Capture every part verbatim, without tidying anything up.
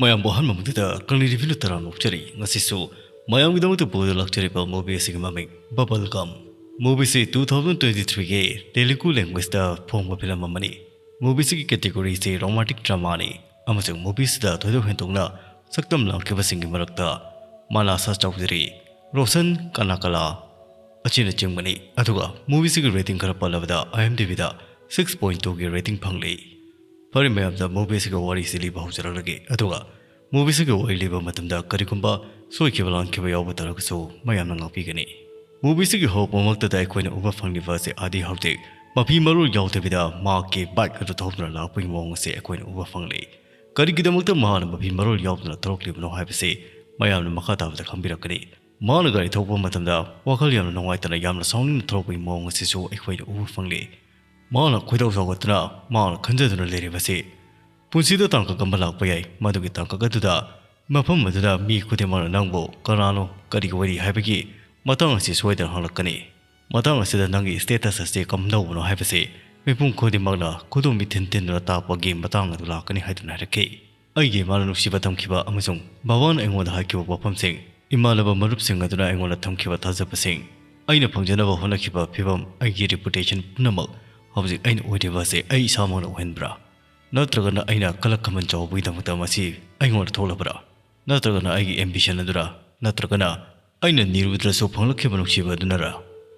ꯃꯌꯥꯝꯕꯨ ꯑꯍꯥꯟꯕ ꯃꯛꯇꯗ ꯀꯪꯂꯩ ꯔꯤꯚꯤꯌꯨ ꯇꯔꯥꯝꯅ ꯑꯣꯛꯆꯔꯤ꯫ ꯉꯁꯤꯁꯨ ꯃꯌꯥꯝꯒꯤꯗꯃꯛꯇ ꯄꯨꯗꯨꯅ ꯂꯥꯛꯆꯔꯤꯕ movie ꯑꯁꯤꯒꯤ ꯃꯃꯤꯡ Bubblegum꯫ Movie ꯑꯁꯤ two thousand twenty three ꯒꯤ Telugu language ꯇ ꯐꯣꯡꯕ film ꯑꯃꯅꯤ꯫ Movie ꯑꯁꯤꯒꯤ category ꯑꯁꯤ romantic drama ꯅꯤ, ꯑꯃꯁꯨꯡ movie ꯑꯁꯤꯗ ꯊꯣꯏꯗꯣꯛ ꯍꯦꯟꯗꯣꯛꯅ ꯁꯛꯇꯝ ꯂꯥꯡꯈꯤꯕꯁꯤꯡꯒꯤ ꯃꯔꯛꯇ ꯃꯅꯥꯁꯥ ꯆꯧꯙꯨꯔꯤ, ꯔꯣꯁꯟ ꯀꯅꯥꯀꯂꯥ ꯑꯁꯤꯅꯆꯤꯡꯕꯅꯤ꯫ ꯑꯗꯨꯒ movie ꯑꯁꯤꯒꯤ rating ꯈꯔ ꯄꯜꯂꯕꯗ IMDb ꯗ six point two ꯒꯤ rating ꯐꯪꯂꯤ꯫ ꯐꯔꯦ ꯃꯌꯥꯝꯗ movie ꯑꯁꯤꯒꯤ ꯋꯥꯔꯤꯁꯤ ꯂꯤꯕ ꯍꯧꯖꯔꯛꯂꯒꯦ꯫ ꯑꯗꯨꯒ movie ꯑꯁꯤꯒꯤ ꯋꯥꯔꯤ ꯂꯤꯕ ꯃꯇꯝꯗ ꯀꯔꯤꯒꯨꯝꯕ ꯁꯣꯏꯈꯤꯕ ꯂꯥꯟꯈꯤꯕ ꯌꯥꯎꯕ ꯇꯥꯔꯒꯁꯨ ꯃꯌꯥꯝꯅ ꯉꯥꯛꯄꯤꯒꯅꯤ꯫ Movie ꯑꯁꯤꯒꯤ ꯍꯧꯔꯛꯄꯃꯛꯇꯗ ꯑꯩꯈꯣꯏꯅ ꯎꯕ ꯐꯪꯂꯤꯕ ꯑꯁꯤ ꯑꯥꯗꯤ ꯍꯧꯖꯤꯛ ꯃꯐꯤ ꯃꯔꯣꯜ ꯌꯥꯎꯗꯕꯤꯗ ꯃꯍꯥꯛꯀꯤ bike ꯑꯗꯨ ꯊꯧꯗꯨꯅ ꯂꯥꯛꯄꯒꯤ ꯃꯑꯣꯡ ꯑꯁꯤ ꯑꯩꯈꯣꯏꯅ ꯎꯕ ꯐꯪꯂꯤ꯫ ꯀꯔꯤꯒꯤꯗꯃꯛꯇ ꯃꯍꯥꯛꯅ ꯃꯐꯤ ꯃꯔꯣꯜ ꯌꯥꯎꯗꯅ ꯊꯧꯔꯛꯂꯤꯕꯅꯣ ꯍꯥꯏꯕꯁꯤ ꯃꯌꯥꯝꯅ ꯃꯈꯥ ꯇꯥꯕꯗ ꯈꯪꯕꯤꯔꯛꯀꯅꯤ꯫ ꯃꯍꯥꯛꯅ ꯒꯥꯔꯤ ꯊꯧꯕ ꯃꯇꯝꯗ ꯋꯥꯈꯜ ꯌꯥꯝꯅ ꯅꯨꯡꯉꯥꯏꯇꯅ, ꯌꯥꯝꯅ ꯁꯥꯎꯅꯤꯡꯅ ꯊꯧꯔꯛꯄꯒꯤ ꯃꯑꯣꯡ ꯑꯁꯤꯁꯨ ꯑꯩꯈꯣꯏꯅ ꯎꯕ ꯐꯪꯂꯤ꯫ ꯃꯍꯥꯛꯅ ꯈꯣꯏꯗꯧ ꯁꯥꯎꯒꯠꯇꯨꯅ ꯃꯍꯥꯛꯅ ꯈꯟꯖꯗꯨꯅ ꯂꯩꯔꯤꯕꯁꯤ ꯄꯨꯟꯁꯤꯗ ꯇꯥꯡꯀꯛ ꯑꯃ ꯂꯥꯛꯄ ꯌꯥꯏ, ꯃꯗꯨꯒꯤ ꯇꯥꯡꯀꯛ ꯑꯗꯨꯗ ꯃꯐꯝ ꯑꯗꯨꯗ ꯃꯤ ꯈꯨꯗꯤꯡꯃꯛꯅ ꯅꯪꯕꯨ ꯀꯅꯥꯅꯣ, ꯀꯔꯤꯒꯤ ꯑꯣꯏꯔꯤ ꯍꯥꯏꯕꯒꯤ ꯃꯇꯥꯡ ꯑꯁꯤ ꯁꯣꯏꯗꯅ ꯍꯪꯂꯛꯀꯅꯤ꯫ ꯃꯇꯥꯡ ꯑꯁꯤꯗ ꯅꯪꯒꯤ status ꯑꯁꯤ ꯀꯝꯗꯧꯕꯅꯣ ꯍꯥꯏꯕꯁꯤ ꯃꯤꯄꯨꯝ ꯈꯨꯗꯤꯡꯃꯛꯅ ꯈꯨꯗꯣꯝꯕꯤ ꯊꯤꯟ ꯊꯤꯟꯗꯨꯅ ꯇꯥꯛꯄꯒꯤ ꯃꯇꯥꯡ ꯑꯗꯨ ꯂꯥꯛꯀꯅꯤ ꯍꯥꯏꯗꯨꯅ ꯍꯥꯏꯔꯛꯈꯤ꯫ ꯑꯩꯒꯤ ꯏꯃꯥꯅ ꯅꯨꯡꯁꯤꯕ ꯊꯝꯈꯤꯕ ꯑꯃꯁꯨꯡ ꯕꯕꯥꯅ ꯑꯩꯉꯣꯟꯗ ꯍꯥꯏꯈꯤꯕ ꯋꯥꯐꯝꯁꯤꯡ, ꯏꯃꯥꯟꯅꯕ ꯃꯔꯨꯞꯁꯤꯡ ꯑꯗꯨꯅ ꯑꯩꯉꯣꯟꯗ ꯊꯝꯈꯤꯕ ꯊꯥꯖꯕꯁꯤꯡ, ꯑꯩꯅ ꯐꯪꯖꯅꯕ ꯍꯣꯠꯅꯈꯤꯕ ꯐꯤꯚꯝ, ꯑꯩꯒꯤ reputation ꯄꯨꯝꯅꯃꯛ ꯍꯧꯖꯤꯛ ꯑꯩꯅ ꯑꯣꯏꯔꯤꯕ ꯑꯁꯤ ꯑꯩ ꯏꯁꯥꯃꯛꯅ ꯑꯣꯏꯍꯟꯕ꯭ꯔꯥ? ꯅꯠꯇ꯭ꯔꯒꯅ ꯑꯩꯅ ꯀꯂꯛ ꯈꯝꯕꯟ ꯆꯥꯎꯕꯒꯤꯗꯃꯛꯇ ꯃꯁꯤ ꯑꯩꯉꯣꯟꯗ ꯊꯣꯛꯂꯕ꯭ꯔꯥ? ꯅꯠꯇ꯭ꯔꯒꯅ ꯑꯩꯒꯤ ambition ꯑꯗꯨꯔ? ꯅꯠꯇ꯭ꯔꯒꯅ ꯑꯩꯅ ꯅꯤꯔꯨꯗ꯭ꯔꯁꯨ ꯐꯪꯂꯛꯈꯤꯕ ꯅꯨꯡꯁꯤꯕ ꯑꯗꯨꯅꯔ?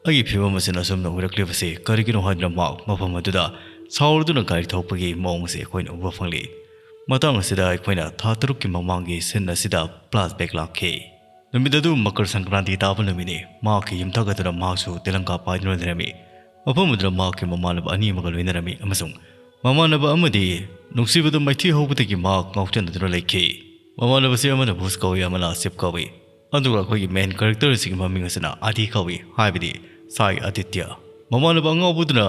ꯑꯩꯒꯤ ꯐꯤꯕꯝ ꯑꯁꯤꯅ ꯑꯁꯨꯝꯅ ꯑꯣꯏꯔꯛꯂꯤꯕꯁꯤ ꯀꯔꯤꯒꯤꯅꯣ ꯍꯥꯏꯗꯨꯅ ꯃꯍꯥꯛ ꯃꯐꯝ ꯑꯗꯨꯗ ꯁꯥꯎꯔꯗꯨꯅ ꯒꯥꯔꯤ ꯊꯧꯔꯛꯄꯒꯤ ꯃꯑꯣꯡ ꯑꯁꯤ ꯑꯩꯈꯣꯏꯅ ꯎꯕ ꯐꯪꯂꯤ꯫ ꯃꯇꯥꯡ ꯑꯁꯤꯗ ꯑꯩꯈꯣꯏꯅ ꯊꯥ ꯇꯔꯨꯛꯀꯤ ꯃꯃꯥꯡꯒꯤ scene ꯑꯁꯤꯗ flashback ꯂꯥꯛꯈꯤ꯫ ꯅꯨꯃꯤꯠ ꯑꯗꯨ ꯃꯀꯔ ꯁꯪꯀ꯭ꯔꯥꯟꯇꯤ ꯇꯥꯕ ꯅꯨꯃꯤꯠꯅꯤ꯫ ꯃꯍꯥꯛꯀꯤ ꯌꯨꯝꯊꯛ ꯑꯗꯨꯗ ꯃꯍꯥꯛꯁꯨ ꯇꯦꯂꯪꯀꯥ ꯄꯥꯏꯗꯨꯅ ꯂꯩꯔꯝꯃꯤ꯫ ꯃꯐꯝ ꯑꯗꯨꯗ ꯃꯍꯥꯛꯀꯤ ꯃꯃꯥꯟꯅꯕ ꯑꯅꯤ ꯑꯃꯒ ꯂꯣꯏꯅꯔꯝꯃꯤ ꯑꯃꯁꯨꯡ ꯃꯃꯥꯟꯅꯕ ꯑꯃꯗꯤ ꯅꯨꯡꯁꯤꯕꯗ ꯃꯥꯏꯊꯤ ꯍꯧꯕꯗꯒꯤ ꯃꯍꯥꯛ ꯉꯥꯎꯆꯦꯟꯅꯗꯨꯅ ꯂꯩꯈꯤ꯫ ꯃꯃꯥꯟꯅꯕꯁꯤ ꯑꯃꯅ ꯕꯨꯁ ꯀꯧꯏ, ꯑꯃꯅ ꯑꯁꯤꯞ ꯀꯧꯏ꯫ ꯑꯗꯨꯒ ꯑꯩꯈꯣꯏꯒꯤ main character ꯑꯁꯤꯒꯤ ꯃꯃꯤꯡ ꯑꯁꯤꯅ ꯑꯥꯗꯤ ꯀꯧꯏ, ꯍꯥꯏꯕꯗꯤ ꯁꯥꯏ ꯑꯥꯗꯤꯇ꯭ꯌ꯫ ꯃꯃꯥꯟꯅꯕ ꯑꯉꯥꯎꯕꯗꯨꯅ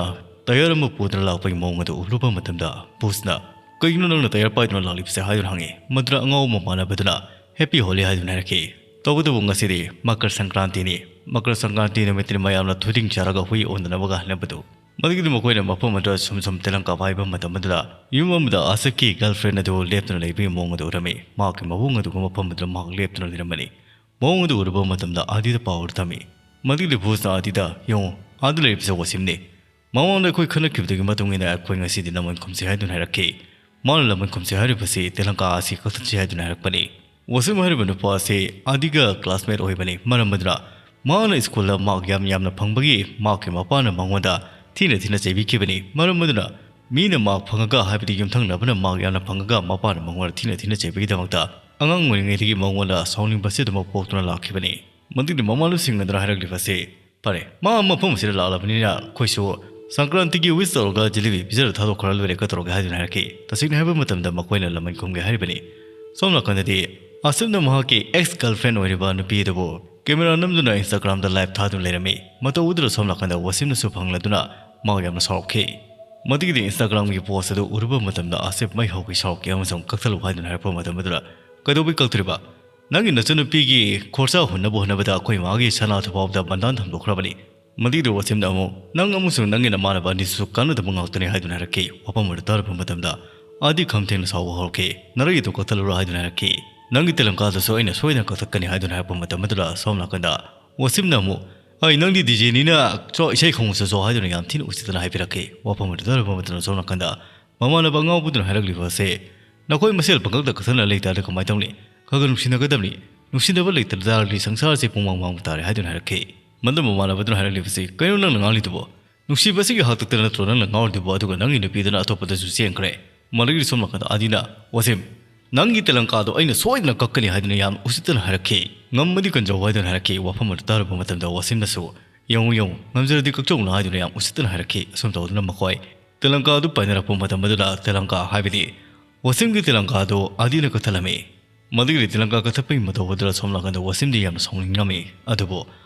tyre ꯑꯃ ꯄꯨꯗꯨꯅ ꯂꯥꯛꯄꯒꯤ ꯃꯑꯣꯡ ꯑꯗꯨ ꯎꯔꯨꯕ ꯃꯇꯝꯗ ꯕꯨꯁꯅ, "ꯀꯩꯒꯤꯅꯣ ꯅꯪꯅ tyre ꯄꯥꯏꯗꯨꯅ ꯂꯥꯛꯂꯤꯕꯁꯦ?" ꯍꯥꯏꯗꯨꯅ ꯍꯪꯉꯤ꯫ ꯃꯗꯨꯗ ꯑꯉꯥꯎꯕ ꯃꯃꯥꯟꯅꯕꯗꯨꯅ, "Happy Holi" ꯍꯥꯏꯗꯨꯅ ꯍꯥꯏꯔꯛꯈꯤ꯫ ꯇꯧꯕꯇꯕꯨ ꯉꯁꯤꯗꯤ ꯃꯀꯔ ꯁꯪꯀ꯭ꯔꯥꯟꯇꯤꯅꯤ꯫ ꯃꯀꯔ ꯁꯪꯀ꯭ꯔꯥꯟꯇꯤ ꯅꯨꯃꯤꯠꯇꯅꯤ ꯃꯌꯥꯝꯅ ꯊꯣꯏꯗꯤꯡ ꯆꯥꯔꯒ ꯍꯨꯏ ꯑꯣꯟꯗꯅꯕꯒ ꯍꯥꯏꯅꯕꯗꯨ꯫ ꯃꯗꯨꯒꯤꯗꯤ ꯃꯈꯣꯏꯅ ꯃꯐꯝ ꯑꯗꯨꯗ ꯁꯨꯝ ꯁꯨꯝ ꯇꯦꯂꯪꯀꯥ ꯄꯥꯏꯕ ꯃꯇꯝ ꯑꯗꯨꯗ, ꯌꯨꯝ ꯑꯃꯗ ꯑꯁꯛꯀꯤ ꯒꯔꯜꯐ꯭ꯔꯦꯟ ꯑꯗꯨ ꯂꯦꯞꯇꯨꯅ ꯂꯩꯕꯒꯤ ꯃꯑꯣꯡ ꯑꯗꯨ ꯎꯔꯝꯃꯤ꯫ ꯃꯍꯥꯛꯀꯤ ꯃꯕꯨꯡ ꯑꯗꯨꯒ ꯃꯐꯝ ꯑꯗꯨꯗ ꯃꯍꯥꯛ ꯂꯦꯞꯇꯨꯅ ꯂꯩꯔꯝꯕꯅꯤ꯫ ꯃꯑꯣꯡ ꯑꯗꯨ ꯎꯔꯨꯕ ꯃꯇꯝꯗ ꯑꯥꯗꯤꯗ ꯄꯥꯎ ꯑꯗꯨ ꯇꯝꯃꯤ꯫ ꯃꯗꯨꯒꯤꯗꯤ ꯚꯨꯁꯅ ꯑꯥꯗꯤꯗ, "ꯌꯦꯡꯉꯨ, ꯑꯥꯗ ꯂꯩꯔꯤꯕꯁꯦ ꯋꯥꯁꯤꯝꯅꯤ꯫ ꯃꯃꯥꯡꯗ ꯑꯩꯈꯣꯏ ꯈꯟꯅꯈꯤꯕꯗꯨꯒꯤ ꯃꯇꯨꯡ ꯏꯟꯅ ꯑꯩꯈꯣꯏ ꯉꯁꯤꯗꯤ ꯂꯃꯟ ꯈꯨꯝꯁꯤ" ꯍꯥꯏꯗꯨꯅ ꯍꯥꯏꯔꯛꯈꯤ꯫ ꯃꯥꯅ ꯂꯃꯟ ꯈꯨꯝꯁꯤ ꯍꯥꯏꯔꯤꯕꯁꯤ ꯇꯦꯂꯪꯀꯥ ꯑꯁꯤ ꯀꯛꯊꯠꯁꯤ ꯍꯥꯏꯗꯨꯅ ꯍꯥꯏꯔꯛꯄꯅꯤ꯫ ꯋꯥꯁꯤꯝ ꯍꯥꯏꯔꯤꯕ ꯅꯨꯄꯥ ꯑꯁꯤ ꯑꯥꯗꯤꯒ ꯀ꯭ꯂꯥꯁꯃꯦꯠ ꯑꯣꯏꯕꯅꯤ꯫ ꯃꯔꯝ ꯑꯗꯨꯅ ꯃꯍꯥꯛꯅ ꯁ꯭ꯀꯨꯜꯗ ꯃꯥꯔꯛ ꯌꯥꯝ ꯌꯥꯝꯅ ꯐꯪꯕꯒꯤ ꯃꯍꯥꯛꯀꯤ ꯃꯄꯥꯅ ꯃꯉꯣꯟꯗ ꯊꯤꯅ ꯊꯤꯅ ꯆꯩꯕꯤꯈꯤꯕꯅꯤ꯫ ꯃꯔꯝ ꯑꯗꯨꯅ ꯃꯤꯅ ꯃꯥꯔꯛ ꯐꯪꯉꯒ, ꯍꯥꯏꯕꯗꯤ ꯌꯨꯝꯊꯪꯅꯕꯅ ꯃꯥꯔꯛ ꯌꯥꯝꯅ ꯐꯪꯉꯒ ꯃꯄꯥꯅ ꯃꯉꯣꯟꯗ ꯊꯤꯅ ꯊꯤꯅ ꯆꯩꯕꯒꯤꯗꯃꯛꯇ ꯑꯉꯥꯡ ꯑꯣꯏꯔꯤꯉꯩꯗꯒꯤ ꯃꯉꯣꯟꯗ ꯁꯥꯎꯅꯤꯡꯕꯁꯤ ꯑꯗꯨꯃꯛ ꯄꯣꯛꯇꯨꯅ ꯂꯥꯛꯈꯤꯕꯅꯤ꯫ ꯃꯗꯨꯒꯤ ꯃꯃꯥꯟꯅꯕꯁꯤꯡ ꯑꯗꯨꯅ ꯍꯥꯏꯔꯛꯂꯤꯕꯁꯤ, "ꯐꯔꯦ, ꯃꯥ ꯃꯐꯝ ꯑꯁꯤꯗ ꯂꯥꯛꯂꯕꯅꯤꯅ ꯑꯩꯈꯣꯏꯁꯨ ꯁꯪꯀ꯭ꯔꯥꯟꯇꯤꯒꯤ ꯋꯤꯁ ꯇꯧꯔꯒ ꯖꯤꯂꯤꯕꯤ ꯄꯤꯖꯔ ꯊꯥꯗꯣꯛꯈ꯭ꯔ ꯂꯣꯏꯔꯦ, ꯀꯩꯗꯧꯔꯒꯦ?" ꯍꯥꯏꯗꯨꯅ ꯍꯥꯏꯔꯛꯈꯤ꯫ ꯇꯁꯦꯡꯅ ꯍꯥꯏꯕ ꯃꯇꯝꯗ ꯃꯈꯣꯏꯅ ꯂꯃꯟ ꯈꯨꯝꯒꯦ ꯍꯥꯏꯔꯤꯕꯅꯤ꯫ ꯁꯣꯝ ꯅꯥꯀꯟꯗꯗꯤ ꯑꯥꯁꯤꯐꯅ ꯃꯍꯥꯛꯀꯤ ꯑꯦꯛꯁ ꯒꯔꯜꯐ꯭ꯔꯦꯟ ꯑꯣꯏꯔꯤꯕ ꯅꯨꯄꯤ ꯑꯗꯨꯕꯨ ꯀꯦꯃꯦꯔꯥ ꯅꯝꯗꯨꯅ Instagram-ꯗ ꯂꯥꯏꯚ ꯊꯥꯗꯨꯅ ꯂꯩꯔꯝꯃꯤ꯫ ꯃꯇꯧ ꯑꯗꯨꯗ ꯁꯣꯝ ꯅꯥꯀꯟꯗ ꯋꯥꯁꯤꯝꯅꯁꯨ ꯐꯪꯂꯗꯨꯅ ꯃꯍꯥꯛ ꯌꯥꯝꯅ ꯁꯥꯎꯔꯛꯈꯤ꯫ ꯃꯗꯨꯒꯤꯗꯤ Instagram-ꯒꯤ ꯄꯣꯁ ꯑꯗꯨ ꯎꯔꯨꯕ ꯃꯇꯝꯗ ꯑꯥꯁꯤꯐ ꯃꯩ ꯍꯧꯒꯩ ꯁꯥꯎꯔꯛꯈꯤ ꯑꯃꯁꯨꯡ "ꯀꯛꯊꯠꯂꯨ" ꯍꯥꯏꯗꯨꯅ ꯍꯥꯏꯔꯛꯄ ꯃꯇꯝ ꯑꯗꯨꯗ, "ꯀꯩꯗꯧꯕꯩ ꯀꯛꯇ꯭ꯔꯤꯕ? ꯅꯪꯒꯤ ꯅꯆꯟꯅꯨꯄꯤꯒꯤ ꯈꯣꯔꯁꯥ ꯍꯨꯟꯅꯕ ꯍꯣꯠꯅꯕꯗ ꯑꯩꯈꯣꯏ ꯃꯥꯒꯤ ꯁꯅꯥꯗꯨ ꯐꯥꯎꯕꯗ ꯕꯟꯗꯥꯟ ꯊꯝꯗꯣꯛꯈ꯭ꯔꯕꯅꯤ꯫" ꯃꯗꯨꯒꯤꯗꯤ ꯋꯥꯁꯤꯝꯅ ꯑꯃꯨꯛ, "ꯅꯪ ꯑꯃꯁꯨꯡ ꯅꯪꯒꯤ ꯅꯃꯥꯟꯅꯕ ꯑꯅꯤꯁꯨ ꯀꯥꯟꯅꯗꯕ ꯉꯥꯛꯇꯅꯤ" ꯍꯥꯏꯗꯨꯅ ꯍꯥꯏꯔꯛꯈꯤ꯫ ꯋꯥꯐꯝ ꯑꯗꯨ ꯇꯥꯔꯕ ꯃꯇꯝꯗ ꯑꯥꯗꯤ ꯈꯝ ꯊꯦꯡꯅ ꯁꯥꯎꯕ ꯍꯧꯔꯛꯈꯤ꯫ "ꯅꯔꯩ ꯑꯗꯨ ꯀꯛꯊꯠꯂꯨꯔꯣ" ꯍꯥꯏꯗꯨꯅ ꯍꯥꯏꯔꯛꯈꯤ꯫ "ꯅꯪꯒꯤ ꯇꯦꯂꯪꯀꯥꯗꯨꯁꯨ ꯑꯩꯅ ꯁꯣꯏꯗꯅ ꯀꯛꯊꯠꯀꯅꯤ" ꯍꯥꯏꯗꯨꯅ ꯍꯥꯏꯔꯛꯄ ꯃꯇꯝ ꯑꯗꯨꯗ ꯁꯣꯝ ꯅꯥꯀꯟꯗ ꯋꯥꯁꯤꯝꯅ ꯑꯃꯨꯛ, "ꯑꯩ ꯅꯪꯗꯤ ꯗꯤꯖꯦꯅꯤꯅ ꯆꯣ ꯏꯁꯩ ꯈꯣꯡꯉꯨ ꯆꯠꯆꯣ" ꯍꯥꯏꯗꯨꯅ ꯌꯥꯝ ꯊꯤꯅ ꯎꯁꯤꯠꯇꯅ ꯍꯥꯏꯕꯤꯔꯛꯈꯤ꯫ ꯋꯥꯐꯝ ꯑꯗꯨ ꯇꯥꯔꯕ ꯃꯇꯝꯗ ꯁꯣꯝ ꯅꯥꯀꯟꯗ ꯃꯃꯥꯟꯅꯕ ꯑꯉꯥꯎꯕꯗꯨꯅ ꯍꯥꯏꯔꯛꯂꯤꯕ ꯑꯁꯦ, "ꯅꯈꯣꯏ ꯃꯁꯦꯜ ꯄꯪꯀꯛꯇ ꯀꯛꯊꯠꯅ ꯂꯩꯇꯥꯔꯗꯤ ꯀꯃꯥꯏꯅ ꯇꯧꯅꯤ? ꯈꯔ ꯈꯔ ꯅꯨꯡꯁꯤꯅꯒꯗꯕꯅꯤ꯫ ꯅꯨꯡꯁꯤꯅꯕ ꯂꯩꯇ ꯇꯥꯔꯒꯗꯤ ꯁꯪꯁꯥꯔꯁꯦ ꯄꯨꯡꯃꯥꯡ ꯃꯥꯡꯕ ꯇꯥꯔꯦ" ꯍꯥꯏꯗꯨꯅ ꯍꯥꯏꯔꯛꯈꯤ꯫ ꯃꯗꯨ ꯃꯃꯥꯟꯅꯕꯗꯨꯅ ꯍꯥꯏꯔꯛꯂꯤꯕꯁꯤ, "ꯀꯩꯅꯣ ꯅꯪꯅ ꯉꯥꯡꯂꯤꯗꯨꯕꯣ? ꯅꯨꯡꯁꯤꯕꯁꯤꯒꯤ ꯍꯥꯛꯇꯛꯇ ꯅꯠꯇ꯭ꯔꯣ ꯅꯪꯅ ꯉꯥꯎꯔꯤꯗꯨꯕꯣ? ꯑꯗꯨꯒ ꯅꯪꯒꯤ ꯅꯨꯄꯤꯗꯨꯅ ꯑꯇꯣꯞꯄꯗꯁꯨ ꯆꯦꯟꯈ꯭ꯔꯦ꯫" ꯃꯗꯨꯒꯤ ꯁꯣꯝ ꯅꯥꯀꯟꯗ ꯑꯥꯗꯤꯅ, "ꯋꯥꯁꯤꯝ, ꯅꯪꯒꯤ ꯇꯦꯂꯪꯀꯥꯗꯣ ꯑꯩꯅ ꯁꯣꯏꯗꯅ ꯀꯛꯀꯅꯤ" ꯍꯥꯏꯗꯨꯅ ꯌꯥꯝ ꯎꯁꯤꯠꯇꯅ ꯍꯥꯏꯔꯛꯈꯤ꯫ "ꯉꯝꯃꯗꯤ ꯀꯟꯖꯧ" ꯍꯥꯏꯗꯨꯅ ꯍꯥꯏꯔꯛꯈꯤ꯫ ꯋꯥꯐꯝ ꯑꯗꯨ ꯇꯥꯔꯨꯕ ꯃꯇꯝꯗ ꯋꯥꯁꯤꯝꯅꯁꯨ, "ꯌꯦꯡꯉꯨ, ꯌꯦꯡꯉꯨ, ꯉꯝꯖꯔꯗꯤ ꯀꯛꯆꯧꯅ" ꯍꯥꯏꯗꯨꯅ ꯌꯥꯝ ꯎꯁꯤꯠꯇꯅ ꯍꯥꯏꯔꯛꯈꯤ꯫ ꯑꯁꯨꯝ ꯇꯧꯗꯨꯅ ꯃꯈꯣꯏ ꯇꯦꯂꯪꯀꯥ ꯑꯗꯨ ꯄꯥꯏꯅꯔꯛꯄ ꯃꯇꯝ ꯑꯗꯨꯗ ꯇꯦꯂꯪꯀꯥ, ꯍꯥꯏꯕꯗꯤ ꯋꯥꯁꯤꯝꯒꯤ ꯇꯦꯂꯪꯀꯥ ꯑꯗꯨ ꯑꯥꯗꯤꯅ ꯀꯛꯊꯠꯂꯝꯃꯤ꯫ ꯃꯗꯨꯒꯤ ꯇꯦꯂꯪꯀꯥ ꯀꯛꯊꯠꯄꯒꯤ ꯃꯇꯧ ꯑꯗꯨꯗ ꯁꯣꯝ ꯅꯥꯀꯟꯗ ꯋꯥꯁꯤꯝꯗꯤ ꯌꯥꯝꯅ ꯁꯥꯎꯅꯤꯡꯂꯝꯃꯤ, ꯑꯗꯨꯕꯨ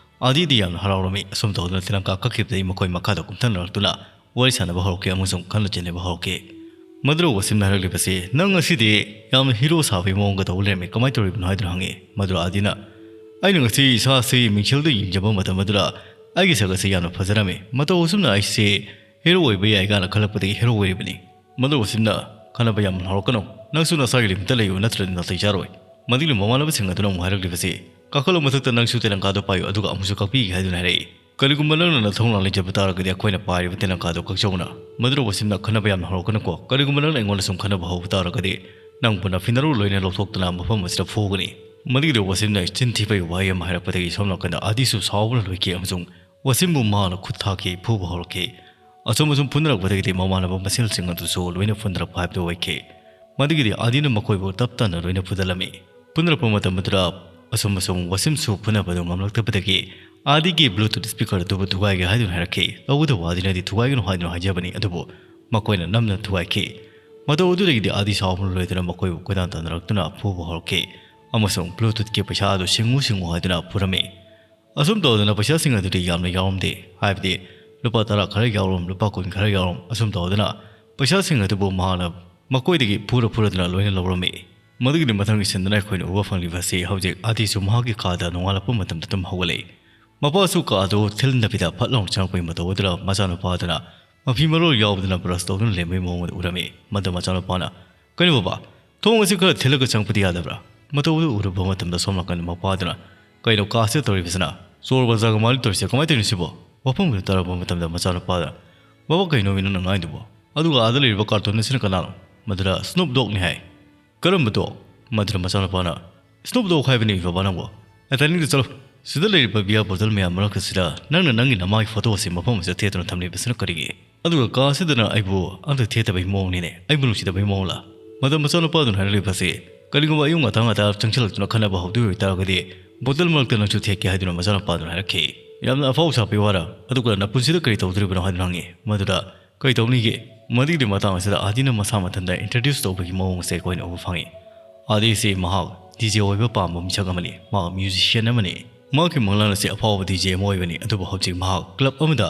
ꯑꯥꯗꯤꯗꯤ ꯌꯥꯝꯅ ꯍꯔꯥꯎꯔꯝꯃꯤ꯫ ꯑꯁꯨꯝ ꯇꯧꯗꯨꯅ ꯇꯦꯂꯪꯀꯥ ꯀꯛꯈꯤꯕꯗꯒꯤ ꯃꯈꯣꯏ ꯃꯈꯥꯗ ꯀꯨꯝꯊꯅꯔꯛꯇꯨꯅ ꯋꯥꯔꯤ ꯁꯥꯟꯅꯕ ꯍꯧꯔꯛꯈꯤ ꯑꯃꯁꯨꯡ ꯈꯟꯅ ꯆꯩꯅꯕ ꯍꯧꯔꯛꯈꯤ꯫ ꯃꯗꯨꯗ ꯋꯥꯁꯤꯝꯅ ꯍꯥꯏꯔꯛꯂꯤꯕꯁꯤ, "ꯅꯪ ꯉꯁꯤꯗꯤ ꯌꯥꯝꯅ ꯍꯤꯔꯣ ꯁꯥꯕꯒꯤ ꯃꯑꯣꯡꯒ ꯇꯧꯕ ꯂꯩꯔꯝꯃꯤ, ꯀꯃꯥꯏꯅ ꯇꯧꯔꯤꯕꯅꯣ?" ꯍꯥꯏꯗꯨꯅ ꯍꯪꯉꯤ꯫ ꯃꯗꯨꯗ ꯑꯥꯗꯤꯅ, "ꯑꯩꯅ ꯉꯁꯤ ꯏꯁꯥꯁꯤ ꯃꯤꯡꯁꯦꯜꯗ ꯌꯦꯡꯖꯕ ꯃꯇꯝ ꯑꯗꯨꯗ ꯑꯩꯒꯤ ꯁꯛ ꯑꯁꯤ ꯌꯥꯝꯅ ꯐꯖꯔꯝꯃꯤ꯫ ꯃꯇꯧ ꯑꯁꯨꯝꯅ ꯑꯩꯁꯦ ꯍꯦꯔꯣ ꯑꯣꯏꯕ ꯌꯥꯏ ꯀꯥꯏꯅ ꯈꯜꯂꯛꯄꯗꯒꯤ ꯍꯦꯔꯣ ꯑꯣꯏꯔꯤꯕꯅꯤ꯫ ꯃꯗꯨ ꯑꯁꯤꯝꯅ ꯈꯟꯅꯕ ꯌꯥꯝꯅ ꯍꯧꯔꯛꯀꯅꯨ꯫ ꯅꯪꯁꯨ ꯅꯁꯥꯒꯤ ꯂꯤꯃꯤꯠꯇ ꯂꯩꯌꯨ, ꯅꯠꯇ꯭ꯔꯗꯤ ꯅꯥꯇꯩ ꯆꯥꯔꯣꯏ꯫ ꯃꯗꯨꯒꯤ ꯃꯃꯥꯟꯅꯕꯁꯤꯡ ꯑꯗꯨꯅ ꯑꯃꯨꯛ ꯍꯥꯏꯔꯛꯂꯤꯕꯁꯤ, "ꯀꯥꯈꯠꯂꯣ ꯃꯊꯛꯇ, ꯅꯪꯁꯨ ꯇꯦꯂꯪꯀꯥꯗꯣ ꯄꯥꯏꯌꯨ, ꯑꯗꯨꯒ ꯑꯃꯨꯛꯁꯨ ꯀꯛꯄꯤꯒꯦ" ꯍꯥꯏꯗꯨꯅ ꯍꯥꯏꯔꯛꯏ꯫ "ꯀꯔꯤꯒꯨꯝꯕ ꯅꯪꯅ ꯅꯊꯧꯅꯥ ꯂꯩꯖꯕ ꯇꯥꯔꯒꯗꯤ ꯑꯩꯈꯣꯏꯅ ꯄꯥꯏꯔꯤꯕ ꯇꯦꯂꯪꯀꯥꯗꯣ ꯀꯛꯆꯧꯅ꯫" ꯃꯗꯨꯅ ꯋꯥꯁꯤꯝꯅ ꯈꯟꯅꯕ ꯌꯥꯝꯅ ꯍꯧꯔꯛꯀꯅꯨꯀꯣ꯫ "ꯀꯔꯤꯒꯨꯝꯕ ꯅꯪꯅ ꯑꯩꯉꯣꯟꯗ ꯁꯨꯝ ꯈꯟꯅꯕ ꯍꯧꯕ ꯇꯥꯔꯒꯗꯤ ꯅꯪꯕꯨ ꯅꯐꯤꯅꯔꯣꯜ ꯂꯣꯏꯅ ꯂꯧꯊꯣꯛꯇꯨꯅ ꯃꯐꯝ ꯑꯁꯤꯗ ꯐꯨꯒꯅꯤ꯫" ꯃꯗꯨꯒꯤꯗ ꯋꯥꯁꯤꯝꯅ ꯆꯤꯟ ꯊꯤꯕꯒꯤ ꯋꯥꯍꯩ ꯑꯃ ꯍꯥꯏꯔꯛꯄꯗꯒꯤ ꯁꯣꯝ ꯅꯥꯀꯟꯗ ꯑꯥꯗꯤꯁꯨ ꯁꯥꯎꯕꯅ ꯂꯣꯏꯈꯤ ꯑꯃꯁꯨꯡ ꯋꯥꯁꯤꯝꯕꯨ ꯃꯍꯥꯛꯅ ꯈꯨꯠ ꯊꯥꯈꯤ, ꯐꯨꯕ ꯍꯧꯔꯛꯈꯤ꯫ ꯑꯁꯨꯝ ꯑꯁꯨꯝ ꯐꯨꯅꯔꯛꯄꯗꯒꯤꯗꯤ ꯃꯃꯥꯟꯅꯕ ꯃꯁꯦꯜꯁꯤꯡ ꯑꯗꯨꯁꯨ ꯂꯣꯏꯅ ꯐꯨꯅꯔꯛꯄ ꯍꯥꯏꯕꯗꯨ ꯑꯣꯏꯈꯤ꯫ ꯃꯗꯨꯒꯤꯗꯤ ꯑꯥꯗꯤꯅ ꯃꯈꯣꯏꯕꯨ ꯇꯞ ꯇꯞꯅ ꯂꯣꯏꯅ ꯐꯨꯗꯠꯂꯝꯃꯤ꯫ ꯐꯨꯅꯔꯛꯄ ꯃꯇꯝ ꯑꯗꯨꯗ ꯑꯁꯨꯝ ꯑꯁꯨꯝ ꯋꯥꯁꯤꯝꯁꯨ ꯐꯨꯅꯕꯗꯨ ꯉꯝꯂꯛꯇꯕꯗꯒꯤ ꯑꯥꯗꯤꯒꯤ Bluetooth speaker ꯑꯗꯨꯕꯨ ꯊꯨꯒꯥꯏꯒꯦ ꯍꯥꯏꯗꯨꯅ ꯍꯥꯏꯔꯛꯈꯤ꯫ ꯇꯧꯕꯇꯕꯨ ꯑꯥꯗꯤꯅꯗꯤ ꯊꯨꯒꯥꯏꯒꯅꯨ ꯍꯥꯏꯗꯨꯅ ꯍꯥꯏꯖꯕꯅꯤ, ꯑꯗꯨꯕꯨ ꯃꯈꯣꯏꯅ ꯅꯝꯅ ꯊꯨꯒꯥꯏꯈꯤ꯫ ꯃꯇꯧ ꯑꯗꯨꯗꯒꯤꯗꯤ ꯑꯥꯗꯤ ꯁꯥꯎꯕꯅ ꯂꯣꯏꯗꯅ ꯃꯈꯣꯏꯕꯨ ꯀꯣꯏꯇꯥꯟ ꯇꯥꯟꯅꯔꯛꯇꯨꯅ ꯐꯨꯕ ꯍꯧꯔꯛꯈꯤ ꯑꯃꯁꯨꯡ Bluetoothꯀꯤ ꯄꯩꯁꯥ ꯑꯗꯨ ꯁꯤꯡꯉꯨ ꯁꯤꯡꯉꯨ ꯍꯥꯏꯗꯨꯅ ꯐꯨꯔꯝꯃꯤ꯫ ꯑꯁꯨꯝ ꯇꯧꯗꯅ ꯄꯩꯁꯥꯁꯤꯡ ꯑꯗꯨꯗꯤ ꯌꯥꯝꯅ ꯌꯥꯎꯔꯝꯗꯦ, ꯍꯥꯏꯕꯗꯤ ꯂꯨꯄꯥ ꯇꯔꯥ ꯈꯔ ꯌꯥꯎꯔꯝ, ꯂꯨꯄꯥ ꯀꯨꯟ ꯈꯔ ꯌꯥꯎꯔꯝ, ꯑꯁꯨꯝ ꯇꯧꯗꯅ ꯄꯩꯁꯥꯁꯤꯡ ꯑꯗꯨꯕꯨ ꯃꯍꯥꯛꯅ ꯃꯈꯣꯏꯗꯒꯤ ꯐꯨꯔ ꯐꯨꯔꯗꯨꯅ ꯂꯣꯏꯅ ꯂꯧꯔꯝꯃꯤ꯫ ꯃꯗꯨꯒꯤꯗꯤ ꯃꯊꯪꯒꯤ ꯁꯤꯟꯗꯨꯅ ꯑꯩꯈꯣꯏꯅ ꯎꯕ ꯐꯪꯂꯤꯕ ꯑꯁꯤ ꯍꯧꯖꯤꯛ ꯑꯥꯗꯤꯁꯨ ꯃꯍꯥꯛꯀꯤ ꯀꯥꯗ ꯅꯣꯡꯉꯥꯜꯂꯛꯄ ꯃꯇꯝꯗ ꯑꯗꯨꯝ ꯍꯧꯒꯠꯂꯛꯏ꯫ ꯃꯄꯥꯁꯨ ꯀꯥ ꯑꯗꯨ ꯊꯤꯜꯅꯕꯤꯗ ꯐꯠ ꯂꯥꯎꯅ ꯆꯪꯉꯛꯄꯒꯤ ꯃꯇꯧ ꯑꯗꯨꯗ ꯃꯆꯥꯅꯨꯄꯥ ꯑꯗꯨꯅ ꯃꯐꯤ ꯃꯔꯣꯜ ꯌꯥꯎꯕꯗꯨꯅ brush ꯇꯧꯗꯨꯅ ꯂꯩꯔꯝꯕꯒꯤ ꯃꯑꯣꯡ ꯑꯗꯨ ꯎꯔꯝꯃꯤ꯫ ꯃꯗꯨ ꯃꯆꯥꯅꯨꯄꯥꯅ, "ꯀꯩꯅꯣ ꯕꯕꯥ, ꯊꯣꯡ ꯑꯁꯤ ꯈꯔ ꯊꯤꯜꯂꯒ ꯆꯪꯉꯛꯄꯗꯤ ꯌꯥꯗꯕ꯭ꯔꯥ?" ꯃꯇꯧ ꯑꯗꯨ ꯎꯔꯨꯕ ꯃꯇꯝꯗ ꯁꯣꯝ ꯅꯥꯀꯟꯗ ꯃꯄꯥꯗꯨꯅ, "ꯀꯩꯅꯣ ꯀꯥꯁꯤꯗ ꯇꯧꯔꯤꯕꯁꯤꯅ? ꯆꯣꯔ ꯕꯖꯥꯔꯒ ꯃꯥꯜꯂꯤ ꯇꯧꯔꯤꯁꯦ, ꯀꯃꯥꯏꯅ ꯇꯧꯔꯤꯅꯣ ꯁꯤꯕꯣ?" ꯋꯥꯐꯝ ꯑꯗꯨ ꯇꯥꯔꯛꯄ ꯃꯇꯝꯗ ꯃꯆꯥꯅꯨꯄꯥꯗ, "ꯕꯕꯥ, ꯀꯩꯅꯣꯃꯤ ꯅꯪꯅ ꯉꯥꯡꯉꯤꯗꯨꯕꯣ? ꯑꯗꯨꯒ ꯑꯥꯗ ꯂꯩꯔꯤꯕ cartoon ꯑꯁꯤꯅ ꯀꯅꯥꯅꯣ?" ꯃꯗꯨꯗ, "Snoop Dogg ꯅꯤ" ꯍꯥꯏ꯫ "ꯀꯔꯝꯕ dog?" ꯃꯗꯨꯗ ꯃꯆꯥꯅꯨꯄꯥꯅ, "Snoop Dogg ꯍꯥꯏꯕꯅꯤ ꯕꯕꯥ ꯅꯪꯕꯣ꯫ ꯑꯦ, ꯇꯥꯅꯤꯡꯗꯦ, ꯆꯠꯂꯣ꯫ ꯁꯤꯗ ꯂꯩꯔꯤꯕ beer bottle ꯃꯌꯥꯝ ꯃꯔꯛ ꯑꯁꯤꯗ ꯅꯪꯅ ꯅꯪꯒꯤ ꯅꯃꯥꯒꯤ photo ꯑꯁꯤ ꯃꯐꯝ ꯑꯁꯤꯗ ꯊꯦꯠꯇꯨꯅ ꯊꯝꯂꯤꯕꯁꯤꯅ ꯀꯔꯤꯒꯤ? ꯑꯗꯨꯒ ꯀꯥ ꯑꯁꯤꯗꯅ ꯑꯩꯕꯨ ꯑꯝꯇ ꯊꯦꯠꯇꯕꯒꯤ ꯃꯑꯣꯡꯅꯤꯅꯦ, ꯑꯩꯕꯨ ꯅꯨꯡꯁꯤꯗꯕꯒꯤ ꯃꯑꯣꯡꯂ?" ꯃꯗꯨ ꯃꯆꯥꯅꯨꯄꯥꯗꯨꯅ ꯍꯥꯏꯔꯛꯂꯤꯕ ꯑꯁꯤ, "ꯀꯔꯤꯒꯨꯝꯕ ꯑꯌꯨꯛ ꯉꯟꯇꯥ ꯉꯟꯇꯥ ꯆꯪꯁꯤꯜꯂꯛꯇꯨꯅ ꯈꯠꯅꯕ ꯍꯧꯗꯣꯏ ꯑꯣꯏꯇꯥꯔꯒꯗꯤ bottle ꯃꯔꯛꯇ ꯅꯪꯁꯨ ꯊꯦꯠꯀꯦ" ꯍꯥꯏꯗꯨꯅ ꯃꯆꯥꯅꯨꯄꯥꯗꯨꯅ ꯍꯥꯏꯔꯛꯈꯤ꯫ ꯌꯥꯝꯅ ꯑꯐꯥꯎ ꯁꯥꯕꯒꯤ ꯋꯥꯔ? ꯑꯗꯨꯒ ꯅꯄꯨꯟꯁꯤꯗ ꯀꯔꯤ ꯇꯧꯗꯣꯔꯤꯕꯅꯣ ꯍꯥꯏꯗꯨꯅ ꯍꯪꯉꯤ꯫ ꯃꯗꯨꯗ, "ꯀꯩ ꯇꯧꯅꯤꯒꯦ?" ꯃꯗꯨꯒꯤꯗꯤ ꯃꯇꯥꯡ ꯑꯁꯤꯗ ꯑꯥꯗꯤꯅ ꯃꯁꯥ ꯃꯊꯟꯇ introduce ꯇꯧꯕꯒꯤ ꯃꯑꯣꯡ ꯑꯁꯦ ꯑꯩꯈꯣꯏꯅ ꯎꯕ ꯐꯪꯉꯤ꯫ ꯑꯥꯗꯤ ꯑꯁꯤ ꯃꯍꯥꯛ DJ ꯑꯣꯏꯕ ꯄꯥꯝꯕ ꯃꯤꯁꯛ ꯑꯃꯅꯤ꯫ ꯃꯍꯥꯛ musician ꯑꯃꯅꯤ꯫ ꯃꯍꯥꯛꯀꯤ ꯃꯪꯂꯥꯟ ꯑꯁꯤ ꯑꯐꯥꯎꯕ DJ ꯑꯃ ꯑꯣꯏꯕꯅꯤ, ꯑꯗꯨꯕꯨ ꯍꯧꯖꯤꯛ ꯃꯍꯥꯛ club ꯑꯃꯗ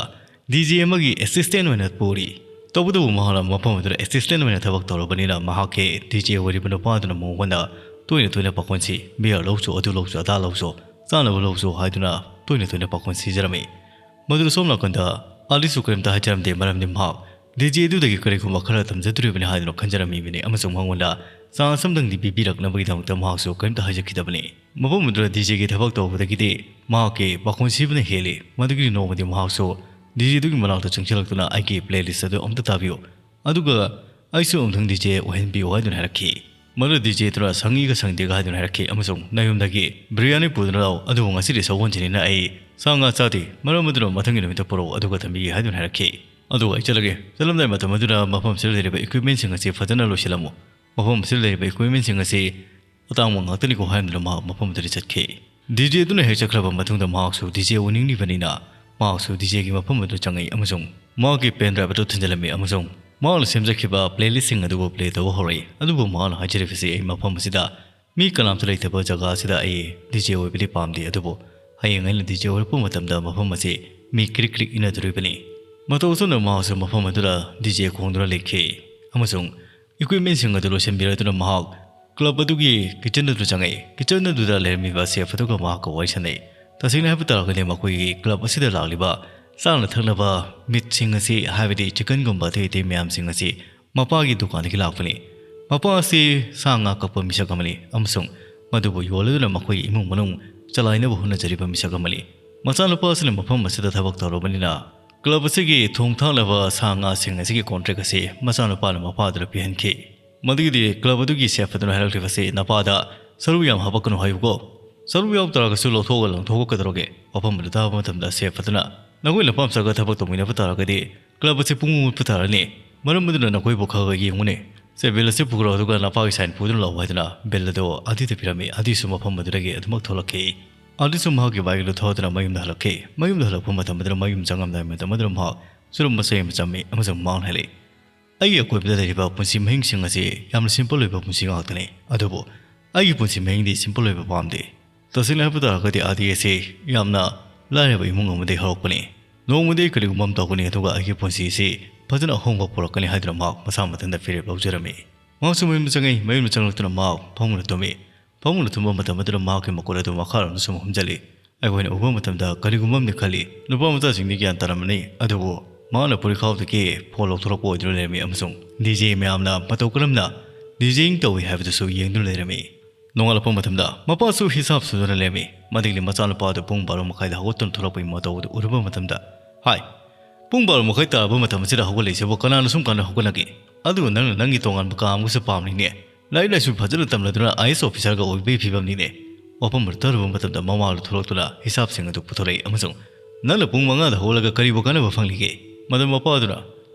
DJ ꯑꯃꯒꯤ assistant ꯑꯣꯏꯅ ꯄꯨꯔꯤ꯫ ꯇꯧꯕꯇꯕꯨ ꯃꯍꯥꯛꯅ ꯃꯐꯝ ꯑꯗꯨꯗ assistant ꯑꯣꯏꯅ ꯊꯕꯛ ꯇꯧꯔꯕꯅꯤꯅ ꯃꯍꯥꯛꯀꯤ DJ ꯑꯣꯏꯔꯤꯕ ꯅꯨꯄꯥ ꯑꯗꯨꯅ ꯃꯉꯣꯟꯗ ꯇꯣꯏꯅ ꯇꯣꯏꯅ ꯄꯥꯈꯣꯟꯁꯤ, "Beer ꯂꯧꯁꯨ, ꯑꯗꯨ ꯂꯧꯁꯨ, ꯑꯗꯥ ꯂꯧꯁꯨ, ꯆꯥꯅꯕ ꯂꯧꯁꯨ" ꯍꯥꯏꯗꯨꯅ ꯇꯣꯏꯅ ꯇꯣꯏꯅ ꯄꯥꯈꯣꯟ ꯁꯤꯖꯔꯝꯃꯤ꯫ ꯃꯗꯨꯗ ꯁꯣꯝ ꯅꯥꯀꯟꯗ ꯑꯥꯂꯤꯁꯁꯨ ꯀꯔꯤꯝꯇ ꯍꯥꯏꯖꯔꯝꯗꯦ, ꯃꯔꯝꯗꯤ ꯃꯍꯥꯛ ꯗꯤ ꯖꯦ ꯑꯗꯨꯗꯒꯤ ꯀꯔꯤꯒꯨꯝꯕ ꯈꯔ ꯇꯝꯖꯗꯣꯔꯤꯕꯅꯤ ꯍꯥꯏꯗꯨꯅ ꯈꯟꯖꯔꯝꯃꯤꯕꯅꯤ, ꯑꯃꯁꯨꯡ ꯃꯉꯣꯟꯗ ꯆꯥꯟꯁ ꯑꯃꯇꯪꯗꯤ ꯄꯤꯕꯤꯔꯛꯅꯕꯒꯤꯗꯃꯛꯇ ꯃꯍꯥꯛꯁꯨ ꯀꯔꯤꯝꯇ ꯍꯥꯏꯖꯈꯤꯗꯕꯅꯤ꯫ ꯃꯐꯝ ꯑꯗꯨꯗ ꯗꯤ ꯖꯦꯒꯤ ꯊꯕꯛ ꯇꯧꯕꯗꯒꯤꯗꯤ ꯃꯍꯥꯛꯀꯤ ꯄꯥꯈꯣꯟ ꯁꯤꯕꯅ ꯍꯦꯜꯂꯤ꯫ ꯃꯗꯨꯒꯤ ꯅꯣꯡꯃꯗꯤ ꯃꯍꯥꯛꯁꯨ ꯗꯤ ꯖꯦ ꯑꯗꯨꯒꯤ ꯃꯅꯥꯛꯇ ꯆꯪꯁꯤꯜꯂꯛꯇꯨꯅ "ꯑꯩꯒꯤ ꯄ꯭ꯂꯦꯂꯤꯁ ꯑꯗꯨ ꯑꯃꯨꯛꯇ ꯇꯥꯕꯤꯌꯨ, ꯑꯗꯨꯒ ꯑꯩꯁꯨ ꯑꯃꯨꯛꯇꯪ ꯗꯤ ꯖꯦ ꯑꯣꯏꯍꯟꯕꯤꯌꯨ" ꯍꯥꯏꯗꯨꯅ ꯍꯥꯏꯔꯛꯈꯤ꯫ ꯃꯗꯨ ꯗꯤ ꯖꯦ ꯑꯗꯨꯅ "ꯁꯪꯉꯤꯒ ꯁꯪꯗꯦꯒ" ꯍꯥꯏꯗꯨꯅ ꯍꯥꯏꯔꯛꯈꯤ, ꯑꯃꯁꯨꯡ "ꯅꯌꯨꯝꯗꯒꯤ ꯕꯤꯔꯌꯥꯅꯤ ꯄꯨꯗꯨꯅ ꯂꯥꯛꯎ, ꯑꯗꯨꯕꯨ ꯉꯁꯤꯗꯤ ꯁꯒꯣꯜꯁꯦꯟꯅꯤꯅ ꯑꯩ ꯁꯥ ꯉꯥ ꯆꯥꯗꯦ, ꯃꯔꯝ ꯑꯗꯨꯅ ꯃꯊꯪꯒꯤ ꯅꯨꯃꯤꯠꯇ ꯄꯨꯔꯛꯎ, ꯑꯗꯨꯒ ꯊꯝꯕꯤꯒꯦ" ꯍꯥꯏꯗꯨꯅ ꯍꯥꯏꯔꯛꯈꯤ꯫ "ꯑꯗꯨꯒ ꯑꯩ ꯆꯠꯂꯒꯦ꯫ ꯆꯠꯂꯝꯗꯥꯏ ꯃꯇꯝ ꯑꯗꯨꯗ ꯃꯐꯝ ꯑꯁꯤꯗ ꯂꯩꯔꯤꯕ ꯏꯀ꯭ꯋꯤꯞꯃꯦꯟꯁꯤꯡ ꯑꯁꯤ ꯐꯖꯅ ꯂꯣꯏꯁꯤꯜꯂꯝꯃꯨ꯫ ꯃꯐꯝ ꯑꯁꯤꯗ ꯂꯩꯔꯤꯕ ꯏꯀ꯭ꯋꯤꯞꯃꯦꯟꯁꯤꯡ ꯑꯁꯤ ꯑꯇꯥꯡꯕ ꯉꯥꯛꯇꯅꯤꯀꯣ" ꯍꯥꯏꯗꯨꯅ ꯃꯍꯥꯛ ꯃꯐꯝ ꯑꯗꯨꯗ ꯆꯠꯈꯤ꯫ ꯗꯤ ꯖꯦ ꯑꯗꯨꯅ ꯍꯦꯛ ꯆꯠꯈ꯭ꯔꯕ ꯃꯇꯨꯡꯗ ꯃꯍꯥꯛꯁꯨ ꯗꯤ ꯖꯦ ꯑꯣꯏꯅꯤꯡꯂꯤꯕꯅꯤꯅ ꯃꯍꯥꯛꯁꯨ ꯗꯤ ꯖꯦꯒꯤ ꯃꯐꯝ ꯑꯗꯨꯗ ꯆꯪꯉꯛꯏ ꯑꯃꯁꯨꯡ ꯃꯍꯥꯛꯀꯤ ꯄꯦꯟ ꯗ꯭ꯔꯥꯏꯚ ꯑꯗꯨ ꯊꯤꯟꯖꯤꯜꯂꯝꯃꯤ ꯑꯃꯁꯨꯡ ꯃꯍꯥꯛꯅ ꯁꯦꯝꯖꯈꯤꯕ ꯄ꯭ꯂꯦꯂꯤꯁꯁꯤꯡ ꯑꯗꯨꯕꯨ ꯄ꯭ꯂꯦ ꯇꯧꯕ ꯍꯧꯔꯛꯏ꯫ ꯑꯗꯨꯕꯨ ꯃꯍꯥꯛꯅ ꯍꯥꯏꯖꯔꯤꯕꯁꯤ, "ꯑꯩ ꯃꯐꯝ ꯑꯁꯤꯗ ꯃꯤ ꯀꯅꯥꯝꯇ ꯂꯩꯇꯕ ꯖꯒꯥ ꯑꯁꯤꯗ ꯑꯩ ꯗꯤ ꯖꯦ ꯑꯣꯏꯕꯗꯤ ꯄꯥꯝꯗꯦ, ꯑꯗꯨꯕꯨ ꯍꯌꯦꯡ ꯑꯩꯅ ꯗꯤ ꯖꯦ ꯑꯣꯏꯔꯛꯄ ꯃꯇꯝꯗ ꯃꯐꯝ ꯑꯁꯤ ꯃꯤ ꯀ꯭ꯔꯤꯛ ꯀ꯭ꯔꯤꯛ ꯏꯟꯅꯗꯣꯔꯤꯕꯅꯤ"꯫ ꯃꯇꯧ ꯑꯁꯨꯝꯅ ꯃꯍꯥꯛꯁꯨ ꯃꯐꯝ ꯑꯗꯨꯗ ꯗꯤ ꯖꯦ ꯈꯣꯡꯗꯨꯅ ꯂꯩꯈꯤ ꯑꯃꯁꯨꯡ ꯏꯀ꯭ꯋꯤꯞꯃꯦꯟꯁꯤꯡ ꯑꯗꯨ ꯂꯣꯏꯁꯤꯟꯕꯤꯔꯗꯨꯅ ꯃꯍꯥꯛ ꯀ꯭ꯂꯕ ꯑꯗꯨꯒꯤ ꯀꯤꯆꯟ ꯑꯗꯨ ꯆꯪꯉꯛꯏ꯫ ꯀꯤꯆꯟ ꯑꯗꯨꯗ ꯂꯩꯔꯝꯃꯤꯕ ꯁꯦꯐ ꯑꯗꯨꯒ ꯃꯍꯥꯛꯀ ꯋꯥꯔꯤ ꯁꯥꯟꯅꯩ꯫ ꯇꯁꯦꯡꯅ ꯍꯥꯏꯕ ꯇꯥꯔꯒꯗꯤ ꯃꯈꯣꯏꯒꯤ ꯀ꯭ꯂꯕ ꯑꯁꯤꯗ ꯂꯥꯛꯂꯤꯕ ꯆꯥꯅ ꯊꯛꯅꯕ ꯃꯤꯠꯁꯤꯡ ꯑꯁꯤ, ꯍꯥꯏꯕꯗꯤ ꯆꯤꯀꯟꯒꯨꯝꯕ ꯑꯇꯩ ꯑꯇꯩ ꯃꯌꯥꯝꯁꯤꯡ ꯑꯁꯤ ꯃꯄꯥꯒꯤ ꯗꯨꯀꯥꯟꯗꯒꯤ ꯂꯥꯛꯄꯅꯤ꯫ ꯃꯄꯥ ꯑꯁꯤ ꯁꯥ ꯉꯥ ꯀꯛꯄ ꯃꯤꯁꯛ ꯑꯃꯅꯤ ꯑꯃꯁꯨꯡ ꯃꯗꯨꯕꯨ ꯌꯣꯜꯂꯗꯨꯅ ꯃꯈꯣꯏꯒꯤ ꯏꯃꯨꯡ ꯃꯅꯨꯡ ꯆꯂꯥꯏꯅꯕ ꯍꯣꯠꯅꯖꯔꯤꯕ ꯃꯤꯁꯛ ꯑꯃꯅꯤ꯫ ꯃꯆꯥꯅꯨꯄꯥ ꯑꯁꯤꯅ ꯃꯐꯝ ꯑꯁꯤꯗ ꯊꯕꯛ ꯇꯧꯔꯕꯅꯤꯅ ꯀ꯭ꯂꯕ ꯑꯁꯤꯒꯤ ꯊꯣꯡ ꯊꯥꯛꯅꯕ ꯁꯥ ꯉꯥꯁꯤꯡ ꯑꯁꯤꯒꯤ ꯀꯣꯟꯇ꯭ꯔꯦꯛ ꯑꯁꯤ ꯃꯆꯥꯅꯨꯄꯥꯅ ꯃꯄꯥꯗꯨꯗ ꯄꯤꯍꯟꯈꯤ꯫ ꯃꯗꯨꯒꯤꯗꯤ ꯀ꯭ꯂꯕ ꯑꯗꯨꯒꯤ ꯁꯦꯐ ꯑꯗꯨꯅ ꯍꯥꯏꯔꯛꯂꯤꯕꯁꯤ, "ꯅꯄꯥꯗ ꯁꯔꯨ ꯌꯥꯝ ꯍꯥꯄꯛꯀꯅꯨ ꯍꯥꯏꯌꯨꯀꯣ꯫ ꯁꯔꯨ ꯌꯥꯎ ꯇꯥꯔꯒꯁꯨ ꯂꯧꯊꯣꯛꯑꯒ ꯂꯪꯊꯣꯛꯄ ꯀꯩꯗꯧꯔꯒꯦ?" ꯃꯐꯝ ꯑꯗꯨ ꯇꯥꯕ ꯃꯇꯝꯗ ꯁꯦꯐ ꯑꯗꯨꯅ, "ꯅꯈꯣꯏ ꯅꯄꯥ ꯃꯆꯥꯒ ꯊꯕꯛ ꯇꯧꯃꯤꯟꯅꯕ ꯇꯥꯔꯒꯗꯤ ꯀ꯭ꯂꯕ ꯑꯁꯤ ꯄꯨꯡꯃꯨꯠ ꯃꯨꯠꯄ ꯇꯥꯔꯅꯤ꯫ ꯃꯔꯝ ꯑꯗꯨꯅ ꯅꯈꯣꯏꯕꯨ ꯈꯔ ꯈꯔ ꯌꯦꯡꯉꯨꯅꯦ꯫ ꯁꯦ, ꯕꯤꯜ ꯑꯁꯤ ꯄꯨꯈ꯭ꯔꯣ, ꯑꯗꯨꯒ ꯅꯄꯥꯒꯤ ꯁꯥꯏꯟ ꯄꯨꯗꯨꯅ ꯂꯥꯛꯎ" ꯍꯥꯏꯗꯨꯅ ꯕꯤꯜ ꯑꯗꯨ ꯑꯥꯗꯤꯗ ꯄꯤꯔꯝꯃꯤ꯫ ꯑꯥꯗꯤꯁꯨ ꯃꯐꯝ ꯑꯗꯨꯗꯒꯤ ꯑꯗꯨꯃꯛ ꯊꯣꯛꯂꯛꯈꯤ꯫ ꯑꯥꯗꯤꯁꯨ ꯃꯍꯥꯛꯀꯤ ꯕꯥꯏꯛ ꯑꯗꯨ ꯊꯧꯗꯨꯅ ꯃꯌꯨꯝꯗ ꯍꯜꯂꯛꯈꯤ꯫ ꯃꯌꯨꯝꯗ ꯍꯜꯂꯛꯄ ꯃꯇꯝ ꯑꯗꯨꯗ ꯃꯌꯨꯝ ꯆꯪꯉꯝꯗꯥꯏ ꯃꯇꯝ ꯑꯗꯨꯗ ꯃꯍꯥꯛ ꯆꯨꯔꯨꯝꯕ ꯆꯩ ꯑꯃ ꯆꯝꯃꯤ ꯑꯃꯁꯨꯡ ꯃꯥꯡ ꯍꯜꯂꯤ꯫ "ꯑꯩꯒꯤ ꯑꯀꯣꯏꯕꯗ ꯂꯩꯔꯤꯕ ꯄꯨꯟꯁꯤ ꯃꯍꯤꯡꯁꯤꯡ ꯑꯁꯤ ꯌꯥꯝꯅ ꯁꯤꯝꯄꯜ ꯑꯣꯏꯕ ꯄꯨꯟꯁꯤ ꯉꯥꯛꯇꯅꯤ, ꯑꯗꯨꯕꯨ ꯑꯩꯒꯤ ꯄꯨꯟꯁꯤ ꯃꯍꯤꯡꯗꯤ ꯁꯤꯝꯄꯜ ꯑꯣꯏꯕ ꯄꯥꯝꯗꯦ꯫ ꯇꯁꯦꯡꯅ ꯍꯥꯏꯕ ꯇꯥꯔꯒꯗꯤ ꯑꯥꯗꯤ ꯑꯁꯤ ꯌꯥꯝꯅ ꯂꯥꯏꯔꯕ ꯏꯃꯨꯡ ꯑꯃꯗꯒꯤ ꯍꯧꯔꯛꯄꯅꯤ꯫ ꯅꯣꯡꯃꯗꯤ ꯀꯔꯤꯒꯨꯝꯕ ꯑꯃ ꯇꯧꯒꯅꯤ, ꯑꯗꯨꯒ ꯑꯩꯒꯤ ꯄꯨꯟꯁꯤ ꯑꯁꯤ ꯐꯖꯅ ꯑꯍꯣꯡꯕ ꯄꯨꯔꯛꯀꯅꯤ" ꯍꯥꯏꯗꯨꯅ ꯃꯍꯥꯛ ꯃꯁꯥ ꯃꯊꯟꯇ ꯐꯤꯔꯦꯞ ꯂꯧꯖꯔꯝꯃꯤ꯫ ꯃꯍꯥꯛꯁꯨ ꯃꯌꯨꯝꯗ ꯆꯪꯉꯛꯏ꯫ ꯃꯌꯨꯝꯗ ꯆꯪꯂꯛꯇꯨꯅ ꯃꯍꯥꯛ ꯐꯃꯨꯡꯗ ꯇꯨꯝꯃꯤ꯫ ꯐꯃꯨꯡꯗ ꯇꯨꯝꯕ ꯃꯇꯝ ꯑꯗꯨꯗ ꯃꯍꯥꯛꯀꯤ ꯃꯈꯨꯠ ꯑꯗꯨ ꯃꯈꯥꯔꯣꯝꯗ ꯁꯨꯝ ꯍꯨꯝꯖꯤꯜꯂꯤ꯫ ꯑꯩꯈꯣꯏꯅ ꯎꯕ ꯃꯇꯝꯗ ꯀꯔꯤꯒꯨꯝꯕ ꯑꯃꯗꯤ ꯈꯜꯂꯤ, ꯅꯨꯄꯥ ꯃꯆꯥꯁꯤꯡꯗꯤ ꯒ꯭ꯌꯥꯟ ꯇꯥꯔꯝꯃꯅꯤ, ꯑꯗꯨꯕꯨ ꯃꯍꯥꯛꯅ ꯄꯣꯔꯤꯈꯥꯎꯗꯒꯤ ꯐꯣꯟ ꯂꯧꯊꯣꯔꯛꯄ ꯑꯣꯏꯗꯨꯅ ꯂꯩꯔꯝꯃꯤ ꯑꯃꯁꯨꯡ ꯗꯤ ꯖꯦ ꯃꯌꯥꯝꯅ ꯃꯇꯧ ꯀꯔꯝꯅ ꯗꯤ ꯖꯦꯌꯤꯡ ꯇꯧꯏ ꯍꯥꯏꯕꯗꯨꯁꯨ ꯌꯦꯡꯗꯨꯅ ꯂꯩꯔꯝꯃꯤ꯫ ꯅꯣꯡꯉꯥꯜꯂꯛꯄ ꯃꯇꯝꯗ ꯃꯄꯥꯁꯨ ꯍꯤꯁꯥꯞ ꯁꯨꯗꯨꯅ ꯂꯩꯔꯝꯃꯤ꯫ ꯃꯗꯒꯤꯗꯤ ꯃꯆꯥꯅꯨꯄꯥ ꯑꯗꯨ ꯄꯨꯡ ꯕꯥꯔꯣ ꯃꯈꯥꯏꯗ ꯍꯧꯒꯠꯇꯨꯅ ꯊꯣꯛꯂꯛꯄꯒꯤ ꯃꯇꯧ ꯑꯗꯨ ꯎꯔꯨꯕ ꯃꯇꯝꯗ, "ꯍꯥꯏ, ꯄꯨꯡ ꯕꯥꯔꯣ ꯃꯈꯥꯏ ꯇꯥꯔꯕ ꯃꯇꯝ ꯑꯁꯤꯗ ꯍꯧꯒꯠꯂꯛꯏꯁꯤꯕꯨ ꯀꯅꯥꯅ ꯁꯨꯝ ꯀꯥꯟꯗ ꯍꯧꯒꯠꯅꯒꯦ? ꯑꯗꯨꯒ ꯅꯪꯅ ꯅꯪꯒꯤ ꯇꯣꯉꯥꯟꯕ ꯀꯥ ꯑꯃꯒꯁꯨ ꯄꯥꯝꯂꯤꯅꯦ꯫ ꯂꯥꯏꯔꯤꯛ ꯂꯥꯏꯁꯨ ꯐꯖꯅ ꯇꯝꯂꯗꯨꯅ ꯑꯥꯏ ꯑꯦꯁ ꯑꯣꯐꯤꯁꯥꯔꯒ ꯑꯣꯏꯕꯒꯤ ꯐꯤꯕꯝꯅꯤꯅꯦ"꯫ ꯋꯥꯐꯝ ꯑꯗꯨ ꯇꯥꯔꯨꯕ ꯃꯇꯝꯗ ꯃꯃꯥ ꯑꯗꯨ ꯊꯣꯛꯂꯛꯇꯨꯅ ꯍꯤꯁꯥꯞꯁꯤꯡ ꯑꯗꯨ ꯄꯨꯊꯣꯔꯛꯏ ꯑꯃꯁꯨꯡ, "ꯅꯪꯅ ꯄꯨꯡ ꯃꯉꯥꯗ ꯍꯧꯒꯠꯂꯒ ꯀꯔꯤꯕꯨ ꯀꯥꯟꯅꯕ ꯐꯪꯂꯤꯒꯦ?" ꯃꯗꯨ ꯃꯄꯥ ꯑꯗꯨꯅ,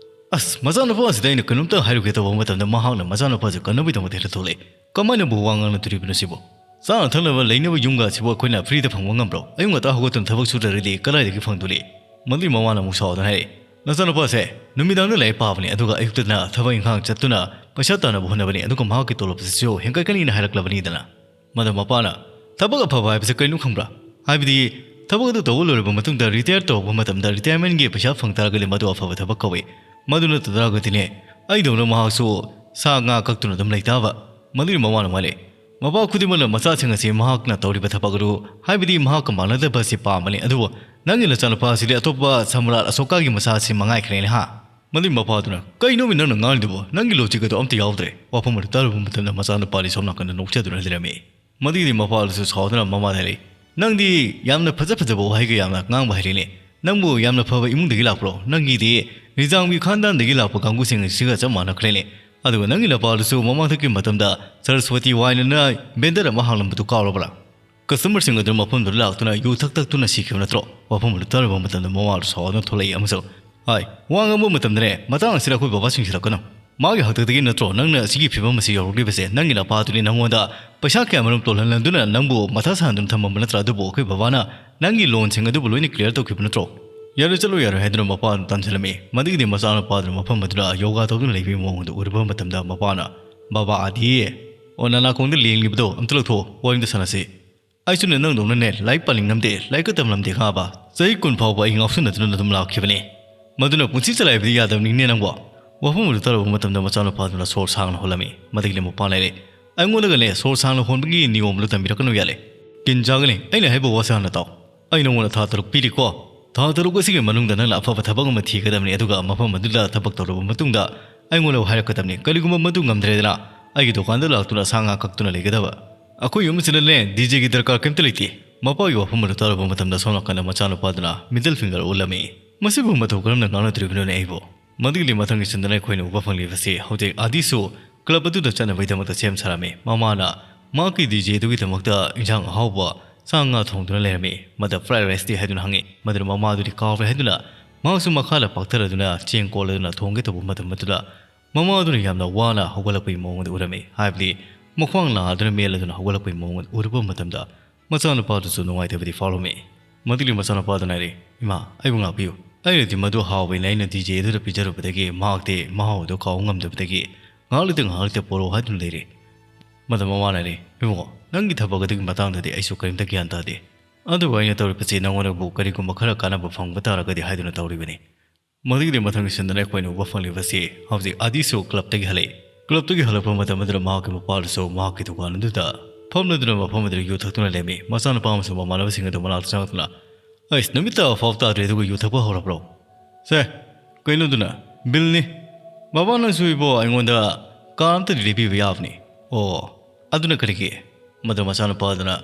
"ꯑꯁ, ꯃꯆꯥꯅꯨꯄꯥ ꯑꯁꯤꯗ ꯑꯩꯅ ꯀꯩꯅꯣꯝꯇ ꯍꯥꯏꯔꯨꯒꯦ" ꯇꯧꯕ ꯃꯇꯝꯗ ꯃꯍꯥꯛꯅ ꯃꯆꯥꯅꯨꯄꯥꯁꯨ ꯀꯟꯅꯕꯒꯤꯗꯃꯛꯇ ꯍꯦꯛꯇ ꯊꯣꯛꯂꯛꯏ꯫ "ꯀꯃꯥꯏꯅꯕꯨ ꯋꯥ ꯉꯥꯡꯅꯗꯣꯔꯤꯕꯅꯣ ꯁꯤꯕꯨ? ꯆꯥꯅ ꯊꯛꯅꯕ ꯂꯩꯅꯕ ꯌꯨꯝꯒ ꯑꯁꯤꯕꯨ ꯑꯩꯈꯣꯏꯅ ꯐ꯭ꯔꯤꯗ ꯐꯪꯕ ꯉꯝꯕ꯭ꯔꯣ? ꯑꯌꯨꯛ ꯉꯟꯇꯥ ꯍꯧꯒꯠꯇꯨꯅ ꯊꯕꯛ ꯁꯨꯗ꯭ꯔꯒꯗꯤ ꯀꯗꯥꯏꯗꯒꯤ ꯐꯪꯗꯣꯔꯤ?" ꯃꯗꯨꯒꯤ ꯃꯃꯥꯅ ꯑꯃꯨꯛ ꯁꯥꯎꯗꯨꯅ ꯍꯥꯏꯔꯛꯏ, "ꯅꯆꯥꯅꯨꯄꯥꯁꯦ ꯅꯨꯃꯤꯗꯥꯡꯗ ꯂꯥꯏꯔꯤꯛ ꯄꯥꯕꯅꯤ, ꯑꯗꯨꯒ ꯑꯌꯨꯛꯇꯅ ꯊꯕꯛ ꯏꯪꯈꯥꯡ ꯆꯠꯇꯨꯅ ꯄꯩꯁꯥ ꯇꯥꯟꯅꯕ ꯍꯣꯠꯅꯕꯅꯤ, ꯑꯗꯨꯒ ꯃꯍꯥꯛꯀꯤ ꯇꯣꯂꯣꯞꯁꯤꯁꯨ ꯍꯦꯟꯒꯠꯀꯅꯤꯅ ꯍꯥꯏꯔꯛꯂꯕꯅꯤꯗꯅ"꯫ ꯃꯗꯨ ꯃꯄꯥꯅ, "ꯊꯕꯛ ꯑꯐꯕ ꯍꯥꯏꯕꯁꯦ ꯀꯔꯤꯅꯣ ꯈꯪꯕ꯭ꯔꯥ? ꯍꯥꯏꯕꯗꯤ ꯊꯕꯛ ꯑꯗꯨ ꯇꯧꯕ ꯂꯣꯏꯔꯕ ꯃꯇꯨꯡꯗ ꯔꯤꯇꯥꯌꯔ ꯇꯧꯔꯛꯄ ꯃꯇꯝꯗ ꯔꯤꯇꯥꯌꯔꯃꯦꯟꯒꯤ ꯄꯩꯁꯥ ꯐꯪ ꯇꯥꯔꯒꯗꯤ ꯃꯗꯨ ꯑꯐꯕ ꯊꯕꯛ ꯀꯧꯏ꯫ ꯃꯗꯨ ꯅꯠꯇ ꯇꯥꯔꯒꯗꯤꯅꯦ, ꯑꯩꯗꯧꯅ ꯃꯍꯥꯛꯁꯨ ꯁꯥ ꯉꯥ ꯀꯛꯇꯨꯅ ꯑꯗꯨꯝ ꯂꯩꯇꯥꯕ"꯫ ꯃꯗꯨꯒꯤ ꯃꯃꯥꯅ ꯃꯥꯜꯂꯤ, "ꯃꯄꯥ ꯈꯨꯗꯤꯡꯃꯛꯅ ꯃꯆꯥꯁꯤꯡ ꯑꯁꯤ ꯃꯍꯥꯛꯅ ꯇꯧꯔꯤꯕ ꯊꯕꯛ ꯑꯗꯨ, ꯍꯥꯏꯕꯗꯤ ꯃꯍꯥꯛꯀ ꯃꯥꯟꯅꯗꯕ ꯑꯁꯤ ꯄꯥꯝꯕꯅꯤ, ꯑꯗꯨꯕꯨ ꯅꯪꯒꯤ ꯅꯆꯥꯅꯨꯄꯥ ꯑꯁꯤꯗꯤ ꯑꯇꯣꯞꯄ ꯁꯝꯔꯥꯠ ꯑꯁꯣꯀꯥꯒꯤ ꯃꯆꯥꯁꯤ ꯃꯉꯥꯏꯈ꯭ꯔꯦꯅꯦ ꯍꯥ?" ꯃꯗꯨꯒꯤ ꯃꯄꯥꯗꯨꯅ, "ꯀꯩꯅꯣꯃꯤ ꯅꯪꯅ ꯉꯥꯡꯂꯤꯗꯨꯕꯨ? ꯅꯪꯒꯤ ꯂꯣꯖꯤꯛ ꯑꯗꯨ ꯑꯝꯇ ꯌꯥꯎꯗ꯭ꯔꯦ"꯫ ꯋꯥꯐꯝ ꯑꯗꯨ ꯇꯥꯔꯨꯕ ꯃꯇꯝꯗ ꯃꯆꯥꯅꯨꯄꯥꯗꯤ ꯁꯣꯝ ꯅꯥꯀꯟꯗ ꯅꯣꯛꯆꯗꯨꯅ ꯂꯩꯔꯝꯃꯤ꯫ ꯃꯗꯨꯒꯤꯗꯤ ꯃꯄꯥꯗꯨꯁꯨ ꯁꯥꯎꯗꯨꯅ ꯃꯃꯥꯗ ꯍꯥꯏꯔꯛꯏ, "ꯅꯪꯗꯤ ꯌꯥꯝꯅ ꯐꯖ ꯐꯖꯕ ꯋꯥꯍꯩꯒ ꯌꯥꯝꯅ ꯉꯥꯡꯕ ꯍꯩꯔꯦꯅꯦ꯫ ꯅꯪꯕꯨ ꯌꯥꯝꯅ ꯐꯕ ꯏꯃꯨꯡꯗꯒꯤ ꯂꯥꯛꯄ꯭ꯔꯣ? ꯅꯪꯒꯤꯗꯤ ꯅꯤꯖꯥꯝꯒꯤ ꯈꯥꯟꯗꯥꯟꯗꯒꯤ ꯂꯥꯛꯄ ꯀꯥꯡꯕꯨꯁꯤꯡ ꯑꯁꯤꯒ ꯆꯞ ꯃꯥꯟꯅꯈ꯭ꯔꯦꯅꯦ꯫ ꯑꯗꯨꯒ ꯅꯪꯒꯤ ꯅꯄꯥꯗꯨꯁꯨ ꯃꯃꯥꯡꯊꯛꯀꯤ ꯃꯇꯝꯗ ꯁꯔꯁꯋꯇꯤ ꯋꯥꯏꯟ ꯑꯅ ꯕꯦꯟꯗꯔ ꯑꯃ ꯍꯥꯡꯂꯝꯕꯗꯨ ꯀꯥꯎꯔꯕ꯭ꯔꯥ? ꯀꯁꯇꯃꯔꯁꯤꯡ ꯑꯗꯨ ꯃꯐꯝꯗꯨꯗ ꯂꯥꯛꯇꯨꯅ ꯌꯨ ꯊꯛ ꯊꯛꯇꯨꯅ ꯁꯤꯈꯤꯕ ꯅꯠꯇ꯭ꯔꯣ?" ꯋꯥꯐꯝ ꯑꯗꯨ ꯇꯥꯔꯨꯕ ꯃꯇꯝꯗ ꯃꯃꯥꯗꯨ ꯁꯥꯎꯗꯨꯅ ꯊꯣꯛꯂꯛꯏ ꯑꯃꯁꯨꯡ, "ꯍꯥꯏ, ꯋꯥ ꯉꯥꯡꯕ ꯃꯇꯝꯗꯅꯦ, ꯃꯇꯥꯡ ꯑꯁꯤꯗ ꯑꯩꯈꯣꯏ ꯕꯕꯥ ꯁꯤꯡꯁꯤꯜꯂꯛꯀꯅꯨ꯫ ꯃꯥꯒꯤ ꯍꯥꯛꯇꯛꯇꯒꯤ ꯅꯠꯇ꯭ꯔꯣ ꯅꯪꯅ ꯑꯁꯤꯒꯤ ꯐꯤꯕꯝ ꯑꯁꯤ ꯌꯧꯔꯛꯂꯤꯕꯁꯦ? ꯅꯪꯒꯤ ꯅꯄꯥꯗꯨꯅꯤ ꯅꯪꯉꯣꯟꯗ ꯄꯩꯁꯥ ꯀꯌꯥꯃꯔꯨꯝ ꯇꯣꯜꯍꯟꯂꯗꯨꯅ ꯅꯪꯕꯨ ꯃꯊꯥ ꯁꯥꯍꯟꯗꯨꯅ ꯊꯝꯃꯝꯕ ꯅꯠꯇ꯭ꯔꯥ? ꯑꯗꯨꯕꯨ ꯑꯩꯈꯣꯏ ꯕꯕꯥꯅ ꯅꯪꯒꯤ ꯂꯣꯟꯁꯤꯡ ꯑꯗꯨꯕꯨ ꯂꯣꯏꯅ ꯀ꯭ꯂꯤꯌꯥꯔ ꯇꯧꯈꯤꯕ ꯅꯠꯇ꯭ꯔꯣ?" "ꯌꯥꯔꯦ, ꯆꯠꯂꯣ, ꯌꯥꯔꯣꯏ" ꯍꯥꯏꯗꯨꯅ ꯃꯄꯥꯗꯨ ꯇꯥꯟꯁꯤꯜꯂꯝꯃꯤ꯫ ꯃꯗꯨꯒꯤꯗꯤ ꯃꯆꯥꯅꯨꯄꯥꯗꯨꯅ ꯃꯐꯝ ꯑꯗꯨꯗ ꯌꯣꯒꯥ ꯇꯧꯗꯨꯅ ꯂꯩꯕꯒꯤ ꯃꯑꯣꯡ ꯑꯗꯨ ꯎꯔꯨꯕ ꯃꯇꯝꯗ ꯃꯄꯥꯅ, "ꯕꯕꯥꯗꯤ, ꯑꯣ, ꯅꯅꯥꯀꯣꯡꯗ ꯂꯦꯡꯂꯤꯕꯗꯣ ꯑꯝꯇ ꯂꯧꯊꯣꯛꯑꯣ, ꯋꯥꯔꯤꯗ ꯁꯥꯟꯅꯁꯤ꯫ ꯑꯩꯁꯨꯅꯦ ꯅꯪꯗꯧꯅꯅꯦ ꯂꯥꯏꯔꯤꯛ ꯄꯥꯅꯤꯡꯉꯝꯗꯦ, ꯂꯥꯏꯔꯤꯛꯀ ꯇꯝꯂꯝꯗꯦ ꯈꯪꯉꯕ? ꯆꯍꯤ ꯀꯨꯟ ꯐꯥꯎꯕ ꯑꯩ ꯉꯥꯎꯁꯤꯟꯅꯗꯨꯅ ꯑꯗꯨꯝ ꯂꯥꯛꯈꯤꯕꯅꯤ꯫ ꯃꯗꯨꯅ ꯄꯨꯟꯁꯤ ꯆꯂꯥꯏꯕꯗꯤ ꯌꯥꯗꯕꯅꯤꯅꯦ ꯅꯪꯕꯣ"꯫ ꯋꯥꯐꯝ ꯑꯗꯨ ꯇꯥꯔꯨꯕ ꯃꯇꯝꯗ ꯃꯆꯥꯅꯨꯄꯥꯗꯨꯅ ꯁꯣꯔ ꯁꯥꯡꯅ ꯍꯣꯜꯂꯝꯃꯤ꯫ ꯃꯗꯒꯤꯗꯤ ꯃꯄꯥ ꯂꯩꯔꯦ, "ꯑꯩꯉꯣꯟꯗꯒꯅꯦ ꯁꯣꯔ ꯁꯥꯡꯅ ꯍꯣꯟꯕꯒꯤ ꯅꯤꯌꯣꯝ ꯑꯗꯨ ꯇꯝꯕꯤꯔꯛꯀꯅꯨ ꯌꯥꯔꯦ꯫ ꯀꯤꯟ ꯆꯥꯒꯅꯤ꯫ ꯑꯩꯅ ꯍꯥꯏꯕ ꯋꯥꯁꯦ ꯍꯥꯟꯅ ꯇꯥꯎ꯫ ꯑꯩ ꯅꯉꯣꯟꯗ ꯊꯥ ꯇꯔꯨꯛ ꯄꯤꯔꯤꯀꯣ꯫ ꯊꯥ ꯇꯔꯨꯛ ꯑꯁꯤꯒꯤ ꯃꯅꯨꯡꯗ ꯅꯪꯅ ꯑꯐꯕ ꯊꯕꯛ ꯑꯃ ꯊꯤꯒꯗꯕꯅꯤ, ꯑꯗꯨꯒ ꯃꯐꯝ ꯑꯗꯨꯗ ꯊꯕꯛ ꯇꯧꯔꯕ ꯃꯇꯨꯡꯗ ꯑꯩꯉꯣꯟꯗ ꯍꯥꯏꯔꯛꯀꯗꯕꯅꯤ꯫ ꯀꯔꯤꯒꯨꯝꯕ ꯃꯗꯨ ꯉꯝꯗ꯭ꯔꯦꯗꯅ, ꯑꯩꯒꯤ ꯗꯨꯀꯥꯟꯗ ꯂꯥꯛꯇꯨꯅ ꯁꯥ ꯉꯥ ꯀꯛꯇꯨꯅ ꯂꯩꯒꯗꯕ꯫ ꯑꯩꯈꯣꯏ ꯌꯨꯝ ꯑꯁꯤꯗꯅꯦ, ꯗꯤꯖꯦꯒꯤ ꯗꯔꯀꯥꯔ ꯀꯩꯝꯇ ꯂꯩꯇꯦ꯫ ꯃꯄꯥꯒꯤ ꯋꯥꯐꯝ ꯑꯗꯨ ꯇꯥꯔꯨꯕ ꯃꯇꯝꯗ ꯁꯣꯝ ꯅꯥꯀꯟꯗ ꯃꯆꯥꯅꯨꯄꯥꯗꯨꯅ ꯃꯤꯗꯜ ꯐꯤꯡꯒꯔ ꯎꯠꯂꯝꯃꯤ꯫ ꯃꯁꯤꯕꯨ ꯃꯇꯧ ꯀꯔꯝꯅ ꯉꯥꯡꯅꯗꯣꯔꯤꯕꯅꯣꯅꯦ ꯑꯩꯕꯨ? ꯃꯗꯨꯒꯤꯗꯤ ꯃꯊꯪꯒꯤ ꯁꯤꯟꯗꯅ ꯑꯩꯈꯣꯏꯅ ꯎꯕ ꯐꯪꯂꯤꯕꯁꯤ ꯍꯧꯖꯤꯛ ꯑꯥꯗꯤꯁꯨ ꯀ꯭ꯂꯕ ꯑꯗꯨꯗ ꯆꯠꯅꯕꯒꯤꯗꯃꯛꯇ ꯁꯦꯝ ꯁꯥꯔꯝꯃꯤ꯫ ꯃꯃꯥꯅ ꯃꯍꯥꯛꯀꯤ ꯗꯤꯖꯦ ꯑꯗꯨꯒꯤꯗꯃꯛꯇ ꯏꯟꯁꯥꯡ ꯑꯍꯥꯎꯕ ꯁꯥ ꯉꯥ ꯊꯣꯡꯗꯨꯅ ꯂꯩꯔꯝꯃꯤ꯫ ꯃꯗ ꯐ꯭ꯔꯥꯏ ꯔꯥꯏꯁꯇꯤ ꯍꯥꯏꯗꯨꯅ ꯍꯪꯉꯤ꯫ ꯃꯗꯨꯗ ꯃꯃꯥꯗꯨꯗꯤ ꯀꯥꯎꯔꯦ ꯍꯥꯏꯗꯨꯅ ꯃꯍꯥꯛꯁꯨ ꯃꯈꯥꯗ ꯄꯥꯛꯊꯔꯗꯨꯅ ꯆꯦꯡ ꯀꯣꯜꯂꯗꯨꯅ ꯊꯣꯡꯒꯦ ꯇꯧꯕ ꯃꯇꯝ ꯑꯗꯨꯗ ꯃꯃꯥꯗꯨꯅ ꯌꯥꯝꯅ ꯋꯥꯅ ꯍꯧꯒꯠꯂꯛꯄꯒꯤ ꯃꯑꯣꯡ ꯑꯗꯨ ꯎꯔꯝꯃꯤ꯫ ꯍꯥꯏꯕꯗꯤ ꯃꯈ꯭ꯋꯥꯡ ꯅꯥꯗꯨꯅ ꯃꯦꯜꯂꯗꯨꯅ ꯍꯧꯒꯠꯂꯛꯄꯒꯤ ꯃꯑꯣꯡ ꯑꯗꯨ ꯎꯔꯨꯕ ꯃꯇꯝꯗ ꯃꯆꯥꯅꯨꯄꯥꯗꯨꯁꯨ ꯅꯨꯡꯉꯥꯏꯇꯕꯗꯤ ꯐꯥꯎꯔꯝꯃꯤ꯫ ꯃꯗꯨꯒꯤ ꯃꯆꯥꯅꯨꯄꯥꯗꯨꯅ ꯍꯥꯏꯔꯤ, "ꯏꯃꯥ, ꯑꯩꯕꯨ ꯉꯥꯛꯄꯤꯌꯨ꯫ ꯑꯩꯅꯗꯤ ꯃꯗꯨ ꯍꯥꯎꯕꯅ ꯑꯩꯅ ꯗꯤꯖꯦ ꯑꯗꯨꯗ ꯄꯤꯖꯔꯨꯕꯗꯒꯤ ꯃꯍꯥꯛꯇꯤ ꯃꯍꯥꯎ ꯑꯗꯨ ꯀꯥꯎ ꯉꯝꯗꯕꯗꯒꯤ ꯉꯥꯏꯍꯥꯛ ꯂꯩꯇ ꯉꯥꯏꯍꯥꯛ ꯂꯩꯇ ꯄꯣꯔꯛꯑꯣ ꯍꯥꯏꯗꯨꯅ ꯂꯩꯔꯦ꯫" ꯃꯗꯨ ꯃꯃꯥꯅ ꯍꯥꯏꯔꯤ, "ꯏꯕꯨꯡꯉꯣ, ꯅꯪꯒꯤ ꯊꯕꯛ ꯑꯗꯨꯒꯤ ꯃꯇꯥꯡꯗꯗꯤ ꯑꯩꯁꯨ ꯀꯔꯤꯝꯇ ꯒ꯭ꯌꯥꯟ ꯇꯥꯗꯦ꯫ ꯑꯗꯨꯕꯨ ꯑꯩꯅ ꯇꯧꯔꯤꯕꯁꯤ ꯅꯉꯣꯟꯗꯕꯨ ꯀꯔꯤꯒꯨꯝꯕ ꯈꯔ ꯀꯥꯟꯅꯕ ꯐꯪꯕ ꯇꯥꯔꯒꯗꯤ ꯍꯥꯏꯗꯨꯅ ꯇꯧꯔꯤꯕꯅꯤ꯫" ꯃꯗꯨꯒꯤꯗꯤ ꯃꯊꯪꯒꯤ ꯁꯤꯟꯗꯅ ꯑꯩꯈꯣꯏꯅ ꯎꯕ ꯐꯪꯂꯤꯕꯁꯤ ꯍꯧꯖꯤꯛ ꯑꯥꯗꯤꯁꯨ ꯀ꯭ꯂꯕꯇꯒꯤ ꯍꯜꯂꯛꯏ꯫ ꯀ꯭ꯂꯕꯇꯒꯤ ꯍꯜꯂꯛꯄ ꯃꯇꯝ ꯑꯗꯨꯗ ꯃꯍꯥꯛꯀꯤ ꯃꯄꯥꯗꯨꯁꯨ ꯃꯍꯥꯛꯀꯤ ꯗꯨꯀꯥꯟ ꯑꯗꯨꯗ ꯐꯝꯂꯗꯨꯅ ꯃꯐꯝ ꯑꯗꯨꯗ ꯌꯨ ꯊꯛꯇꯨꯅ ꯂꯩꯔꯝꯃꯤ꯫ ꯃꯆꯥꯅꯨꯄꯥ ꯑꯃꯁꯨꯡ ꯃꯃꯥꯟꯅꯕꯁꯤꯡ ꯑꯗꯨ ꯃꯅꯥꯛꯇ ꯆꯪꯂꯛꯇꯨꯅ, "ꯑꯩꯁ, ꯅꯨꯃꯤꯠ ꯇꯥꯕ ꯐꯥꯎ ꯇꯥꯗ꯭ꯔꯤ, ꯑꯗꯨꯒ ꯌꯨ ꯊꯛꯄ ꯍꯧꯔꯕ꯭ꯔꯣ?" "ꯁꯦ, ꯀꯩꯅꯣꯗꯨꯅ? ꯕꯤꯜꯅꯤ꯫ ꯕꯕꯥ, ꯅꯪꯁꯨ ꯏꯕꯣ ꯑꯩꯉꯣꯟꯗ ꯀꯥꯔ ꯑꯝꯇꯗꯤ ꯂꯩꯕꯤꯕ ꯌꯥꯕꯅꯤ꯫" "ꯑꯣ, ꯑꯗꯨꯅ ꯀꯔꯤꯒꯤ?" ꯃꯗꯨ ꯃꯆꯥꯅꯨꯄꯥꯗꯨꯅ,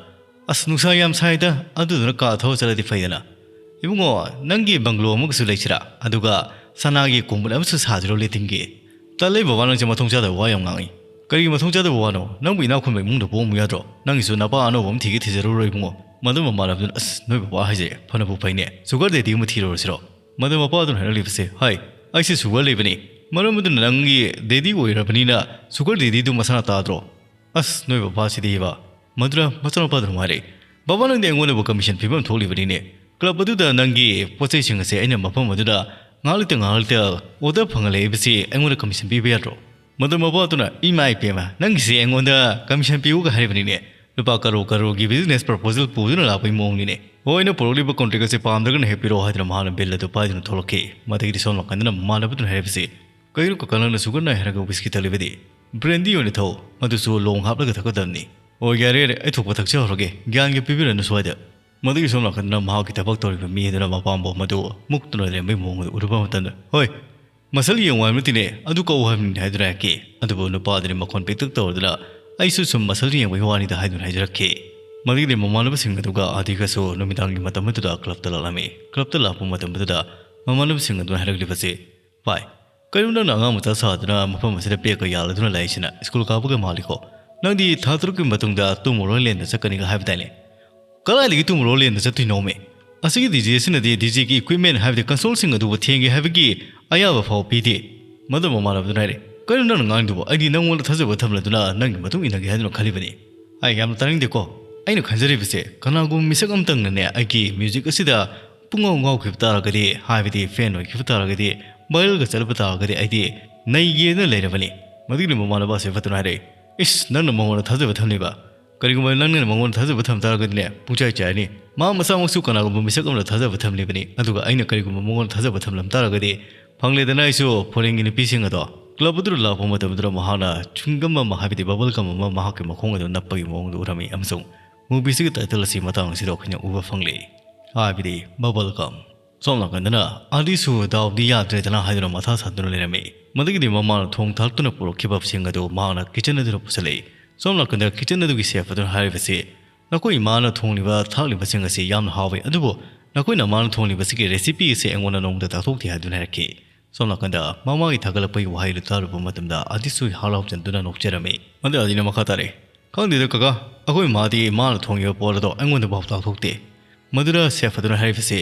"ꯑꯁ, ꯅꯨꯡꯁꯥ ꯌꯥꯝ ꯁꯥꯏꯗ, ꯑꯗꯨꯗꯨꯅ ꯀꯥ ꯊꯧꯔ ꯆꯠꯂꯗꯤ ꯐꯩꯗꯅ꯫ ꯏꯕꯨꯡꯉꯣ, ꯅꯪꯒꯤ ꯕꯪꯒ꯭ꯂꯣ ꯑꯃꯒꯁꯨ ꯂꯩꯁꯤꯔꯥ? ꯑꯗꯨꯒ ꯁꯅꯥꯒꯤ ꯀꯣꯡꯕꯨꯠ ꯑꯃꯁꯨ ꯁꯥꯁꯤꯔꯣ ꯂꯦꯇꯤꯟꯒꯤ?" "ꯇꯜꯂꯦ ꯕꯕꯥ, ꯅꯪꯁꯦ ꯃꯊꯣꯡ ꯆꯥꯗꯕ ꯋꯥ ꯌꯥꯝ ꯉꯥꯡꯉꯤ꯫" "ꯀꯔꯤꯒꯤ ꯃꯊꯣꯡ ꯆꯥꯗꯕ ꯋꯥꯅꯣ? ꯅꯪꯕꯨ ꯏꯅꯥꯛ ꯈꯨꯟꯕ ꯏꯃꯨꯡꯗ ꯄꯣꯛꯑꯝꯃꯨ ꯌꯥꯗ꯭ꯔꯣ? ꯅꯪꯒꯤꯁꯨ ꯅꯄꯥ ꯑꯅꯧꯕ ꯑꯃ ꯊꯤꯒꯦ ꯊꯤꯖꯔꯨꯔꯣ ꯏꯕꯨꯡꯉꯣ꯫" ꯃꯗꯨ ꯃꯃꯥꯟꯅꯕꯗꯨꯅ, "ꯑꯁ, ꯅꯣꯏ ꯕꯕꯥ ꯍꯥꯏꯁꯦ ꯐꯅꯕꯨ ꯐꯩꯅꯦ꯫ ꯁꯨꯒꯔ ꯗꯦꯗꯤ ꯑꯃ ꯊꯤꯔꯨꯔꯁꯤꯔꯣ?" ꯃꯗꯨ ꯃꯄꯥꯗꯨꯅ ꯍꯥꯏꯔꯛꯂꯤꯕꯁꯦ, "ꯍꯥꯏ, ꯑꯩꯁꯦ ꯁꯨꯒꯔ ꯂꯩꯕꯅꯤ꯫ ꯃꯔꯝ ꯑꯗꯨꯅ ꯅꯪꯒꯤ ꯗꯦꯗꯤ ꯑꯣꯏꯔꯕꯅꯤꯅ ꯁꯨꯒꯔ ꯗꯦꯗꯤꯗꯨ ꯃꯁꯥꯅ ꯇꯥꯗ꯭ꯔꯣ?" "ꯑꯁ, ꯅꯣꯏ ꯕꯕꯥꯁꯤꯗꯤꯕ꯫" ꯃꯗꯨꯅ ꯃꯆꯥꯅꯨꯄꯥꯗꯨꯅ ꯍꯥꯏꯔꯛꯏ, "ꯕꯕꯥ, ꯅꯪꯗꯤ ꯑꯩꯉꯣꯟꯗꯕꯨ ꯀꯃꯤꯁꯟ ꯄꯤꯐꯝ ꯊꯣꯛꯂꯤꯕꯅꯤꯅꯦ꯫ ꯀ꯭ꯂꯕ ꯑꯗꯨꯗ ꯅꯪꯒꯤ ꯄꯣꯠ ꯆꯩꯁꯤꯡ ꯑꯁꯦ ꯑꯩꯅ ꯃꯐꯝ ꯑꯗꯨꯗ ꯉꯥꯏꯍꯥꯛ ꯂꯩꯇ ꯉꯥꯏꯍꯥꯛ ꯂꯩꯇ ꯑꯣꯔꯗꯔ ꯐꯪꯍꯜꯂꯛꯏꯕꯁꯤ ꯑꯩꯉꯣꯟꯗ ꯀꯃꯤꯁꯟ ꯄꯤꯕ ꯌꯥꯗ꯭ꯔꯣ?" ꯃꯗꯨ ꯃꯄꯥꯗꯨꯅ, "ꯏꯃꯥ ꯏꯄꯦꯝꯃ, ꯅꯪꯒꯤꯁꯦ ꯑꯩꯉꯣꯟꯗ ꯀꯃꯤꯁꯟ ꯄꯤꯌꯨꯒ ꯍꯥꯏꯔꯤꯕꯅꯤꯅꯦ꯫ ꯂꯨꯄꯥ ꯀꯔꯣꯔ ꯀꯔꯣꯔꯒꯤ ꯕꯤꯖꯤꯅꯦꯁ ꯄ꯭ꯔꯄꯣꯖꯦꯜ ꯄꯨꯗꯨꯅ ꯂꯥꯛꯄꯒꯤ ꯃꯑꯣꯡꯅꯤꯅꯦ꯫ ꯍꯣꯏ, ꯑꯩꯅ ꯄꯨꯔꯛꯂꯤꯕ ꯀꯣꯟꯇ꯭ꯔꯦꯛ ꯑꯁꯦ ꯄꯥꯝꯗ꯭ꯔꯒꯅ ꯍꯦꯛ ꯄꯤꯔꯛꯑꯣ" ꯍꯥꯏꯗꯨꯅ ꯃꯍꯥꯛꯅ ꯕꯤꯜ ꯑꯗꯨ ꯄꯥꯏꯗꯨꯅ ꯊꯣꯛꯂꯛꯈꯤ꯫ ꯃꯗꯨꯒꯤꯗꯤ ꯁꯣꯝ ꯅꯥꯀꯟꯗꯅ ꯃꯃꯥꯟꯅꯕꯗꯨꯅ ꯍꯥꯏꯔꯤꯕꯁꯤ, "ꯀꯩꯅꯣ ꯀꯀꯥ, ꯅꯪꯅ ꯁꯨꯒꯔ ꯅꯥꯏ ꯍꯥꯏꯔꯒ ꯋꯤꯁꯀꯤ ꯊꯛꯂꯤꯕꯗꯤ? ꯕ꯭ꯔꯦꯟꯗꯤ ꯑꯣꯏꯅ ꯊꯛꯎ, ꯃꯗꯨꯁꯨ ꯂꯣꯡ ꯍꯥꯞꯂꯒ ꯊꯛꯀꯗꯕꯅꯤ꯫" "ꯑꯣ, ꯌꯥꯔꯦ, ꯌꯥꯔꯦ, ꯑꯩ ꯊꯣꯛꯄ ꯊꯛꯆꯍꯧꯔꯒꯦ, ꯒ꯭ꯌꯥꯟꯒ ꯄꯤꯕꯤꯔꯅꯨ ꯁ꯭ꯋꯥꯏꯗ"꯫ ꯃꯗꯨꯒꯤ ꯁꯣꯝ ꯅꯥꯀꯟꯗꯅ ꯃꯍꯥꯛꯀꯤ ꯊꯕꯛ ꯇꯧꯔꯤꯕ ꯃꯤ ꯑꯗꯨꯅ ꯃꯄꯥꯝꯕꯣꯝ ꯑꯗꯨ ꯃꯨꯛꯇꯨꯅ ꯂꯩꯔꯝꯕꯒꯤ ꯃꯑꯣꯡ ꯑꯗꯨ ꯎꯔꯨꯕ ꯃꯇꯝꯗ, "ꯍꯣꯏ, ꯃꯁꯜ ꯌꯦꯡꯉꯨ ꯍꯥꯏꯕ ꯅꯠꯇꯦꯅꯦ, ꯑꯗꯨ ꯀꯛꯎ ꯍꯥꯏꯕꯅꯤꯅꯦ" ꯍꯥꯏꯗꯨꯅ ꯍꯥꯏꯔꯛꯈꯤ꯫ ꯑꯗꯨꯕꯨ ꯅꯨꯄꯥ ꯑꯗꯨꯅ ꯃꯈꯣꯟ ꯄꯤꯛꯇꯛ ꯇꯧꯔꯗꯨꯅ, "ꯑꯩꯁꯨ ꯁꯨꯝ ꯃꯁꯜ ꯌꯦꯡꯕꯒꯤ ꯋꯥꯅꯤꯗ" ꯍꯥꯏꯗꯨꯅ ꯍꯥꯏꯖꯔꯛꯈꯤ꯫ ꯃꯗꯨꯒꯤꯗꯤ ꯃꯃꯥꯟꯅꯕꯁꯤꯡ ꯑꯗꯨꯒ ꯑꯥꯗꯤꯒꯁꯨ ꯅꯨꯃꯤꯗꯥꯡꯒꯤ ꯃꯇꯝ ꯑꯗꯨꯗ ꯀ꯭ꯂꯕꯇ ꯂꯥꯛꯂꯝꯃꯤ꯫ ꯀ꯭ꯂꯕꯇ ꯂꯥꯛꯄ ꯃꯇꯝ ꯑꯗꯨꯗ ꯃꯃꯥꯟꯅꯕꯁꯤꯡ ꯑꯗꯨꯅ ꯍꯥꯏꯔꯛꯂꯤꯕꯁꯤ, "ꯚꯥꯏ, ꯀꯩꯅꯣ ꯅꯪꯅ ꯑꯉꯥꯡ ꯃꯆꯥ ꯁꯥꯗꯨꯅ ꯃꯐꯝ ꯑꯁꯤꯗ ꯕꯦꯒꯀ ꯌꯥꯜꯂꯗꯨꯅ ꯂꯥꯛꯏꯁꯤꯅ? ꯁ꯭ꯀꯨꯜ ꯀꯥꯕꯒ ꯃꯥꯜꯂꯤꯀꯣ? ꯅꯪꯗꯤ ꯊꯥ ꯇꯔꯨꯛꯀꯤ ꯃꯇꯨꯡꯗ ꯇꯨꯝꯃꯔꯣꯏ ꯂꯦꯟꯗ ꯆꯠꯀꯅꯤꯒ ꯍꯥꯏꯕꯗꯥꯏꯅꯦ?" "ꯀꯗꯥꯏꯗꯒꯤ ꯇꯨꯝꯃꯔꯣꯏ ꯂꯦꯟꯗ ꯆꯠꯇꯣꯏꯅꯣꯃꯦ? ꯑꯁꯤꯒꯤ ꯗꯤ ꯖꯦ ꯑꯁꯤꯅꯗꯤ ꯗꯤ ꯖꯦꯒꯤ ꯏꯀ꯭ꯋꯤꯞꯃꯦꯟ ꯍꯥꯏꯕꯗꯤ ꯀꯟꯁꯣꯜꯁꯤꯡ ꯑꯗꯨꯕꯨ ꯊꯦꯡꯒꯦ ꯍꯥꯏꯕꯒꯤ ꯑꯌꯥꯕ ꯐꯥꯎ ꯄꯤꯗꯦ"꯫ ꯃꯗꯨ ꯃꯃꯥꯟꯅꯕꯗꯨꯅ ꯍꯥꯏꯔꯦ, "ꯀꯩꯅꯣ ꯅꯪꯅ ꯉꯥꯡꯗꯨꯕꯣ? ꯑꯩꯗꯤ ꯅꯪꯉꯣꯟꯗ ꯊꯥꯖꯕ ꯊꯝꯂꯗꯨꯅ ꯅꯪꯒꯤ ꯃꯇꯨꯡ ꯏꯟꯅꯒꯦ ꯍꯥꯏꯗꯨꯅ ꯈꯜꯂꯤꯕꯅꯤ꯫ ꯑꯩ ꯌꯥꯝꯅ ꯇꯥꯅꯤꯡꯗꯦꯀꯣ꯫ ꯑꯩꯅ ꯈꯟꯖꯔꯤꯕꯁꯦ, ꯀꯅꯥꯒꯨꯝꯕ ꯃꯤꯁꯛ ꯑꯃꯇꯪꯅꯅꯦ ꯑꯩꯒꯤ ꯃ꯭ꯌꯨꯖꯤꯛ ꯑꯁꯤꯗ ꯄꯨꯡꯉꯥꯎ ꯉꯥꯎꯈꯤꯕ ꯇꯥꯔꯒꯗꯤ, ꯍꯥꯏꯕꯗꯤ ꯐꯦꯟ ꯑꯣꯏꯈꯤꯕ ꯇꯥꯔꯒꯗꯤ, ꯚꯥꯏꯔꯦꯜꯒ ꯆꯠꯂꯕ ꯇꯥꯔꯒꯗꯤ ꯑꯩꯗꯤ ꯅꯩꯒꯦꯅ ꯂꯩꯔꯕꯅꯤ"꯫ ꯃꯗꯨꯒꯤꯗꯤ ꯃꯃꯥꯟꯅꯕ ꯑꯁꯦ ꯐꯠꯇꯨꯅ ꯍꯥꯏꯔꯛꯏ, "ꯏꯁ, ꯅꯪꯅ ꯃꯉꯣꯟꯗ ꯊꯥꯖꯕ ꯊꯝꯂꯤꯕ? ꯀꯔꯤꯒꯨꯝꯕ ꯅꯪꯅ ꯃꯉꯣꯟꯗ ꯊꯥꯖꯕ ꯊꯝ ꯇꯥꯔꯒꯗꯤꯅꯦ, ꯄꯨꯡꯆꯥꯏ ꯆꯥꯏꯔꯅꯤ꯫ ꯃꯥ ꯃꯁꯥꯃꯛꯁꯨ ꯀꯅꯥꯒꯨꯝꯕ ꯃꯤꯁꯛ ꯑꯃꯗ ꯊꯥꯖꯕ ꯊꯝꯂꯤꯕꯅꯤ꯫ ꯑꯗꯨꯒ ꯑꯩꯅ ꯀꯔꯤꯒꯨꯝꯕ ꯃꯉꯣꯟꯗ ꯊꯥꯖꯕ ꯊꯝꯂꯝ ꯇꯥꯔꯒꯗꯤ, ꯐꯪꯂꯦꯗꯅ ꯑꯩꯁꯨ ꯐꯣꯔꯦꯟꯒꯤ ꯅꯨꯄꯤꯁꯤꯡ ꯑꯗꯣ"꯫ ꯀ꯭ꯂꯕ ꯑꯗꯨꯗ ꯂꯥꯛꯄ ꯃꯇꯝꯗꯨꯗ ꯃꯍꯥꯛꯅ ꯆ꯭ꯌꯨꯡꯒꯝ ꯑꯃ, ꯍꯥꯏꯕꯗꯤ ꯕꯕꯜ ꯒꯝ ꯑꯃ ꯃꯍꯥꯛꯀꯤ ꯃꯈꯣꯡ ꯑꯗꯨ ꯅꯞꯄꯒꯤ ꯃꯑꯣꯡꯗ ꯎꯔꯝꯃꯤ, ꯑꯃꯁꯨꯡ ꯃꯨꯚꯤꯁꯤꯒꯤ ꯇꯥꯏꯇꯜ ꯑꯁꯤ ꯃꯇꯥꯡ ꯑꯁꯤꯗ ꯑꯩꯈꯣꯏꯅ ꯎꯕ ꯐꯪꯂꯤ, ꯍꯥꯏꯕꯗꯤ ꯕꯕꯜ ꯒꯝ꯫ ꯁꯣꯝ ꯅꯥꯀꯟꯗꯅ ꯑꯥꯗꯤꯁꯨ ꯗꯥꯎꯗꯤ ꯌꯥꯗ꯭ꯔꯦꯗꯅ ꯍꯥꯏꯗꯨꯅ ꯃꯊꯥ ꯁꯥꯗꯨꯅ ꯂꯩꯔꯝꯃꯤ꯫ ꯃꯗꯨꯒꯤꯗꯤ ꯃꯃꯥꯅ ꯊꯣꯡ ꯊꯥꯛꯇꯨꯅ ꯄꯨꯔꯛꯈꯤꯕꯁꯤꯡ ꯑꯗꯨ ꯃꯍꯥꯛꯅ ꯀꯤꯆꯟ ꯑꯗꯨꯗ ꯄꯨꯁꯜꯂꯛꯏ꯫ ꯁꯣꯝ ꯅꯥꯀꯟꯗ ꯀꯤꯆꯟ ꯑꯗꯨꯒꯤ ꯁꯦꯐ ꯑꯗꯨꯅ ꯍꯥꯏꯔꯤꯕꯁꯤ, "ꯅꯈꯣꯏ ꯏꯃꯥꯅ ꯊꯣꯡꯂꯤꯕ ꯊꯥꯛꯂꯤꯕꯁꯤꯡ ꯑꯁꯤ ꯌꯥꯝꯅ ꯍꯥꯎꯋꯤ, ꯑꯗꯨꯕꯨ ꯅꯈꯣꯏꯅ ꯃꯥꯅ ꯊꯣꯡꯂꯤꯕꯁꯤꯒꯤ ꯔꯦꯁꯤꯄꯤ ꯑꯁꯤ ꯑꯩꯉꯣꯟꯗ ꯅꯣꯡꯃꯗ ꯇꯥꯛꯊꯣꯛꯇꯦ" ꯍꯥꯏꯗꯨꯅ ꯍꯥꯏꯔꯛꯈꯤ꯫ ꯁꯣꯝ ꯅꯥꯀꯟꯗ ꯃꯃꯥꯒꯤ ꯊꯥꯒꯠꯂꯛꯄꯒꯤ ꯋꯥꯍꯩꯗꯨ ꯇꯥꯔꯨꯕ ꯃꯇꯝꯗ ꯑꯥꯗꯤꯁꯨ ꯍꯔꯥꯎꯖꯗꯨꯅ ꯅꯣꯛꯆꯔꯝꯃꯤ꯫ ꯃꯗꯨ ꯑꯥꯗꯤꯅ ꯃꯈꯥ ꯇꯥꯔꯦ, "ꯈꯪꯗꯦꯗ ꯀꯀꯥ, ꯑꯩꯈꯣꯏ ꯃꯥꯗꯤ ꯃꯥꯅ ꯊꯣꯡꯉꯤꯕ ꯄꯣꯠ ꯑꯗꯣ ꯑꯩꯉꯣꯟꯗꯐꯥꯎ ꯇꯥꯛꯊꯣꯛꯇꯦ"꯫ ꯃꯗꯨꯗ ꯁꯦꯐ ꯑꯗꯨꯅ ꯍꯥꯏꯔꯤꯕꯁꯤ,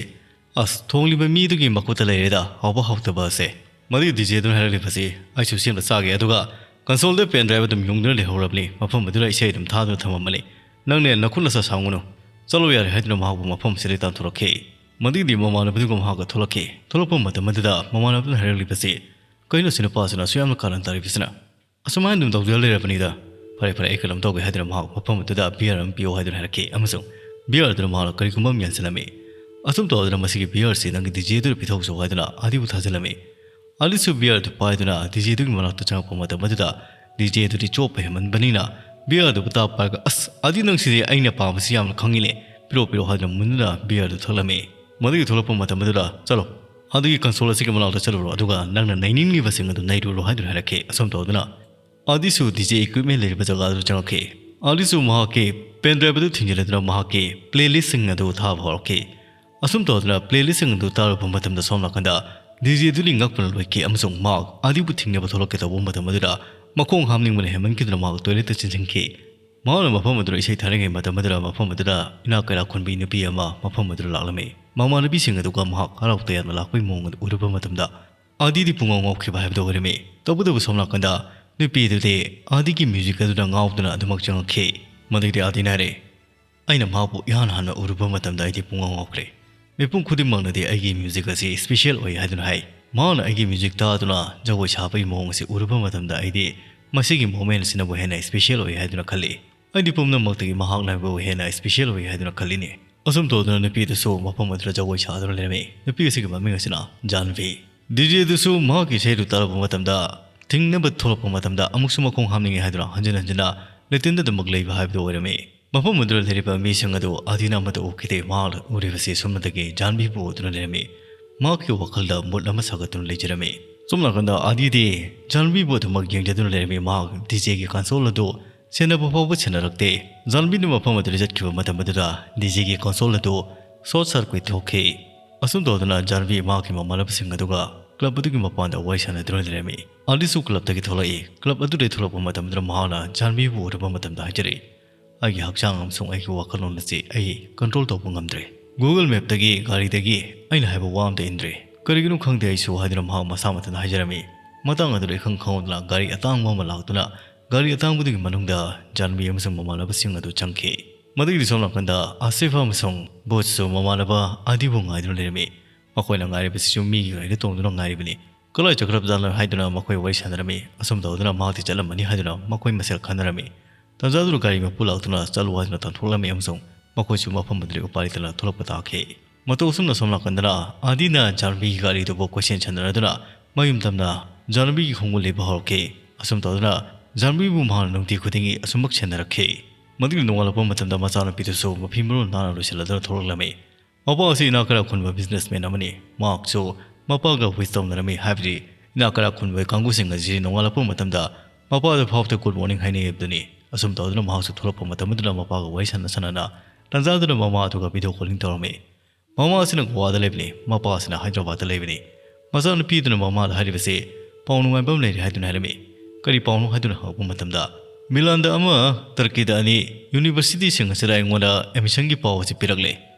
"ꯑꯁ, ꯊꯣꯡꯂꯤꯕ ꯃꯤꯗꯨꯒꯤ ꯃꯈꯨꯠꯇ ꯂꯩꯔꯦꯗ ꯍꯥꯎꯕ ꯍꯥꯎꯇꯕ ꯑꯁꯦ"꯫ ꯃꯗꯨꯒꯤ ꯗꯤ ꯖꯦ ꯑꯗꯨꯅ ꯍꯥꯏꯔꯛꯂꯤꯕꯁꯤ, "ꯑꯩꯁꯨ ꯁꯦꯝꯅ ꯆꯥꯒꯦ, ꯑꯗꯨꯒ ꯀꯟꯁꯣꯜꯗ ꯄꯦꯟ ꯗ꯭ꯔꯥꯏꯚ ꯑꯗꯨꯝ ꯌꯨꯡꯗꯨꯅ ꯂꯩꯍꯧꯔꯕꯅꯤ, ꯃꯐꯝ ꯑꯗꯨꯗ ꯏꯁꯩ ꯑꯗꯨꯝ ꯊꯥꯗꯨꯅ ꯊꯝꯃꯝꯕꯅꯤ꯫ ꯅꯪꯅꯦ ꯅꯈꯨꯠ ꯅꯁꯥ ꯁꯥꯡꯒꯅꯨ, ꯆꯠꯂꯣ ꯌꯥꯔꯦ" ꯍꯥꯏꯗꯨꯅ ꯃꯍꯥꯛꯄꯨ ꯃꯐꯝ ꯑꯁꯤꯗꯒꯤ ꯇꯥꯟꯊꯣꯔꯛꯈꯤ꯫ ꯃꯗꯨꯒꯤꯗꯤ ꯃꯃꯥꯟꯅꯕꯗꯨꯒ ꯃꯍꯥꯛꯀ ꯊꯣꯛꯂꯛꯈꯤ꯫ ꯊꯣꯛꯂꯛꯄ ꯃꯇꯝ ꯑꯗꯨꯗ ꯃꯃꯥꯟꯅꯕꯗꯨꯅ ꯍꯥꯏꯔꯛꯂꯤꯕꯁꯤ, "ꯀꯩꯅꯣ ꯁꯤ ꯅꯨꯄꯥꯁꯤꯅ ꯑꯁꯨꯛ ꯌꯥꯝꯅ ꯀꯥꯔꯟ ꯇꯥꯔꯤꯕꯁꯤꯅ? ꯑꯁꯨꯃꯥꯏꯅ ꯑꯗꯨꯝ ꯇꯧꯗꯨꯅ ꯂꯩꯔꯕꯅꯤꯗ꯫ ꯐꯔꯦ, ꯐꯔꯦ, ꯑꯩ ꯀꯩꯅꯣꯝ ꯇꯧꯒꯦ" ꯍꯥꯏꯗꯨꯅ ꯃꯍꯥꯛ ꯃꯐꯝ ꯑꯗꯨꯗ ꯕꯤꯌꯔ ꯑꯃ ꯄꯤꯌꯣ ꯍꯥꯏꯗꯨꯅ ꯍꯥꯏꯔꯛꯈꯤ, ꯑꯃꯁꯨꯡ ꯕꯤꯌꯔ ꯑꯗꯨꯅ ꯃꯍꯥꯛꯅ ꯀꯔꯤꯒꯨꯝꯕ ꯑꯃ ꯌꯥꯟꯁꯤꯜꯂꯝꯃꯤ꯫ ꯑꯁꯨꯝ ꯇꯧꯗꯨꯅ ꯃꯁꯤꯒꯤ ꯕꯤꯌꯔꯁꯤ ꯅꯪꯒꯤ ꯗꯤ ꯖꯦ ꯑꯗꯨꯗ ꯄꯤꯊꯣꯛꯆꯧ ꯍꯥꯏꯗꯨꯅ ꯑꯥꯗꯤꯕꯨ ꯊꯥꯖꯤꯜꯂꯝꯃꯤ꯫ ꯑꯥꯗꯤꯁꯨ ꯕꯤꯌꯔ ꯑꯗꯨ ꯄꯥꯏꯗꯨꯅ ꯗꯤ ꯖꯦ ꯑꯗꯨꯒꯤ ꯃꯅꯥꯛꯇ ꯆꯪꯉꯛꯄ ꯃꯇꯝ ꯑꯗꯨꯗ, ꯗꯤ ꯖꯦ ꯑꯗꯨꯗꯤ ꯆꯣꯞꯄ ꯍꯦꯟꯃꯟꯕꯅꯤꯅ ꯕꯤꯌꯔꯗꯨ ꯄꯇꯥ ꯄꯥꯏꯔꯒ, "ꯑꯁ, ꯑꯥꯗꯤ ꯅꯪꯁꯤꯗꯤ ꯑꯩꯅ ꯄꯥꯝꯕꯁꯤ ꯌꯥꯝꯅ ꯈꯪꯉꯤꯅꯦ, ꯄꯤꯔꯛꯑꯣ, ꯄꯤꯔꯛꯑꯣ" ꯍꯥꯏꯗꯨꯅ ꯃꯨꯟꯗꯨꯅ ꯕꯤꯌꯔꯗꯨ ꯊꯛꯂꯝꯃꯤ꯫ ꯃꯗꯨꯒꯤ ꯊꯣꯛꯂꯛꯄ ꯃꯇꯝ ꯑꯗꯨꯗ, "ꯆꯠꯂꯣ, ꯑꯗꯨꯒꯤ console ꯑꯁꯤꯒꯤ ꯃꯅꯥꯛꯇ ꯆꯠꯂꯨꯔꯣ, ꯑꯗꯨꯒ ꯅꯪꯅ ꯅꯩꯅꯤꯡꯂꯤꯕꯁꯤꯡ ꯑꯗꯨ ꯅꯩꯔꯨꯔꯣ" ꯍꯥꯏꯗꯨꯅ ꯍꯥꯏꯔꯛꯈꯤ꯫ ꯑꯁꯨꯝ ꯇꯧꯗꯨꯅ ꯑꯥꯗꯤꯁꯨ DJ equipment ꯂꯩꯔꯤꯕ ꯖꯒꯥ ꯑꯗꯨ ꯆꯪꯂꯛꯈꯤ꯫ ꯑꯥꯗꯤꯁꯨ ꯃꯍꯥꯛꯀꯤ pen drive ꯑꯗꯨ ꯊꯤꯡꯖꯤꯜꯂꯗꯨꯅ ꯃꯍꯥꯛꯀꯤ playlistꯁꯤꯡ ꯑꯗꯨ ꯊꯥꯕ ꯍꯧꯔꯛꯈꯤ꯫ ꯑꯁꯨꯝ ꯇꯧꯗꯨꯅ playlistꯁꯤꯡ ꯑꯗꯨ ꯇꯥꯔꯨꯕ ꯃꯇꯝꯗ, ꯁꯣꯝ ꯅꯥꯀꯟꯗ DJ ꯑꯗꯨꯗꯤ ꯉꯛꯄꯅ ꯂꯣꯏꯈꯤ ꯑꯃꯁꯨꯡ ꯃꯍꯥꯛ ꯑꯥꯗꯤꯕꯨ ꯊꯤꯡꯅꯕ ꯊꯣꯛꯂꯛꯀꯦ ꯇꯧꯕ ꯃꯇꯝ ꯑꯗꯨꯗ ꯃꯈꯣꯡ ꯍꯥꯝꯅꯤꯡꯕꯅ ꯍꯦꯟꯃꯟꯈꯤꯗꯨꯅ ꯃꯍꯥꯛ toiletꯇ ꯆꯦꯟꯁꯤꯟꯈꯤ꯫ ꯃꯍꯥꯛꯅ ꯃꯐꯝ ꯑꯗꯨꯗ ꯏꯁꯩ ꯊꯥꯔꯤꯉꯩ ꯃꯇꯝ ꯑꯗꯨꯗ ꯃꯐꯝ ꯑꯗꯨꯗ ꯏꯅꯥꯛ ꯀꯩꯔꯥꯛ ꯈꯨꯟꯕꯤ ꯅꯨꯄꯤ ꯑꯃ ꯃꯐꯝ ꯑꯗꯨꯗ ꯂꯥꯛꯂꯝꯃꯤ꯫ ꯃꯃꯥꯟꯅꯕꯤꯁꯤꯡ ꯑꯗꯨꯒ ꯃꯍꯥꯛ ꯍꯔꯥꯎ ꯇꯌꯥꯝꯅ ꯂꯥꯛꯄꯒꯤ ꯃꯑꯣꯡ ꯑꯗꯨ ꯎꯔꯨꯕ ꯃꯇꯝꯗ ꯑꯥꯗꯤꯗꯤ ꯄꯨꯡꯉꯥꯎ ꯉꯥꯎꯈꯤꯕ ꯍꯥꯏꯕꯗꯨ ꯑꯣꯏꯔꯝꯃꯤ꯫ ꯇꯧꯕꯇꯕꯨ ꯁꯣꯝ ꯅꯥꯀꯟꯗ ꯅꯨꯄꯤ ꯑꯗꯨꯗꯤ ꯑꯥꯗꯤꯒꯤ music ꯑꯗꯨꯗ ꯉꯥꯎꯗꯨꯅ ꯑꯗꯨꯃꯛ ꯆꯪꯂꯛꯈꯤ꯫ ꯃꯗꯨꯗꯤ ꯑꯥꯗꯤꯅ ꯍꯥꯏꯔꯦ, "ꯑꯩꯅ ꯃꯍꯥꯛꯄꯨ ꯏꯍꯥꯟ ꯍꯥꯟꯅ ꯎꯔꯨꯕ ꯃꯇꯝꯗ ꯑꯩꯗꯤ ꯄꯨꯡꯉꯥꯎ ꯉꯥꯎꯈ꯭ꯔꯦ꯫ ꯃꯤꯄꯨꯝ ꯈꯨꯗꯤꯡꯃꯛꯅꯗꯤ ꯑꯩꯒꯤ music ꯑꯁꯤ special ꯑꯣꯏ ꯍꯥꯏꯗꯨꯅ ꯍꯥꯏ꯫ ꯃꯍꯥꯛꯅ ꯑꯩꯒꯤ music ꯇꯥꯗꯨꯅ ꯖꯒꯣꯏ ꯁꯥꯕꯒꯤ ꯃꯑꯣꯡ ꯑꯁꯤ ꯎꯔꯨꯕ ꯃꯇꯝꯗ ꯑꯩꯗꯤ ꯃꯁꯤꯒꯤ moment ꯑꯁꯤꯅꯕꯨ ꯍꯦꯟꯅ special ꯑꯣꯏ ꯍꯥꯏꯗꯨꯅ ꯈꯜꯂꯤ꯫ ꯑꯩꯗꯤ ꯄꯨꯝꯅꯃꯛꯇꯒꯤ ꯃꯍꯥꯛꯅꯕꯨ ꯍꯦꯟꯅ special ꯑꯣꯏ ꯍꯥꯏꯗꯨꯅ ꯈꯜꯂꯤꯅꯦ꯫" ꯑꯁꯨꯝ ꯇꯧꯗꯨꯅ ꯅꯨꯄꯤ ꯑꯗꯨꯁꯨ ꯃꯐꯝ ꯑꯗꯨꯗ ꯖꯒꯣꯏ ꯁꯥꯗꯨꯅ ꯂꯩꯔꯝꯃꯤ꯫ ꯅꯨꯄꯤ ꯑꯁꯤꯒꯤ ꯃꯃꯤꯡ ꯑꯁꯤꯅ ꯖꯥꯟꯚꯤ꯫ DJ ꯑꯗꯨꯁꯨ ꯃꯍꯥꯛꯀꯤ ꯏꯁꯩ ꯑꯗꯨ ꯇꯥꯔꯨꯕ ꯃꯇꯝꯗ, ꯊꯤꯡꯅꯕ ꯊꯣꯛꯂꯛꯄ ꯃꯇꯝꯗ ꯑꯃꯨꯛꯁꯨ ꯃꯈꯣꯡ ꯍꯥꯝꯅꯤꯡꯉꯤ ꯍꯥꯏꯗꯨꯅ ꯍꯟꯖꯤꯟ ꯍꯟꯖꯤꯟꯅ ꯂꯦꯇꯤꯟꯗ ꯑꯗꯨꯃꯛ ꯂꯩꯕ ꯍꯥꯏꯕꯗꯨ ꯑꯣꯏꯔꯝꯃꯤ꯫ ꯃꯐꯝ ꯑꯗꯨꯗ ꯂꯩꯔꯤꯕ ꯃꯤꯁꯤꯡ ꯑꯗꯨ ꯑꯥꯗꯤꯅ ꯑꯃꯠꯇ ꯎꯈꯤꯗꯦ꯫ ꯃꯍꯥꯛꯅ ꯎꯔꯤꯕꯁꯤ ꯁꯨꯞꯅꯇꯒꯤ ꯖꯥꯟꯚꯤꯕꯨ ꯎꯗꯨꯅ ꯂꯩꯔꯝꯃꯤ꯫ ꯃꯍꯥꯛꯀꯤ ꯋꯥꯈꯜꯗ ꯃꯨꯠ ꯑꯃ ꯁꯥꯒꯠꯇꯨꯅ ꯂꯩꯖꯔꯝꯃꯤ꯫ ꯁꯣꯝ ꯅꯥꯀꯟꯗ ꯑꯥꯗꯤꯗꯤ ꯖꯥꯟꯚꯤꯕꯨ ꯑꯗꯨꯃꯛ ꯌꯦꯡꯖꯗꯨꯅ ꯂꯩꯔꯝꯃꯤ꯫ ꯃꯍꯥꯛ DJꯒꯤ console ꯑꯗꯨ ꯁꯦꯟꯅꯕ ꯐꯥꯎꯕ ꯁꯦꯟꯅꯔꯛꯇꯦ꯫ ꯖꯥꯟꯚꯤꯅ ꯃꯐꯝ ꯑꯗꯨꯗ ꯆꯠꯈꯤꯕ ꯃꯇꯝ ꯑꯗꯨꯗ DJꯒꯤ console ꯑꯗꯨ short circuit ꯊꯣꯛꯈꯤ꯫ ꯑꯁꯨꯝ ꯇꯧꯗꯨꯅ ꯖꯥꯟꯚꯤ ꯃꯍꯥꯛꯀꯤ ꯃꯃꯥꯟꯅꯕꯁꯤꯡ ꯑꯗꯨꯒ club ꯑꯗꯨꯒꯤ ꯃꯄꯥꯟꯗ ꯋꯥꯔꯤ ꯁꯥꯟꯅꯗꯨꯅ ꯂꯩꯔꯝꯃꯤ꯫ ꯑꯥꯗꯤꯁꯨ clubꯇꯒꯤ ꯊꯣꯛꯂꯛꯏ꯫ Club ꯑꯗꯨꯗꯒꯤ ꯊꯣꯛꯂꯛꯄ ꯃꯇꯝꯗꯨꯗ ꯃꯍꯥꯛꯅ ꯖꯥꯟꯚꯤꯕꯨ ꯎꯔꯨꯕ ꯃꯇꯝꯗ ꯍꯥꯏꯖꯔꯛꯏ, "ꯑꯩꯒꯤ ꯍꯛꯆꯥꯡ ꯑꯃꯁꯨꯡ ꯑꯩꯒꯤ ꯋꯥꯈꯜꯂꯣꯟ ꯑꯁꯤ ꯑꯩ control ꯇꯧꯕ ꯉꯝꯗ꯭ꯔꯦ꯫" Google Mapꯇꯒꯤ ꯒꯥꯔꯤꯗꯒꯤ ꯑꯩꯅ ꯍꯥꯏꯕ ꯋꯥ ꯑꯝꯇ ꯏꯟꯗ꯭ꯔꯦ꯫ "ꯀꯔꯤꯒꯤꯅꯣ ꯈꯪꯗꯦ ꯑꯩꯁꯨ" ꯍꯥꯏꯗꯨꯅ ꯃꯍꯥꯛ ꯃꯁꯥ ꯃꯊꯟꯇ ꯍꯥꯏꯖꯔꯝꯃꯤ꯫ ꯃꯇꯥꯡ ꯑꯗꯨꯗ ꯏꯈꯪ ꯈꯪꯍꯧꯗꯅ ꯒꯥꯔꯤ ꯑꯇꯥꯡꯕ ꯑꯃ ꯂꯥꯛꯇꯨꯅ ꯒꯥꯔꯤ ꯑꯇꯥꯡꯕꯗꯨꯒꯤ ꯃꯅꯨꯡꯗ ꯖꯥꯟꯚꯤ ꯑꯃꯁꯨꯡ ꯃꯃꯥꯟꯅꯕꯁꯤꯡ ꯑꯗꯨ ꯆꯪꯈꯤ꯫ ꯃꯗꯨꯒꯤꯗꯤ ꯁꯣꯝ ꯅꯥꯀꯟꯗ ꯑꯥꯁꯤꯐ ꯑꯃꯁꯨꯡ ꯕꯣꯁꯁꯨ ꯃꯃꯥꯟꯅꯕ ꯑꯥꯗꯤꯕꯨ ꯉꯥꯏꯗꯨꯅ ꯂꯩꯔꯝꯃꯤ꯫ ꯃꯈꯣꯏꯅ ꯉꯥꯏꯔꯤꯕꯁꯤꯁꯨ ꯃꯤꯒꯤ ꯒꯥꯔꯤꯗ ꯇꯣꯡꯗꯨꯅ ꯉꯥꯏꯔꯤꯕꯅꯤ꯫ "ꯀꯗꯥꯏ ꯆꯠꯈ꯭ꯔꯕꯖꯥꯠꯅꯣ?" ꯍꯥꯏꯗꯨꯅ ꯃꯈꯣꯏ ꯋꯥꯔꯤ ꯁꯥꯟꯅꯔꯝꯃꯤ꯫ ꯑꯁꯨꯝ ꯇꯧꯗꯨꯅ ꯃꯍꯥꯛꯇꯤ ꯆꯠꯂꯝꯃꯅꯤ ꯍꯥꯏꯗꯨꯅ ꯃꯈꯣꯏ ꯃꯁꯦꯜ ꯈꯟꯅꯔꯝꯃꯤ꯫ ꯇꯥꯟꯖꯥꯗꯨꯗ ꯒꯥꯔꯤ ꯃꯄꯨ ꯂꯥꯛꯇꯨꯅ "ꯆꯠꯂꯨ" ꯍꯥꯏꯗꯨꯅ ꯇꯥꯟꯊꯣꯛꯂꯝꯃꯤ ꯑꯃꯁꯨꯡ ꯃꯈꯣꯏꯁꯨ ꯃꯐꯝ ꯑꯗꯨꯗꯒꯤ ꯎꯄꯥꯏ ꯂꯩꯇꯅ ꯊꯣꯛꯂꯛꯄ ꯇꯥꯈꯤ꯫ ꯃꯇꯧ ꯑꯁꯨꯝꯅ ꯁꯣꯝ ꯅꯥꯀꯟꯗꯅ ꯑꯥꯗꯤꯅ ꯖꯥꯟꯚꯤꯒꯤ ꯒꯥꯔꯤꯗꯨꯕꯨ ꯀꯣꯏꯁꯦꯟ ꯁꯦꯟꯅꯔꯗꯨꯅ ꯃꯌꯨꯝ ꯇꯝꯅ ꯖꯥꯟꯚꯤꯒꯤ ꯈꯣꯡꯒꯨꯜ ꯂꯤꯕ ꯍꯧꯔꯛꯈꯤ꯫ ꯑꯁꯨꯝ ꯇꯧꯗꯨꯅ ꯖꯥꯟꯕꯤꯕꯨ ꯃꯍꯥꯛꯅ ꯅꯨꯡꯇꯤ ꯈꯨꯗꯤꯡꯒꯤ ꯑꯁꯨꯝꯃꯛ ꯁꯦꯟꯅꯔꯛꯈꯤ꯫ ꯃꯗꯨꯒꯤ ꯅꯣꯡꯉꯥꯜꯂꯛꯄ ꯃꯇꯝꯗ ꯃꯆꯥꯅꯨꯄꯤꯗꯨꯁꯨ ꯃꯐꯤ ꯃꯔꯣꯜ ꯅꯥꯟꯅ ꯂꯣꯏꯁꯤꯜꯂꯗꯨꯅ ꯊꯣꯛꯂꯛꯂꯝꯃꯤ꯫ ꯃꯄꯥ ꯑꯁꯤ ꯏꯅꯥꯛ ꯀꯩꯔꯥꯛ ꯈꯨꯟꯕ businessman ꯑꯃꯅꯤ꯫ ꯃꯍꯥꯛꯁꯨ ꯃꯄꯥꯒ wish ꯇꯧꯅꯔꯝꯃꯤ, ꯍꯥꯏꯕꯗꯤ ꯏꯅꯥꯛ ꯀꯩꯔꯥꯛ ꯈꯨꯟꯕ ꯀꯥꯡꯕꯨꯁꯤꯡ ꯑꯁꯤ ꯅꯣꯡꯉꯥꯜꯂꯛꯄ ꯃꯇꯝꯗ ꯃꯄꯥꯗ ꯐꯥꯎꯕꯗ good morning ꯍꯥꯏꯅꯩ ꯍꯥꯏꯕꯗꯨꯅꯤ꯫ ꯑꯁꯨꯝ ꯇꯧꯗꯨꯅ ꯃꯍꯥꯛꯁꯨ ꯊꯣꯛꯂꯛꯄ ꯃꯇꯝ ꯑꯗꯨꯗ ꯃꯄꯥꯒ ꯋꯥꯔꯤ ꯁꯥꯟꯅ ꯁꯥꯟꯅꯅ ꯇꯥꯟꯖꯥꯗꯨꯅ ꯃꯃꯥ ꯑꯗꯨꯒ video calling ꯇꯧꯔꯝꯃꯤ꯫ ꯃꯃꯥ ꯑꯁꯤꯅ ꯒꯣꯋꯥꯗ ꯂꯩꯕꯅꯤ, ꯃꯄꯥ ꯑꯁꯤꯅ ꯍꯥꯏꯗ꯭ꯔꯕꯥꯗꯇ ꯂꯩꯕꯅꯤ꯫ ꯃꯆꯥꯅꯨꯄꯤ ꯑꯗꯨꯅ ꯃꯃꯥꯗ ꯍꯥꯏꯔꯤꯕꯁꯤ ꯄꯥꯎ ꯅꯨꯡꯉꯥꯏꯕ ꯑꯃ ꯂꯩꯔꯦ ꯍꯥꯏꯗꯨꯅ ꯍꯥꯏꯔꯝꯃꯤ꯫ ꯀꯔꯤ ꯄꯥꯎꯅꯣ ꯍꯥꯏꯗꯨꯅ ꯍꯪꯉꯛꯄ ꯃꯇꯝꯗ, ꯃꯤꯂꯥꯟꯗ ꯑꯃ ꯇꯔꯀꯤꯗ ꯑꯅꯤ, universityꯁꯤꯡ ꯑꯁꯤꯗ ꯑꯩꯉꯣꯟꯗ admissionꯒꯤ ꯄꯥꯎ ꯑꯁꯤ ꯄꯤꯔꯛꯂꯦ꯫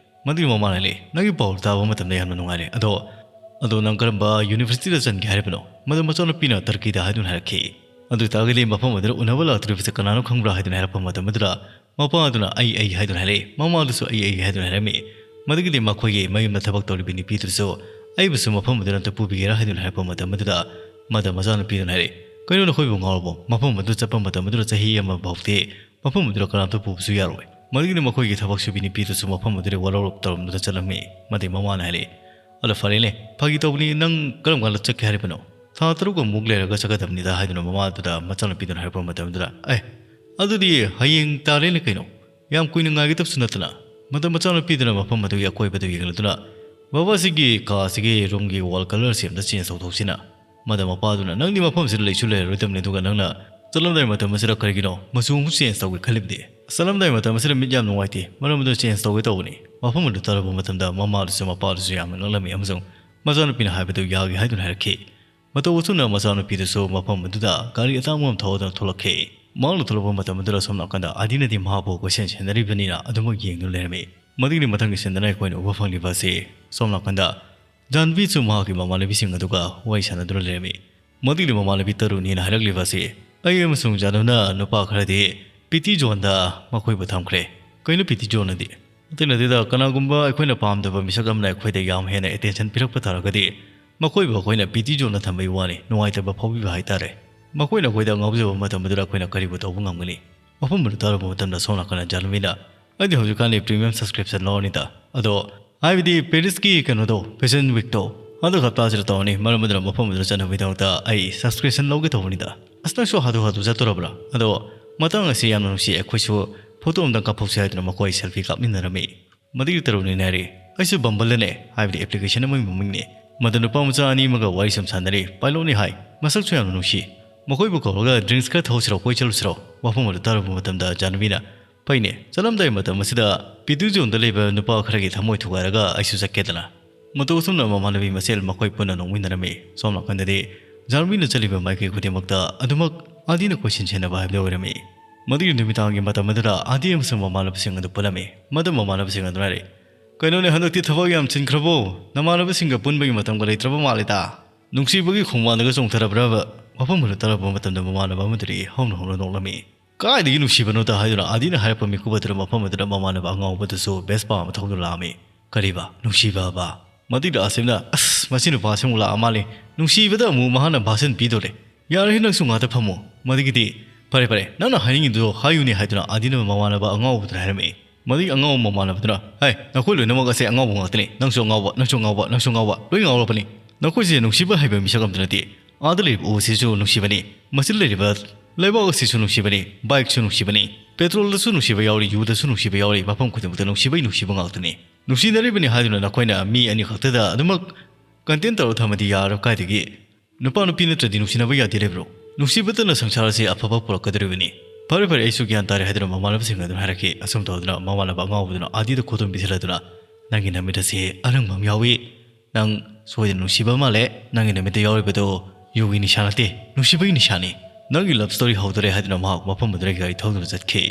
ꯃꯗꯨꯒꯤ ꯃꯃꯥꯅ ꯍꯥꯏꯔꯦ, "ꯅꯪꯒꯤ ꯄꯥꯎ ꯇꯥꯕ ꯃꯇꯝꯗ ꯌꯥꯝꯅ ꯅꯨꯡꯉꯥꯏꯔꯦ꯫ ꯑꯗꯣ, ꯑꯗꯣ ꯅꯪ ꯀꯔꯝꯕ universityꯗ ꯆꯟꯒꯦ ꯍꯥꯏꯔꯤꯕꯅꯣ?" ꯃꯗꯨ ꯃꯆꯥꯅꯨꯄꯤꯅ ꯇꯔꯀꯤꯗ ꯍꯥꯏꯗꯨꯅ ꯍꯥꯏꯔꯛꯈꯤ꯫ ꯑꯗꯨ ꯑꯣꯏꯇꯥꯔꯒꯗꯤ ꯃꯐꯝ ꯑꯗꯨꯗ ꯎꯅꯕ ꯂꯥꯛꯇꯣꯔꯤꯕꯁꯦ ꯀꯅꯥꯅꯣ ꯈꯪꯕ꯭ꯔꯥ ꯍꯥꯏꯗꯨꯅ ꯍꯥꯏꯔꯛꯄ ꯃꯇꯝ ꯑꯗꯨꯗ, ꯃꯄꯥ ꯑꯗꯨꯅ "ꯑꯩ, ꯑꯩ" ꯍꯥꯏꯗꯨꯅ ꯍꯥꯏꯔꯛꯏ꯫ ꯃꯃꯥ ꯑꯗꯨꯁꯨ "ꯑꯩ, ꯑꯩ" ꯍꯥꯏꯗꯨꯅ ꯍꯥꯏꯔꯝꯃꯤ꯫ ꯃꯗꯨꯒꯤꯗꯤ ꯃꯈꯣꯏꯒꯤ ꯃꯌꯨꯝꯗ ꯊꯕꯛ ꯇꯧꯔꯤꯕ ꯅꯨꯄꯤꯗꯨꯁꯨ "ꯑꯩꯕꯨꯁꯨ ꯃꯐꯝ ꯑꯗꯨꯗ ꯑꯝꯇ ꯄꯨꯕꯤꯒꯦꯔꯥ?" ꯍꯥꯏꯗꯨꯅ ꯍꯥꯏꯔꯛꯄ ꯃꯇꯝ ꯑꯗꯨꯗ, ꯃꯗꯨ ꯃꯆꯥꯅꯨꯄꯤꯗꯨꯅ ꯍꯥꯏꯔꯛꯏ, "ꯀꯩꯅꯣ, ꯅꯈꯣꯏꯕꯨ ꯉꯥꯎꯔꯕꯣ? ꯃꯐꯝ ꯑꯗꯨ ꯆꯠꯄ ꯃꯇꯝ ꯑꯗꯨꯗ ꯆꯍꯤ ꯑꯃ ꯐꯥꯎꯗꯤ ꯃꯐꯝ ꯑꯗꯨꯗ ꯀꯅꯥꯝꯇ ꯄꯨꯕꯁꯨ ꯌꯥꯔꯣꯏ꯫" ꯃꯗꯨꯒꯤꯗꯤ ꯃꯈꯣꯏꯒꯤ ꯊꯕꯛ ꯁꯨꯕꯤ ꯅꯨꯄꯤꯗꯨꯁꯨ ꯃꯐꯝ ꯑꯗꯨꯗ ꯋꯥꯔꯧꯔꯞ ꯇꯧꯔꯝꯗꯨꯅ ꯆꯠꯂꯝꯃꯤ꯫ ꯃꯗꯨꯒꯤ ꯃꯃꯥꯅ ꯍꯥꯏꯔꯛꯏ, "ꯑꯗꯣ ꯐꯔꯦꯅꯦ, ꯐꯥꯒꯤ ꯇꯧꯕꯅꯤ, ꯅꯪ ꯀꯔꯝ ꯀꯥꯟꯗ ꯆꯠꯀꯦ ꯍꯥꯏꯔꯤꯕꯅꯣ?" "ꯊꯥ ꯇꯔꯨꯛꯃꯨꯛ ꯂꯩꯔꯒ ꯆꯠꯀꯗꯕꯅꯤꯗ" ꯍꯥꯏꯗꯨꯅ ꯃꯃꯥꯗꯨꯗ ꯃꯆꯥꯅꯨꯄꯤꯗꯨꯅ ꯍꯥꯏꯔꯛꯄ ꯃꯇꯝꯗꯨꯗ, "ꯑꯦ, ꯑꯗꯨꯗꯤ ꯍꯌꯦꯡ ꯇꯥꯔꯦꯅꯦ ꯀꯩꯅꯣ꯫ ꯌꯥꯝ ꯀꯨꯏꯅ ꯉꯥꯏꯒꯗꯕꯁꯨ ꯅꯠꯇꯅ꯫" ꯃꯗꯨ ꯃꯆꯥꯅꯨꯄꯤꯗꯨꯅ ꯃꯐꯝ ꯑꯗꯨꯒꯤ ꯑꯀꯣꯏꯕꯗꯨ ꯌꯦꯡꯂꯗꯨꯅ, "ꯕꯕꯥꯁꯤꯒꯤ ꯀꯥꯁꯤꯒꯤ roomꯒꯤ wall colourꯁꯤ ꯑꯝꯇ change ꯇꯧꯊꯣꯛꯁꯤꯅ꯫" ꯃꯗꯨ ꯃꯄꯥꯗꯨꯅ, "ꯅꯪꯗꯤ ꯃꯐꯝꯁꯤꯗ ꯂꯩꯁꯨ ꯂꯩꯔꯔꯣꯏꯗꯕꯅꯤ, ꯑꯗꯨꯒ ꯅꯪꯅ ꯆꯠꯂꯝꯗꯥꯏ ꯃꯇꯝ ꯑꯁꯤꯗ ꯀꯔꯤꯒꯤꯅꯣ ꯃꯆꯨ ꯑꯃꯨꯛ change ꯇꯧꯒꯦ ꯈꯜꯂꯤꯕꯗꯤ?" "ꯆꯠꯂꯝꯗꯥꯏ ꯃꯇꯝ ꯑꯁꯤꯗ ꯃꯤꯠ ꯌꯥꯝ ꯅꯨꯡꯉꯥꯏꯇꯦ, ꯃꯔꯝ ꯑꯗꯨꯅ change ꯇꯧꯒꯦ ꯇꯧꯕꯅꯤ꯫" ꯃꯐꯝ ꯑꯗꯨ ꯇꯥꯔꯨꯕ ꯃꯇꯝꯗ ꯃꯃꯥꯗꯨꯁꯨ ꯃꯄꯥꯗꯨꯁꯨ ꯌꯥꯝꯅ ꯉꯛꯂꯝꯃꯤ ꯑꯃꯁꯨꯡ ꯃꯆꯥꯅꯨꯄꯤꯅ ꯍꯥꯏꯕꯗꯨ ꯌꯥꯒꯦ ꯍꯥꯏꯗꯨꯅ ꯍꯥꯏꯔꯛꯈꯤ꯫ ꯃꯇꯧ ꯑꯁꯨꯝꯅ ꯃꯆꯥꯅꯨꯄꯤꯗꯨꯁꯨ ꯃꯐꯝ ꯑꯗꯨꯗ ꯒꯥꯔꯤ ꯑꯇꯥꯡꯕ ꯑꯃ ꯊꯧꯗꯨꯅ ꯊꯣꯛꯂꯛꯈꯤ꯫ ꯃꯍꯥꯛꯅ ꯊꯣꯛꯂꯛꯄ ꯃꯇꯝ ꯑꯗꯨꯗ ꯁꯣꯝ ꯅꯥꯀꯟꯗ ꯑꯥꯗꯤꯅꯗꯤ ꯃꯍꯥꯛꯄꯨ ꯀꯣꯏꯁꯦꯟ ꯁꯦꯟꯅꯔꯤꯕꯅꯤꯅ ꯑꯗꯨꯃꯛ ꯌꯦꯡꯗꯨꯅ ꯂꯩꯔꯝꯃꯤ꯫ ꯃꯗꯨꯒꯤ ꯃꯊꯪꯒꯤ ꯁꯤꯟꯗꯅ ꯑꯩꯈꯣꯏꯅ ꯎꯕ ꯐꯪꯂꯤꯕ ꯑꯁꯤ ꯁꯣꯝ ꯅꯥꯀꯟꯗ ꯖꯥꯟꯕꯤꯁꯨ ꯃꯍꯥꯛꯀꯤ ꯃꯃꯥꯟꯅꯕꯤꯁꯤꯡ ꯑꯗꯨꯒ ꯋꯥꯔꯤ ꯁꯥꯟꯅꯗꯨꯅ ꯂꯩꯔꯝꯃꯤ꯫ ꯃꯗꯨꯒꯤ ꯃꯃꯥꯟꯅꯕꯤ ꯇꯔꯨꯅꯤꯅ ꯍꯥꯏꯔꯛꯂꯤꯕ ꯑꯁꯤ, "ꯑꯩ ꯑꯃꯁꯨꯡ ꯖꯥꯟꯕꯤꯅ ꯅꯨꯄꯥ ꯈꯔꯗꯤ ꯄꯤꯇꯤ ꯖꯣꯟꯗ ꯃꯈꯣꯏꯕꯨ ꯊꯝꯈ꯭ꯔꯦ꯫" "ꯀꯩꯅꯣ ꯄꯤꯇꯤ ꯖꯣꯟ ꯑꯗꯤ?" "ꯑꯇꯩ ꯅꯠꯇꯦꯗ, ꯀꯅꯥꯒꯨꯝꯕ ꯑꯩꯈꯣꯏꯅ ꯄꯥꯝꯗꯕ ꯃꯤꯁꯛ ꯑꯃꯅ ꯑꯩꯈꯣꯏꯗ ꯌꯥꯝ ꯍꯦꯟꯅ attention ꯄꯤꯔꯛꯄ ꯇꯥꯔꯒꯗꯤ ꯃꯈꯣꯏꯕꯨ ꯑꯩꯈꯣꯏꯅ ꯄꯤꯇꯤ ꯖꯣꯟꯗ ꯊꯝꯕꯒꯤ ꯋꯥꯅꯤ, ꯅꯨꯡꯉꯥꯏꯇꯕ ꯐꯥꯎꯕꯤꯕ ꯍꯥꯏꯇꯥꯔꯦ꯫ ꯃꯈꯣꯏꯅ ꯑꯩꯈꯣꯏꯗ ꯉꯥꯎꯖꯕ ꯃꯇꯝ ꯑꯗꯨꯗ ꯑꯩꯈꯣꯏꯅ ꯀꯔꯤꯕꯨ ꯇꯧꯕ ꯉꯝꯒꯅꯤ?" ꯃꯐꯝ ꯑꯗꯨ ꯇꯥꯔꯨꯕ ꯃꯇꯝꯗ ꯁꯣꯝ ꯅꯥꯀꯟꯗ ꯖꯥꯟꯕꯤꯅ, "ꯑꯩꯗꯤ ꯍꯧꯖꯤꯛꯀꯥꯟꯗꯤ premium subscription ꯂꯧꯔꯅꯤꯗ꯫ ꯑꯗꯣ, ꯍꯥꯏꯕꯗꯤ Parisꯀꯤ ꯀꯩꯅꯣꯗꯣ, Fashion Weekꯇꯣ, ꯍꯟꯗꯛ ꯍꯞꯇꯥꯁꯤꯗ ꯇꯧꯔꯅꯤ꯫ ꯃꯔꯝ ꯑꯗꯨꯅ ꯃꯐꯝ ꯑꯗꯨꯗ ꯆꯠꯅꯕꯒꯤꯗꯃꯛꯇ ꯑꯩ subscription ꯂꯧꯒꯦ ꯇꯧꯕꯅꯤꯗ꯫" "ꯑꯁ, ꯅꯪꯁꯨ ꯍꯥꯊꯨ ꯍꯥꯊꯨ ꯆꯠꯇꯣꯔꯕ꯭ꯔꯥ? ꯑꯗꯣ ꯃꯇꯥꯡ ꯑꯁꯤ ꯌꯥꯝꯅ ꯅꯨꯡꯁꯤ, ꯑꯩꯈꯣꯏꯁꯨ ꯐꯣꯇꯣ ꯑꯝꯇꯪ ꯀꯥꯞꯍꯧꯁꯤ" ꯍꯥꯏꯗꯨꯅ ꯃꯈꯣꯏ ꯁꯦꯜꯐꯤ ꯀꯥꯞꯃꯤꯟꯅꯔꯝꯃꯤ꯫ ꯃꯗꯨꯒꯤ ꯇꯔꯨꯛꯅꯤꯅ ꯍꯥꯏꯔꯤ, "ꯑꯩꯁꯨ ꯕꯝꯕꯜꯗꯅꯦ, ꯍꯥꯏꯕꯗꯤ ꯑꯦꯄ꯭ꯂꯤꯀꯦꯁꯟ ꯑꯃꯒꯤ ꯃꯃꯤꯡꯅꯤ꯫ ꯃꯗꯨ ꯅꯨꯄꯥ ꯃꯆꯥ ꯑꯅꯤ ꯑꯃꯒ ꯋꯥꯔꯤ ꯁꯨꯝ ꯁꯥꯟꯅꯔꯤ, ꯄꯥꯏꯂꯣꯠꯅꯤ ꯍꯥꯏ꯫ ꯃꯁꯛꯁꯨ ꯌꯥꯝꯅ ꯅꯨꯡꯁꯤ꯫ ꯃꯈꯣꯏꯕꯨ ꯀꯧꯔꯒ ꯗ꯭ꯔꯤꯡꯛꯁ ꯈꯔ ꯊꯛꯎꯁꯤꯔꯣ, ꯀꯣꯏ ꯆꯠꯂꯨꯁꯤꯔꯣ?" ꯋꯥꯐꯝ ꯑꯗꯨ ꯇꯥꯔꯨꯕ ꯃꯇꯝꯗ ꯖꯥꯟꯕꯤꯅ, "ꯐꯩꯅꯦ, ꯆꯠꯂꯝꯗꯥꯏ ꯃꯇꯝ ꯑꯁꯤꯗ ꯄꯤꯇꯨ ꯖꯣꯟꯗ ꯂꯩꯕ ꯅꯨꯄꯥ ꯈꯔꯒꯤ ꯊꯃꯣꯏ ꯊꯨꯒꯥꯏꯔꯒ ꯑꯩꯁꯨ ꯆꯠꯀꯦꯗꯅ"꯫ ꯃꯇꯧ ꯑꯁꯨꯝꯅ ꯃꯃꯥꯟꯅꯕꯤ ꯃꯁꯦꯜ ꯃꯈꯣꯏ ꯄꯨꯟꯅ ꯅꯣꯛꯃꯤꯟꯅꯔꯝꯃꯤ꯫ ꯁꯣꯝ ꯅꯥꯀꯟꯗꯗꯤ ꯖꯥꯟꯕꯤꯅ ꯆꯠꯂꯤꯕ ꯃꯥꯏꯀꯩ ꯈꯨꯗꯤꯡꯃꯛꯇ ꯑꯗꯨꯃꯛ ꯑꯥꯗꯤꯅ ꯀꯣꯏꯁꯤꯟ ꯁꯦꯟꯅꯕ ꯍꯥꯏꯕꯗꯨ ꯑꯣꯏꯔꯝꯃꯤ꯫ ꯃꯗꯨꯒꯤ ꯅꯨꯃꯤꯗꯥꯡꯒꯤ ꯃꯇꯝ ꯑꯗꯨꯗ ꯑꯥꯗꯤ ꯑꯃꯁꯨꯡ ꯃꯃꯥꯟꯅꯕꯁꯤꯡ ꯑꯗꯨ ꯄꯨꯜꯂꯝꯃꯤ꯫ ꯃꯗꯨ ꯃꯃꯥꯟꯅꯕꯁꯤꯡ ꯑꯗꯨꯅ ꯍꯥꯏꯔꯛꯏ, "ꯀꯩꯅꯣꯅꯦ, ꯍꯟꯗꯛꯇꯤ ꯊꯕꯛ ꯌꯥꯝ ꯆꯤꯟꯈ꯭ꯔꯕꯣ? ꯅꯃꯥꯟꯅꯕꯁꯤꯡꯒ ꯄꯨꯟꯕꯒꯤ ꯃꯇꯝꯒ ꯂꯩꯇ꯭ꯔꯕ ꯃꯥꯜꯂꯦꯗ꯫ ꯅꯨꯡꯁꯤꯕꯒꯤ ꯈꯣꯡꯕꯥꯟꯗꯒ ꯆꯣꯡꯊꯔꯕ꯭ꯔꯕ?" ꯋꯥꯐꯝ ꯑꯗꯨ ꯇꯥꯔꯛꯄ ꯃꯇꯝꯗ ꯃꯃꯥꯟꯅꯕ ꯑꯃꯗꯨꯗꯤ ꯍꯧꯅ ꯍꯧꯅ ꯅꯣꯛꯂꯝꯃꯤ꯫ "ꯀꯥꯏꯗꯒꯤ ꯅꯨꯡꯁꯤꯕꯅꯣꯗ" ꯍꯥꯏꯗꯨꯅ ꯑꯥꯗꯤꯅ ꯍꯥꯏꯔꯛꯄ ꯃꯤꯀꯨꯞ ꯑꯗꯨꯗ ꯃꯐꯝ ꯑꯗꯨꯗ ꯃꯃꯥꯟꯅꯕ ꯑꯉꯥꯎꯕꯗꯨꯁꯨ ꯚꯦꯁꯄꯥ ꯑꯃ ꯊꯧꯗꯨꯅ ꯂꯥꯛꯑꯝꯃꯤ꯫ "ꯀꯔꯤꯕ? ꯅꯨꯡꯁꯤꯕꯕ?" ꯃꯗꯨꯗ ꯑꯁꯤꯝꯅ, "ꯑꯁ, ꯃꯁꯤ ꯅꯨꯄꯥꯁꯤ ꯑꯃꯨꯛ ꯂꯥꯛꯑ ꯃꯥꯜꯂꯦ꯫ ꯅꯨꯡꯁꯤꯕꯗ ꯑꯃꯨꯛ ꯃꯍꯥꯛꯅ ꯚꯥꯁꯟ ꯄꯤꯗꯣꯔꯦ꯫ ꯌꯥꯔꯦ, ꯅꯪꯁꯨ ꯉꯥꯛꯇ ꯐꯝꯃꯣ꯫ ꯃꯗꯨꯒꯤꯗꯤ, ꯐꯔꯦ, ꯐꯔꯦ, ꯅꯪꯅ ꯍꯥꯏꯅꯤꯡꯉꯤꯗꯣ ꯍꯥꯏꯌꯨꯅꯦ" ꯍꯥꯏꯗꯨꯅ ꯑꯥꯗꯤꯅ ꯃꯃꯥꯟꯅꯕ ꯑꯉꯥꯎꯕꯗꯨꯗ ꯍꯥꯏꯔꯝꯃꯤ꯫ ꯃꯗꯨꯒꯤ ꯑꯉꯥꯎꯕ ꯃꯃꯥꯟꯅꯕꯗꯨꯅ, "ꯍꯥꯏ, ꯅꯈꯣꯏ ꯂꯣꯏꯅꯃꯛ ꯑꯁꯦ ꯑꯉꯥꯎꯕ ꯉꯥꯛꯇꯅꯤ꯫ ꯅꯪꯁꯨ ꯑꯉꯥꯎꯕ, ꯅꯪꯁꯨ ꯑꯉꯥꯎꯕ, ꯅꯪꯁꯨ ꯑꯉꯥꯎꯕ, ꯂꯣꯏ ꯉꯥꯎꯔꯕꯅꯤ꯫ ꯅꯈꯣꯏꯁꯦ ꯅꯨꯡꯁꯤꯕ ꯍꯩꯕ ꯃꯤꯁꯛ ꯑꯝꯇ ꯅꯠꯇꯦ꯫ ꯑꯥꯗ ꯂꯩꯔꯤꯕ ꯎ ꯑꯁꯤꯁꯨ ꯅꯨꯡꯁꯤꯕꯅꯤ, ꯃꯁꯤꯗ ꯂꯩꯔꯤꯕ ꯂꯩꯕꯥꯛ ꯑꯁꯤꯁꯨ ꯅꯨꯡꯁꯤꯕꯅꯤ, ꯕꯥꯏꯛꯁꯨ ꯅꯨꯡꯁꯤꯕꯅꯤ, ꯄꯦꯇ꯭ꯔꯣꯜꯗꯁꯨ ꯅꯨꯡꯁꯤꯕ ꯌꯥꯎꯔꯤ, ꯌꯨꯗꯁꯨ ꯅꯨꯡꯁꯤꯕ ꯌꯥꯎꯔꯤ, ꯃꯐꯝ ꯈꯨꯗꯤꯡꯃꯛꯇ ꯅꯨꯡꯁꯤꯕꯩ ꯅꯨꯡꯁꯤꯕ ꯉꯥꯛꯇꯅꯤ꯫ ꯅꯨꯡꯁꯤꯅꯔꯤꯕꯅꯤ ꯍꯥꯏꯗꯨꯅ ꯅꯈꯣꯏꯅ ꯃꯤ ꯑꯅꯤ ꯈꯛꯇꯗ ꯑꯗꯨꯃꯛ ꯀꯟꯇꯦꯟ ꯇꯧꯔ ꯊꯝꯃꯗꯤ ꯌꯥꯔꯣꯏ꯫ ꯀꯥꯏꯗꯒꯤ? ꯅꯨꯄꯥ ꯅꯨꯄꯤ ꯅꯠꯇ꯭ꯔꯗꯤ ꯅꯨꯡꯁꯤꯅꯕ ꯌꯥꯗꯦ ꯂꯩꯕ꯭ꯔꯣ? ꯅꯨꯡꯁꯤꯕꯇꯅ ꯁꯪꯁꯥꯔ ꯑꯁꯤ ꯑꯐꯕ ꯄꯨꯔꯛꯀꯗꯧꯔꯤꯕꯅꯤ꯫ ꯐꯔꯦ, ꯐꯔꯦ, ꯑꯩꯁꯨ ꯒ꯭ꯌꯥꯟ ꯇꯥꯔꯦ" ꯍꯥꯏꯗꯨꯅ ꯃꯃꯥꯟꯅꯕꯁꯤꯡ ꯑꯗꯨꯅ ꯍꯥꯏꯔꯛꯈꯤ꯫ ꯑꯁꯨꯝ ꯇꯧꯗꯨꯅ ꯃꯃꯥꯟꯅꯕ ꯑꯉꯥꯎꯕꯗꯨꯅ ꯑꯥꯗꯤꯗ ꯈꯨꯗꯣꯝ ꯄꯤꯁꯤꯜꯂꯗꯨꯅ, "ꯅꯪꯒꯤ ꯅꯃꯤꯠ ꯑꯁꯤ ꯑꯔꯪꯕ ꯑꯃ ꯌꯥꯎꯏ꯫ ꯅꯪ ꯁꯣꯏꯗꯅ ꯅꯨꯡꯁꯤꯕ ꯃꯥꯜꯂꯦ꯫ ꯅꯪꯒꯤ ꯅꯃꯤꯠꯇ ꯌꯥꯎꯔꯤꯕꯗꯣ ꯌꯨꯒꯤ ꯅꯤꯁꯥ ꯅꯠꯇꯦ, ꯅꯨꯡꯁꯤꯕꯒꯤ ꯅꯤꯁꯥꯅꯤ꯫ ꯅꯪꯒꯤ ꯂꯚ ꯁ꯭ꯇꯣꯔꯤ ꯍꯧꯗꯣꯔꯦ" ꯍꯥꯏꯗꯨꯅ ꯃꯍꯥꯛ ꯃꯐꯝ ꯑꯗꯨꯗꯒꯤ ꯒꯥꯔꯤ ꯊꯧꯗꯨꯅ ꯆꯠꯈꯤ꯫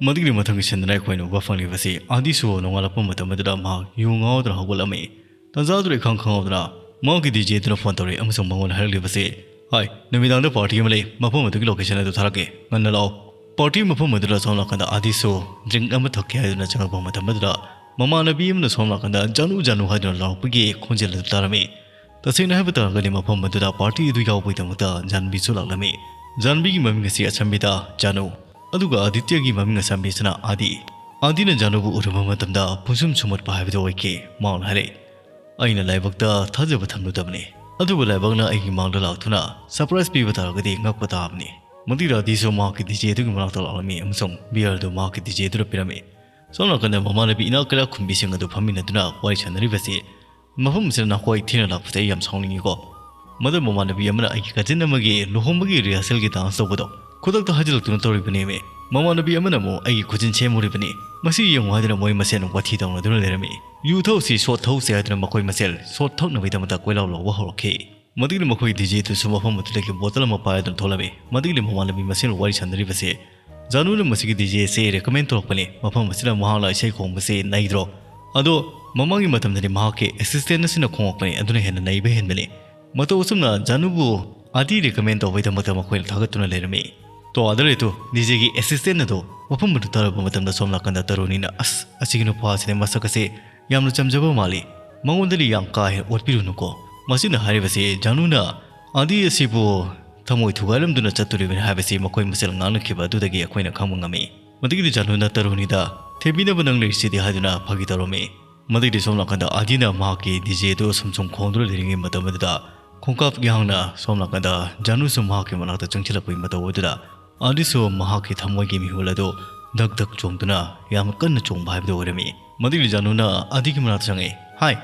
ꯃꯗꯨꯒꯤ ꯃꯊꯪꯒꯤ ꯁꯤꯟꯗꯨꯅ ꯑꯩꯈꯣꯏꯅ ꯎꯕ ꯐꯪꯂꯤꯕꯁꯤ, ꯑꯥꯗꯤꯁꯨ ꯅꯣꯡꯉꯥꯜꯂꯛꯄ ꯃꯇꯝ ꯑꯗꯨꯗ ꯃꯍꯥꯛ ꯌꯨ ꯉꯥꯎꯗꯨꯅ ꯍꯧꯒꯠꯂꯝꯃꯤ꯫ ꯇꯥꯟꯖꯥꯗꯨꯗ ꯏꯈꯪ ꯈꯪꯍꯧꯗꯅ ꯃꯍꯥꯛꯀꯤ ꯗꯤ ꯖꯦꯗꯨꯅ ꯐꯣꯟ ꯇꯧꯔꯛꯏ ꯑꯃꯁꯨꯡ ꯃꯉꯣꯟꯗ ꯍꯥꯏꯔꯛꯂꯤꯕꯁꯤ, "ꯍꯥꯏ, ꯅꯨꯃꯤꯗꯥꯡꯗ ꯄꯥꯔꯇꯤ ꯑꯃ ꯂꯩ, ꯃꯐꯝ ꯑꯗꯨꯒꯤ ꯂꯣꯀꯦꯁꯟ ꯑꯗꯨ ꯊꯥꯔꯛꯀꯦ, ꯉꯟꯅ ꯂꯥꯛꯑꯣ"꯫ ꯄꯥꯔꯇꯤ ꯃꯐꯝ ꯑꯗꯨꯗ ꯁꯣꯝ ꯅꯥꯀꯟꯗ ꯑꯥꯗꯤꯁꯨ ꯗ꯭ꯔꯤꯡꯛ ꯑꯃ ꯊꯛꯀꯦ ꯍꯥꯏꯗꯨꯅ ꯆꯪꯂꯛꯄ ꯃꯇꯝ ꯑꯗꯨꯗ, ꯃꯃꯥꯟꯅꯕꯤ ꯑꯃꯅ ꯁꯣꯝ ꯅꯥꯀꯟꯗ "ꯖꯥꯅꯨ, ꯖꯥꯅꯨ" ꯍꯥꯏꯗꯨꯅ ꯂꯥꯎꯔꯛꯄꯒꯤ ꯈꯣꯟꯖꯦꯜ ꯑꯗꯨ ꯇꯥꯔꯝꯃꯤ꯫ ꯇꯁꯦꯡꯅ ꯍꯥꯏꯕ ꯇꯥꯔꯒꯗꯤ ꯃꯐꯝ ꯑꯗꯨꯗ ꯄꯥꯔꯇꯤ ꯑꯗꯨ ꯌꯥꯎꯕꯒꯤꯗꯃꯛꯇ ꯖꯥꯟꯕꯤꯁꯨ ꯂꯥꯛꯂꯝꯃꯤ꯫ ꯖꯥꯟꯕꯤꯒꯤ ꯃꯃꯤꯡ ꯑꯁꯤ ꯑꯁꯝꯕꯤꯗ ꯖꯥꯅꯨ, ꯑꯗꯨꯒ ꯑꯥꯗꯤꯇ꯭ꯌꯒꯤ ꯃꯃꯤꯡ ꯑꯁꯝꯕꯤꯁꯤꯅ ꯑꯥꯗꯤ꯫ ꯑꯥꯗꯤꯅ ꯖꯥꯅꯨꯕꯨ ꯎꯔꯨꯕ ꯃꯇꯝꯗ ꯄꯨꯡꯁꯨꯝ ꯁꯨꯝꯍꯠꯄ ꯍꯥꯏꯕꯗꯨ ꯑꯣꯏꯈꯤ꯫ ꯃꯍꯥꯛꯅ ꯍꯥꯏꯔꯛꯏ, "ꯑꯩꯅ ꯂꯥꯏꯕꯛꯇ ꯊꯥꯖꯕ ꯊꯝꯂꯨꯗꯕꯅꯤ꯫ ꯑꯗꯨꯕꯨ ꯂꯥꯏꯕꯛꯅ ꯑꯩꯒꯤ ꯃꯥꯡꯗ ꯂꯥꯛꯇꯨꯅ ꯁꯔꯄ꯭ꯔꯥꯏꯖ ꯄꯤꯕ ꯇꯥꯔꯒꯗꯤ ꯉꯛꯄ ꯇꯥꯕꯅꯤ꯫ ꯃꯗꯨꯗ ꯑꯗꯤꯁꯨ ꯃꯍꯥꯛꯀꯤ ꯗꯤꯖꯦ ꯑꯗꯨꯒꯤ ꯃꯅꯥꯛꯇ ꯂꯥꯛꯂꯝꯃꯤ ꯑꯃꯁꯨꯡ ꯕꯤꯌꯔ ꯑꯗꯨ ꯃꯍꯥꯛꯀꯤ ꯗꯤꯖꯦ ꯑꯗꯨꯗ ꯄꯤꯔꯝꯃꯤ꯫ ꯁꯣꯝ ꯅꯥꯀꯟꯗ ꯃꯃꯥꯟꯅꯕꯤ ꯏꯅꯥꯛ ꯀꯩꯔꯥꯛ ꯈꯨꯟꯕꯤꯁꯤꯡ ꯑꯗꯨ ꯐꯝꯃꯤꯟꯅꯗꯨꯅ ꯋꯥꯔꯤ ꯁꯥꯟꯅꯔꯤꯕꯁꯤ꯫ "ꯃꯐꯝ ꯑꯁꯤꯗ ꯅꯈꯣꯏ ꯊꯦꯡꯅ ꯂꯥꯛꯄꯁꯦ ꯑꯩ ꯌꯥꯝ ꯁꯥꯎꯅꯤꯡꯉꯤꯀꯣ꯫ ꯃꯗꯨ ꯃꯃꯥꯟꯅꯕꯤ ꯑꯃꯅ ꯑꯩꯒꯤ ꯀꯖꯤꯟ ꯑꯃꯒꯤ ꯂꯨꯍꯣꯡꯕꯒꯤ ꯔꯤꯍꯔꯁꯦꯜꯒꯤ ꯗꯥꯟꯁ ꯇꯧꯕꯗꯣ ꯈꯨꯗꯛꯇ ꯍꯥꯏꯖꯤꯜꯂꯛꯇꯨꯅ ꯇꯧꯔꯤꯕꯅꯦꯃꯤ꯫ ꯃꯃꯥꯟꯅꯕꯤ ꯑꯃꯅ ꯑꯃꯨꯛ ꯑꯩꯒꯤ ꯈꯨꯖꯤꯟ ꯁꯦꯝꯃꯨꯔꯤꯕꯅꯤ꯫ ꯃꯁꯤ ꯌꯦꯡꯉꯨ" ꯍꯥꯏꯗꯨꯅ ꯃꯣꯏ ꯃꯁꯦꯟ ꯋꯥꯊꯤ ꯇꯧꯅꯗꯨꯅ ꯂꯩꯔꯝꯃꯤ꯫ "ꯌꯨ ꯊꯛꯎꯁꯤ, ꯁꯣꯠ ꯊꯛꯎꯁꯤ" ꯍꯥꯏꯗꯨꯅ ꯃꯈꯣꯏ ꯃꯁꯦꯜ ꯁꯣꯠ ꯊꯛꯅꯕꯒꯤꯗꯃꯛꯇ ꯀꯣꯏꯂꯥꯎ ꯂꯥꯎꯕ ꯍꯧꯔꯛꯈꯤ꯫ ꯃꯗꯨꯒꯤ ꯃꯈꯣꯏ ꯗꯤꯖꯦꯗꯨꯁꯨ ꯃꯐꯝ ꯑꯗꯨꯗꯒꯤ ꯕꯣꯇꯜ ꯑꯃ ꯄꯥꯏꯔꯗꯨꯅ ꯊꯣꯛꯂꯝꯃꯤ꯫ ꯃꯗꯨꯒꯤ ꯃꯃꯥꯟꯅꯕꯤ ꯃꯁꯦꯜ ꯋꯥꯔꯤ ꯁꯥꯟꯅꯔꯤꯕꯁꯦ, "ꯖꯥꯅꯨꯅ ꯃꯁꯤꯒꯤ ꯗꯤꯖꯦ ꯑꯁꯤ ꯔꯦꯀꯃꯦꯟ ꯇꯧꯔꯛꯄꯅꯤ, ꯃꯐꯝ ꯑꯁꯤꯗ ꯃꯍꯥꯛꯅ ꯏꯁꯩ ꯈꯣꯡꯕꯁꯤ ꯅꯩꯗ꯭ꯔꯣ? ꯑꯗꯣ ꯃꯃꯥꯡꯒꯤ ꯃꯇꯝꯗꯗꯤ ꯃꯍꯥꯛꯀꯤ ꯑꯦꯁꯤꯁꯇꯦꯟ ꯑꯁꯤꯅ ꯈꯣꯡꯂꯛꯄꯅꯤ, ꯑꯗꯨꯅ ꯍꯦꯟꯅ ꯅꯩꯕ ꯍꯦꯟꯕꯅꯤ"꯫ ꯃꯇꯧ ꯑꯁꯨꯝꯅ ꯖꯥꯅꯨꯕꯨ ꯑꯥꯗꯤ ꯔꯤꯀꯃꯦꯟ ꯇꯧꯕꯒꯤꯗꯃꯛꯇ ꯃꯈꯣꯏꯅ ꯊꯥꯒꯠꯇꯨꯅ ꯂꯩꯔꯝꯃꯤ꯫ ꯇꯣ ꯑꯥꯗ ꯂꯩꯇꯨ, ꯗꯤꯖꯦꯒꯤ ꯑꯦꯁꯤꯁꯇꯦꯟ ꯑꯗꯨ ꯋꯥꯐꯝ ꯑꯗꯨ ꯇꯥꯔꯕ ꯃꯇꯝꯗ ꯁꯣꯝ ꯅꯥꯀꯟꯗ ꯇꯔꯨꯅꯤꯅ, "ꯑꯁ, ꯑꯁꯤꯒꯤ ꯅꯨꯄꯥ ꯑꯁꯤꯗꯤ ꯃꯁꯛ ꯑꯁꯤ ꯌꯥꯝꯅ ꯆꯝꯖꯕ ꯃꯥꯜꯂꯤ, ꯃꯉꯣꯟꯗꯗꯤ ꯌꯥꯝ ꯀꯥ ꯍꯦꯟꯅ ꯑꯣꯠꯄꯤꯔꯨꯅꯨꯀꯣ, ꯃꯁꯤꯅ ꯍꯥꯏꯔꯤꯕꯁꯤ ꯖꯥꯅꯨꯅ ꯑꯥꯗꯤ ꯑꯁꯤꯕꯨ ꯊꯃꯣꯏ ꯊꯨꯒꯥꯏꯔꯝꯗꯨꯅ ꯆꯠꯇꯣꯔꯤꯕꯅꯤ" ꯍꯥꯏꯕꯁꯤ ꯃꯈꯣꯏ ꯃꯁꯦꯜ ꯉꯥꯡꯅꯈꯤꯕ ꯑꯗꯨꯗꯒꯤ ꯑꯩꯈꯣꯏꯅ ꯈꯪꯕ ꯉꯝꯃꯤ꯫ ꯃꯗꯨꯒꯤꯗꯤ ꯖꯥꯅꯨꯅ ꯇꯔꯨꯅꯤꯗ "ꯊꯦꯝꯕꯤꯅꯕ ꯅꯪ ꯂꯩꯔꯤꯁꯤꯗꯤ" ꯍꯥꯏꯗꯨꯅ ꯐꯥꯒꯤ ꯇꯧꯔꯝꯃꯤ꯫ ꯃꯗꯨꯒꯤꯗꯤ ꯁꯣꯝ ꯅꯥꯀꯟꯗ ꯑꯥꯗꯤꯅ ꯃꯍꯥꯛꯀꯤ ꯗꯤꯖꯦꯗꯨ ꯁꯨꯝ ꯁꯨꯝ ꯈꯣꯡꯗꯨꯅ ꯂꯩꯔꯤꯉꯩ ꯃꯇꯝ ꯑꯗꯨꯗ ꯈꯣꯡꯀꯥꯞ ꯌꯥꯡꯅ ꯁꯣꯝ ꯅꯥꯀꯟꯗ ꯖꯥꯅꯨꯁꯨ ꯃꯍꯥꯛꯀꯤ ꯃꯅꯥꯛꯇ ꯆꯪꯁꯤꯜꯂꯛꯄꯒꯤ ꯃꯇꯧ ꯑꯗꯨꯗ ꯑꯥꯗꯤꯁꯨ ꯃꯍꯥꯛꯀꯤ ꯊꯃꯣꯏꯒꯤ ꯃꯤꯍꯨꯜ ꯑꯗꯨ ꯙꯛ ꯙꯛ ꯆꯣꯡꯗꯨꯅ ꯌꯥꯝꯅ ꯀꯟꯅ ꯆꯣꯡꯕ ꯍꯥꯏꯕꯗꯨ ꯑꯣꯏꯔꯝꯃꯤ꯫ ꯃꯗꯨꯒꯤꯗꯤ ꯖꯥꯅꯨꯅ ꯑꯥꯗꯤꯒꯤ ꯃꯅꯥꯛꯇ ꯆꯪꯉꯛꯏ꯫ "ꯍꯥꯏ,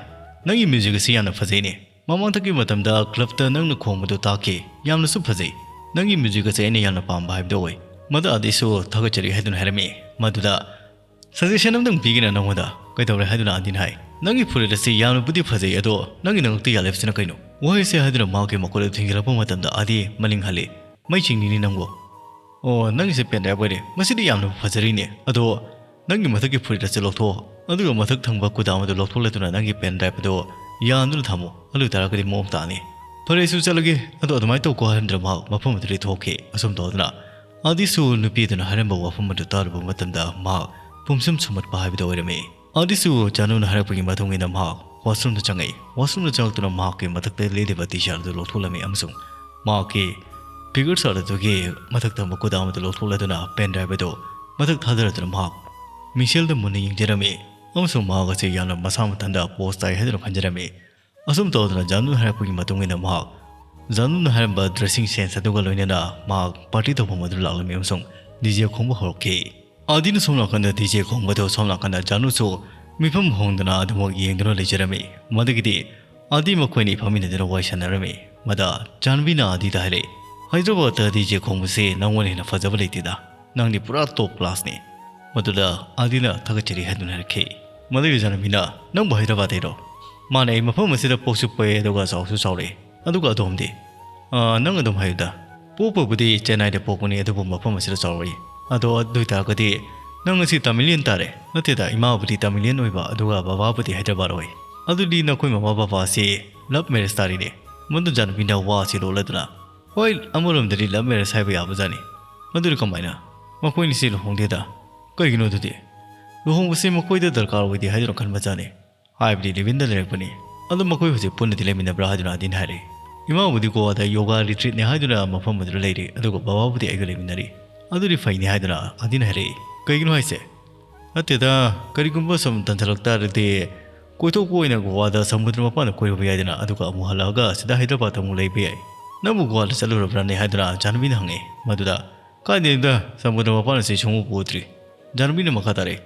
ꯅꯪꯒꯤ ꯃ꯭ꯌꯨꯖꯤꯛ ꯑꯁꯤ ꯌꯥꯝꯅ ꯐꯖꯩꯅꯦ꯫ ꯃꯃꯥꯡꯗꯒꯤ ꯃꯇꯝꯗ ꯀ꯭ꯂꯕꯇ ꯅꯪꯅ ꯈꯣꯡꯕꯗꯨ ꯇꯥꯈꯤ, ꯌꯥꯝꯅꯁꯨ ꯐꯖꯩ꯫ ꯅꯪꯒꯤ ꯃ꯭ꯌꯨꯖꯤꯛ ꯑꯁꯦ ꯑꯩꯅ ꯌꯥꯝꯅ ꯄꯥꯝꯕ ꯍꯥꯏꯕꯗꯨ ꯑꯣꯏ"꯫ ꯃꯗꯨ ꯑꯥꯗꯤꯁꯨ ꯊꯥꯒꯠꯆꯔꯤ ꯍꯥꯏꯗꯨꯅ ꯍꯥꯏꯔꯝꯃꯤ꯫ ꯃꯗꯨꯗ "ꯁꯖꯦꯁꯟ ꯑꯃꯇꯪ ꯄꯤꯒꯦꯅ ꯅꯪꯉꯣꯟꯗ"꯫ "ꯀꯩꯗꯧꯔꯦ?" ꯍꯥꯏꯗꯨꯅ ꯑꯥꯗꯤꯅ ꯍꯥꯏ꯫ "ꯅꯪꯒꯤ ꯐꯨꯔꯤꯠ ꯑꯁꯤ ꯌꯥꯝꯅꯕꯨꯗꯤ ꯐꯖꯩ, ꯑꯗꯣ ꯅꯪꯒꯤ ꯅꯉꯛꯇ ꯌꯥꯜꯂꯤꯕꯁꯤꯅ ꯀꯩꯅꯣ?" ꯋꯥꯍꯩꯁꯦ ꯍꯥꯏꯗꯨꯅ ꯃꯍꯥꯛꯀꯤ ꯃꯈꯨꯠ ꯑꯗꯨ ꯊꯤꯡꯖꯤꯜꯂꯛꯄ ꯃꯇꯝꯗ ꯑꯥꯗꯤ ꯃꯅꯤꯡ ꯍꯜꯂꯤ꯫ "ꯃꯩ ꯆꯤꯡꯅꯤꯅꯤ ꯅꯪꯕꯨ"꯫ "ꯑꯣ, ꯅꯪꯒꯤꯁꯦ ꯄꯦꯟ ꯗ꯭ꯔꯥꯏꯚ ꯑꯣꯏꯔꯦ꯫ ꯃꯁꯤꯗꯤ ꯌꯥꯝꯅ ꯐꯖꯔꯤꯅꯦ꯫ ꯑꯗꯣ ꯅꯪꯒꯤ ꯃꯊꯛꯀꯤ ꯐꯨꯔꯤꯠ ꯑꯁꯤ ꯂꯧꯊꯣꯛꯑꯣ, ꯑꯗꯨꯒ ꯃꯊꯛ ꯊꯪꯕ ꯀꯨꯗꯥꯝ ꯑꯗꯨ ꯂꯧꯊꯣꯛꯂꯗꯨꯅ ꯅꯪꯒꯤ ꯄꯦꯟ ꯗ꯭ꯔꯥꯏꯚ ꯑꯗꯨ ꯌꯥꯟꯗꯨꯅ ꯊꯝꯃꯨ꯫ ꯑꯗꯨ ꯑꯣꯏ ꯇꯥꯔꯒꯗꯤ ꯃꯑꯣꯡ ꯇꯥꯅꯤ"꯫ "ꯐꯔꯦ, ꯑꯩꯁꯨ ꯆꯠꯂꯒꯦ꯫ ꯑꯗꯣ ꯑꯗꯨꯃꯥꯏꯅ ꯇꯧꯀꯣ" ꯍꯥꯏꯔꯝꯗꯅ ꯃꯍꯥꯛ ꯃꯐꯝ ꯑꯗꯨꯗꯒꯤ ꯊꯣꯛꯈꯤ꯫ ꯑꯁꯨꯝ ꯇꯧꯗꯨꯅ ꯑꯥꯗꯤꯁꯨ ꯅꯨꯄꯤ ꯑꯗꯨꯅ ꯍꯥꯏꯔꯝꯕ ꯋꯥꯐꯝ ꯑꯗꯨ ꯇꯥꯔꯨꯕ ꯃꯇꯝꯗ ꯃꯍꯥꯛ ꯄꯨꯝꯁꯨꯝ ꯁꯨꯝꯍꯠꯄ ꯍꯥꯏꯕꯗꯨ ꯑꯣꯏꯔꯝꯃꯤ꯫ ꯑꯥꯗꯤꯁꯨ ꯖꯥꯅꯨꯅ ꯍꯥꯏꯔꯛꯄꯒꯤ ꯃꯇꯨꯡ ꯏꯟꯅ ꯃꯍꯥꯛ ꯋꯥꯁꯔꯨꯝꯗ ꯆꯪꯉꯛꯏ꯫ ꯋꯥꯁꯔꯨꯝꯗ ꯆꯪꯉꯛꯇꯨꯅ ꯃꯍꯥꯛꯀꯤ ꯃꯊꯛꯇ ꯂꯤꯠꯂꯤꯕ ꯇꯤ ꯁꯥꯔꯠ ꯑꯗꯨ ꯂꯧꯊꯣꯛꯂꯝꯃꯤ ꯑꯃꯁꯨꯡ ꯃꯍꯥꯛꯀꯤ ꯐꯤꯒꯔ ꯁꯥꯔꯠ ꯑꯗꯨꯒꯤ ꯃꯊꯛ ꯊꯪꯕ ꯀꯨꯗꯥꯝ ꯑꯗꯨ ꯂꯧꯊꯣꯛꯂꯗꯨꯅ ꯄꯦꯟ ꯗ꯭ꯔꯥꯏꯚ ꯑꯗꯨ ꯃꯊꯛ ꯊꯥꯗꯔꯗꯨꯅ ꯃꯍꯥꯛ ꯃꯤꯡꯁꯦꯜꯗ ꯃꯨꯟꯅ ꯌꯦꯡꯖꯔꯝꯃꯤ ꯑꯃꯁꯨꯡ ꯃꯍꯥꯛ ꯑꯁꯤ ꯌꯥꯝꯅ ꯃꯁꯥ ꯃꯊꯟꯇ ꯄꯣꯁ ꯇꯥꯏ ꯍꯥꯏꯗꯨꯅ ꯈꯟꯖꯔꯝꯃꯤ꯫ ꯑꯁꯨꯝ ꯇꯧꯗꯅ ꯖꯥꯅꯨꯅ ꯍꯥꯏꯔꯛꯄꯒꯤ ꯃꯇꯨꯡ ꯏꯟꯅ ꯃꯍꯥꯛ ꯖꯥꯅꯨꯅ ꯍꯥꯏꯔꯝꯕ dressing sense ꯑꯗꯨꯒ ꯂꯣꯏꯅꯅ ꯃꯍꯥꯛ party ꯇꯧꯐꯝ ꯑꯗꯨ ꯂꯥꯛꯂꯝꯃꯤ ꯑꯃꯁꯨꯡ DJ ꯈꯣꯡꯕ ꯍꯧꯔꯛꯈꯤ꯫ ꯑꯥꯗꯤꯅ ꯁꯣꯝ ꯅꯥꯀꯟꯗ DJ ꯈꯣꯡꯕꯗꯨ ꯁꯣꯝ ꯅꯥꯀꯟꯗ ꯖꯥꯅꯨꯁꯨ ꯃꯤꯐꯝ ꯍꯣꯡꯗꯅ ꯑꯗꯨꯃꯛ ꯌꯦꯡꯗꯨꯅ ꯂꯩꯖꯔꯝꯃꯤ꯫ ꯃꯗꯨꯒꯤꯗꯤ ꯑꯥꯗꯤ ꯃꯈꯣꯏꯅꯤ ꯐꯝꯃꯤꯟꯅꯗꯨꯅ ꯋꯥꯔꯤ ꯁꯥꯟꯅꯔꯝꯃꯤ꯫ ꯃꯗ ꯖꯥꯟꯕꯤꯅ ꯑꯥꯗꯤꯗ ꯍꯥꯏꯔꯛꯏ, "ꯍꯥꯏꯗ꯭ꯔꯕꯥꯗꯇ DJ ꯈꯣꯡꯕꯁꯤ ꯅꯪꯉꯣꯟꯗ ꯍꯦꯟꯅ ꯐꯖꯕ ꯂꯩꯇꯦꯗ꯫ ꯅꯪꯗꯤ ꯄꯨꯔꯥ top class ꯅꯤ꯫" ꯃꯗꯨꯗ ꯑꯥꯗꯤꯅ ꯊꯥꯒꯠꯆꯔꯤ ꯍꯥꯏꯗꯨꯅ ꯍꯥꯏꯔꯛꯈꯤ꯫ ꯃꯗꯨꯒꯤ ꯖꯥꯟꯕꯤꯅ, "ꯅꯪꯕꯨ ꯍꯥꯏꯗ꯭ꯔꯕꯥꯗꯇꯩꯔꯣ?" ꯃꯥꯅ ꯑꯩ ꯃꯐꯝ ꯑꯁꯤꯗ ꯄꯣꯛꯁꯨ ꯄꯣꯛꯑꯦ ꯑꯗꯨꯒ ꯆꯥꯎꯁꯨ ꯆꯥꯎꯔꯛꯑꯦ꯫ ꯑꯗꯨꯒ ꯑꯗꯣꯝꯗꯤ? ꯑꯥ, ꯅꯪ ꯑꯗꯨꯝ ꯍꯥꯏꯌꯨꯗ꯫ ꯄꯣꯛꯄꯕꯨꯗꯤ ꯆꯦꯟꯅꯥꯏꯗ ꯄꯣꯛꯄꯅꯤ, ꯑꯗꯨꯕꯨ ꯃꯐꯝ ꯑꯁꯤꯗ ꯆꯥꯎꯔꯛꯏ꯫ ꯑꯗꯣ ꯑꯗꯨ ꯑꯣꯏꯇꯥꯔꯒꯗꯤ ꯅꯪ ꯑꯁꯤ ꯇꯥꯃꯤꯂꯤꯌꯟ ꯇꯥꯔꯦ꯫ ꯅꯠꯇꯦꯗ, ꯏꯃꯥꯕꯨꯗꯤ ꯇꯥꯃꯤꯂꯤꯌꯟ ꯑꯣꯏꯕ, ꯑꯗꯨꯒ ꯕꯕꯥꯕꯨꯗꯤ ꯍꯥꯏꯗ꯭ꯔꯕꯥꯗ ꯑꯣꯏ꯫ ꯑꯗꯨꯗꯤ ꯅꯈꯣꯏ ꯃꯃꯥ ꯕꯕꯥ ꯑꯁꯤ love marriage ꯇꯥꯔꯤꯅꯦ꯫ ꯃꯗꯨ ꯖꯥꯟꯕꯤꯅ ꯋꯥ ꯑꯁꯤ ꯂꯣꯠꯂꯗꯨꯅ, "ꯍꯣꯏ, ꯑꯃꯔꯣꯝꯗꯗꯤ love marriage ꯍꯥꯏꯕ ꯌꯥꯕꯖꯥꯠꯅꯤ꯫" "ꯃꯗꯨꯗꯤ ꯀꯃꯥꯏꯅ?" "ꯃꯈꯣꯏꯅꯤꯁꯤ ꯂꯨꯍꯣꯡꯗꯦꯗ꯫ ꯀꯩꯒꯤꯅꯣ ꯑꯗꯨꯗꯤ?" "ꯂꯨꯍꯣꯡꯕꯁꯤ ꯃꯈꯣꯏꯗ ꯗꯔꯀꯥꯔ ꯑꯣꯏꯗꯦ ꯍꯥꯏꯗꯨꯅ ꯈꯟꯕꯖꯥꯠꯅꯤ꯫ ꯍꯥꯏꯕꯗꯤ live-inꯗ ꯂꯩꯔꯛꯄꯅꯤ꯫ ꯑꯗꯣ ꯃꯈꯣꯏ ꯍꯧꯖꯤꯛ ꯄꯨꯟꯅꯗꯤ ꯂꯩꯃꯤꯟꯅꯕ꯭ꯔꯥ?" ꯍꯥꯏꯗꯨꯅ ꯑꯥꯗꯤꯅ ꯍꯥꯏꯔꯛꯏ꯫ "ꯏꯃꯥꯕꯨꯗꯤ ꯒꯣꯋꯥꯗ yoga retreat-ꯅꯦ ꯍꯥꯏꯗꯨꯅ ꯃꯐꯝ ꯑꯗꯨꯗ ꯂꯩꯔꯤ, ꯑꯗꯨꯒ ꯕꯕꯥꯕꯨꯗꯤ ꯑꯩꯒ ꯂꯩꯃꯤꯟꯅꯔꯤ꯫" "ꯑꯗꯨꯗꯤ ꯐꯩꯅꯦ," ꯍꯥꯏꯗꯨꯅ ꯑꯥꯗꯤꯅ ꯍꯥꯏꯔꯛꯏ꯫ "ꯀꯩꯒꯤꯅꯣ ꯍꯥꯏꯁꯦ?" "ꯅꯠꯇꯦꯗ, ꯀꯔꯤꯒꯨꯝꯕ ꯁꯨꯝ ꯇꯟꯊꯔꯛ ꯇꯥꯔꯗꯤ ꯀꯣꯏꯊꯣꯛꯄ ꯑꯣꯏꯅ ꯒꯣꯋꯥꯗ ꯁꯃꯨꯗ꯭ꯔ ꯃꯄꯥꯟꯗ ꯀꯣꯏꯔꯨꯕ ꯌꯥꯏꯗꯅ, ꯑꯗꯨꯒ ꯑꯃꯨꯛ ꯍꯜꯂꯛꯑꯒ ꯁꯤꯗ ꯍꯥꯏꯗ꯭ꯔꯕꯥꯗꯇ ꯑꯃꯨꯛ ꯂꯩꯕ ꯌꯥꯏ꯫" "ꯅꯪꯕꯨ ꯒꯣꯋꯥꯗ ꯆꯠꯂꯨꯔꯕ꯭ꯔꯥꯅꯦ?" ꯍꯥꯏꯗꯨꯅ ꯖꯥꯟꯕꯤꯅ ꯍꯪꯉꯤ꯫ ꯃꯗꯨꯗ, "ꯀꯥꯏꯗꯩꯅꯣꯗ, ꯁꯃꯨꯗ꯭ꯔ ꯃꯄꯥꯟ ꯑꯁꯤ ꯁꯨꯡꯎꯕꯨ ꯎꯗ꯭ꯔꯤ꯫" ꯖꯥꯟꯕꯤꯅ ꯃꯈꯥ ꯇꯥꯔꯛꯏ,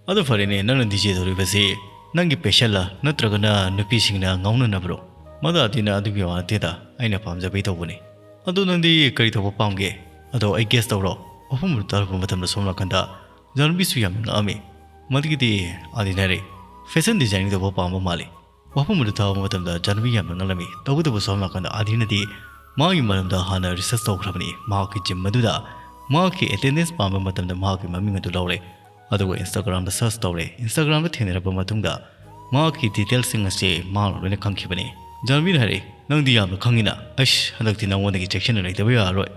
"ꯑꯗꯨ ꯐꯔꯦꯅꯦ, ꯅꯪꯅ DJ ꯇꯧꯔꯤꯕꯁꯤ ꯅꯪꯒꯤ passion-ꯂ ꯅꯠꯇ꯭ꯔꯒꯅ ꯅꯨꯄꯤꯁꯤꯡꯅ ꯉꯥꯎꯅꯅꯕ꯭ꯔꯣ?" "ꯃꯗꯨ ꯑꯥꯗꯤꯅ, ꯑꯗꯨꯒꯤ ꯋꯥ ꯅꯠꯇꯦꯗ, ꯑꯩꯅ ꯄꯥꯝꯖꯕꯩ ꯇꯧꯕꯅꯤ꯫" "ꯑꯗꯣ ꯅꯪꯗꯤ ꯀꯔꯤ ꯇꯧꯕ ꯄꯥꯝꯒꯦ?" ꯑꯗꯣ ꯑꯩ guess ꯇꯧꯔꯣ? ꯋꯥꯐꯝ ꯑꯗꯨ ꯇꯥꯔꯛꯄ ꯃꯇꯝꯗ ꯁꯣꯝ ꯅꯥꯀꯟꯗ ꯖꯥꯟꯕꯤꯁꯨ ꯌꯥꯝꯅ ꯉꯛꯑꯝꯃꯤ꯫ ꯃꯗꯨꯒꯤꯗꯤ ꯑꯥꯗꯤꯅ ꯍꯥꯏꯔꯛꯏ, "Fashion designing ꯇꯧꯕ ꯄꯥꯝꯕ ꯃꯥꯜꯂꯤ꯫" ꯋꯥꯐꯝ ꯑꯗꯨ ꯇꯥꯕ ꯃꯇꯝꯗ ꯖꯥꯟꯕꯤ ꯌꯥꯝꯅ ꯉꯛꯂꯝꯃꯤ꯫ ꯇꯧꯕꯇꯕꯨ ꯁꯣꯝ ꯅꯥꯀꯟꯗ ꯑꯥꯗꯤꯅꯗꯤ ꯃꯥꯒꯤ ꯃꯔꯝꯗ ꯍꯥꯟꯅ research ꯇꯧꯈ꯭ꯔꯕꯅꯤ꯫ ꯃꯍꯥꯛꯀꯤ gym ꯑꯗꯨꯗ ꯃꯍꯥꯛꯀꯤ attendance ꯄꯥꯟꯕ ꯃꯇꯝꯗ ꯃꯍꯥꯛꯀꯤ ꯃꯃꯤꯡ ꯑꯗꯨ ꯂꯧꯔꯦ꯫ ꯑꯗꯨꯒ Instagram-ꯗ search ꯇꯧꯔꯦ꯫ Instagram-ꯗ ꯊꯦꯡꯅꯔꯕ ꯃꯇꯨꯡꯗ ꯃꯍꯥꯛꯀꯤ details-ꯁꯤꯡ ꯑꯁꯤ ꯃꯍꯥꯛꯅ ꯂꯣꯏꯅ ꯈꯪꯈꯤꯕꯅꯤ꯫ ꯖꯥꯟꯕꯤꯅ ꯍꯥꯏꯔꯛꯏ, "ꯅꯪꯗꯤ ꯌꯥꯝꯅ ꯈꯪꯉꯤꯅ꯫ ꯑꯩꯁ, ꯍꯟꯗꯛꯇꯤ ꯅꯉꯣꯟꯗꯒꯤ ꯆꯦꯛꯁꯤꯟꯅ ꯂꯩꯇꯕ ꯌꯥꯔꯔꯣꯏ꯫"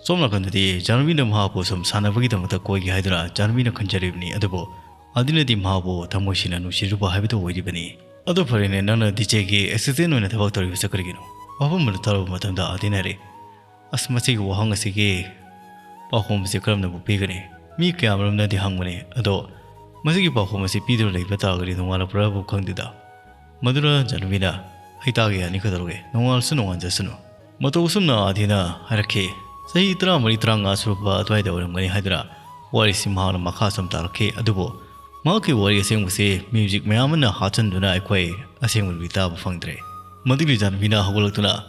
ꯁꯣꯝ ꯅꯥꯀꯟꯗꯗꯤ ꯖꯥꯟꯕꯤꯅ ꯃꯍꯥꯛꯄꯨ ꯁꯨꯝ ꯁꯥꯟꯅꯕꯒꯤꯗꯃꯛꯇ ꯀꯣꯏꯒꯦ ꯍꯥꯏꯗꯨꯅ ꯖꯥꯟꯕꯤꯅ ꯈꯟꯖꯔꯤꯕꯅꯤ꯫ ꯑꯗꯨꯕꯨ ꯑꯥꯗꯤꯅꯗꯤ ꯃꯍꯥꯛꯄꯨ ꯊꯃꯣꯏ ꯁꯦꯡꯅ ꯅꯨꯡꯁꯤꯔꯨꯕ ꯍꯥꯏꯕꯗꯨ ꯑꯣꯏꯔꯤꯕꯅꯤ꯫ "ꯑꯗꯨ ꯐꯔꯦꯅꯦ, ꯅꯪꯅ DJ-ꯒꯤ assistant ꯑꯣꯏꯅ ꯊꯕꯛ ꯇꯧꯔꯤꯕꯁꯤ ꯀꯔꯤꯒꯤꯅꯣ?" ꯋꯥꯐꯝ ꯑꯗꯨ ꯇꯥꯔꯨꯕ ꯃꯇꯝꯗ ꯑꯥꯗꯤꯅ ꯍꯥꯏꯔꯛꯏ, "ꯑꯁ, ꯃꯁꯤꯒꯤ ꯋꯥꯍꯪ ꯑꯁꯤꯒꯤ ꯄꯥꯎꯈꯨꯝ ꯑꯁꯤ ꯀꯔꯝꯅꯕꯨ ꯄꯤꯒꯅꯤ? ꯃꯤ ꯀꯌꯥꯃꯔꯨꯝꯅꯗꯤ ꯍꯪꯕꯅꯤ, ꯑꯗꯣ ꯃꯁꯤꯒꯤ ꯄꯥꯎꯈꯨꯝ ꯑꯁꯤ ꯄꯤꯗꯨꯅ ꯂꯩꯕ ꯇꯥꯔꯒꯗꯤ ꯅꯣꯡꯉꯥꯜꯂꯛꯄ꯭ꯔꯥꯕꯨ ꯈꯪꯗꯦꯗ꯫" ꯃꯗꯨꯅ ꯖꯥꯟꯕꯤꯅ, "ꯑꯩ ꯇꯥꯒꯦ ꯌꯥꯅꯤ, ꯀꯩꯗꯧꯔꯒꯦ? ꯅꯣꯡꯉꯥꯜꯁꯨ ꯅꯣꯡꯉꯥꯟꯖꯁꯅꯨ"꯫ ꯃꯇꯧ ꯑꯁꯨꯝꯅ ꯑꯥꯗꯤꯅ ꯍꯥꯏꯔꯛꯈꯤ꯫ ꯆꯍꯤ ꯇꯔꯥꯃꯔꯤ, ꯇꯔꯥꯃꯉꯥ ꯁꯨꯔꯛꯄ ꯑꯗꯨꯋꯥꯏꯗ ꯑꯣꯏꯔꯝꯒꯅꯤ ꯍꯥꯏꯗꯨꯅ ꯋꯥꯔꯤꯁꯤ ꯃꯍꯥꯛꯅ ꯃꯈꯥ ꯁꯨꯝ ꯇꯥꯔꯛꯈꯤ꯫ ꯑꯗꯨꯕꯨ ꯃꯍꯥꯛꯀꯤ ꯋꯥꯔꯤ ꯑꯁꯦꯡꯕꯁꯤ ꯃ꯭ꯌꯨꯖꯤꯛ ꯃꯌꯥꯝ ꯑꯃꯅ ꯍꯥꯞꯆꯤꯟꯗꯨꯅ ꯑꯩꯈꯣꯏ ꯑꯁꯦꯡꯕꯗꯨꯗꯤ ꯇꯥꯕ ꯐꯪꯗ꯭ꯔꯦ꯫ ꯃꯗꯨꯒꯤ ꯖꯥꯟꯕꯤꯅ ꯍꯧꯒꯠꯂꯛꯇꯨꯅ,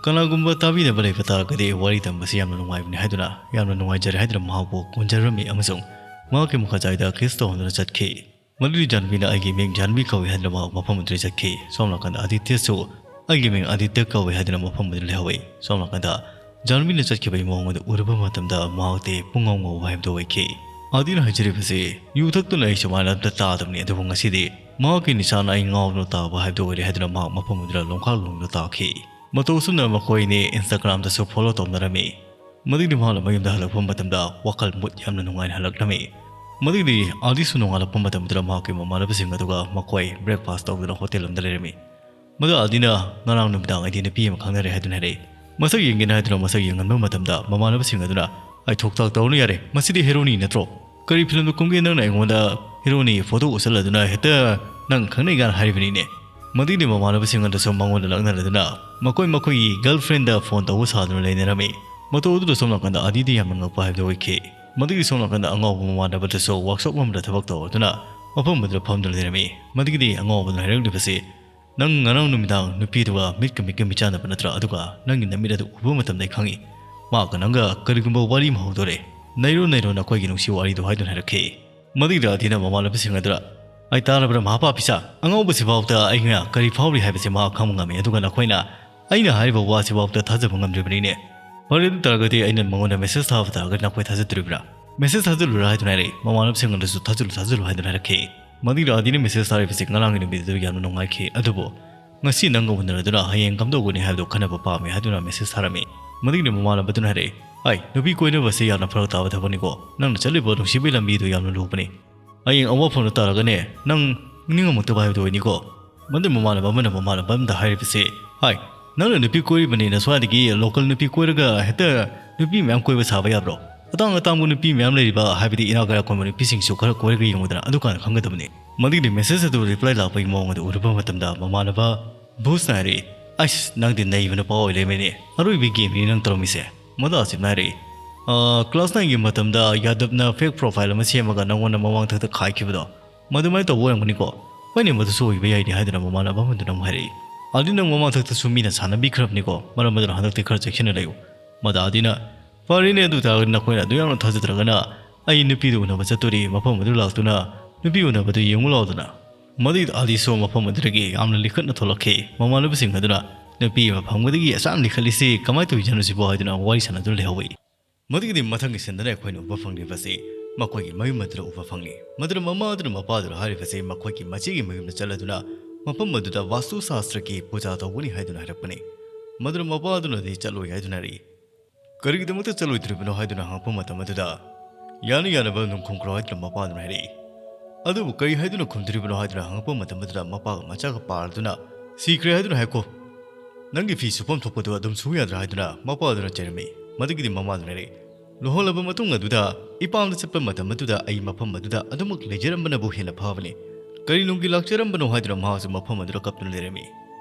"ꯀꯅꯥꯒꯨꯝꯕ ꯇꯥꯕꯤꯅꯕ ꯂꯩꯕ ꯇꯥꯔꯒꯗꯤ ꯋꯥꯔꯤ ꯇꯝꯕꯁꯤ ꯌꯥꯝꯅ ꯅꯨꯡꯉꯥꯏꯕꯅꯤ" ꯍꯥꯏꯗꯨꯅ, "ꯌꯥꯝꯅ ꯅꯨꯡꯉꯥꯏꯖꯔꯦ" ꯍꯥꯏꯗꯨꯅ ꯃꯍꯥꯛꯄꯨ ꯀꯣꯟꯖꯔꯝꯃꯤ ꯑꯃꯁꯨꯡ ꯃꯍꯥꯛꯀꯤ ꯃꯈꯥ ꯆꯥꯏꯗ ꯀꯤꯁ ꯇꯧꯍꯟꯗꯨꯅ ꯆꯠꯈꯤ꯫ ꯃꯗꯨꯗꯤ ꯖꯥꯟꯕꯤꯅ "ꯑꯩꯒꯤ ꯃꯤꯡ ꯖꯥꯟꯕꯤ ꯀꯧꯏ" ꯍꯥꯏꯗꯨꯅ ꯃꯍꯥꯛ ꯃꯐꯝ ꯑꯗꯨꯗ ꯆꯠꯈꯤ꯫ ꯁꯣꯝ ꯅꯥꯀꯟꯗ ꯑꯥꯗꯤꯇ꯭ꯌꯁꯨ "ꯑꯩꯒꯤ ꯃꯤꯡ ꯑꯥꯗꯤꯇ꯭ꯌ ꯀꯧꯏ" ꯍꯥꯏꯗꯨꯅ ꯃꯐꯝ ꯑꯗꯨꯗ ꯂꯩꯍꯧꯏ꯫ ꯁꯣꯝ ꯅꯥꯀꯟꯗ ꯖꯥꯟꯕꯤꯅ ꯆꯠꯈꯤꯕꯒꯤ ꯃꯑꯣꯡ ꯑꯗꯨ ꯎꯔꯨꯕ ꯃꯇꯝꯗ ꯃꯍꯥꯛꯇꯤ ꯄꯨꯡꯉꯥꯎ ꯉꯥꯎꯕ ꯍꯥꯏꯕꯗꯨ ꯑꯣꯏꯈꯤ꯫ ꯑꯥꯗꯤꯅ ꯍꯥꯏꯖꯔꯤꯕꯁꯤ, "ꯌꯨ ꯊꯛꯇꯨꯅ ꯑꯩ ꯁꯨꯃꯥꯏꯅ ꯑꯝꯇ ꯇꯥꯗꯕꯅꯤ, ꯑꯗꯨꯕꯨ ꯉꯁꯤꯗꯤ ꯃꯍꯥꯛꯀꯤ ꯅꯤꯁꯥꯅ ꯑꯩ ꯉꯥꯎꯗꯨꯅ ꯇꯥꯕ ꯍꯥꯏꯕꯗꯨ ꯑꯣꯏꯔꯦ" ꯍꯥꯏꯗꯨꯅ ꯃꯍꯥꯛ ꯃꯐꯝ ꯑꯗꯨꯗ ꯂꯣꯡꯈꯥꯛ ꯂꯣꯡꯗꯨꯅ ꯇꯥꯈꯤ꯫ ꯃꯇꯧ ꯑꯁꯨꯝꯅ ꯃꯈꯣꯏ ꯑꯅꯤ Instagram-ꯗꯁꯨ follow ꯇꯧꯅꯔꯝꯃꯤ꯫ ꯃꯗꯨꯒꯤꯗꯤ ꯃꯍꯥꯛꯅ ꯃꯌꯨꯝꯗ ꯍꯜꯂꯛꯄ ꯃꯇꯝꯗ ꯋꯥꯈꯜ mood ꯌꯥꯝꯅ ꯅꯨꯡꯉꯥꯏꯅ ꯍꯜꯂꯛꯂꯝꯃꯤ꯫ ꯃꯗꯨꯒꯤꯗꯤ ꯑꯥꯗꯤꯁꯨ ꯅꯣꯡꯉꯥꯜꯂꯛꯄ ꯃꯇꯝꯗꯨꯗ ꯃꯍꯥꯛꯀꯤ ꯃꯃꯥꯟꯅꯕꯁꯤꯡ ꯑꯗꯨꯒ ꯃꯈꯣꯏ breakfast ꯇꯧꯗꯨꯅ hotel ꯑꯃꯗ ꯂꯩꯔꯝꯃꯤ꯫ ꯃꯗꯨ ꯑꯥꯗꯤꯅ, "ꯉꯔꯥꯡ ꯅꯨꯃꯤꯗꯥꯡ ꯑꯩꯗꯤ ꯅꯨꯄꯤ ꯑꯃ ꯈꯪꯅꯔꯦ" ꯍꯥꯏꯗꯨꯅ ꯍꯥꯏꯔꯛꯏ꯫ ꯃꯁꯛ ꯌꯦꯡꯒꯦꯅ ꯍꯥꯏꯗꯨꯅ ꯃꯁꯛ ꯌꯦꯡꯍꯟꯕ ꯃꯇꯝꯗ ꯃꯃꯥꯟꯅꯕꯁꯤꯡ ꯑꯗꯨꯅ, "ꯑꯩ ꯊꯣꯛ ꯊꯥꯛ ꯇꯧꯔꯅꯨ ꯌꯥꯔꯦ, ꯃꯁꯤꯗꯤ ꯍꯦꯔꯣꯅꯤ ꯅꯠꯇ꯭ꯔꯣ? ꯀꯔꯤ ꯐꯤꯂꯝꯗ ꯀꯨꯝꯒꯦ ꯅꯪꯅ ꯑꯩꯉꯣꯟꯗ ꯍꯦꯔꯣꯅꯤ photo ꯎꯠꯁꯜꯂꯗꯨꯅ ꯍꯦꯛꯇ ꯅꯪ ꯈꯪꯅꯩ ꯀꯥꯏꯅ ꯍꯥꯏꯔꯤꯕꯅꯤꯅꯦ?" ꯃꯗꯨꯒꯤꯗꯤ ꯃꯃꯥꯟꯅꯕꯁꯤꯡ ꯑꯗꯨꯁꯨ ꯃꯉꯣꯟꯗ ꯂꯛꯅꯔꯗꯨꯅ ꯃꯈꯣꯏ ꯃꯈꯣꯏꯒꯤ girlfriend-ꯗ phone ꯇꯧꯕ ꯁꯥꯗꯨꯅ ꯂꯩꯅꯔꯝꯃꯤ꯫ ꯃꯇꯧ ꯑꯗꯨꯗ ꯁꯣꯝ ꯅꯥꯀꯟꯗ ꯑꯥꯗꯤꯗꯤ ꯌꯥꯝꯅ ꯉꯛꯄ ꯍꯥꯏꯕꯗꯨ ꯑꯣꯏꯈꯤ꯫ ꯃꯗꯨꯒꯤ ꯁꯣꯝ ꯅꯥꯀꯟꯗ ꯑꯉꯥꯎꯕ ꯃꯃꯥꯟꯅꯕꯗꯨꯁꯨ workshop ꯑꯃꯗ ꯊꯕꯛ ꯇꯧꯔꯗꯨꯅ ꯃꯐꯝ ꯑꯗꯨꯗ ꯐꯝꯗꯨꯅ ꯂꯩꯔꯝꯃꯤ꯫ ꯃꯗꯨꯒꯤꯗꯤ ꯑꯉꯥꯎꯕꯗꯨꯅ ꯍꯥꯏꯔꯛꯂꯤꯕꯁꯤ, "ꯅꯪ ꯉꯔꯥꯡ ꯅꯨꯃꯤꯗꯥꯡ ꯅꯨꯄꯤꯗꯨꯒ ꯃꯤꯠꯀ ꯃꯤꯠꯀ ꯃꯤꯆꯥꯟꯅꯕ ꯅꯠꯇ꯭ꯔꯥ? ꯑꯗꯨꯒ ꯅꯪꯒꯤ ꯅꯃꯤꯠ ꯑꯗꯨ ꯎꯕ ꯃꯇꯝꯗ ꯑꯩ ꯈꯪꯉꯤ꯫ ꯃꯍꯥꯛꯀ ꯅꯪꯒ ꯀꯔꯤꯒꯨꯝꯕ ꯋꯥꯔꯤ ꯑꯃ ꯍꯧꯗꯣꯔꯦ꯫ ꯅꯩꯔꯣ ꯅꯩꯔꯣ ꯅꯈꯣꯏꯒꯤ ꯅꯨꯡꯁꯤ ꯋꯥꯔꯤꯗꯨ" ꯍꯥꯏꯗꯨꯅ ꯍꯥꯏꯔꯛꯈꯤ꯫ ꯃꯗꯨꯒꯤꯗ ꯑꯥꯗꯤꯅ ꯃꯃꯥꯟꯅꯕꯁꯤꯡ ꯑꯗꯨꯗ, "ꯑꯩ ꯇꯥꯔꯕ꯭ꯔꯥ ꯃꯍꯥꯄꯥꯄꯤꯁꯥ? ꯑꯉꯥꯎꯕꯁꯤꯐꯥꯎꯗ ꯑꯩꯅ ꯀꯔꯤ ꯐꯥꯎꯔꯤ ꯍꯥꯏꯕꯁꯤ ꯃꯍꯥꯛ ꯈꯪꯕ ꯉꯝꯃꯤ, ꯑꯗꯨꯒ ꯅꯈꯣꯏꯅ ꯑꯩꯅ ꯍꯥꯏꯔꯤꯕ ꯋꯥꯁꯤꯐꯥꯎꯗ ꯊꯥꯖꯕ ꯉꯝꯗ꯭ꯔꯤꯕꯅꯤꯅꯦ꯫ ꯐꯔꯦ, ꯑꯗꯨ ꯇꯥꯔꯒꯗꯤ ꯑꯩꯅ ꯃꯉꯣꯟꯗ message ꯊꯥꯕ ꯇꯥꯔꯒꯗꯤ ꯅꯈꯣꯏ ꯊꯥꯖꯗꯣꯔꯤꯕ꯭ꯔꯥ?" "Message ꯊꯥꯖꯤꯜꯂꯨꯔꯥ?" ꯍꯥꯏꯗꯨꯅ ꯍꯥꯏꯔꯛꯏ꯫ ꯃꯃꯥꯟꯅꯕꯁꯤꯡ ꯑꯗꯨꯁꯨ, "ꯊꯥꯖꯤꯜꯂꯨ, ꯊꯥꯖꯤꯜꯂꯨ" ꯍꯥꯏꯗꯨꯅ ꯍꯥꯏꯔꯛꯈꯤ꯫ ꯃꯗꯨꯒꯤꯗ ꯑꯥꯗꯤꯅ message ꯊꯥꯔꯤꯕꯁꯤ, "ꯉꯔꯥꯡꯒꯤ ꯅꯨꯃꯤꯠ ꯑꯗꯨ ꯌꯥꯝꯅ ꯅꯨꯡꯉꯥꯏꯈꯤ, ꯑꯗꯨꯕꯨ ꯉꯁꯤ ꯅꯪꯒ ꯎꯅꯔꯗꯨꯅ ꯍꯌꯦꯡ ꯀꯝꯗꯧꯒꯅꯤ ꯍꯥꯏꯕꯗꯨ ꯈꯟꯅꯕ ꯄꯥꯝꯃꯤ" ꯍꯥꯏꯗꯨꯅ message ꯊꯥꯔꯝꯃꯤ꯫ ꯃꯗꯨꯒꯤꯗꯤ ꯃꯃꯥꯟꯅꯕꯗꯨꯅ ꯍꯥꯏꯔꯛꯏ, "ꯑꯩ, ꯅꯨꯄꯤ ꯀꯣꯏꯅꯕꯁꯤ ꯌꯥꯝꯅ ꯐꯔꯛ ꯇꯥꯕ ꯊꯕꯛꯅꯤꯀꯣ꯫ ꯅꯪꯅ ꯆꯠꯂꯤꯕ ꯅꯨꯡꯁꯤꯕꯒꯤ ꯂꯝꯕꯤꯗꯨ ꯌꯥꯝꯅ ꯂꯨꯕꯅꯤ꯫ ꯍꯌꯦꯡ ꯑꯋꯥꯐꯝꯗ ꯇꯥꯔꯒꯅꯦ, ꯅꯪ ꯅꯤꯡꯉꯝꯃꯛꯇꯕ ꯍꯥꯏꯕꯗꯨ ꯑꯣꯏꯅꯤꯀꯣ"꯫ ꯃꯗꯨ ꯃꯃꯥꯟꯅꯕ ꯑꯃꯅ ꯃꯃꯥꯟꯅꯕ ꯑꯃꯗ ꯍꯥꯏꯔꯤꯕꯁꯤ, "ꯍꯥꯏ, ꯅꯪꯅ ꯅꯨꯄꯤ ꯀꯣꯏꯔꯤꯕꯅꯤꯅ ꯁ꯭ꯋꯥꯏꯗꯒꯤ local ꯅꯨꯄꯤ ꯀꯣꯏꯔꯒ ꯍꯦꯛꯇ ꯅꯨꯄꯤ ꯃꯌꯥꯝ ꯀꯣꯏꯕ ꯁꯥꯕ ꯌꯥꯕ꯭ꯔꯣ? ꯑꯇꯥꯡ ꯑꯇꯥꯡꯕ ꯅꯨꯄꯤ ꯃꯌꯥꯝ ꯂꯩꯔꯤꯕ, ꯍꯥꯏꯕꯗꯤ ꯏꯅꯥꯛ ꯀꯩꯔꯥꯛ ꯈꯨꯟꯕ ꯅꯨꯄꯤꯁꯤꯡꯁꯨ ꯈꯔ ꯀꯣꯏꯔꯒ ꯌꯦꯡꯉꯨꯗꯅ, ꯑꯗꯨꯀꯥꯟꯗ ꯈꯪꯒꯗꯕꯅꯤ"꯫ ꯃꯗꯨꯒꯤꯗꯤ message ꯑꯗꯨ reply ꯂꯥꯛꯄꯒꯤ ꯃꯑꯣꯡ ꯑꯗꯨ ꯎꯔꯨꯕ ꯃꯇꯝꯗ ꯃꯃꯥꯟꯅꯕ ꯕꯨꯁꯅ ꯍꯥꯏꯔꯛꯏ, "ꯑꯁ, ꯅꯪꯗꯤ ꯅꯩꯕ ꯅꯨꯄꯥ ꯑꯣꯏ ꯂꯩꯔꯝꯃꯦꯅꯦ꯫ ꯑꯔꯣꯏꯕꯒꯤ ꯒꯦꯝꯅꯤ ꯅꯪ ꯇꯧꯔꯝꯃꯤꯁꯦ꯫" ꯃꯗꯥ ꯑꯁꯤꯞꯅ ꯍꯥꯏꯔꯛꯏ, "ꯑ, ꯀ꯭ꯂꯥꯁ ꯅꯥꯏꯟꯒꯤ ꯃꯇꯝꯗ ꯌꯥꯗꯕꯅ ꯐꯦꯛ ꯄ꯭ꯔꯣꯐꯥꯏꯜ ꯑꯃ ꯁꯦꯝꯃꯒ ꯅꯪꯉꯣꯟꯗ ꯃꯃꯥꯡ ꯊꯛꯇ ꯈꯥꯏꯈꯤꯕꯗꯣ, ꯃꯗꯨꯃꯥꯏꯅ ꯇꯧꯕ ꯑꯣꯏꯔꯝꯒꯅꯤꯀꯣ꯫" "ꯍꯣꯏꯅꯦ, ꯃꯗꯨꯁꯨ ꯑꯣꯏꯕ ꯌꯥꯏꯅꯦ," ꯍꯥꯏꯗꯨꯅ ꯃꯃꯥꯟꯅꯕ ꯑꯃꯗꯨꯅ ꯑꯃꯨꯛ ꯍꯥꯏꯔꯛꯏ꯫ "ꯑꯗꯨꯗꯤ ꯅꯪ ꯃꯃꯥꯡ ꯊꯛꯇꯁꯨ ꯃꯤꯅ ꯁꯥꯟꯅꯕꯤꯈ꯭ꯔꯕꯅꯤꯀꯣ, ꯃꯔꯝ ꯑꯗꯨꯅ ꯍꯟꯗꯛꯇꯤ ꯈꯔ ꯆꯦꯛꯁꯤꯟꯅ ꯂꯩꯌꯨ꯫" ꯃꯗꯥꯗꯤꯅ, "ꯐꯔꯦꯅꯦ, ꯑꯗꯨ ꯇꯥꯔꯒꯗꯤ ꯅꯈꯣꯏꯅ ꯑꯗꯨ ꯌꯥꯝꯅ ꯊꯥꯖꯗ꯭ꯔꯒꯅ ꯑꯩ ꯅꯨꯄꯤꯗꯨ ꯎꯅꯕ ꯆꯠꯇꯣꯔꯤ, ꯃꯐꯝ ꯑꯗꯨ ꯂꯥꯛꯇꯨꯅ ꯅꯨꯄꯤ ꯎꯅꯕꯗꯨ ꯌꯦꯡꯉꯨ ꯂꯥꯎꯗꯅ꯫" ꯃꯗꯨꯒꯤ ꯑꯥꯗꯤꯁꯨ ꯃꯐꯝ ꯑꯗꯨꯗꯒꯤ ꯌꯥꯝꯅ ꯂꯤꯈꯠꯅ ꯊꯣꯛꯂꯛꯈꯤ꯫ ꯃꯃꯥꯟꯅꯕꯁꯤꯡ ꯑꯗꯨꯅ, "ꯅꯨꯄꯤ ꯑꯃ ꯐꯪꯕꯗꯒꯤ ꯑꯁꯥꯝ ꯂꯤꯈꯠꯂꯤꯁꯤ ꯀꯃꯥꯏꯅ ꯇꯧꯔꯤꯖꯥꯠꯅꯣ ꯁꯤꯕꯣ?" ꯍꯥꯏꯗꯨꯅ ꯋꯥꯔꯤ ꯁꯥꯟꯅꯗꯨꯅ ꯂꯩꯍꯧꯏ꯫ ꯃꯗꯨꯒꯤꯗꯤ ꯃꯊꯪꯒꯤ ꯁꯤꯟꯗꯅ ꯑꯩꯈꯣꯏꯅ ꯎꯕ ꯐꯪꯂꯤꯕꯁꯤ ꯃꯈꯣꯏꯒꯤ ꯃꯌꯨꯝ ꯑꯗꯨꯗ ꯎꯕ ꯐꯪꯂꯤ꯫ ꯃꯗꯨꯅ ꯃꯃꯥ ꯑꯗꯨꯅ ꯃꯄꯥꯗꯨꯗ ꯍꯥꯏꯔꯤꯕꯁꯤ ꯃꯈꯣꯏꯒꯤ ꯃꯆꯦꯒꯤ ꯃꯌꯨꯝꯗ ꯆꯠꯂꯗꯨꯅ ꯃꯐꯝ ꯑꯗꯨꯗ ꯋꯥꯁꯇꯨ ꯁꯥꯁꯇ꯭ꯔꯒꯤ ꯄꯨꯖꯥ ꯇꯧꯒꯅꯤ ꯍꯥꯏꯗꯨꯅ ꯍꯥꯏꯔꯛꯄꯅꯤ꯫ ꯃꯗꯨꯅ ꯃꯄꯥ ꯑꯗꯨꯅꯗꯤ ꯆꯠꯂꯣꯏ ꯍꯥꯏꯗꯨꯅ ꯍꯥꯏꯔꯛꯏ꯫ "ꯀꯔꯤꯒꯤꯗꯃꯛꯇ ꯆꯠꯂꯣꯏꯗ꯭ꯔꯤꯕꯅꯣ?" ꯍꯥꯏꯗꯨꯅ ꯍꯪꯉꯛꯄ ꯃꯇꯝ ꯑꯗꯨꯗ, "ꯌꯥꯅ ꯌꯥꯅꯕ ꯑꯗꯨꯝ ꯈꯨꯝꯈ꯭ꯔꯣ" ꯍꯥꯏꯗꯨꯅ ꯃꯄꯥꯗꯨꯅ ꯍꯥꯏꯔꯛꯏ꯫ ꯑꯗꯨꯕꯨ ꯀꯔꯤ ꯍꯥꯏꯗꯨꯅ ꯈꯨꯝꯗꯣꯔꯤꯕꯅꯣ ꯍꯥꯏꯗꯨꯅ ꯍꯪꯉꯛꯄ ꯃꯇꯝ ꯑꯗꯨꯗ ꯃꯄꯥꯒ ꯃꯆꯥꯒ ꯄꯥꯔꯗꯨꯅ, "ꯁꯤꯈ꯭ꯔꯦ ꯍꯥꯏꯗꯨꯅ ꯍꯥꯏꯀꯣ꯫ ꯅꯪꯒꯤ ꯐꯤ ꯁꯨꯐꯝ ꯊꯣꯛꯄꯗꯨ ꯑꯗꯨꯝ ꯁꯨ ꯌꯥꯗ꯭ꯔꯥ?" ꯍꯥꯏꯗꯨꯅ ꯃꯄꯥꯗꯨꯅ ꯆꯩꯔꯝꯃꯤ꯫ ꯃꯗꯨꯒꯤꯗꯤ ꯃꯃꯥꯗꯨꯅ ꯍꯥꯏꯔꯛꯏ, "ꯂꯨꯍꯣꯡꯂꯕ ꯃꯇꯨꯡ ꯑꯗꯨꯗ ꯏꯄꯥꯝꯗ ꯆꯠꯄ ꯃꯇꯝ ꯑꯗꯨꯗ ꯑꯩ ꯃꯐꯝ ꯑꯗꯨꯗ ꯑꯗꯨꯃꯛ ꯂꯩꯖꯔꯝꯕꯅꯕꯨ ꯍꯦꯟꯅ ꯐꯕꯅꯤ꯫ ꯀꯔꯤ ꯅꯨꯡꯒꯤ ꯂꯥꯛꯆꯔꯝꯕꯅꯣ?" ꯍꯥꯏꯗꯨꯅ ꯃꯍꯥꯛꯁꯨ ꯃꯐꯝ ꯑꯗꯨꯗ ꯀꯞꯇꯨꯅ ꯂꯩꯔꯝꯃꯤ꯫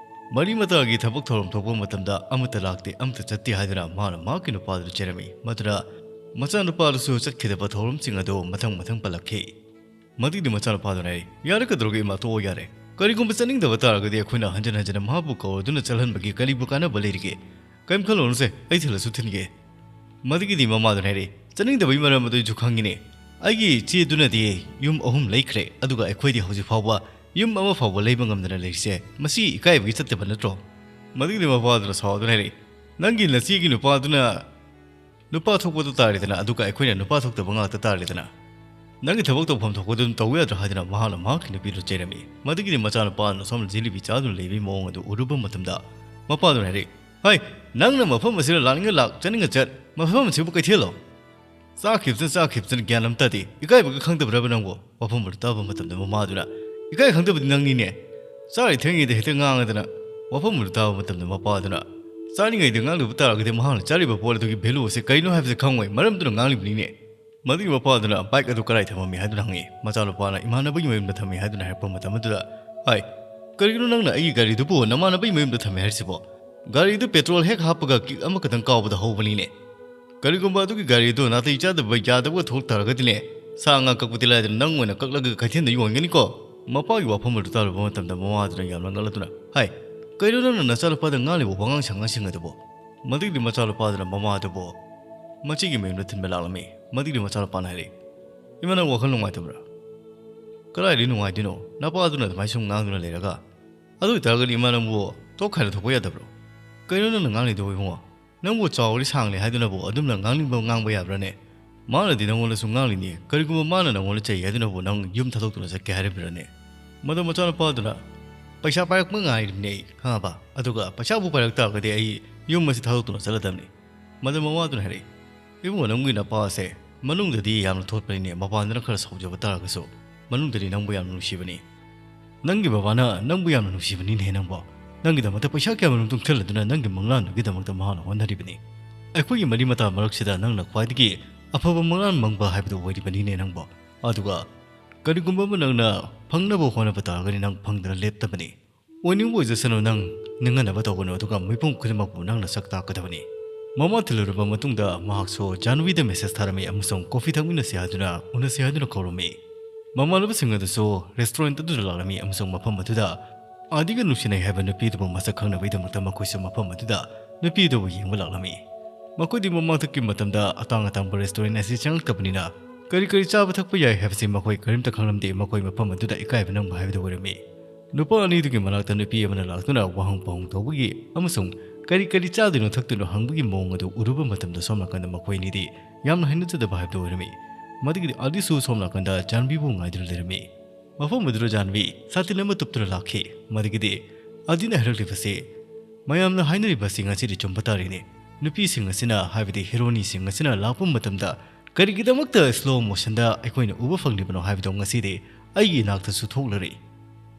ꯃꯔꯤ ꯃꯇꯥꯒꯤ ꯊꯕꯛ ꯊꯧꯔꯝ ꯊꯣꯛꯄ ꯃꯇꯝꯗ ꯑꯃꯠꯇ ꯂꯥꯛꯇꯦ, ꯑꯃꯠꯇ ꯆꯠꯇꯦ ꯍꯥꯏꯗꯨꯅ ꯃꯍꯥꯛꯅ ꯃꯍꯥꯛꯀꯤ ꯅꯨꯄꯥꯗꯨꯗ ꯆꯩꯔꯝꯃꯤ꯫ ꯃꯗꯨꯅ ꯃꯆꯥꯅꯨꯄꯥꯗꯨꯁꯨ ꯆꯠꯈꯤꯗꯕ ꯊꯧꯔꯝꯁꯤꯡ ꯑꯗꯨ ꯃꯊꯪ ꯃꯊꯪ ꯄꯜꯂꯛꯈꯤ꯫ ꯃꯗꯨꯒꯤꯗꯤ ꯃꯆꯥꯅꯨꯄꯥꯗꯨꯅ ꯍꯥꯏ, "ꯌꯥꯔꯦ, ꯀꯩꯗꯧꯔꯒꯦ ꯏꯃꯥ, ꯇꯣꯛꯑꯣ ꯌꯥꯔꯦ꯫ ꯀꯔꯤꯒꯨꯝꯕ ꯆꯠꯅꯤꯡꯗꯕ ꯇꯥꯔꯒꯗꯤ ꯑꯩꯈꯣꯏꯅ ꯍꯟꯖꯤꯟ ꯍꯟꯖꯤꯟꯅ ꯃꯍꯥꯛꯄꯨ ꯀꯧꯔꯗꯨꯅ ꯆꯠꯍꯟꯕꯒꯤ ꯀꯔꯤꯕꯨ ꯀꯥꯟꯅꯕ ꯂꯩꯔꯤꯒꯦ? ꯀꯔꯤꯝ ꯈꯜꯂꯨꯅꯨꯁꯦ, ꯑꯩ ꯊꯤꯜꯂꯁꯨ ꯊꯤꯟꯒꯦ꯫" ꯃꯗꯨꯒꯤꯗꯤ ꯃꯃꯥꯗꯨꯅ ꯍꯥꯏꯔꯛꯏ, "ꯆꯠꯅꯤꯡꯗꯕꯒꯤ ꯃꯔꯝ ꯑꯗꯨ ꯑꯩꯁꯨ ꯈꯪꯉꯤꯅꯦ꯫ ꯑꯩꯒꯤ ꯏꯆꯦꯗꯨꯅꯗꯤ ꯌꯨꯝ ꯑꯍꯨꯝ ꯂꯩꯈ꯭ꯔꯦ, ꯑꯗꯨꯒ ꯑꯩꯈꯣꯏꯗꯤ ꯍꯧꯖꯤꯛ ꯐꯥꯎꯕ ꯌꯨꯝ ꯑꯃ ꯐꯥꯎꯕ ꯂꯩꯕ ꯉꯝꯗꯅ ꯂꯩꯔꯤꯁꯦ, ꯃꯁꯤ ꯏꯀꯥꯏꯕꯒꯤ ꯆꯠꯇꯕ ꯅꯠꯇ꯭ꯔꯣ?" ꯃꯗꯨꯒꯤꯗꯤ ꯃꯄꯥꯗꯨꯅ ꯁꯥꯎꯗꯨꯅ ꯍꯥꯏꯔꯛꯏ, "ꯅꯪꯒꯤ ꯅꯆꯦꯒꯤ ꯅꯨꯄꯥꯗꯨꯅ ꯅꯨꯄꯥ ꯊꯣꯛꯄꯗꯨ ꯇꯥꯔꯦꯗꯅ, ꯑꯗꯨꯒ ꯑꯩꯈꯣꯏꯅ ꯅꯨꯄꯥ ꯊꯣꯛꯇꯕ ꯉꯥꯛꯇ ꯇꯥꯔꯦꯗꯅ꯫ ꯅꯪꯒꯤ ꯊꯕꯛ ꯇꯧꯐꯝ ꯊꯣꯛꯄꯗꯨ ꯑꯗꯨꯝ ꯇꯧꯕ ꯌꯥꯗ꯭ꯔꯣ?" ꯍꯥꯏꯗꯨꯅ ꯃꯍꯥꯛꯅ ꯃꯍꯥꯛꯀꯤ ꯅꯨꯄꯤꯗꯨ ꯆꯩꯔꯝꯃꯤ꯫ ꯃꯗꯨꯒꯤꯗꯤ ꯃꯆꯥꯅꯨꯄꯥꯗꯨꯅ ꯁꯣꯝꯗ ꯖꯤꯂꯤꯕꯤ ꯆꯥꯗꯨꯅ ꯂꯩꯕꯒꯤ ꯃꯑꯣꯡ ꯑꯗꯨ ꯎꯔꯨꯕ ꯃꯇꯝꯗ, ꯃꯄꯥꯗꯨꯅ ꯍꯥꯏꯔꯛꯏ, "ꯍꯩ, ꯅꯪꯅ ꯃꯐꯝ ꯑꯁꯤꯗ ꯂꯥꯛꯅꯤꯡꯉ ꯂꯥꯛ, ꯆꯠꯅꯤꯡꯉ ꯆꯠ, ꯃꯐꯝ ꯑꯁꯤꯕꯨ ꯀꯩꯊꯦꯜꯂꯣ? ꯆꯥꯈꯤꯕꯁꯤꯅ ꯆꯥꯈꯤꯕꯁꯤꯅ ꯒ꯭ꯌꯥꯟ ꯑꯃ ꯇꯥꯗꯦ꯫ ꯏꯀꯥꯏꯕꯒ ꯈꯪꯗꯕ꯭ꯔꯕ ꯅꯪꯕꯨ?" ꯋꯥꯐꯝ ꯑꯗꯨ ꯇꯥꯕ ꯃꯇꯝꯗ ꯃꯃꯥꯗꯨꯅ, "ꯏꯀꯥꯏ ꯈꯪꯗꯕꯗꯤ ꯅꯪꯅꯤꯅꯦ꯫ ꯆꯥꯔꯤ ꯊꯛꯉꯩꯗ ꯍꯦꯛꯇ ꯉꯥꯡꯉꯗꯅ꯫" ꯋꯥꯐꯝ ꯑꯗꯨ ꯇꯥꯕ ꯃꯇꯝꯗ ꯃꯄꯥꯗꯨꯅ, "ꯆꯥꯔꯤꯉꯩꯗ ꯉꯥꯡꯗꯕ ꯇꯥꯔꯒꯗꯤ ꯃꯍꯥꯛꯅ ꯆꯥꯔꯤꯕ ꯄꯣꯠ ꯑꯗꯨꯒꯤ ꯚꯦꯂꯨ ꯑꯁꯤ ꯀꯔꯤꯅꯣ ꯍꯥꯏꯕꯁꯤ ꯈꯪꯉꯣꯏ, ꯃꯔꯝ ꯑꯗꯨꯅ ꯉꯥꯡꯂꯤꯕꯅꯤꯅꯦ꯫" ꯃꯗꯨꯒꯤ ꯃꯄꯥꯗꯨꯅ ꯕꯥꯏꯛ ꯑꯗꯨ ꯀꯗꯥꯏ ꯊꯝꯃꯝꯃꯤ ꯍꯥꯏꯗꯨꯅ ꯍꯪꯉꯤ꯫ ꯃꯆꯥꯅꯨꯄꯥꯅ ꯏꯃꯥꯟꯅꯕꯒꯤ ꯃꯌꯨꯝꯗ ꯊꯝꯃꯤ ꯍꯥꯏꯗꯨꯅ ꯍꯥꯏꯔꯛꯄ ꯃꯇꯝ ꯑꯗꯨꯗ, "ꯍꯥꯏ, "ꯀꯔꯤꯒꯤꯅꯣ ꯅꯪꯅ ꯑꯩꯒꯤ ꯒꯥꯔꯤꯗꯨꯕꯨ ꯅꯃꯥꯟꯅꯕꯒꯤ ꯃꯌꯨꯝꯗ ꯊꯝꯃꯦ ꯍꯥꯏꯔꯤꯁꯤꯕꯣ? ꯒꯥꯔꯤꯗꯨ ꯄꯦꯇ꯭ꯔꯣꯜ ꯍꯦꯛ ꯍꯥꯞꯄꯒ ꯀꯤꯛ ꯑꯃꯈꯛꯇꯪ ꯀꯥꯎꯕꯗ ꯍꯧꯕꯅꯤꯅꯦ꯫ ꯀꯔꯤꯒꯨꯝꯕ ꯑꯗꯨꯒꯤ ꯒꯥꯔꯤꯗꯨ ꯅꯥꯇꯩ ꯆꯥꯗꯕ ꯌꯥꯗꯕꯒ ꯊꯣꯛꯂꯛ ꯇꯥꯔꯒꯗꯤꯅꯦ, ꯁꯥ ꯉꯥ ꯀꯛꯄꯗꯤ ꯂꯥꯏꯗꯅ ꯅꯪ ꯑꯣꯏꯅ ꯀꯛꯂꯒ ꯀꯩꯊꯦꯜꯗ ꯌꯣꯟꯒꯅꯤꯀꯣ?" ꯃꯄꯥꯒꯤ ꯋꯥꯐꯝ ꯑꯗꯨ ꯇꯥꯔꯨꯕ ꯃꯇꯝꯗ ꯃꯃꯥꯗꯨꯅ ꯌꯥꯝꯅ ꯉꯛꯂꯗꯨꯅ, "ꯍꯥꯏ, ꯀꯩꯅꯣ ꯅꯪꯅ ꯅꯆꯥꯅꯨꯄꯥꯗ ꯉꯥꯡꯂꯤꯕ ꯋꯥꯉꯥꯡ ꯁꯉꯥꯡꯁꯤꯡ ꯑꯗꯨꯕꯣ?" ꯃꯗꯨꯒꯤꯗꯤ ꯃꯆꯥꯅꯨꯄꯥꯗꯨꯅ ꯃꯃꯥꯗꯨꯕꯨ ꯃꯆꯦꯒꯤ ꯃꯌꯨꯝꯗ ꯊꯤꯟꯕ ꯂꯥꯛꯂꯝꯃꯤ꯫ ꯃꯗꯨꯒꯤꯗꯤ ꯃꯆꯥꯅꯨꯄꯥꯅ ꯍꯥꯏꯔꯛꯏ, "ꯏꯃꯥ, ꯅꯪ ꯋꯥꯈꯜ ꯅꯨꯡꯉꯥꯏꯇꯕ꯭ꯔꯥ?" "ꯀꯗꯥꯏꯗꯒꯤ ꯅꯨꯡꯉꯥꯏꯗꯣꯏꯅꯣ? ꯅꯄꯥꯗꯨꯅ ꯑꯗꯨꯃꯥꯏꯅ ꯁꯨꯝ ꯉꯥꯡꯗꯨꯅ ꯂꯩꯔꯒ꯫ ꯑꯗꯨ ꯑꯣꯏꯇꯥꯔꯒꯗꯤ ꯏꯃꯥ, ꯅꯪꯕꯨ ꯇꯣꯛ ꯈꯥꯏꯅ ꯊꯣꯛꯄ ꯌꯥꯗꯕ꯭ꯔꯣ? ꯀꯩꯅꯣ ꯅꯪꯅ ꯉꯥꯡꯂꯤꯗꯨꯕꯨ ꯏꯕꯨꯡꯉꯣ? ꯅꯪꯕꯨ ꯆꯥꯎꯔꯤ ꯁꯥꯡꯂꯤ ꯍꯥꯏꯗꯨꯅꯕꯨ ꯑꯗꯨꯝꯅ ꯉꯥꯡꯅꯤꯡꯕ ꯉꯥꯡꯕ ꯌꯥꯕ꯭ꯔꯥꯅꯦ? ꯃꯥꯅꯗꯤ ꯅꯪꯉꯣꯟꯗꯁꯨ ꯉꯥꯡꯂꯤꯅꯤ꯫ ꯀꯔꯤꯒꯨꯝꯕ ꯃꯥꯅ ꯅꯪꯉꯣꯟꯗ ꯆꯩ ꯍꯥꯏꯗꯨꯅꯕꯨ ꯅꯪ ꯌꯨꯝ ꯊꯥꯗꯣꯛꯇꯨꯅ ꯆꯠꯀꯦ ꯍꯥꯏꯔꯤꯕ꯭ꯔꯥꯅꯦ?" ꯃꯗꯨ ꯃꯆꯥꯅꯨꯄꯥꯗꯨꯅ, "ꯄꯩꯁꯥ ꯄꯥꯏꯔꯛꯄ ꯉꯥꯏꯔꯤꯕꯅꯦ ꯑꯩ, ꯈꯪꯉꯕ? ꯑꯗꯨꯒ ꯄꯩꯁꯥꯕꯨ ꯄꯥꯏꯔꯛ ꯇꯥꯔꯒꯗꯤ ꯑꯩ ꯌꯨꯝ ꯑꯁꯤ ꯊꯥꯗꯣꯛꯇꯨꯅ ꯆꯠꯂꯗꯕꯅꯤ꯫" ꯃꯗꯨ ꯃꯃꯥꯗꯨꯅ ꯍꯥꯏꯔꯛꯏ, "ꯏꯕꯨꯡꯉꯣ, ꯅꯪꯒꯤ ꯅꯄꯥ ꯑꯁꯦ ꯃꯅꯨꯡꯗꯗꯤ ꯌꯥꯝꯅ ꯊꯣꯠꯄꯅꯤꯅꯦ, ꯃꯄꯥꯟꯗꯅ ꯈꯔ ꯁꯥꯎꯖꯕ ꯇꯥꯔꯒꯁꯨ ꯃꯅꯨꯡꯗꯗꯤ ꯅꯪꯕꯨ ꯌꯥꯝꯅ ꯅꯨꯡꯁꯤꯕꯅꯤ꯫ ꯅꯪꯒꯤ ꯕꯕꯥꯅ ꯅꯪꯕꯨ ꯌꯥꯝꯅ ꯅꯨꯡꯁꯤꯕꯅꯤꯅꯦ ꯅꯪꯕꯣ꯫ ꯅꯪꯒꯤꯗꯃꯛꯇ ꯄꯩꯁꯥ ꯀꯌꯥꯃꯔꯨꯝ ꯇꯨꯡꯁꯤꯜꯂꯗꯨꯅ ꯅꯪꯒꯤ ꯃꯪꯂꯥꯟꯗꯨꯒꯤꯗꯃꯛꯇ ꯃꯍꯥꯛꯅ ꯍꯣꯠꯅꯔꯤꯕꯅꯤ꯫ ꯑꯩꯈꯣꯏꯒꯤ ꯃꯔꯤ ꯃꯇꯥ ꯃꯔꯛꯁꯤꯗ ꯅꯪꯅ ꯈ꯭ꯋꯥꯏꯗꯒꯤ ꯑꯐꯕ ꯃꯪꯂꯥꯟ ꯃꯪꯕ ꯍꯥꯏꯕꯗꯨ ꯑꯣꯏꯔꯤꯕꯅꯤꯅꯦ ꯅꯪꯕꯣ꯫ ꯑꯗꯨꯒ ꯀꯔꯤꯒꯨꯝꯕ ꯑꯃ ꯅꯪꯅ ꯐꯪꯅꯕ ꯍꯣꯠꯅꯕ ꯇꯥꯔꯒꯗꯤ ꯅꯪ ꯐꯪꯗꯅ ꯂꯦꯞꯇꯕꯅꯤ꯫ ꯑꯣꯏꯅꯤꯡꯕ ꯑꯣꯏꯖꯁꯅꯨ, ꯅꯪ ꯅꯤꯡꯍꯟꯅꯕ ꯇꯧꯒꯅꯨ, ꯑꯗꯨꯒ ꯃꯤꯄꯨꯝ ꯈꯨꯗꯤꯡꯃꯛꯄꯨ ꯅꯪꯅ ꯁꯛ ꯇꯥꯛꯀꯗꯕꯅꯤ꯫" ꯃꯃꯥ ꯊꯤꯜꯂꯨꯔꯕ ꯃꯇꯨꯡꯗ ꯃꯍꯥꯛꯁꯨ ꯖꯥꯟꯚꯤꯗ ꯃꯦꯁꯦꯖ ꯊꯥꯔꯝꯃꯤ ꯑꯃꯁꯨꯡ ꯀꯣꯐꯤ ꯊꯛꯃꯤꯟꯅꯁꯤ ꯍꯥꯏꯗꯨꯅ, ꯎꯅꯁꯤ ꯍꯥꯏꯗꯨꯅ ꯀꯧꯔꯝꯃꯤ꯫ ꯃꯃꯥꯟꯅꯕꯁꯤꯡ ꯑꯗꯨꯁꯨ ꯔꯦꯁꯇꯨꯔꯦꯟꯠ ꯑꯗꯨꯗ ꯂꯥꯛꯂꯝꯃꯤ ꯑꯃꯁꯨꯡ ꯃꯐꯝ ꯑꯗꯨꯗ ꯑꯥꯗꯤꯒ ꯅꯨꯡꯁꯤꯅꯩ ꯍꯥꯏꯕ ꯅꯨꯄꯤ ꯑꯗꯨꯕꯨ ꯃꯁꯛ ꯈꯪꯅꯕꯒꯤꯗꯃꯛꯇ ꯃꯈꯣꯏꯁꯨ ꯃꯐꯝ ꯑꯗꯨꯗ ꯅꯨꯄꯤ ꯑꯗꯨꯕꯨ ꯌꯦꯡꯕ ꯂꯥꯛꯂꯝꯃꯤ꯫ ꯃꯈꯣꯏꯗꯤ ꯃꯃꯥꯡꯊꯛꯀꯤ ꯃꯇꯝꯗ ꯑꯇꯥꯡ ꯑꯇꯥꯡꯕ ꯔꯦꯁꯇꯨꯔꯦꯟꯠ ꯑꯁꯤ ꯆꯪꯂꯛꯇꯕꯅꯤꯅ ꯀꯔꯤ ꯀꯔꯤ ꯆꯥꯕ ꯊꯛꯄ ꯌꯥꯏ ꯍꯥꯏꯕꯁꯤ ꯃꯈꯣꯏ ꯀꯔꯤꯝꯇ ꯈꯪꯂꯝꯗꯦ꯫ ꯃꯈꯣꯏ ꯃꯐꯝ ꯑꯗꯨꯗ ꯏꯀꯥꯏꯕ ꯅꯪꯕ ꯍꯥꯏꯕꯗꯨ ꯑꯣꯏꯔꯝꯃꯤ꯫ ꯅꯨꯄꯥ ꯑꯅꯤꯗꯨꯒꯤ ꯃꯅꯥꯛꯇ ꯅꯨꯄꯤ ꯑꯃꯅ ꯂꯥꯛꯇꯨꯅ ꯋꯥꯍꯪ ꯄꯥꯎꯍꯪ ꯇꯧꯕꯒꯤ ꯑꯃꯁꯨꯡ ꯀꯔꯤ ꯀꯔꯤ ꯆꯥꯗꯣꯏꯅꯣ ꯊꯛꯇꯣꯏꯅꯣ ꯍꯪꯕꯒꯤ ꯃꯑꯣꯡ ꯑꯗꯨ ꯎꯔꯨꯕ ꯃꯇꯝꯗ ꯁꯣꯝ ꯅꯥꯀꯟꯗ ꯃꯈꯣꯏ ꯑꯅꯤꯗꯤ ꯌꯥꯝꯅ ꯍꯩꯅꯖꯗꯕ ꯍꯥꯏꯕꯗꯨ ꯑꯣꯏꯔꯝꯃꯤ꯫ ꯃꯗꯨꯒꯤꯗꯤ ꯑꯥꯗꯤꯁꯨ ꯁꯣꯝ ꯅꯥꯀꯟꯗ ꯖꯥꯟꯚꯤꯕꯨ ꯉꯥꯏꯗꯨꯅ ꯂꯩꯔꯝꯃꯤ꯫ ꯃꯐꯝ ꯑꯗꯨꯗ ꯖꯥꯟꯚꯤ ꯁꯥꯇꯤꯟ ꯑꯃ ꯇꯨꯞꯇꯨꯅ ꯂꯥꯛꯈꯤ꯫ ꯃꯗꯨꯒꯤꯗꯤ ꯑꯥꯗꯤꯅ ꯍꯥꯏꯔꯛꯂꯤꯕꯁꯤ, ꯃꯌꯥꯝꯅ ꯍꯥꯏꯅꯔꯤꯕꯁꯤ ꯉꯁꯤꯗꯤ ꯆꯨꯝꯕ ꯇꯥꯔꯦꯅꯦ꯫ ꯅꯨꯄꯤꯁꯤꯡ ꯑꯁꯤꯅ, ꯍꯥꯏꯕꯗꯤ ꯍꯦꯔꯣꯅꯤꯁꯤꯡ ꯑꯁꯤꯅ ꯂꯥꯛꯄ ꯃꯇꯝꯗ ꯀꯔꯤꯒꯤꯗꯃꯛꯇ slow motionꯗ ꯑꯩꯈꯣꯏꯅ ꯎꯕ ꯐꯪꯂꯤꯕꯅꯣ ꯍꯥꯏꯕꯗꯣ ꯉꯁꯤꯗꯤ ꯑꯩꯒꯤ ꯏꯅꯥꯛꯇꯁꯨ ꯊꯣꯛꯂꯔꯤ꯫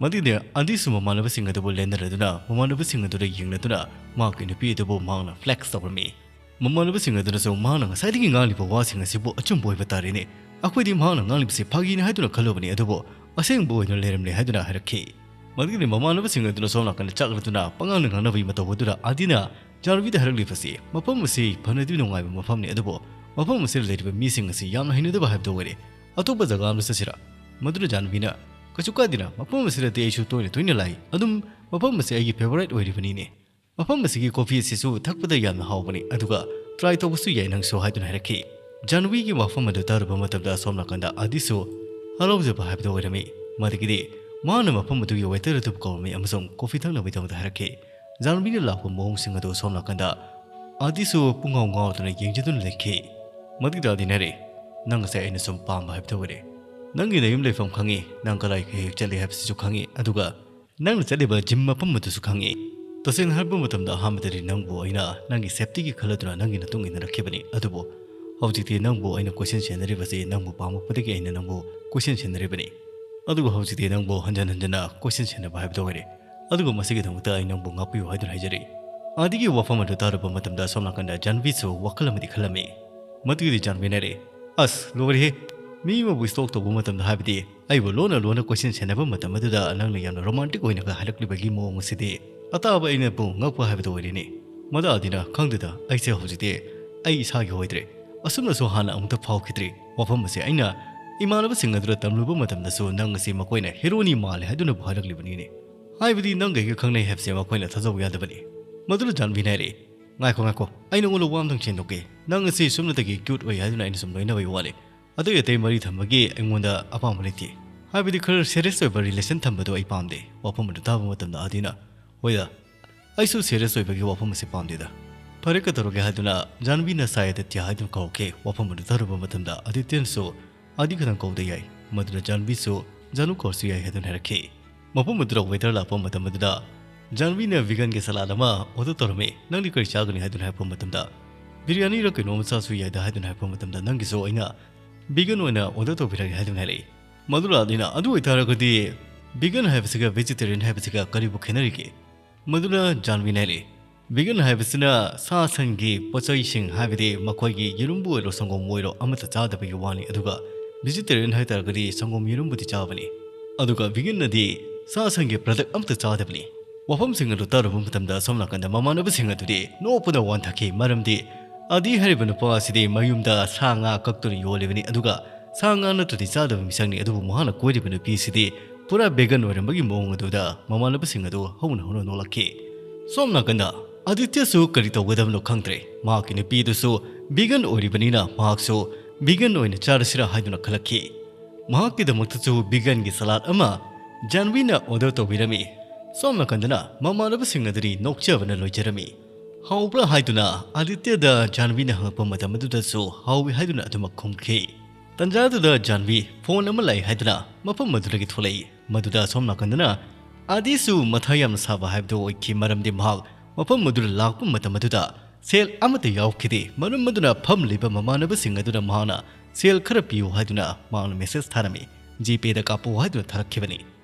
ꯃꯗꯨꯗꯤ ꯑꯥꯗꯤꯁꯨ ꯃꯃꯥꯟꯅꯕꯁꯤꯡ ꯑꯗꯨꯕꯨ ꯂꯦꯟꯅꯔꯗꯨꯅ, ꯃꯃꯥꯟꯅꯕꯁꯤꯡ ꯑꯗꯨꯗ ꯌꯦꯡꯂꯗꯨꯅ ꯃꯍꯥꯛꯀꯤ ꯅꯨꯄꯤ ꯑꯗꯨꯕꯨ ꯃꯍꯥꯛꯅ flex ꯇꯧꯔꯝꯃꯤ꯫ ꯃꯃꯥꯟꯅꯕꯁꯤꯡ ꯑꯗꯨꯅꯁꯨ ꯃꯍꯥꯛꯅ ꯉꯁꯥꯏꯗꯒꯤ ꯉꯥꯡꯂꯤꯕ ꯋꯥꯁꯤꯡ ꯑꯁꯤꯕꯨ ꯑꯆꯨꯝꯕ ꯑꯣꯏꯕ ꯇꯥꯔꯦꯅꯦ꯫ ꯑꯩꯈꯣꯏꯗꯤ ꯃꯍꯥꯛꯅ ꯉꯥꯡꯂꯤꯕꯁꯤ ꯐꯥꯒꯤꯅꯤ ꯍꯥꯏꯗꯨꯅ ꯈꯜꯂꯨꯕꯅꯤ, ꯑꯗꯨꯕꯨ ꯑꯁꯦꯡꯕ ꯑꯣꯏꯅ ꯂꯩꯔꯝꯂꯦ ꯍꯥꯏꯗꯨꯅ ꯍꯥꯏꯔꯛꯈꯤ꯫ ꯃꯗꯨꯒꯤ ꯃꯃꯥꯟꯅꯕꯁꯤꯡ ꯑꯗꯨꯅ ꯁꯣꯝ ꯅꯥꯀꯟꯗ ꯆꯥꯛꯂꯗꯨꯅ ꯄꯉꯥꯡꯗ ꯉꯥꯡꯅꯕꯒꯤ ꯃꯇꯧ ꯑꯗꯨꯗ ꯑꯥꯗꯤꯅ ꯖꯥꯟꯚꯤꯗ ꯍꯥꯏꯔꯛꯂꯤꯕꯁꯤ, ꯃꯐꯝ ꯑꯁꯤ ꯐꯅꯗꯤ ꯅꯨꯡꯉꯥꯏꯕ ꯃꯐꯝꯅꯤ, ꯑꯗꯨꯕꯨ ꯃꯐꯝ ꯑꯁꯤꯗ ꯂꯩꯔꯤꯕ ꯃꯤꯁꯤꯡ ꯑꯁꯤ ꯌꯥꯝꯅ ꯍꯩꯅꯗꯕ ꯍꯥꯏꯕꯗꯨ ꯑꯣꯏꯔꯦ꯫ ꯑꯇꯣꯞꯄ ꯖꯒꯥ ꯑꯃꯗ ꯆꯠꯁꯤꯔꯥ? ꯃꯗꯨꯗ ꯖꯥꯟꯚꯤꯅ, "ꯀꯩꯁꯨ ꯀꯥꯏꯗꯦꯅ, ꯃꯐꯝ ꯑꯁꯤꯗꯗꯤ ꯑꯩꯁꯨ ꯇꯣꯏꯅ ꯇꯣꯏꯅ ꯂꯥꯛꯏ꯫ ꯑꯗꯨꯝ ꯃꯐꯝ ꯑꯁꯤ ꯑꯩꯒꯤ ꯐꯦꯚꯣꯔꯥꯏꯠ ꯑꯣꯏꯔꯤꯕꯅꯤꯅꯦ꯫ ꯃꯐꯝ ꯑꯁꯤꯒꯤ ꯀꯣꯐꯤ ꯑꯁꯤꯁꯨ ꯊꯛꯄꯗ ꯌꯥꯝꯅ ꯍꯥꯎꯕꯅꯤ, ꯑꯗꯨꯒ ꯇ꯭ꯔꯥꯏ ꯇꯧꯕꯁꯨ ꯌꯥꯏ ꯅꯪꯁꯨ" ꯍꯥꯏꯗꯨꯅ ꯍꯥꯏꯔꯛꯈꯤ꯫ ꯖꯥꯟꯚꯤꯒꯤ ꯋꯥꯐꯝ ꯑꯗꯨ ꯇꯥꯔꯨꯕ ꯃꯇꯝꯗ ꯑꯁꯣꯝ ꯅꯥꯀꯟꯗ ꯑꯥꯗꯤꯁꯨ ꯍꯔꯥꯎꯖꯕ ꯍꯥꯏꯕꯗꯨ ꯑꯣꯏꯔꯝꯃꯤ꯫ ꯃꯗꯨꯒꯤꯗꯤ ꯃꯥꯅ ꯃꯐꯝ ꯑꯗꯨꯒꯤ ꯋꯦꯇꯔ ꯑꯗꯨꯕꯨ ꯀꯧꯔꯝꯃꯤ ꯑꯃꯁꯨꯡ ꯀꯣꯐꯤ ꯊꯛꯅꯕꯒꯤꯗꯃꯛꯇ ꯍꯥꯏꯔꯛꯈꯤ꯫ ꯖꯥꯟꯚꯤꯅ ꯂꯥꯛꯄ ꯃꯑꯣꯡꯁꯤꯡ ꯑꯗꯨ ꯁꯣꯝ ꯅꯥꯀꯟꯗ ꯑꯥꯗꯤꯁꯨ ꯄꯨꯡꯉꯥꯎ ꯉꯥꯎꯗꯨꯅ ꯌꯦꯡꯖꯗꯨꯅ ꯂꯩꯈꯤ꯫ ꯃꯗꯨꯒꯤꯗ ꯑꯥꯗꯤꯅ ꯍꯥꯏꯔꯦ, "ꯅꯪ ꯉꯁꯥꯏ ꯑꯩꯅ ꯁꯨꯝ ꯄꯥꯝꯕ ꯍꯥꯏꯕꯗꯨ ꯑꯣꯏꯔꯦ꯫ ꯅꯪꯒꯤ ꯅꯌꯨꯝ ꯂꯩꯐꯝ ꯈꯪꯉꯤ, ꯅꯪ ꯀꯗꯥꯏ ꯍꯦꯛ ꯍꯦꯛ ꯆꯠꯂꯤ ꯍꯥꯏꯕꯁꯤꯁꯨ ꯈꯪꯉꯤ, ꯑꯗꯨꯒ ꯅꯪꯅ ꯆꯠꯂꯤꯕ ꯖꯤꯝ ꯃꯐꯝ ꯑꯗꯨꯁꯨ ꯈꯪꯉꯤ꯫ ꯇꯁꯦꯡꯅ ꯍꯥꯏꯔꯕ ꯃꯇꯝꯗ ꯑꯍꯥꯟꯕꯗꯗꯤ ꯅꯪꯕꯨ ꯑꯩꯅ ꯅꯪꯒꯤ ꯁꯦꯐꯇꯤꯒꯤ ꯈꯜꯂꯗꯨꯅ ꯅꯪꯒꯤ ꯃꯇꯨꯡ ꯏꯟꯅꯔꯛꯈꯤꯕꯅꯤ, ꯑꯗꯨꯕꯨ ꯍꯧꯖꯤꯛꯇꯤ ꯅꯪꯕꯨ ꯑꯩꯅ ꯀꯣꯏꯁꯟ ꯁꯦꯟꯅꯔꯤꯕꯁꯤ ꯅꯪꯕꯨ ꯄꯥꯝꯃꯛꯄꯗꯒꯤ ꯑꯩꯅ ꯅꯪꯕꯨ ꯀꯣꯏꯁꯟ ꯁꯦꯟꯅꯔꯤꯕꯅꯤ꯫ ꯑꯗꯨꯕꯨ ꯍꯧꯖꯤꯛꯇꯤ ꯅꯪꯕꯨ ꯍꯟꯖꯟ ꯍꯟꯖꯟꯅ ꯀꯣꯏꯁꯟ ꯁꯦꯟꯅꯕ ꯍꯥꯏꯕꯗꯨ ꯑꯣꯏꯔꯦ꯫ ꯑꯗꯨꯒ ꯃꯁꯤꯒꯤꯗꯃꯛꯇ ꯑꯩ ꯅꯪꯕꯨ ꯉꯥꯛꯄꯤꯌꯨ ꯍꯥꯏꯗꯨꯅ ꯍꯥꯏꯖꯔꯤ"꯫ ꯑꯥꯗꯤꯒꯤ ꯋꯥꯐꯝ ꯑꯗꯨ ꯇꯥꯔꯨꯕ ꯃꯇꯝꯗ ꯁꯣꯝ ꯅꯥꯀꯟꯗ ꯖꯥꯟꯚꯤꯁꯨ ꯋꯥꯈꯜ ꯑꯃꯗꯤ ꯈꯜꯂꯝꯃꯤ꯫ ꯃꯗꯨꯒꯤꯗꯤ ꯖꯥꯟꯚꯤꯅ ꯍꯥꯏꯔꯦ, "ꯑꯁ, ꯂꯣꯏꯔꯦꯍꯦ! ꯃꯤ ꯑꯃꯕꯨ ꯁ꯭ꯇꯣꯛ ꯇꯧꯕ ꯃꯇꯝꯗ, ꯍꯥꯏꯕꯗꯤ ꯑꯩꯕꯨ ꯂꯣꯟꯅ ꯂꯣꯟꯅ ꯀꯣꯏꯁꯟ ꯁꯦꯟꯅꯕ ꯃꯇꯝ ꯑꯗꯨꯗ ꯅꯪꯅ ꯌꯥꯝꯅ ꯔꯣꯃꯥꯟꯇꯤꯛ ꯑꯣꯏꯅꯒ ꯍꯥꯏꯔꯛꯂꯤꯕꯒꯤ ꯃꯑꯣꯡ ꯑꯁꯤꯗꯤ ꯑꯇꯥꯕ ꯑꯩꯅꯕꯨ ꯉꯛꯄ ꯍꯥꯏꯕꯗꯨ ꯑꯣꯏꯔꯦꯅꯦ"꯫ ꯃꯗꯨ ꯑꯥꯗꯤꯅ, "ꯈꯪꯗꯦꯗ, ꯑꯩꯁꯦ ꯍꯧꯖꯤꯛꯇꯤ ꯑꯩ ꯏꯁꯥꯒꯤ ꯑꯣꯏꯗ꯭ꯔꯦ꯫ ꯑꯁꯨꯝꯅꯁꯨ ꯍꯥꯟꯅ ꯑꯃꯨꯛꯇ ꯐꯥꯎꯈꯤꯗ꯭ꯔꯤ꯫ ꯋꯥꯐꯝ ꯑꯁꯦ ꯑꯩꯅ ꯏꯃꯥꯟꯅꯕꯁꯤꯡ ꯑꯗꯨꯗ ꯇꯝꯂꯨꯕ ꯃꯇꯝꯗꯁꯨ ꯅꯪ ꯑꯁꯤ ꯃꯈꯣꯏꯅ ꯍꯦꯔꯣꯅꯤ ꯃꯥꯜꯂꯦ ꯍꯥꯏꯗꯨꯅꯕꯨ ꯍꯥꯏꯔꯛꯂꯤꯕꯅꯤꯅꯦ꯫ ꯍꯥꯏꯕꯗꯤ ꯅꯪꯒ ꯑꯩꯒ ꯈꯪꯅꯩ ꯍꯥꯏꯕꯁꯦ ꯃꯈꯣꯏꯅ ꯊꯥꯖꯧ ꯌꯥꯗꯕꯅꯤ"꯫ ꯃꯗꯨꯗ ꯖꯥꯟꯚꯤꯅ ꯍꯥꯏꯔꯦ, "ꯉꯥꯏꯈꯣ, ꯉꯥꯏꯈꯣ, ꯑꯩ ꯅꯉꯣꯟꯗ ꯋꯥ ꯑꯝꯇꯪ ꯁꯦꯡꯗꯣꯛꯀꯦ꯫ ꯅꯪ ꯑꯁꯤ ꯁꯨꯞꯅꯇꯒꯤ ꯀ꯭ꯌꯨꯠ ꯑꯣꯏ ꯍꯥꯏꯗꯨꯅ ꯑꯩꯅ ꯁꯨꯝ ꯂꯣꯏꯅꯕꯒꯤ ꯋꯥꯅꯤ꯫ ꯑꯇꯩ ꯑꯇꯩ ꯃꯔꯤ ꯊꯝꯕꯒꯤ ꯑꯩꯉꯣꯟꯗ ꯑꯄꯥꯝꯕ ꯂꯩꯇꯦ꯫ ꯍꯥꯏꯕꯗꯤ ꯈꯔ ꯁꯦꯔꯤꯌꯁ ꯑꯣꯏꯕ ꯔꯤꯂꯦꯁꯟ ꯊꯝꯕꯗꯣ ꯑꯩ ꯄꯥꯝꯗꯦ"꯫ ꯋꯥꯐꯝ ꯑꯗꯨ ꯇꯥꯕ ꯃꯇꯝꯗ ꯑꯥꯗꯤꯅ, "ꯍꯣꯏꯗ, ꯑꯩꯁꯨ ꯁꯦꯔꯤꯌꯁ ꯑꯣꯏꯕꯒꯤ ꯋꯥꯐꯝ ꯑꯁꯤ ꯄꯥꯝꯗꯦꯗ꯫ ꯐꯔꯦ, ꯀꯩꯗꯧꯔꯒꯦ?" ꯍꯥꯏꯗꯨꯅ ꯖꯥꯟꯚꯤꯅ "ꯁꯥꯏ ꯑꯥꯗꯤꯇ꯭ꯌ" ꯍꯥꯏꯗꯨꯅ ꯀꯧꯔꯛꯈꯤ꯫ ꯋꯥꯐꯝ ꯑꯗꯨ ꯇꯥꯔꯨꯕ ꯃꯇꯝꯗ ꯑꯥꯗꯤꯇ꯭ꯌꯅꯁꯨ "ꯑꯥꯗꯤ ꯈꯛꯇꯪ ꯀꯧꯗ ꯌꯥꯏ, ꯃꯗꯨꯅ ꯖꯥꯟꯚꯤꯁꯨ ꯖꯥꯅꯨ ꯀꯧꯔꯁꯨ ꯌꯥꯏ" ꯍꯥꯏꯗꯨꯅ ꯍꯥꯏꯔꯛꯈꯤ꯫ ꯃꯐꯝ ꯑꯗꯨꯗ ꯋꯦꯇꯔ ꯂꯥꯛꯄ ꯃꯇꯝ ꯑꯗꯨꯗ ꯖꯥꯟꯚꯤꯅ ꯚꯤꯒꯟꯒꯤ ꯁꯂꯥꯗ ꯑꯃ ꯑꯣꯔꯗꯔ ꯇꯧꯔꯝꯃꯤ꯫ "ꯅꯪꯗꯤ ꯀꯔꯤ ꯆꯥꯒꯅꯤ?" ꯍꯥꯏꯗꯨꯅ ꯍꯥꯏꯔꯛꯄ ꯃꯇꯝꯗ, "ꯕꯤꯔꯌꯥꯅꯤꯔ ꯀꯩꯅꯣꯝꯃ ꯆꯥꯁꯨ ꯌꯥꯏꯗ" ꯍꯥꯏꯗꯨꯅ ꯍꯥꯏꯔꯛꯄ ꯃꯇꯝꯗ, "ꯅꯪꯒꯤꯁꯨ ꯑꯩꯅ ꯚꯤꯒꯟ ꯑꯣꯏꯅ ꯑꯣꯔꯗꯔ ꯇꯧꯕꯤꯔꯒꯦ" ꯍꯥꯏꯗꯨꯅ ꯍꯥꯏꯔꯛꯏ꯫ ꯃꯗꯨꯅ ꯑꯥꯗꯤꯅ, "ꯑꯗꯨ ꯑꯣꯏꯇꯥꯔꯒꯗꯤ ꯚꯤꯒꯟ ꯍꯥꯏꯕꯁꯤꯒ ꯚꯦꯖꯤꯇꯦꯔꯤꯌꯟ ꯍꯥꯏꯕꯁꯤꯒ ꯀꯔꯤꯕꯨ ꯈꯦꯠꯅꯔꯤꯒꯦ?" ꯃꯗꯨꯅ ꯖꯥꯟꯚꯤꯅ ꯍꯥꯏꯔꯛꯏ, "ꯚꯤꯒꯟ ꯍꯥꯏꯕꯁꯤꯅ ꯁꯥ ꯁꯟꯒꯤ ꯄꯣꯠꯆꯩꯁꯤꯡ, ꯍꯥꯏꯕꯗꯤ ꯃꯈꯣꯏꯒꯤ ꯌꯦꯔꯨꯝꯕꯨ ꯑꯣꯏꯔꯣ ꯁꯪꯒꯣꯝ ꯑꯣꯏꯔꯣ ꯑꯃꯠꯇ ꯆꯥꯗꯕꯒꯤ ꯋꯥꯅꯤ, ꯑꯗꯨꯒ ꯚꯦꯖꯤꯇꯦꯔꯤꯌꯟ ꯍꯥꯏꯇꯥꯔꯒꯗꯤ ꯁꯪꯒꯣꯝ ꯌꯦꯔꯨꯝꯕꯨꯗꯤ ꯆꯥꯕꯅꯤ꯫ ꯑꯗꯨꯒ ꯚꯤꯒꯟꯅꯗꯤ ꯁꯥ ꯁꯟꯒꯤ ꯄ꯭ꯔꯗꯛ ꯑꯃꯠꯇ ꯆꯥꯗꯕꯅꯤ꯫ ꯋꯥꯐꯝꯁꯤꯡ ꯑꯗꯨ ꯇꯥꯔꯨꯕ ꯃꯇꯝꯗ ꯁꯣꯝ ꯅꯥꯀꯟꯗ ꯃꯃꯥꯟꯅꯕꯁꯤꯡ ꯑꯗꯨꯗꯤ ꯅꯣꯛꯄꯗ ꯋꯥꯟꯊꯈꯤ, ꯃꯔꯝꯗꯤ ꯑꯥꯗꯤ ꯍꯥꯏꯔꯤꯕ ꯅꯨꯄꯥ ꯑꯁꯤꯗꯤ ꯃꯌꯨꯝꯗ ꯁꯥ ꯉꯥ ꯀꯛꯇꯨꯅ ꯌꯣꯜꯂꯤꯕꯅꯤ, ꯑꯗꯨꯒ ꯁꯥ ꯉꯥ ꯅꯠꯇ꯭ꯔꯗꯤ ꯆꯥꯗꯕ ꯃꯤꯁꯛꯅꯤ꯫ ꯑꯗꯨꯕꯨ ꯃꯍꯥꯛꯅ ꯀꯣꯏꯔꯤꯕ ꯅꯨꯄꯤ ꯑꯁꯤꯗꯤ ꯄꯨꯔꯥ ꯚꯦꯒꯟ ꯑꯣꯏꯔꯝꯕꯒꯤ ꯃꯑꯣꯡ ꯑꯗꯨꯗ ꯃꯃꯥꯟꯅꯕꯁꯤꯡ ꯑꯗꯨ ꯍꯧꯅ ꯍꯧꯅ ꯅꯣꯛꯂꯛꯈꯤ꯫ ꯁꯣꯝ ꯅꯥꯀꯟꯗ ꯑꯥꯗꯤꯇ꯭ꯌꯁꯨ ꯀꯔꯤ ꯇꯧꯒꯗꯕꯅꯣ ꯈꯪꯗ꯭ꯔꯦ꯫ ꯃꯍꯥꯛꯀꯤ ꯅꯨꯄꯤꯗꯨꯁꯨ ꯚꯤꯒꯟ ꯑꯣꯏꯔꯤꯕꯅꯤꯅ ꯃꯍꯥꯛꯁꯨ ꯚꯤꯒꯟ ꯑꯣꯏꯅ ꯆꯥꯔꯁꯤꯔꯥ ꯍꯥꯏꯗꯨꯅ ꯈꯜꯂꯛꯈꯤ꯫ ꯃꯍꯥꯛꯀꯤꯗꯃꯛꯇꯁꯨ ꯚꯤꯒꯟꯒꯤ ꯁꯂꯥꯗ ꯑꯃ ꯖꯥꯟꯋꯤꯅ ꯑꯣꯔꯗꯔ ꯇꯧꯕꯤꯔꯝꯃꯤ꯫ ꯁꯣꯝ ꯅꯥꯀꯟꯗꯅ ꯃꯃꯥꯟꯅꯕꯁꯤꯡ ꯑꯗꯨꯗꯤ ꯅꯣꯛꯆꯕꯅ ꯂꯣꯏꯖꯔꯝꯃꯤ꯫ "ꯍꯥꯎꯕ꯭ꯔꯥ?" ꯍꯥꯏꯗꯨꯅ ꯑꯥꯗꯤꯇ꯭ꯌꯗ ꯖꯥꯟꯋꯤꯅ ꯍꯪꯉꯛꯄ ꯃꯇꯝ ꯑꯗꯨꯗꯁꯨ "ꯍꯥꯎꯏ" ꯍꯥꯏꯗꯨꯅ ꯑꯗꯨꯃꯛ ꯈꯨꯝꯈꯤ꯫ ꯇꯟꯖꯥꯗꯨꯗ ꯖꯥꯟꯋꯤ ꯐꯣꯟ ꯑꯃ ꯂꯥꯛꯏ ꯍꯥꯏꯗꯨꯅ ꯃꯐꯝ ꯑꯗꯨꯗꯒꯤ ꯊꯣꯛꯂꯛꯏ꯫ ꯃꯗꯨꯗ ꯁꯣꯝ ꯅꯥꯀꯟꯗꯅ ꯑꯥꯗꯤꯁꯨ ꯃꯊꯥ ꯌꯥꯝꯅ ꯁꯥꯕ ꯍꯥꯏꯕꯗꯨ ꯑꯣꯏꯈꯤ, ꯃꯔꯝꯗꯤ ꯃꯍꯥꯛ ꯃꯐꯝ ꯑꯗꯨꯗ ꯂꯥꯛꯄ ꯃꯇꯝ ꯑꯗꯨꯗ ꯁꯦꯜ ꯑꯃꯠꯇ ꯌꯥꯎꯈꯤꯗꯦ꯫ ꯃꯔꯝ ꯑꯗꯨꯅ ꯐꯝꯂꯤꯕ ꯃꯃꯥꯟꯅꯕꯁꯤꯡ ꯑꯗꯨꯅ ꯃꯍꯥꯛꯅ ꯁꯦꯜ ꯈꯔ ꯄꯤꯌꯨ ꯍꯥꯏꯗꯨꯅ ꯃꯍꯥꯛꯅ ꯃꯦꯁꯦꯖ ꯊꯥꯔꯝꯃꯤ꯫ "ꯖꯤꯄꯦꯗ ꯀꯥꯞꯄꯨ" ꯍꯥꯏꯗꯨꯅ ꯊꯥꯔꯛꯈꯤꯕꯅꯤ꯫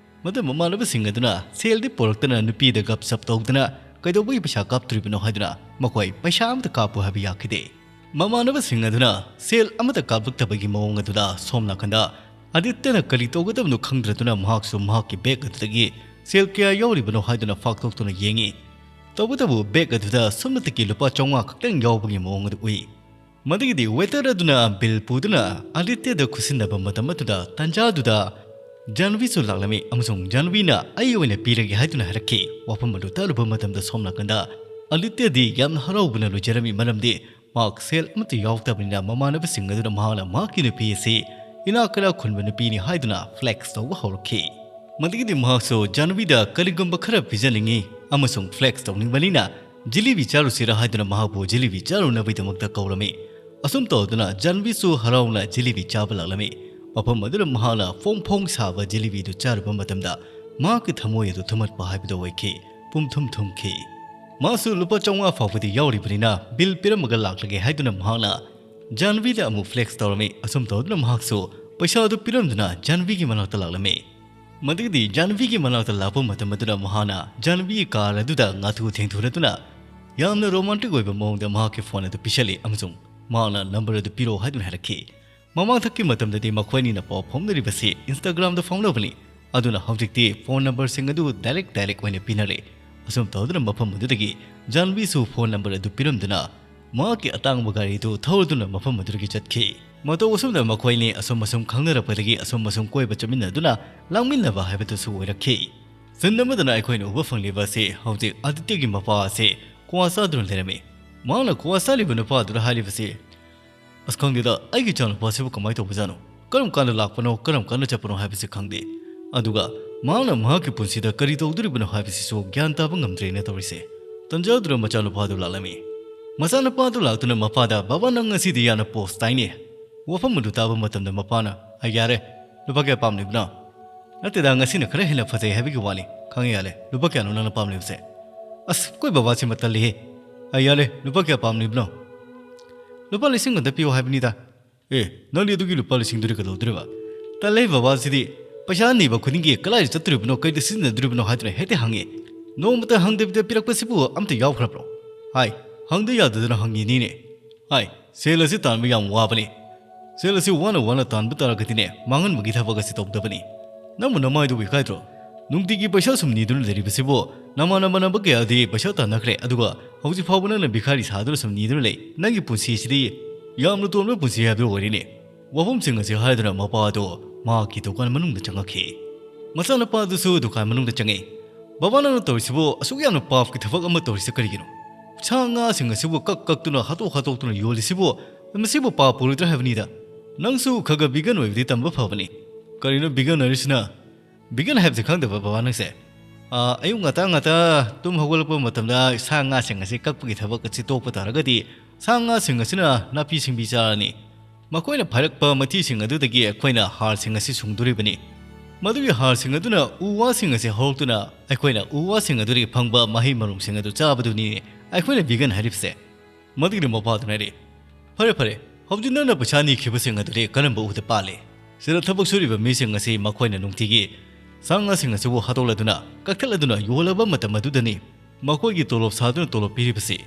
ꯃꯗꯨ ꯃꯃꯥꯟꯅꯕꯁꯤꯡ ꯑꯗꯨꯅ ꯁꯦꯜꯗꯤ ꯄꯨꯔꯛꯇꯅ ꯅꯨꯄꯤꯗ ꯒꯞ ꯁꯞ ꯇꯧꯗꯨꯅ "ꯀꯩꯗꯧꯕꯒꯤ ꯄꯩꯁꯥ ꯀꯥꯞꯇ꯭ꯔꯤꯕꯅꯣ?" ꯍꯥꯏꯗꯨꯅ ꯃꯈꯣꯏ ꯄꯩꯁꯥ ꯑꯃꯠꯇ ꯀꯥꯞꯄꯨ ꯍꯥꯏꯕ ꯌꯥꯈꯤꯗꯦ꯫ ꯃꯃꯥꯟꯅꯕꯁꯤꯡ ꯑꯗꯨꯅ ꯁꯦꯜ ꯑꯃꯠꯇ ꯀꯥꯞꯂꯛꯇꯕꯒꯤ ꯃꯑꯣꯡ ꯑꯗꯨꯗ ꯁꯣꯝ ꯅꯥꯀꯟꯗ ꯑꯥꯗꯤꯇ꯭ꯌꯅ ꯀꯔꯤ ꯇꯧꯒꯗꯕꯅꯣ ꯈꯪꯗ꯭ꯔꯗꯨꯅ ꯃꯍꯥꯛꯁꯨ ꯃꯍꯥꯛꯀꯤ ꯕꯦꯒ ꯑꯗꯨꯗꯒꯤ ꯁꯦꯜ ꯀꯌꯥ ꯌꯥꯎꯔꯤꯕꯅꯣ ꯍꯥꯏꯗꯨꯅ ꯐꯥꯛꯇꯣꯛꯇꯨꯅ ꯌꯦꯡꯉꯤ꯫ ꯇꯧꯕꯇꯕꯨ ꯕꯦꯒ ꯑꯗꯨꯗ ꯁꯨꯞꯅꯇꯒꯤ ꯂꯨꯄꯥ ꯆꯥꯝꯃꯉꯥ ꯈꯛꯇꯪ ꯌꯥꯎꯕꯒꯤ ꯃꯑꯣꯡ ꯑꯗꯨ ꯎꯏ꯫ ꯃꯗꯨꯒꯤꯗꯤ ꯋꯦꯇꯔ ꯑꯗꯨꯅ ꯕꯤꯜ ꯄꯨꯗꯨꯅ ꯑꯥꯗꯤꯇ꯭ꯌꯗ ꯈꯨꯠꯁꯤꯟꯅꯕ ꯃꯇꯝ ꯑꯗꯨꯗ ꯇꯟꯖꯥꯗꯨꯗ ꯖꯥꯟꯋꯤꯁꯨ ꯂꯥꯛꯂꯝꯃꯤ, ꯑꯃꯁꯨꯡ ꯖꯥꯟꯋꯤꯅ "ꯑꯩ ꯑꯣꯏꯅ ꯄꯤꯔꯒꯦ" ꯍꯥꯏꯗꯨꯅ ꯍꯥꯏꯔꯛꯈꯤ꯫ ꯋꯥꯐꯝ ꯑꯗꯨ ꯇꯥꯔꯨꯕ ꯃꯇꯝꯗ ꯁꯣꯝ ꯅꯥꯀꯟꯗ ꯑꯥꯗꯤꯇ꯭ꯌꯗꯤ ꯌꯥꯝꯅ ꯍꯔꯥꯎꯕꯅ ꯂꯣꯏꯖꯔꯝꯃꯤ, ꯃꯔꯝꯗꯤ ꯃꯍꯥꯛ ꯁꯦꯜ ꯑꯃꯠꯇ ꯌꯥꯎꯗꯕꯅꯤꯅ ꯃꯃꯥꯟꯅꯕꯁꯤꯡ ꯑꯗꯨꯅ ꯃꯍꯥꯛꯅ ꯃꯍꯥꯛꯀꯤ ꯅꯨꯄꯤ ꯑꯁꯤ ꯏꯅꯥꯛ ꯀꯩꯔꯥꯛ ꯈꯨꯟꯕ ꯅꯨꯄꯤꯅꯤ ꯍꯥꯏꯗꯨꯅ ꯐ꯭ꯂꯦꯛꯁ ꯇꯧꯕ ꯍꯧꯔꯛꯈꯤ꯫ ꯃꯗꯨꯒꯤꯗꯤ ꯃꯍꯥꯛꯁꯨ ꯖꯥꯟꯋꯤꯗ ꯀꯔꯤꯒꯨꯝꯕ ꯈꯔ ꯄꯤꯖꯅꯤꯡꯉꯤ ꯑꯃꯁꯨꯡ ꯐ꯭ꯂꯦꯛꯁ ꯇꯧꯅꯤꯡꯕꯅꯤꯅ ꯖꯤꯂꯤꯕꯤ ꯆꯥꯔꯨꯁꯤꯔꯥ ꯍꯥꯏꯗꯨꯅ ꯃꯍꯥꯛꯄꯨ ꯖꯤꯂꯤꯕꯤ ꯆꯥꯔꯨꯅꯕꯒꯤꯗꯃꯛꯇ ꯀꯧꯔꯝꯃꯤ꯫ ꯑꯁꯨꯝ ꯇꯧꯗꯨꯅ ꯖꯥꯟꯋꯤꯁꯨ ꯍꯔꯥꯎꯅ ꯖꯤꯂꯤꯕꯤ ꯆꯥꯕ ꯂꯥꯛꯂꯝꯃꯤ꯫ ꯃꯐꯝ ꯑꯗꯨꯗ ꯃꯍꯥꯛꯅ ꯐꯣꯡ ꯐꯣꯡ ꯁꯥꯕ ꯖꯤꯂꯤꯕꯤꯗꯨ ꯆꯥꯔꯨꯕ ꯃꯇꯝꯗ ꯃꯍꯥꯛꯀꯤ ꯊꯃꯣꯏ ꯑꯗꯨ ꯊꯨꯝꯍꯠꯄ ꯍꯥꯏꯕꯗꯨ ꯑꯣꯏꯈꯤ꯫ ꯄꯨꯝꯊꯨꯝ ꯊꯨꯝꯈꯤ꯫ ꯃꯥꯁꯨ ꯂꯨꯄꯥ ꯆꯥꯝꯃꯉꯥ ꯐꯥꯎꯕꯗꯤ ꯌꯥꯎꯔꯤꯕꯅꯤꯅ ꯕꯤꯜ ꯄꯤꯔꯝꯃꯒ ꯂꯥꯛꯂꯒꯦ ꯍꯥꯏꯗꯨꯅ ꯃꯍꯥꯛꯅ ꯖꯥꯟꯋꯤꯗ ꯑꯃꯨꯛ ꯐ꯭ꯂꯦꯛꯁ ꯇꯧꯔꯝꯃꯤ꯫ ꯑꯁꯨꯝ ꯇꯧꯗꯨꯅ ꯃꯍꯥꯛꯁꯨ ꯄꯩꯁꯥ ꯑꯗꯨ ꯄꯤꯔꯝꯗꯨꯅ ꯖꯥꯟꯋꯤꯒꯤ ꯃꯅꯥꯛꯇ ꯂꯥꯛꯂꯝꯃꯤ꯫ ꯃꯗꯨꯒꯤꯗꯤ ꯖꯥꯟꯋꯤꯒꯤ ꯃꯅꯥꯛꯇ ꯂꯥꯛꯄ ꯃꯇꯝ ꯑꯗꯨꯗ ꯃꯍꯥꯛꯅ ꯖꯥꯟꯋꯤꯒꯤ ꯀꯥꯔ ꯑꯗꯨꯗ ꯉꯥꯊꯨ ꯊꯦꯡꯊꯨꯅꯗꯨꯅ ꯌꯥꯝꯅ ꯔꯣꯃꯥꯟꯇꯤꯛ ꯑꯣꯏꯕ ꯃꯑꯣꯡꯗ ꯃꯍꯥꯛꯀꯤ ꯐꯣꯟ ꯑꯗꯨ ꯄꯤꯁꯜꯂꯤ ꯑꯃꯁꯨꯡ ꯃꯍꯥꯛꯅ ꯅꯝꯕꯔ ꯑꯗꯨ ꯄꯤꯔꯛꯑꯣ ꯍꯥꯏꯗꯨꯅ ꯍꯥꯏꯔꯛꯈꯤ꯫ ꯃꯃꯥꯡꯊꯛꯀꯤ ꯃꯇꯝꯗꯗꯤ ꯃꯈꯣꯏ ꯑꯅꯤꯅ ꯄꯥꯎ ꯐꯥꯎꯅꯔꯤꯕꯁꯤ ꯏꯟꯁꯇꯥꯒ꯭ꯔꯥꯝꯗ ꯐꯥꯎꯅꯕꯅꯤ꯫ ꯑꯗꯨꯅ ꯍꯧꯖꯤꯛꯇꯤ ꯐꯣꯟ ꯅꯝꯕꯔꯁꯤꯡ ꯑꯗꯨ ꯗꯥꯏꯔꯦꯛ ꯗꯥꯏꯔꯦꯛ ꯑꯣꯏꯅ ꯄꯤꯅꯔꯦ꯫ ꯑꯁꯨꯝ ꯇꯧꯗꯨꯅ ꯃꯐꯝ ꯑꯗꯨꯗꯒꯤ ꯖꯥꯟꯕꯤꯁꯨ ꯐꯣꯟ ꯅꯝꯕꯔ ꯑꯗꯨ ꯄꯤꯔꯝꯗꯨꯅ ꯃꯍꯥꯛꯀꯤ ꯑꯇꯥꯡꯕ ꯒꯥꯔꯤꯗꯨ ꯊꯧꯔꯗꯨꯅ ꯃꯐꯝ ꯑꯗꯨꯗꯒꯤ ꯆꯠꯈꯤ꯫ ꯃꯇꯧ ꯑꯁꯨꯝꯅ ꯃꯈꯣꯏꯅꯤ ꯑꯁꯨꯝ ꯑꯁꯨꯝ ꯈꯪꯅꯔꯛꯄꯗꯒꯤ ꯑꯁꯨꯝ ꯑꯁꯨꯝ ꯀꯣꯏꯕ ꯆꯠꯃꯤꯟꯅꯗꯨꯅ ꯂꯥꯡꯃꯤꯟꯅꯕ ꯍꯥꯏꯕꯗꯨꯁꯨ ꯑꯣꯏꯔꯛꯈꯤ꯫ ꯁꯤꯟ ꯑꯃꯗꯅ ꯑꯩꯈꯣꯏꯅ ꯎꯕ ꯐꯪꯂꯤꯕ ꯑꯁꯤ ꯍꯧꯖꯤꯛ ꯑꯗꯤꯇ꯭ꯌꯒꯤ ꯃꯄꯥ ꯑꯁꯤ ꯀ꯭ꯋꯥ ꯆꯥꯗꯨꯅ ꯂꯩꯔꯝꯃꯤ꯫ ꯃꯍꯥꯛꯅ ꯀ꯭ꯋꯥ ꯆꯥꯔꯤꯕ ꯅꯨꯄꯥ ꯑꯗꯨꯗ ꯍꯥꯏꯔꯤꯕꯁꯤ, "ꯑꯁ, ꯈꯪꯗꯦꯗ, ꯑꯩꯒꯤ ꯏꯆꯥꯅꯨꯄꯥꯁꯤꯕꯨ ꯀꯃꯥꯏꯅ ꯇꯧꯕꯖꯥꯠꯅꯣ? ꯀꯔꯝ ꯀꯥꯟꯗ ꯂꯥꯛꯄꯅꯣ, ꯀꯔꯝ ꯀꯥꯟꯗ ꯆꯠꯄꯅꯣ ꯍꯥꯏꯕꯁꯤ ꯈꯪꯗꯦ꯫ ꯑꯗꯨꯒ ꯃꯍꯥꯛꯅ ꯃꯍꯥꯛꯀꯤ ꯄꯨꯟꯁꯤꯗ ꯀꯔꯤ ꯇꯧꯗꯣꯔꯤꯕꯅꯣ ꯍꯥꯏꯕꯁꯤꯁꯨ ꯒ꯭ꯌꯥꯟ ꯇꯥꯕ ꯉꯝꯗ꯭ꯔꯦꯅ ꯇꯧꯔꯤꯁꯦ"꯫ ꯇꯟꯖꯥꯗꯨꯗ ꯃꯆꯥꯅꯨꯄꯥꯗꯨ ꯂꯥꯛꯂꯝꯃꯤ꯫ ꯃꯆꯥꯅꯨꯄꯥꯗꯨ ꯂꯥꯛꯇꯨꯅ ꯃꯄꯥꯗ, "ꯕꯕꯥ, ꯅꯪ ꯉꯁꯤꯗꯤ ꯌꯥꯝꯅ ꯄꯣꯁ ꯇꯥꯏꯅꯦ"꯫ ꯋꯥꯐꯝ ꯑꯗꯨ ꯇꯥꯕ ꯃꯇꯝꯗ ꯃꯄꯥꯅ, "ꯑꯩ ꯌꯥꯔꯦ, ꯂꯨꯄꯥ ꯀꯌꯥ ꯄꯥꯝꯂꯤꯕꯅꯣ?" "ꯅꯠꯇꯦꯗ, ꯉꯁꯤꯅ ꯈꯔ ꯍꯦꯟꯅ ꯐꯖꯩ ꯍꯥꯏꯕꯒꯤ ꯋꯥꯅꯤ꯫ ꯈꯪꯉꯦ, ꯌꯥꯔꯦ, ꯂꯨꯄꯥ ꯀꯌꯥꯅꯣ ꯅꯪꯅ ꯄꯥꯝꯂꯤꯕꯁꯦ?" "ꯑꯁ, ꯑꯩꯈꯣꯏ ꯕꯕꯥꯁꯤꯃ ꯇꯜꯂꯤꯍꯦ꯫ ꯑꯩ ꯌꯥꯔꯦ, ꯂꯨꯄꯥ ꯀꯌꯥ ꯄꯥꯝꯂꯤꯕꯅꯣ?" "ꯂꯨꯄꯥ ꯂꯤꯁꯤꯡ ꯑꯃꯗ ꯄꯤꯌꯣ ꯍꯥꯏꯕꯅꯤꯗ"꯫ "ꯑꯦ, ꯅꯪꯗꯤ ꯑꯗꯨꯒꯤ ꯂꯨꯄꯥ ꯂꯤꯁꯤꯡꯗꯨꯗꯤ ꯀꯩꯗꯧꯗꯣꯔꯤꯕ?" "ꯇꯜꯂꯦ ꯕꯕꯥꯁꯤꯗꯤ, ꯄꯩꯁꯥ ꯅꯤꯕ ꯈꯨꯗꯤꯡꯒꯤ ꯀꯗꯥꯏꯗ ꯆꯠꯇꯣꯔꯤꯕꯅꯣ, ꯀꯩꯗ ꯁꯤꯖꯤꯟꯅꯗꯣꯔꯤꯕꯅꯣ ꯍꯥꯏꯗꯨꯅ ꯍꯦꯛꯇ ꯍꯪꯉꯤ꯫ ꯅꯣꯡꯃꯇ ꯍꯪꯗꯕꯤꯗ ꯄꯤꯔꯛꯄꯁꯤꯕꯨ ꯑꯝꯇ ꯌꯥꯎꯈ꯭ꯔꯕ꯭ꯔꯣ?" ꯍꯥꯏ꯫ "ꯍꯪꯗ ꯌꯥꯗꯗꯅ ꯍꯪꯉꯤꯅꯤꯅꯦ"꯫ ꯍꯥꯏ꯫ "ꯁꯦꯜ ꯑꯁꯤ ꯇꯥꯟꯕ ꯌꯥꯝ ꯋꯥꯕꯅꯤ꯫ ꯁꯦꯜ ꯑꯁꯤ ꯋꯥꯅ ꯋꯥꯅ ꯇꯥꯟꯕ ꯇꯥꯔꯒꯗꯤꯅꯦ, ꯃꯥꯡꯍꯟꯕꯒꯤ ꯊꯕꯛ ꯑꯁꯤ ꯇꯧꯗꯕꯅꯤ꯫ ꯅꯪꯕꯨ ꯅꯃꯥꯏꯗꯨꯕꯨ ꯏꯀꯥꯏꯗ꯭ꯔꯣ? ꯅꯨꯡꯇꯤꯒꯤ ꯄꯩꯁꯥ ꯁꯨꯝ ꯅꯤꯗꯨꯅ ꯂꯩꯔꯤꯕꯁꯤꯕꯨ, ꯅꯃꯥꯟꯅꯕ ꯅꯕ ꯀꯌꯥꯗꯤ ꯄꯩꯁꯥ ꯇꯥꯟꯅꯈ꯭ꯔꯦ, ꯑꯗꯨꯒ ꯍꯧꯖꯤꯛ ꯐꯥꯎꯕ ꯅꯪꯅ ꯚꯤꯈꯥꯔꯤ ꯁꯥꯗꯨꯅ ꯁꯨꯝ ꯅꯤꯗꯨꯅ ꯂꯩ꯫ ꯅꯪꯒꯤ ꯄꯨꯟꯁꯤꯁꯤꯗꯤ ꯌꯥꯝꯅ ꯇꯣꯟꯕ ꯄꯨꯟꯁꯤ ꯍꯥꯏꯕꯗꯨ ꯑꯣꯏꯔꯦꯅꯦ"꯫ ꯋꯥꯐꯝꯁꯤꯡ ꯑꯁꯤ ꯍꯥꯏꯗꯨꯅ ꯃꯄꯥ ꯑꯗꯨ ꯃꯍꯥꯛꯀꯤ ꯗꯨꯀꯥꯟ ꯃꯅꯨꯡꯗ ꯆꯪꯉꯛꯈꯤ꯫ ꯃꯆꯥꯅꯨꯄꯥ ꯑꯗꯨꯁꯨ ꯗꯨꯀꯥꯟ ꯃꯅꯨꯡꯗ ꯆꯪꯉꯛꯏ꯫ "ꯕꯕꯥ, ꯅꯪꯅ ꯇꯧꯔꯤꯁꯤꯕꯨ, ꯑꯁꯨꯛ ꯌꯥꯝꯅ ꯄꯥꯞꯀꯤ ꯊꯕꯛ ꯑꯃ ꯇꯧꯔꯤꯁꯤ ꯀꯔꯤꯒꯤꯅꯣ? ꯁꯥ ꯉꯥꯁꯤꯡ ꯑꯁꯤꯕꯨ ꯀꯛ ꯀꯛꯇꯨꯅ, ꯍꯥꯠꯇꯣꯛ ꯍꯥꯠꯇꯣꯛꯇꯨꯅ ꯌꯣꯜꯂꯤꯁꯤꯕꯨ, ꯃꯁꯤꯕꯨ ꯄꯥꯞ ꯄꯨꯔꯣꯏꯗ꯭ꯔꯥ ꯍꯥꯏꯕꯅꯤꯗ꯫ ꯅꯪꯁꯨ ꯈꯔ ꯈꯔ ꯚꯤꯒꯟ ꯑꯣꯏꯕꯗꯤ ꯇꯝꯕ ꯐꯕꯅꯤ"꯫ "ꯀꯔꯤꯅꯣ ꯚꯤꯒꯟ ꯍꯥꯏꯔꯤꯁꯤꯅ?" "ꯚꯤꯒꯟ ꯍꯥꯏꯕꯁꯤ ꯈꯪꯗꯕ ꯕꯕꯥ ꯅꯪꯁꯦ? ꯑꯥ, ꯑꯌꯨꯛ ꯉꯟꯇꯥ ꯉꯟꯇꯥ ꯇꯨꯝ ꯍꯧꯒꯠꯂꯛꯄ ꯃꯇꯝꯗ ꯁꯥ ꯉꯥꯁꯤꯡ ꯑꯁꯤ ꯀꯛꯄꯒꯤ ꯊꯕꯛ ꯑꯁꯤ ꯇꯣꯛꯄ ꯇꯥꯔꯒꯗꯤ, ꯁꯥ ꯉꯥꯁꯤꯡ ꯑꯁꯤꯅ ꯅꯥꯄꯤ ꯁꯤꯡꯕꯤ ꯆꯥꯔꯅꯤ꯫ ꯃꯈꯣꯏꯅ ꯐꯥꯏꯔꯛꯄ ꯃꯊꯤꯁꯤꯡ ꯑꯗꯨꯗꯒꯤ ꯑꯩꯈꯣꯏꯅ ꯍꯥꯔꯁꯤꯡ ꯑꯁꯤ ꯁꯨꯡꯗꯣꯔꯤꯕꯅꯤ꯫ ꯃꯗꯨꯒꯤ ꯍꯥꯔꯁꯤꯡ ꯑꯗꯨꯅ ꯎ ꯋꯥꯁꯤꯡ ꯑꯁꯤ ꯍꯧꯔꯛꯇꯨꯅ, ꯑꯩꯈꯣꯏꯅ ꯎ ꯋꯥꯁꯤꯡ ꯑꯗꯨꯗꯒꯤ ꯐꯪꯕ ꯃꯍꯩ ꯃꯔꯣꯡꯁꯤꯡ ꯑꯗꯨ ꯆꯥꯕꯗꯨꯅꯤ ꯑꯩꯈꯣꯏꯅ ꯚꯤꯒꯟ ꯍꯥꯏꯔꯤꯕꯁꯦ"꯫ ꯃꯗꯨꯒꯤꯗꯤ ꯃꯄꯥꯗꯨꯅ ꯍꯥꯏꯔꯛꯏ, "ꯐꯔꯦ, ꯐꯔꯦ, ꯍꯧꯖꯤꯛ ꯅꯪꯅ ꯄꯩꯁꯥ ꯅꯤꯈꯤꯕꯁꯤꯡ ꯑꯗꯨꯗꯤ ꯀꯔꯝꯕ ꯎꯗ ꯄꯥꯜꯂꯤ? ꯁꯤꯗ ꯊꯕꯛ ꯁꯨꯔꯤꯕ ꯃꯤꯁꯤꯡ ꯑꯁꯤ ꯃꯈꯣꯏꯅ ꯅꯨꯡꯇꯤꯒꯤ ꯁꯥ ꯉꯥꯁꯤꯡ ꯑꯁꯤꯕꯨ ꯍꯥꯠꯇꯣꯛꯂꯗꯨꯅ, ꯀꯛꯊꯠꯂꯗꯨꯅ ꯌꯣꯜꯂꯕ ꯃꯇꯝ ꯑꯗꯨꯗꯅꯤ ꯃꯈꯣꯏꯒꯤ ꯇꯣꯂꯣꯞ ꯁꯥꯗꯨꯅ ꯇꯣꯂꯣꯞ ꯄꯤꯔꯤꯕꯁꯤ꯫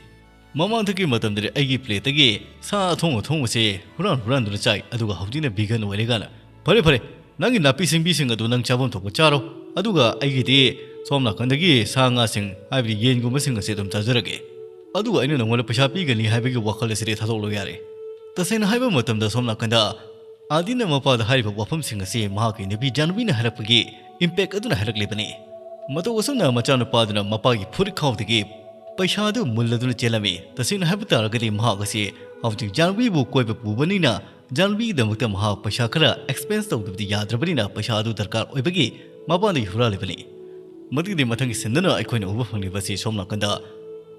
ꯃꯃꯥꯡꯊꯛꯀꯤ ꯃꯇꯝꯗꯗꯤ ꯑꯩꯒꯤ ꯄ꯭ꯂꯦꯠꯇꯒꯤ ꯁꯥ ꯑꯊꯣꯡ ꯑꯊꯣꯡꯕꯁꯦ ꯍꯨꯔꯥꯟ ꯍꯨꯔꯥꯟꯗꯨꯅ ꯆꯥꯏ, ꯑꯗꯨꯒ ꯍꯧꯖꯤꯛꯅ ꯚꯤꯒꯟ ꯑꯣꯏꯔꯦ" ꯀꯥꯏꯅ꯫ "ꯐꯔꯦ, ꯐꯔꯦ, "ꯅꯪꯒꯤ ꯅꯥꯄꯤ ꯁꯤꯡꯕꯤꯁꯤꯡ ꯑꯗꯨ ꯅꯪ ꯆꯥꯐꯝ ꯊꯣꯛꯄ ꯆꯥꯔꯣ, ꯑꯗꯨꯒ ꯑꯩꯒꯤꯗꯤ ꯁꯣꯝ ꯅꯥꯀꯟꯗꯒꯤ ꯁꯥ ꯉꯥꯁꯤꯡ, ꯍꯥꯏꯕꯗꯤ ꯌꯦꯟꯒꯨꯝꯕꯁꯤꯡ ꯑꯁꯤ ꯑꯗꯨꯝ ꯆꯥꯖꯔꯒꯦ꯫ ꯑꯗꯨꯒ ꯑꯩꯅ ꯅꯪꯉꯣꯟꯗ ꯄꯩꯁꯥ ꯄꯤꯒꯅꯤ ꯍꯥꯏꯕꯒꯤ ꯋꯥꯈꯜ ꯑꯁꯤꯗꯤ ꯊꯥꯗꯣꯛꯂꯣ ꯌꯥꯔꯦ꯫" ꯇꯁꯦꯡꯅ ꯍꯥꯏꯕ ꯃꯇꯝꯗ, ꯁꯣꯝ ꯅꯥꯀꯟꯗ ꯑꯥꯗꯤꯅ ꯃꯄꯥꯗ ꯍꯥꯏꯔꯤꯕ ꯋꯥꯐꯝꯁꯤꯡ ꯑꯁꯤ ꯃꯍꯥꯛꯀꯤ ꯅꯨꯄꯤ ꯖꯥꯟꯕꯤꯅ ꯍꯥꯏꯔꯛꯄꯒꯤ ꯏꯝꯄꯦꯛ ꯑꯗꯨꯅ ꯍꯥꯏꯔꯛꯂꯤꯕꯅꯤ꯫ ꯃꯇꯧ ꯑꯁꯨꯝꯅ ꯃꯆꯥꯅꯨꯄꯥꯗꯨꯅ ꯃꯄꯥꯒꯤ ꯐꯨꯔꯤꯠꯈꯥꯎꯗꯒꯤ ꯄꯩꯁꯥ ꯑꯗꯨ ꯃꯨꯜꯂꯗꯨꯅ ꯆꯦꯜꯂꯝꯃꯤ꯫ ꯇꯁꯦꯡꯅ ꯍꯥꯏꯕ ꯇꯥꯔꯒꯗꯤ, ꯃꯍꯥꯛ ꯑꯁꯤ ꯍꯧꯖꯤꯛ ꯖꯥꯟꯕꯤꯕꯨ ꯀꯣꯏꯕ ꯄꯨꯕꯅꯤꯅ, ꯖꯥꯟꯕꯤꯒꯤꯗꯃꯛꯇ ꯃꯍꯥꯛ ꯄꯩꯁꯥ ꯈꯔ ꯑꯦꯛꯁꯄꯦꯟꯁ ꯇꯧꯗꯕꯗꯤ ꯌꯥꯗ꯭ꯔꯕꯅꯤꯅ, ꯄꯩꯁꯥ ꯑꯗꯨ ꯗꯔꯀꯥꯔ ꯑꯣꯏꯕꯒꯤ ꯃꯄꯥꯗꯒꯤ ꯍꯨꯔꯥꯜꯂꯤꯕꯅꯤ꯫ ꯃꯗꯨꯒꯤꯗꯤ ꯃꯊꯪꯒꯤ ꯁꯤꯟꯗꯨꯅ ꯑꯩꯈꯣꯏꯅ ꯎꯕ ꯐꯪꯂꯤꯕꯁꯤ, ꯁꯣꯝ ꯅꯥꯀꯟꯗ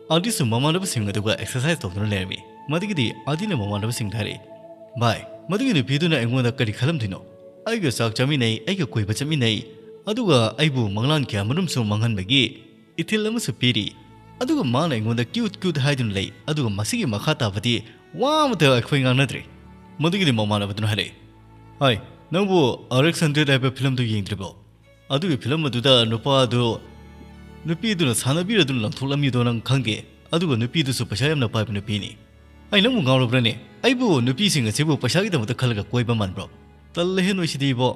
ꯑꯥꯗꯤꯁꯨ ꯃꯃꯥꯟꯅꯕꯁꯤꯡ ꯑꯗꯨꯒ ꯑꯦꯛꯁꯔꯁꯥꯏꯁ ꯇꯧꯗꯨꯅ ꯂꯩꯔꯝꯃꯤ꯫ ꯃꯗꯨꯒꯤꯗꯤ ꯑꯥꯗꯤꯅ ꯃꯃꯥꯟꯅꯕꯁꯤꯡꯗ ꯍꯥꯏꯔꯛꯏ, "ꯚꯥꯏ, ꯃꯗꯨꯒꯤ ꯅꯨꯄꯤꯗꯨꯅ ꯑꯩꯉꯣꯟꯗ ꯀꯔꯤ ꯈꯜꯂꯝꯗꯣꯏꯅꯣ? ꯑꯩꯒ ꯆꯥꯛ ꯆꯥꯃꯤꯟꯅꯩ, ꯑꯩꯒ ꯀꯣꯏꯕ ꯆꯠꯃꯤꯟꯅꯩ, ꯑꯗꯨꯒ ꯑꯩꯕꯨ ꯃꯪꯂꯥꯟ ꯀꯌꯥ ꯃꯔꯨꯝꯁꯨ ꯃꯪꯍꯟꯕꯒꯤ ꯏꯊꯤꯜ ꯑꯃꯁꯨ ꯄꯤꯔꯤ꯫ ꯑꯗꯨꯒ ꯃꯥꯅ ꯑꯩꯉꯣꯟꯗ ꯀ꯭ꯌꯨꯠ ꯀ꯭ꯌꯨꯠ ꯍꯥꯏꯗꯨꯅ ꯂꯩ, ꯑꯗꯨꯒ ꯃꯁꯤꯒꯤ ꯃꯈꯥ ꯇꯥꯕꯗꯤ ꯋꯥ ꯑꯃꯇ ꯑꯩꯈꯣꯏ ꯉꯥꯡꯅꯗ꯭ꯔꯦ꯫" ꯃꯗꯨꯒꯤꯗꯤ ꯃꯃꯥꯟꯅꯕꯗꯨꯅ ꯍꯥꯏꯔꯛꯏ, "ꯍꯥꯏ, ꯅꯪꯕꯨ ꯑꯥꯔ ꯑꯦꯛꯁ ꯍꯟꯗ꯭ꯔꯦꯗ ꯍꯥꯏꯕ ꯐꯤꯂꯝꯗꯨ ꯌꯦꯡꯗ꯭ꯔꯤꯕꯣ? ꯑꯗꯨꯒꯤ ꯐꯤꯂꯝ ꯑꯗꯨꯗ ꯅꯨꯄꯥ ꯑꯗꯨ ꯅꯨꯄꯤꯗꯨꯅ ꯁꯥꯟꯅꯕꯤꯔꯗꯨꯅ ꯂꯪꯊꯣꯛꯂꯝꯃꯤꯗꯣ ꯅꯪ ꯈꯪꯗꯦ꯫ ꯑꯗꯨꯒ ꯅꯨꯄꯤꯗꯨꯁꯨ ꯄꯩꯁꯥ ꯌꯥꯝꯅ ꯄꯥꯏꯕ ꯅꯨꯄꯤꯅꯤ꯫" "ꯑꯩ ꯅꯪꯕꯨ ꯉꯥꯎꯔꯕ꯭ꯔꯅꯦ? ꯑꯩꯕꯨ ꯅꯨꯄꯤꯁꯤꯡ ꯑꯁꯤꯕꯨ ꯄꯩꯁꯥꯒꯤꯗꯃꯛꯇ ꯈꯜꯂꯒ ꯀꯣꯏꯕ ꯃꯥꯟꯕ꯭ꯔꯣ? ꯇꯜꯂꯦꯍꯦ ꯅꯣꯏꯁꯤꯗꯤ ꯏꯕꯣ꯫"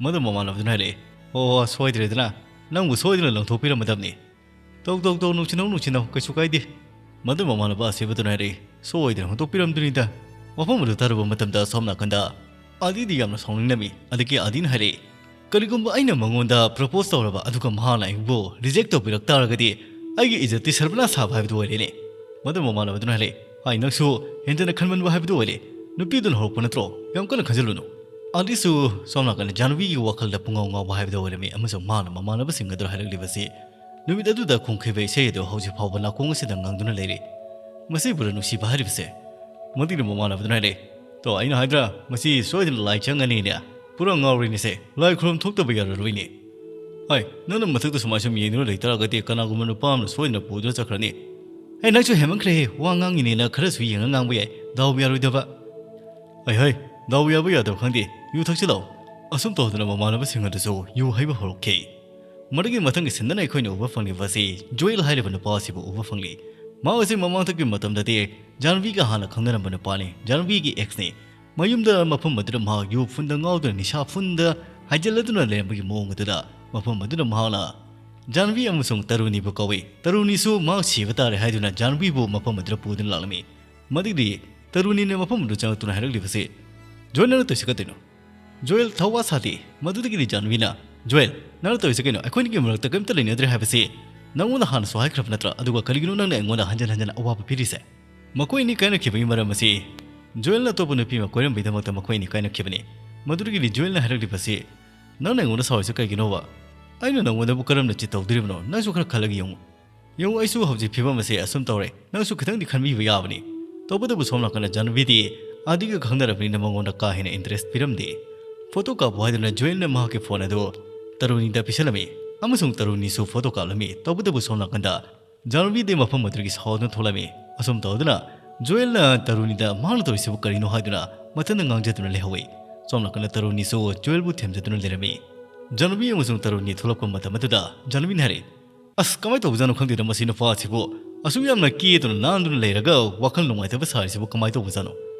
ꯃꯗꯨ ꯃꯃꯥꯟꯅꯕꯗꯨꯅ ꯍꯥꯏꯔꯛꯑꯦ, "ꯑꯣ, ꯁꯣꯏꯗ꯭ꯔꯦꯗꯅ, ꯅꯪꯕꯨ ꯁꯣꯏꯗꯅ ꯂꯪꯊꯣꯛꯄꯤꯔꯝꯃꯗꯕꯅꯤ꯫ ꯇꯧ, ꯇꯧ, ꯇꯧ, ꯅꯨꯡꯁꯤꯅꯧ, ꯅꯨꯡꯁꯤꯅꯧ, ꯀꯩꯁꯨ ꯀꯥꯏꯗꯦ꯫" ꯃꯗꯨ ꯃꯃꯥꯟꯅꯕ ꯑꯁꯤꯕꯗꯨꯅ ꯍꯥꯏꯔꯛꯏ, "ꯁꯣꯏꯗꯅ ꯍꯨꯟꯗꯣꯛꯄꯤꯔꯝꯗꯣꯏꯅꯤꯗ꯫" ꯋꯥꯐꯝ ꯑꯗꯨ ꯇꯥꯔꯨꯕ ꯃꯇꯝꯗ, ꯁꯣꯝ ꯅꯥꯀꯟꯗ ꯑꯥꯗꯤꯗꯤ ꯌꯥꯝꯅ ꯁꯥꯎꯅꯤꯡꯂꯝꯃꯤ꯫ ꯑꯗꯒꯤ ꯑꯥꯗꯤꯅ ꯍꯥꯏꯔꯛꯏ, "ꯀꯔꯤꯒꯨꯝꯕ ꯑꯩꯅ ꯃꯉꯣꯟꯗ ꯄ꯭ꯔꯄꯣꯁ ꯇꯧꯔꯕ, ꯑꯗꯨꯒ ꯃꯍꯥꯛꯅ ꯑꯩꯕꯨ ꯔꯤꯖꯦꯛ ꯇꯧꯕꯤꯔꯛ ꯇꯥꯔꯒꯗꯤ, ꯑꯩꯒꯤ ꯏꯖꯠꯇꯤ ꯁꯔꯕꯅꯥꯁ ꯁꯥꯕ ꯍꯥꯏꯕꯗꯨ ꯑꯣꯏꯔꯦꯅꯦ꯫" ꯃꯗꯨ ꯃꯃꯥꯟꯅꯕꯗꯨꯅ ꯍꯥꯏꯔꯛꯏ, "ꯍꯥꯏ, ꯅꯪꯁꯨ ꯍꯦꯟꯖꯟꯅ ꯈꯟꯃꯟꯕ ꯍꯥꯏꯕꯗꯨ ꯑꯣꯏꯔꯦ꯫ ꯅꯨꯄꯤꯗꯨꯅ ꯍꯧꯔꯛꯄ ꯅꯠꯇ꯭ꯔꯣ? ꯌꯥꯝ ꯀꯟꯅ ꯈꯟꯖꯤꯜꯂꯨꯅꯨ꯫" ꯑꯥꯗꯤꯁꯨ ꯁꯣꯝ ꯅꯥꯀꯟꯗ ꯖꯥꯟꯕꯤꯒꯤ ꯋꯥꯈꯜꯗ ꯄꯨꯡꯉꯥꯎ ꯉꯥꯎꯕ ꯍꯥꯏꯕꯗꯨ ꯑꯣꯏꯔꯝꯃꯤ, ꯑꯃꯁꯨꯡ ꯃꯥꯅ ꯃꯃꯥꯟꯅꯕꯁꯤꯡ ꯑꯗꯨꯗ ꯍꯥꯏꯔꯛꯂꯤꯕꯁꯤ ꯅꯨꯃꯤꯠ ꯑꯗꯨꯗ ꯈꯣꯡꯈꯤꯕ ꯏꯁꯩ ꯑꯗꯨ ꯍꯧꯖꯤꯛ ꯐꯥꯎꯕ ꯅꯥꯀꯣꯡ ꯑꯁꯤꯗ ꯉꯪꯗꯨꯅ ꯂꯩꯔꯤ꯫ "ꯃꯁꯤꯕꯨꯔ ꯅꯨꯡꯁꯤꯕ ꯍꯥꯏꯔꯤꯕꯁꯦ?" ꯃꯗꯨꯒꯤ ꯃꯃꯥꯟꯅꯕꯗꯨꯅ ꯍꯥꯏꯔꯛꯏ, "ꯇꯣ, ꯑꯩꯅ ꯍꯥꯏꯗ꯭ꯔꯥ, ꯃꯁꯤ ꯁꯣꯏꯗꯅ ꯂꯥꯏ ꯆꯪꯒꯅꯤꯅꯦ꯫ ꯄꯨꯔꯥ ꯉꯥꯎꯔꯦꯅꯦꯁꯦ꯫ ꯂꯥꯏ ꯈꯨꯔꯨꯝ ꯊꯣꯛꯇꯕ ꯌꯥꯔꯔꯣꯏꯅꯦ꯫ ꯍꯥꯏ, ꯅꯪꯅ ꯃꯊꯛꯇ ꯁꯨꯃꯥꯏ ꯁꯨꯝ ꯌꯦꯡꯗꯨꯅ ꯂꯩꯇꯥꯔꯒꯗꯤ, ꯀꯅꯥꯒꯨꯝꯕ ꯅꯨꯄꯥ ꯑꯃꯅ ꯁꯣꯏꯗꯅ ꯄꯨꯗꯨꯅ ꯆꯠꯈ꯭ꯔꯅꯤ꯫" "ꯑꯦ, ꯅꯪꯁꯨ ꯍꯦꯟꯃꯟꯈ꯭ꯔꯦꯍꯦ꯫ ꯋꯥ ꯉꯥꯡꯉꯤꯅꯦꯅ ꯈꯔꯁꯨ ꯌꯦꯡꯉ ꯉꯥꯡꯕ ꯌꯥꯏ꯫ ꯗꯥꯎ ꯌꯥꯔꯣꯏꯗꯕ꯫" "ꯍꯩ, ꯍꯩ, ꯗꯥꯎ ꯌꯥꯕ ꯌꯥꯗꯕ ꯈꯪꯗꯦ꯫ ꯌꯨ ꯊꯛꯁꯤ ꯂꯥꯎ꯫" ꯑꯁꯨꯝ ꯇꯧꯗꯨꯅ ꯃꯃꯥꯟꯅꯕꯁꯤꯡ ꯑꯗꯨꯁꯨ ꯌꯨ ꯍꯩꯕ ꯍꯧꯔꯛꯈꯤ꯫ ꯃꯗꯨꯒꯤ ꯃꯊꯪꯒꯤ ꯁꯤꯟꯗꯅ ꯑꯩꯈꯣꯏꯅ ꯎꯕ ꯐꯪꯂꯤꯕ ꯑꯁꯤ ꯖꯣꯌꯦꯜ ꯍꯥꯏꯔꯤꯕ ꯅꯨꯄꯥ ꯑꯁꯤꯕꯨ ꯎꯕ ꯐꯪꯂꯤ꯫ ꯃꯍꯥꯛ ꯑꯁꯤ ꯃꯃꯥꯡꯊꯛꯀꯤ ꯃꯇꯝꯗꯗꯤ ꯖꯥꯟꯕꯤꯒ ꯍꯥꯟꯅ ꯈꯪꯅꯔꯝꯕ ꯅꯨꯄꯥꯅꯤ, ꯖꯥꯟꯕꯤꯒꯤ ꯑꯦꯛꯁꯅꯤ꯫ ꯃꯌꯨꯝꯗ ꯃꯐꯝ ꯑꯗꯨꯗ ꯃꯍꯥꯛ ꯌꯨ ꯐꯨꯟꯗ ꯉꯥꯎꯗꯨꯅ ꯅꯤꯁꯥ ꯐꯨꯟꯗ ꯍꯥꯏꯖꯤꯜꯂꯗꯨꯅ ꯂꯩꯔꯝꯕꯒꯤ ꯃꯑꯣꯡ ꯑꯗꯨꯗ ꯃꯐꯝ ꯑꯗꯨꯗ ꯃꯍꯥꯛꯅ ꯖꯥꯟꯚꯤ ꯑꯃꯁꯨꯡ ꯇꯔꯨꯅꯤꯕꯨ ꯀꯧꯏ꯫ ꯇꯔꯨꯅꯤꯁꯨ ꯃꯍꯥꯛ ꯁꯤꯕ ꯇꯥꯔꯦ ꯍꯥꯏꯗꯨꯅ ꯖꯥꯟꯚꯤꯕꯨ ꯃꯐꯝ ꯑꯗꯨꯗ ꯄꯨꯗꯨꯅ ꯂꯥꯛꯂꯝꯃꯤ꯫ ꯃꯗꯨꯗꯤ ꯇꯔꯨꯅꯤꯅ ꯃꯐꯝ ꯑꯗꯨ ꯆꯪꯂꯛꯇꯨꯅ ꯍꯥꯏꯔꯛꯂꯤꯕꯁꯤ, "ꯖꯣꯏꯜ, ꯅꯪꯅ ꯇꯧꯔꯤꯁꯤ ꯀꯩꯗꯧꯔꯤꯅꯣ?" ꯖꯣꯏꯜ ꯊꯧꯋꯥ ꯁꯥꯗꯦ꯫ ꯃꯗꯨꯗꯒꯤꯗꯤ ꯖꯥꯟꯚꯤꯅ, "ꯖꯣꯏꯜ, ꯅꯪꯅ ꯇꯧꯔꯤꯁꯤ ꯀꯩꯅꯣ? ꯑꯩꯈꯣꯏꯅꯤꯒꯤ ꯃꯔꯛꯇ ꯀꯔꯤꯝꯇ ꯂꯩꯅꯗ꯭ꯔꯦ ꯍꯥꯏꯕꯁꯤ ꯅꯪꯉꯣꯟꯗ ꯍꯥꯟꯅꯁꯨ ꯍꯥꯏꯈ꯭ꯔꯕ ꯅꯠꯇ꯭ꯔꯥ? ꯑꯗꯨꯒ ꯀꯔꯤꯒꯤꯅꯣ ꯅꯪꯅ ꯑꯩꯉꯣꯟꯗ ꯍꯟꯖꯟ ꯍꯟꯖꯟ ꯑꯋꯥꯕ ꯄꯤꯔꯤꯁꯦ?" ꯃꯈꯣꯏ ꯑꯅꯤ ꯀꯥꯏꯅꯈꯤꯕꯒꯤ ꯃꯔꯝ ꯑꯁꯤ ꯖꯣꯏꯜꯅ ꯑꯇꯣꯞꯄ ꯅꯨꯄꯤ ꯑꯃ ꯀꯣꯏꯔꯝꯕꯒꯤꯗꯃꯛꯇ ꯃꯈꯣꯏ ꯑꯅꯤ ꯀꯥꯏꯅꯈꯤꯕꯅꯤ꯫ ꯃꯗꯨꯗꯒꯤꯗꯤ ꯖꯣꯏꯜꯅ ꯍꯥꯏꯔꯛꯂꯤꯕꯁꯤ, "ꯅꯪꯅ ꯑꯩꯉꯣꯟꯗ ꯁꯥꯎꯔꯤꯁꯤ ꯀꯩꯒꯤꯅꯣꯕ? ꯑꯩꯅ ꯅꯪꯉꯣꯟꯗꯕꯨ ꯀꯔꯝꯅ ꯆꯤꯠ ꯇꯧꯗꯣꯔꯤꯕꯅꯣ? ꯅꯪꯁꯨ ꯈꯔ ꯈꯜꯂꯒ ꯌꯦꯡꯉꯨ꯫ ꯌꯦꯡꯉꯨ, ꯑꯩꯁꯨ ꯍꯧꯖꯤꯛ ꯐꯤꯕꯝ ꯑꯁꯦ ꯑꯁꯨꯝ ꯇꯧꯔꯦ꯫ ꯅꯪꯁꯨ ꯈꯤꯇꯪꯗꯤ ꯈꯟꯕꯤꯕ ꯌꯥꯕꯅꯤ"꯫ ꯇꯧꯕꯇꯕꯨ ꯁꯣꯝ ꯅꯥꯀꯟꯗ ꯖꯥꯟꯚꯤꯗꯤ ꯑꯥꯗꯤꯒ ꯈꯪꯅꯔꯕꯅꯤꯅ ꯃꯉꯣꯟꯗ ꯀꯥ ꯍꯦꯟꯅ interest ꯄꯤꯔꯝꯗꯦ꯫ ꯐꯣꯇꯣ ꯀꯥꯞꯄꯨ ꯍꯥꯏꯗꯨꯅ ꯖꯣꯏꯜꯅ ꯃꯍꯥꯛꯀꯤ ꯐꯣꯟ ꯑꯗꯨ ꯇꯔꯨꯅꯤꯗ ꯄꯤꯁꯜꯂꯝꯃꯤ ꯑꯃꯁꯨꯡ ꯇꯔꯨꯅꯤꯁꯨ ꯐꯣꯇꯣ ꯀꯥꯞꯂꯝꯃꯤ꯫ ꯇꯧꯕꯇꯕꯨ ꯁꯣꯝ ꯅꯥꯀꯟꯗ ꯖꯥꯟꯚꯤꯗꯤ ꯃꯐꯝ ꯑꯗꯨꯗꯒꯤ ꯁꯥꯎꯗꯨꯅ ꯊꯣꯛꯂꯝꯃꯤ꯫ ꯑꯁꯨꯝ ꯇꯧꯗꯨꯅ ꯖꯣꯏꯜꯅ ꯇꯔꯨꯅꯤꯗ ꯃꯍꯥꯛꯅ ꯇꯧꯔꯤꯁꯤꯕꯨ ꯀꯔꯤꯅꯣ ꯍꯥꯏꯗꯨꯅ ꯃꯊꯟꯇ ꯉꯥꯡꯖꯗꯨꯅ ꯂꯩꯍꯧꯏ꯫ ꯁꯣꯝ ꯅꯥꯀꯟꯗ ꯇꯔꯨꯅꯤꯁꯨ ꯖꯣꯏꯜꯕꯨ ꯊꯦꯝꯖꯗꯨꯅ ꯂꯩꯔꯝꯃꯤ꯫ ꯖꯥꯟꯚꯤ ꯑꯃꯁꯨꯡ ꯇꯔꯨꯅꯤ ꯊꯣꯛꯂꯛꯄ ꯃꯇꯝ ꯑꯗꯨꯗ ꯖꯥꯟꯚꯤꯅ ꯍꯥꯏꯔꯛꯏ, "ꯑꯁ, ꯀꯃꯥꯏꯅ ꯇꯧꯕꯖꯥꯠꯅꯣ ꯈꯪꯗꯦꯗ ꯃꯁꯤ ꯅꯨꯄꯥꯁꯤꯕꯨ꯫ ꯑꯁꯨꯛ ꯌꯥꯝꯅ ꯀꯦꯗꯨꯅ ꯅꯥꯟꯗꯨꯅ ꯂꯩꯔꯒ ꯋꯥꯈꯜ ꯅꯨꯡꯉꯥꯏꯇꯕ ꯁꯥꯔꯤꯁꯤꯕꯨ ꯀꯃꯥꯏꯅ ꯇꯧꯕꯖꯥꯠꯅꯣ?"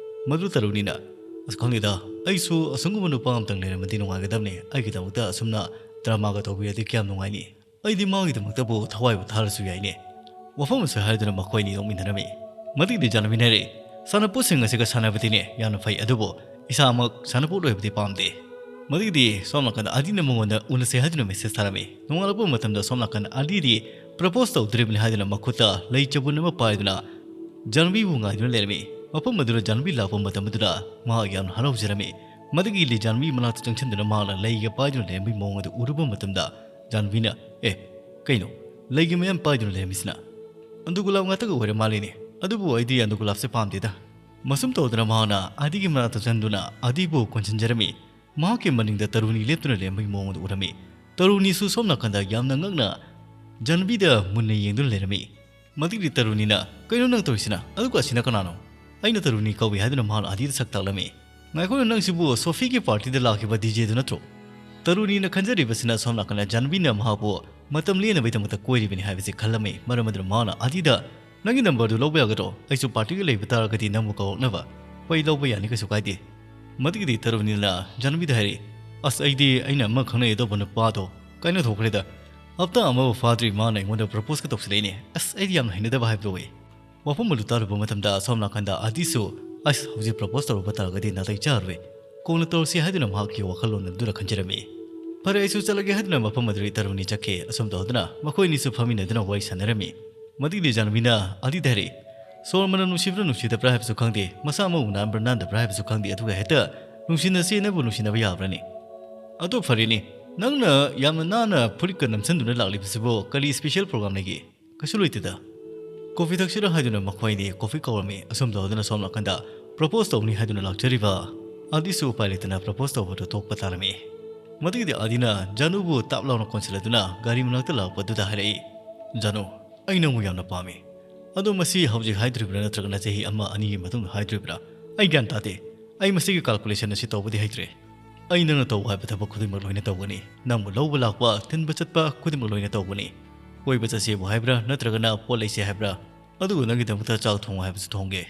ꯃꯗꯨ ꯇꯔꯨꯅꯤꯅ, "ꯑꯁ, ꯈꯪꯗꯦꯗ, ꯑꯩꯁꯨ ꯑꯁꯨꯝꯒꯨꯝꯕ ꯅꯨꯄꯥ ꯑꯃꯇꯪ ꯂꯩꯔꯝꯃꯗꯤ ꯅꯨꯡꯉꯥꯏꯒꯗꯕꯅꯤ꯫ ꯑꯩꯒꯤꯗꯃꯛꯇ ꯑꯁꯨꯝꯅ ꯗ꯭ꯔꯃꯥꯒ ꯇꯧꯕꯤꯔꯗꯤ ꯀꯌꯥꯝ ꯅꯨꯡꯉꯥꯏꯅꯤ꯫ ꯑꯩꯗꯤ ꯃꯥꯒꯤꯗꯃꯛꯇꯕꯨ ꯊꯋꯥꯏꯕꯨ ꯊꯥꯔꯁꯨ ꯌꯥꯏꯅꯦ"꯫ ꯋꯥꯐꯝ ꯑꯁꯤ ꯍꯥꯏꯗꯨꯅ ꯃꯈꯣꯏ ꯑꯅꯤ ꯅꯣꯛꯃꯤꯟꯅꯔꯝꯃꯤ꯫ ꯃꯗꯨꯒꯤꯗꯤ ꯖꯥꯟꯚꯤꯅ ꯍꯥꯏꯔꯛꯏ, "ꯁꯥꯟꯅꯄꯣꯠꯁꯤꯡ ꯑꯁꯤꯒ ꯁꯥꯟꯅꯕꯗꯤꯅꯦ ꯌꯥꯝꯅ ꯐꯩ, ꯑꯗꯨꯕꯨ ꯏꯁꯥꯃꯛ ꯁꯥꯟꯅꯄꯣꯠ ꯑꯣꯏꯕꯗꯤ ꯄꯥꯝꯗꯦ"꯫ ꯃꯗꯨꯒꯤꯗꯤ ꯁꯣꯝ ꯅꯥꯀꯟꯗ ꯑꯥꯗꯤꯅ ꯃꯉꯣꯟꯗ ꯎꯅꯁꯦ ꯍꯥꯏꯗꯨꯅ message ꯊꯥꯔꯝꯃꯤ꯫ ꯅꯣꯡꯉꯥꯜꯂꯛꯄ ꯃꯇꯝꯗ ꯁꯣꯝ ꯅꯥꯀꯟꯗ ꯑꯥꯗꯤꯗꯤ propose ꯇꯧꯗ꯭ꯔꯤꯕꯅꯤ ꯍꯥꯏꯗꯨꯅ ꯃꯈꯨꯠꯇ ꯂꯩ ꯆꯕꯨꯟ ꯑꯃ ꯄꯥꯏꯗꯨꯅ ꯖꯥꯟꯚꯤꯕꯨ ꯉꯥꯏꯗꯨꯅ ꯂꯩꯔꯝꯃꯤ꯫ ꯃꯐꯝ ꯑꯗꯨꯗ ꯖꯥꯟꯚꯤ ꯂꯥꯛꯄ ꯃꯇꯝ ꯑꯗꯨꯗ ꯃꯍꯥꯛ ꯌꯥꯝꯅ ꯍꯔꯥꯎꯖꯔꯝꯃꯤ꯫ ꯃꯗꯨꯒꯤ ꯂꯤ ꯖꯥꯟꯚꯤ ꯃꯅꯥꯛꯇ ꯆꯪꯁꯤꯟꯗꯨꯅ ꯃꯍꯥꯛꯅ ꯂꯩꯒ ꯄꯥꯏꯗꯨꯅ ꯂꯩꯔꯝꯕꯒꯤ ꯃꯑꯣꯡ ꯑꯗꯨ ꯎꯔꯨꯕ ꯃꯇꯝꯗ ꯖꯥꯟꯚꯤꯅ, "ꯑꯦ, ꯀꯩꯅꯣ? ꯂꯩꯒꯤ ꯃꯌꯥꯝ ꯄꯥꯏꯗꯨꯅ ꯂꯩꯔꯝꯃꯤꯁꯤꯅ? ꯑꯟꯗꯨ ꯒꯨꯂꯥꯞ ꯉꯥꯛꯇꯒ ꯑꯣꯏꯔ ꯃꯥꯜꯂꯤꯅꯦ꯫ ꯑꯗꯨꯕꯨ ꯑꯩꯗꯤ ꯑꯟꯗꯨ ꯒꯨꯂꯥꯞꯁꯦ ꯄꯥꯝꯗꯦꯗ"꯫ ꯃꯁꯨꯝ ꯇꯧꯗꯨꯅ ꯃꯍꯥꯛꯅ ꯑꯥꯗꯤꯒꯤ ꯃꯅꯥꯛꯇ ꯆꯪꯗꯨꯅ ꯑꯥꯗꯤꯕꯨ ꯀꯣꯟꯁꯤꯟꯖꯔꯝꯃꯤ꯫ ꯃꯍꯥꯛꯀꯤ ꯃꯅꯤꯡꯗ ꯇꯔꯨꯅꯤ ꯂꯦꯞꯇꯨꯅ ꯂꯩꯔꯝꯕꯒꯤ ꯃꯑꯣꯡ ꯑꯗꯨ ꯎꯔꯝꯃꯤ꯫ ꯇꯔꯨꯅꯤꯁꯨ ꯁꯣꯝ ꯅꯥꯀꯟꯗ ꯌꯥꯝꯅ ꯉꯛꯅ ꯖꯥꯟꯚꯤꯗ ꯃꯨꯟꯅ ꯌꯦꯡꯗꯨꯅ ꯂꯩꯔꯝꯃꯤ꯫ ꯃꯗꯨꯒꯤꯗꯤ ꯇꯔꯨꯅꯤꯅ, "ꯀꯩꯅꯣ ꯅꯪ ꯇꯧꯔꯤꯁꯤꯅ? ꯑꯗꯨꯒ ꯑꯁꯤꯅ ꯀꯅꯥꯅꯣ?" "ꯑꯩꯅ ꯇꯔꯨꯅꯤ ꯀꯧꯏ" ꯍꯥꯏꯗꯨꯅ ꯃꯍꯥꯛꯅ ꯑꯥꯗꯤꯗ ꯁꯛ ꯇꯥꯛꯂꯝꯃꯤ꯫ "ꯉꯥꯏꯈꯣ, ꯅꯪꯁꯤꯕꯨ ꯁꯣꯐꯤꯒꯤ partyꯗ ꯂꯥꯛꯈꯤꯕ DJꯗꯨ ꯅꯠꯇ꯭ꯔꯣ?" ꯇꯔꯨꯅꯤꯅ ꯈꯟꯖꯔꯤꯕꯁꯤꯅ ꯁꯣꯝ ꯅꯥꯀꯟꯗ ꯖꯥꯟꯚꯤꯅ ꯃꯍꯥꯛꯄꯨ ꯃꯇꯝ ꯂꯦꯟꯅꯕꯒꯤꯗꯃꯛꯇ ꯀꯣꯏꯔꯤꯕꯅꯤ ꯍꯥꯏꯕꯁꯤ ꯈꯜꯂꯝꯃꯤ꯫ ꯃꯔꯝ ꯑꯗꯨꯅ ꯃꯍꯥꯛꯅ ꯑꯥꯗꯤꯗ, "ꯅꯪꯒꯤ numberꯗꯨ ꯂꯧꯕ ꯌꯥꯒꯗ꯭ꯔꯣ? ꯑꯩꯁꯨ partyꯒ ꯂꯩꯕ ꯇꯥꯔꯒꯗꯤ ꯅꯪꯕꯨ ꯀꯧꯔꯛꯅꯕ"꯫ "ꯍꯣꯏ, ꯂꯧꯕ ꯌꯥꯅꯤ, ꯀꯩꯁꯨ ꯀꯥꯏꯗꯦ"꯫ ꯃꯗꯨꯒꯤꯗꯤ ꯇꯔꯨꯅꯤꯅ ꯖꯥꯟꯕꯤꯗ ꯍꯥꯏꯔꯛꯏ, "ꯑꯁ, ꯑꯩꯗꯤ ꯑꯩꯅ ꯑꯃ ꯈꯪꯅꯩ ꯇꯧꯕ ꯅꯨꯄꯥꯗꯣ ꯀꯥꯏꯅꯊꯣꯛꯈ꯭ꯔꯦꯗ꯫ ꯍꯞꯇꯥ ꯑꯃꯕꯨ ꯐꯥꯗ꯭ꯔꯤ ꯃꯥꯅ ꯑꯩꯉꯣꯟꯗ ꯄ꯭ꯔꯄꯣꯁꯀ ꯇꯧꯁꯤꯜꯂꯛꯏꯅꯦ꯫ ꯑꯁ, ꯑꯩꯗꯤ ꯌꯥꯝꯅ ꯍꯩꯅꯗꯕ ꯍꯥꯏꯕꯗꯨ ꯑꯣꯏ"꯫ ꯋꯥꯐꯝ ꯑꯗꯨ ꯇꯥꯔꯨꯕ ꯃꯇꯝꯗ ꯑꯁꯣꯝ ꯅꯥꯀꯟꯗ ꯑꯥꯗꯤꯁꯨ, "ꯑꯁ, ꯍꯧꯖꯤꯛ ꯄ꯭ꯔꯄꯣꯁ ꯇꯧꯔꯨꯕ ꯇꯥꯔꯒꯗꯤ ꯅꯥꯇꯩ ꯆꯥꯔꯔꯣꯏ, ꯀꯣꯟꯅ ꯇꯧꯔꯁꯤ" ꯍꯥꯏꯗꯨꯅ ꯃꯍꯥꯛꯀꯤ ꯋꯥꯈꯜꯂꯣꯟ ꯑꯗꯨꯗ ꯈꯟꯖꯔꯝꯃꯤ꯫ "ꯐꯔꯦ, ꯑꯩꯁꯨ ꯆꯠꯂꯒꯦ" ꯍꯥꯏꯗꯨꯅ ꯃꯐꯝ ꯑꯗꯨꯗꯒꯤ ꯇꯔꯨꯅꯤ ꯆꯠꯈꯤ꯫ ꯑꯁꯨꯝ ꯇꯧꯗꯨꯅ ꯃꯈꯣꯏ ꯑꯅꯤꯁꯨ ꯐꯝꯃꯤꯟꯅꯗꯨꯅ ꯋꯥꯔꯤ ꯁꯥꯟꯅꯔꯝꯃꯤ꯫ ꯃꯗꯨꯒꯤꯗꯤ ꯖꯥꯟꯕꯤꯅ ꯑꯥꯗꯤꯗ ꯍꯥꯏꯔꯛꯏ, "ꯁꯣꯔ ꯃꯅꯝ ꯅꯨꯡꯁꯤꯕ꯭ꯔꯥ ꯅꯨꯡꯁꯤꯗꯕ꯭ꯔꯥ ꯍꯥꯏꯕꯁꯨ ꯈꯪꯗꯦ, ꯃꯁꯥ ꯃꯎ ꯅꯥꯟꯕ꯭ꯔꯥ ꯅꯥꯟꯗꯕ꯭ꯔꯥ ꯍꯥꯏꯕꯁꯨ ꯈꯪꯗꯦ, ꯑꯗꯨꯒ ꯍꯦꯛꯇ ꯅꯨꯡꯁꯤꯅꯁꯦꯅꯕꯨ ꯅꯨꯡꯁꯤꯅꯕ ꯌꯥꯕ꯭ꯔꯅꯦ? ꯑꯗꯣ ꯐꯔꯦꯅꯦ, ꯅꯪꯅ ꯌꯥꯝꯅ ꯅꯥꯟꯅ ꯐꯨꯔꯤꯠꯀ ꯅꯝꯁꯤꯟꯗꯨꯅ ꯂꯥꯛꯂꯤꯕꯁꯤꯕꯨ ꯀꯔꯤ ꯁ꯭ꯄꯦꯁꯦꯜ ꯄ꯭ꯔꯣꯒ꯭ꯔꯥꯝ ꯂꯩꯒꯦ?" "ꯀꯩꯁꯨ ꯂꯩꯇꯦꯗ꯫ ꯀꯣꯐꯤ ꯊꯛꯁꯤꯔ?" ꯍꯥꯏꯗꯨꯅ ꯃꯈꯣꯏ ꯑꯅꯤ ꯀꯣꯐꯤ ꯀꯧꯔꯝꯃꯤ꯫ ꯑꯁꯣꯝ ꯇꯧꯗꯨꯅ ꯁꯣꯝ ꯅꯥꯀꯟꯗ ꯄ꯭ꯔꯄꯣꯁ ꯇꯧꯅꯤ ꯍꯥꯏꯗꯨꯅ ꯂꯥꯛꯆꯔꯤꯕ ꯑꯥꯗꯤꯁꯨ ꯎꯄꯥꯏ ꯂꯩꯇꯅ ꯄ꯭ꯔꯄꯣꯁ ꯇꯧꯕꯗꯨ ꯊꯣꯛꯄ ꯇꯥꯔꯝꯃꯤ꯫ ꯃꯗꯨꯒꯤꯗꯤ ꯑꯥꯗꯤꯅ ꯖꯥꯅꯨꯕꯨ ꯇꯥꯞ ꯂꯥꯎꯅ ꯀꯣꯟꯁꯤꯜꯂꯗꯨꯅ ꯒꯥꯔꯤ ꯃꯅꯥꯛꯇ ꯂꯥꯛꯄꯗꯨꯗ ꯍꯥꯏꯔꯛꯏ, "ꯖꯥꯅꯨ, ꯑꯩ ꯅꯪꯕꯨ ꯌꯥꯝꯅ ꯄꯥꯝꯃꯤ꯫ ꯑꯗꯣ ꯃꯁꯤ ꯍꯧꯖꯤꯛ ꯍꯥꯏꯗꯣꯔꯤꯕ꯭ꯔꯥ ꯅꯠꯇ꯭ꯔꯒꯅ ꯆꯍꯤ ꯑꯃ ꯑꯅꯤꯒꯤ ꯃꯇꯨꯡꯗ ꯍꯥꯏꯗꯣꯔꯤꯕ꯭ꯔꯥ? ꯑꯩ ꯒ꯭ꯌꯥꯟ ꯇꯥꯗꯦ꯫ ꯑꯩ ꯃꯁꯤꯒꯤ ꯀꯥꯜꯀꯨꯂꯦꯁꯟ ꯑꯁꯤ ꯇꯧꯕꯗꯤ ꯍꯩꯇ꯭ꯔꯦ꯫ ꯑꯩ ꯅꯪꯅ ꯇꯧꯕ ꯍꯥꯏꯕ ꯊꯕꯛ ꯈꯨꯗꯤꯡꯃꯛ ꯂꯣꯏꯅ ꯇꯧꯒꯅꯤ꯫ ꯅꯪꯕꯨ ꯂꯧꯕ ꯂꯥꯛꯄ, ꯊꯤꯟꯕ ꯆꯠꯄ ꯈꯨꯗꯤꯡꯃꯛ ꯂꯣꯏꯅ ꯇꯧꯒꯅꯤ꯫ ꯀꯣꯏꯕ ꯆꯠꯁꯦꯕꯨ ꯍꯥꯏꯕ꯭ꯔꯥ ꯅꯠꯇ꯭ꯔꯒꯅ ꯄꯣꯠ ꯂꯩꯁꯦ ꯍꯥꯏꯕ꯭ꯔꯥ? ꯑꯗꯨꯒ ꯅꯪꯒꯤꯗꯃꯛꯇ ꯆꯥꯛ ꯊꯣꯡꯉꯨ ꯍꯥꯏꯕꯁꯨ ꯊꯣꯡꯒꯦ꯫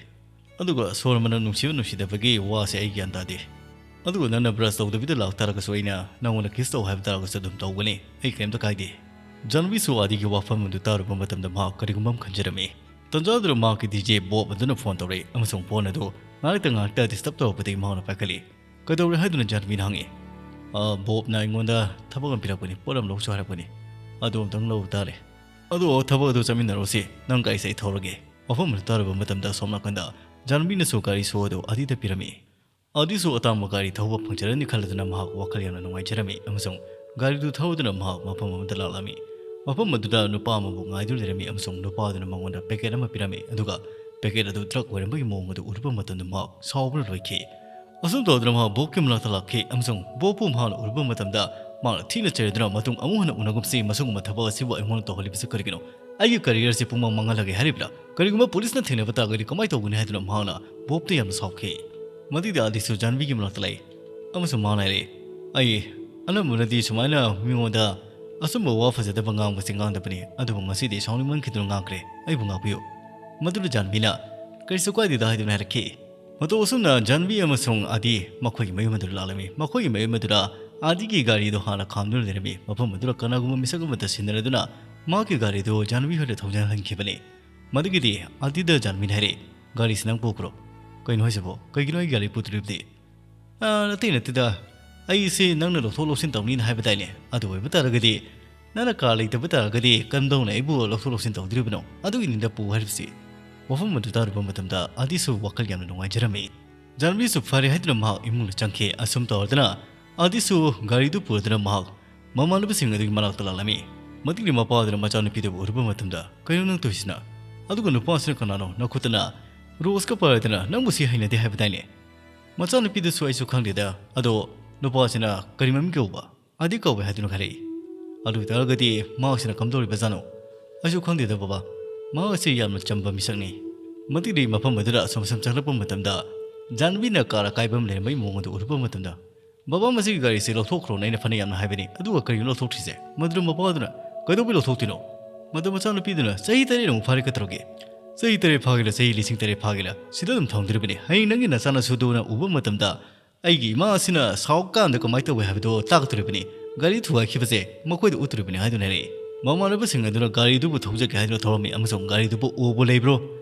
ꯑꯗꯨꯒ ꯁꯣꯔ ꯃꯅꯝ ꯅꯨꯡꯁꯤꯕ ꯅꯨꯡꯁꯤꯗꯕꯒꯤ ꯋꯥꯁꯦ ꯑꯩ ꯒ꯭ꯌꯥꯟ ꯇꯥꯗꯦ꯫ ꯑꯗꯨꯒ ꯅꯪꯅ ꯕ꯭ꯔꯁ ꯇꯧꯗꯕꯤꯗ ꯂꯥꯛꯇꯥꯔꯒꯁꯨ ꯑꯩꯅ ꯅꯪꯉꯣꯟꯗ ꯀꯤꯁ ꯇꯧ ꯍꯥꯏꯕ ꯇꯥꯔꯒꯁꯨ ꯑꯗꯨꯝ ꯇꯧꯒꯅꯤ꯫ ꯑꯩ ꯀꯔꯤꯝꯇ ꯀꯥꯏꯗꯦ"꯫ ꯖꯥꯟꯕꯤꯁꯨ ꯑꯥꯗꯤꯒꯤ ꯋꯥꯐꯝ ꯑꯗꯨ ꯇꯥꯔꯨꯕ ꯃꯇꯝꯗ ꯃꯍꯥꯛ ꯀꯔꯤꯒꯨꯝꯕ ꯑꯃ ꯈꯟꯖꯔꯝꯃꯤ꯫ ꯇꯟꯖꯥꯗꯨꯗ ꯃꯍꯥꯛꯀꯤ ꯗꯤ ꯖꯦ ꯕꯣꯕ ꯑꯗꯨꯅ ꯐꯣꯟ ꯇꯧꯔꯛꯏ ꯑꯃꯁꯨꯡ ꯐꯣꯟ ꯑꯗꯨ ꯉꯥꯏꯍꯥꯛꯇ ꯉꯥꯏꯍꯥꯛꯇ ꯗꯤꯁꯇꯔꯕ ꯇꯧꯔꯛꯄꯗꯒꯤ ꯃꯍꯥꯛꯅ ꯄꯥꯏꯈꯠꯂꯤ꯫ "ꯀꯩꯗꯧꯔꯦ ꯍꯥꯏꯗꯨꯅ?" ꯖꯥꯟꯕꯤꯅ ꯍꯪꯉꯤ꯫ "ꯑ, ꯕꯣꯕꯅ ꯑꯩꯉꯣꯟꯗ ꯊꯕꯛ ꯑꯃ ꯄꯤꯔꯛꯄꯅꯤ, ꯄꯣꯠ ꯑꯃ ꯂꯧꯁꯨ ꯍꯥꯏꯔꯛꯄꯅꯤ꯫ ꯑꯗꯨ ꯑꯝꯇꯪ ꯂꯧꯕ ꯇꯥꯔꯦ"꯫ "ꯑꯗꯣ ꯊꯕꯛ ꯑꯗꯨ ꯆꯠꯃꯤꯟꯅꯔꯨꯁꯤ, ꯅꯪ ꯒꯥꯔꯤꯁꯦ ꯑꯩ ꯊꯧꯔꯒꯦ"꯫ ꯋꯥꯐꯝ ꯑꯗꯨ ꯇꯥꯔꯨꯕ ꯃꯇꯝꯗ ꯑꯁꯣꯝ ꯅꯥꯀꯟꯗ ꯖꯥꯟꯕꯤꯅꯁꯨ ꯒꯥꯔꯤ ꯁꯣ ꯑꯗꯨ ꯑꯥꯗꯤꯗ ꯄꯤꯔꯝꯃꯤ꯫ ꯑꯥꯗꯤꯁꯨ ꯑꯇꯥꯡꯕ ꯒꯥꯔꯤ ꯊꯧꯕ ꯐꯪꯖꯔꯅꯤ ꯈꯜꯂꯗꯨꯅ ꯃꯍꯥꯛ ꯋꯥꯈꯜ ꯌꯥꯝꯅ ꯅꯨꯡꯉꯥꯏꯖꯔꯝꯃꯤ ꯑꯃꯁꯨꯡ ꯒꯥꯔꯤꯗꯨ ꯊꯧꯗꯨꯅ ꯃꯍꯥꯛ ꯃꯐꯝ ꯑꯃꯗ ꯂꯥꯛꯂꯝꯃꯤ꯫ ꯃꯐꯝ ꯑꯗꯨꯗ ꯅꯨꯄꯥ ꯑꯃꯕꯨ ꯉꯥꯏꯗꯨꯅ ꯂꯩꯔꯝꯃꯤ ꯑꯃꯁꯨꯡ ꯅꯨꯄꯥ ꯑꯗꯨꯅ ꯃꯉꯣꯟꯗ ꯄꯦꯀꯦꯠ ꯑꯃ ꯄꯤꯔꯝꯃꯤ, ꯑꯗꯨꯒ ꯄꯦꯀꯦꯠ ꯑꯗꯨ ꯗ꯭ꯔꯒ ꯑꯣꯏꯔꯝꯕꯒꯤ ꯃꯑꯣꯡ ꯑꯗꯨ ꯎꯔꯨꯕ ꯃꯇꯝꯗ ꯃꯍꯥꯛ ꯁꯥꯎꯕꯅ ꯂꯣꯏꯈꯤ꯫ ꯑꯁꯨꯝ ꯇꯧꯗꯨꯅ ꯃꯍꯥꯛ ꯕꯣꯕꯀꯤ ꯃꯅꯥꯛꯇ ꯂꯥꯛꯈꯤ ꯑꯃꯁꯨꯡ ꯕꯣꯕꯄꯨ ꯃꯍꯥꯛꯅ ꯎꯔꯨꯕ ꯃꯇꯝꯗ ꯃꯍꯥꯛꯅ ꯊꯤꯅ ꯆꯩꯔꯗꯨꯅ, "ꯃꯇꯨꯡ ꯑꯃꯨꯛ ꯍꯟꯅ ꯎꯅꯒꯨꯝꯁꯤ, ꯃꯁꯤꯒꯨꯝꯕ ꯊꯕꯛ ꯑꯁꯤꯕꯨ ꯑꯩꯉꯣꯟꯗ ꯇꯧꯍꯜꯂꯤꯕꯁꯤ ꯀꯔꯤꯒꯤꯅꯣ? ꯑꯩꯒꯤ ꯀꯦꯔꯤꯌꯔꯁꯤ ꯄꯨꯡꯃꯥꯡ ꯃꯥꯡꯍꯜꯂꯒꯦ ꯍꯥꯏꯔꯤꯕ꯭ꯔꯥ? ꯀꯔꯤꯒꯨꯝꯕ ꯄꯨꯂꯤꯁꯅ ꯊꯦꯡꯅꯕ ꯇꯥꯔꯒꯗꯤ ꯀꯃꯥꯏꯅ ꯇꯧꯒꯅꯤ?" ꯍꯥꯏꯗꯨꯅ ꯃꯍꯥꯛꯅ ꯕꯣꯕꯇ ꯌꯥꯝꯅ ꯁꯥꯎꯈꯤ꯫ ꯃꯗꯨꯗ ꯑꯥꯗꯤꯁꯨ ꯖꯥꯟꯕꯤꯒꯤ ꯃꯅꯥꯛꯇ ꯂꯥꯛꯏ ꯑꯃꯁꯨꯡ ꯃꯍꯥꯛꯅ ꯍꯥꯏꯔꯛꯏ, "ꯑꯩ ꯑꯅꯝꯕꯅꯗꯤ ꯁꯨꯃꯥꯏꯅ ꯃꯤꯉꯣꯟꯗ ꯑꯆꯨꯝꯕ ꯋꯥ ꯐꯖꯗꯕ ꯉꯥꯡꯕꯁꯤ ꯉꯥꯡꯗꯕꯅꯤ, ꯑꯗꯨꯕꯨ ꯉꯁꯤꯗꯤ ꯁꯥꯎꯅꯤꯡꯃꯟꯈꯤꯗꯨꯅ ꯉꯥꯡꯈ꯭ꯔꯦ, ꯑꯩꯕꯨ ꯉꯥꯛꯄꯤꯌꯨ"꯫ ꯃꯗꯨꯗ ꯖꯥꯟꯕꯤꯅ, "ꯀꯔꯤꯁꯨ ꯀꯥꯏꯗꯦꯗ" ꯍꯥꯏꯗꯨꯅ ꯍꯥꯏꯔꯛꯈꯤ꯫ ꯃꯇꯧ ꯑꯁꯨꯝꯅ ꯖꯥꯟꯕꯤ ꯑꯃꯁꯨꯡ ꯑꯥꯗꯤ ꯃꯈꯣꯏꯒꯤ ꯃꯌꯨꯝ ꯑꯗꯨꯗ ꯂꯥꯛꯂꯝꯃꯤ꯫ ꯃꯈꯣꯏꯒꯤ ꯃꯌꯨꯝ ꯑꯗꯨꯗ ꯑꯥꯗꯤꯒꯤ ꯒꯥꯔꯤꯗꯨ ꯍꯥꯟꯅ ꯈꯥꯝꯗꯨꯅ ꯂꯩꯔꯝꯃꯤ꯫ ꯃꯐꯝ ꯑꯗꯨꯗ ꯀꯅꯥꯒꯨꯝꯕ ꯃꯤꯁꯛ ꯑꯃꯠꯇ ꯁꯤꯟꯅꯔꯗꯨꯅ ꯃꯍꯥꯛꯀꯤ ꯒꯥꯔꯤꯗꯨ ꯖꯥꯟꯕꯤ ꯍꯣꯏꯗ ꯊꯧꯖꯤꯜꯍꯟꯈꯤꯕꯅꯤ꯫ ꯃꯗꯨꯒꯤꯗꯤ ꯑꯥꯗꯤꯗ ꯖꯥꯟꯕꯤꯅ ꯍꯥꯏꯔꯛꯏ, "ꯒꯥꯔꯤꯁꯤ ꯅꯪ ꯄꯨꯈ꯭ꯔꯣ꯫" "ꯀꯩꯅꯣ ꯍꯥꯏꯁꯤꯕꯣ? ꯀꯩꯒꯤꯅꯣ ꯑꯩ ꯒꯥꯔꯤ ꯄꯨꯗꯣꯔꯤꯕꯗꯤ?" "ꯑꯥ, ꯅꯠꯇꯦ, ꯅꯠꯇꯦꯗ꯫ ꯑꯩꯁꯤ ꯅꯪꯅ ꯂꯧꯊꯣꯛ ꯂꯧꯁꯤꯟ ꯇꯧꯅꯤꯅ ꯍꯥꯏꯕ ꯇꯥꯏꯅꯦ꯫ ꯑꯗꯨ ꯑꯣꯏꯕ ꯇꯥꯔꯒꯗꯤ, ꯅꯪꯅ ꯀꯥꯔ ꯂꯩꯇꯕ ꯇꯥꯔꯒꯗꯤ ꯀꯝꯗꯧꯅ ꯑꯩꯕꯨ ꯂꯧꯊꯣꯛ ꯂꯧꯁꯤꯟ ꯇꯧꯗꯣꯔꯤꯕꯅꯣ? ꯑꯗꯨꯒꯤꯅꯤꯗ ꯄꯨ ꯍꯥꯏꯔꯤꯕꯁꯤ꯫" ꯋꯥꯐꯝ ꯑꯗꯨ ꯇꯥꯔꯨꯕ ꯃꯇꯝꯗ ꯑꯥꯗꯤꯁꯨ ꯋꯥꯈꯜ ꯌꯥꯝꯅ ꯅꯨꯡꯉꯥꯏꯖꯔꯝꯃꯤ꯫ ꯖꯥꯟꯕꯤꯁꯨ ꯐꯔꯦ ꯍꯥꯏꯗꯨꯅ ꯃꯍꯥꯛ ꯏꯃꯨꯡꯗ ꯆꯪꯈꯤ꯫ ꯑꯁꯨꯝ ꯇꯧꯔꯗꯨꯅ ꯑꯥꯗꯤꯁꯨ ꯒꯥꯔꯤꯗꯨ ꯄꯨꯔꯗꯨꯅ ꯃꯍꯥꯛ ꯃꯃꯥꯟꯅꯕꯁꯤꯡ ꯑꯗꯨꯒꯤ ꯃꯅꯥꯛꯇ ꯂꯥꯛꯂꯝꯃꯤ꯫ ꯃꯗꯨꯒꯤ ꯃꯄꯥ ꯑꯗꯨꯅ ꯃꯆꯥꯅꯨꯄꯤꯗꯨꯕꯨ ꯎꯔꯨꯕ ꯃꯇꯝꯗ, "ꯀꯩꯅꯣ ꯅꯪ ꯇꯧꯔꯤꯁꯤꯅ? ꯑꯗꯨꯒ ꯅꯨꯄꯥꯁꯤꯅ ꯀꯅꯥꯅꯣ? ꯅꯈꯨꯠꯇꯅ ꯔꯣꯁꯀ ꯄꯥꯏꯔꯗꯅ ꯅꯪꯕꯨ ꯁꯤ ꯍꯩꯅꯗꯦ ꯍꯥꯏꯕꯗꯥꯏꯅꯦ?" "ꯃꯆꯥꯅꯨꯄꯤꯗꯨꯁꯨ ꯑꯩꯁꯨ ꯈꯪꯗꯦꯗ꯫ ꯑꯗꯣ ꯅꯨꯄꯥꯁꯤꯅ ꯀꯔꯤ ꯃꯃꯤꯡ ꯀꯧꯕ? ꯑꯥꯗꯤ ꯀꯧꯋꯦ ꯍꯥꯏꯗꯨꯅ ꯍꯥꯏꯔꯛꯏ꯫ ꯑꯗꯨ ꯑꯣꯏꯇꯥꯔꯒꯗꯤ ꯃꯍꯥꯛꯁꯤꯅ ꯀꯝꯗꯧꯔꯤꯕꯖꯥꯠꯅꯣ?" "ꯑꯩꯁꯨ ꯈꯪꯗꯦꯗ ꯕꯕꯥ꯫ ꯃꯍꯥꯛ ꯑꯁꯤ ꯌꯥꯝꯅ ꯆꯝꯕ ꯃꯤꯁꯛꯅꯤ꯫" ꯃꯗꯨꯗꯤ ꯃꯐꯝ ꯑꯗꯨꯗ ꯑꯁꯨꯝ ꯑꯁꯨꯝ ꯆꯪꯂꯛꯄ ꯃꯇꯝꯗ ꯖꯥꯟꯕꯤꯅ ꯀꯥꯔ ꯑꯀꯥꯏꯕ ꯑꯃ ꯂꯩꯔꯝꯕꯒꯤ ꯃꯑꯣꯡ ꯑꯗꯨ ꯎꯔꯨꯕ ꯃꯇꯝꯗ, "ꯕꯕꯥ, ꯃꯁꯤꯒꯤ ꯒꯥꯔꯤꯁꯤ ꯂꯧꯊꯣꯛꯈ꯭ꯔꯣꯅ ꯑꯩꯅ ꯐꯅ ꯌꯥꯝꯅ ꯍꯥꯏꯕꯅꯤ, ꯑꯗꯨꯒ ꯀꯔꯤꯒꯤꯅꯣ ꯂꯧꯊꯣꯛꯇ꯭ꯔꯤꯁꯦ?" ꯃꯗꯨꯗ ꯃꯄꯥꯗꯨꯅ, "ꯀꯩꯗꯧꯕꯩ ꯂꯧꯊꯣꯛꯇꯣꯏꯅꯣ?" ꯃꯗꯨ ꯃꯆꯥꯅꯨꯄꯤꯗꯨꯅ, "ꯆꯍꯤ ꯇꯔꯦꯠꯃꯨꯛ ꯐꯥꯔꯦ ꯀꯩꯗꯧꯔꯒꯦ? ꯆꯍꯤ ꯇꯔꯦꯠ ꯐꯥꯒꯦꯔꯥ, ꯆꯍꯤ ꯂꯤꯁꯤꯡ ꯇꯔꯦꯠ ꯐꯥꯒꯦꯔꯥ, ꯁꯤꯗ ꯑꯗꯨꯝ ꯊꯝꯗꯣꯔꯤꯕꯅꯤ꯫ ꯍꯌꯦꯡ ꯅꯪꯒꯤ ꯅꯆꯥꯅꯁꯨꯗꯨꯅ ꯎꯕ ꯃꯇꯝꯗ ꯑꯩꯒꯤ ꯏꯃꯥ ꯑꯁꯤꯅ ꯁꯥꯎꯔꯀꯥꯟꯗ ꯀꯃꯥꯏꯅ ꯇꯧꯋꯦ ꯍꯥꯏꯕꯗꯣ ꯇꯥꯛꯀꯗꯣꯔꯤꯕꯅꯤ꯫ ꯒꯥꯔꯤ ꯊꯨꯒꯥꯏꯈꯤꯕꯁꯦ ꯃꯈꯣꯏꯗ ꯎꯠꯇꯣꯔꯤꯕꯅꯤ" ꯍꯥꯏꯗꯨꯅ ꯍꯥꯏꯔꯛꯏ꯫ ꯃꯃꯥꯟꯅꯕꯁꯤꯡ ꯑꯗꯨꯅ ꯒꯥꯔꯤꯗꯨꯕꯨ ꯊꯧꯖꯒꯦ ꯍꯥꯏꯗꯨꯅ ꯊꯧꯔꯝꯃꯤ ꯑꯃꯁꯨꯡ ꯒꯥꯔꯤꯗꯨꯕꯨ ꯎꯕꯨ ꯂꯩꯕ꯭ꯔꯣ?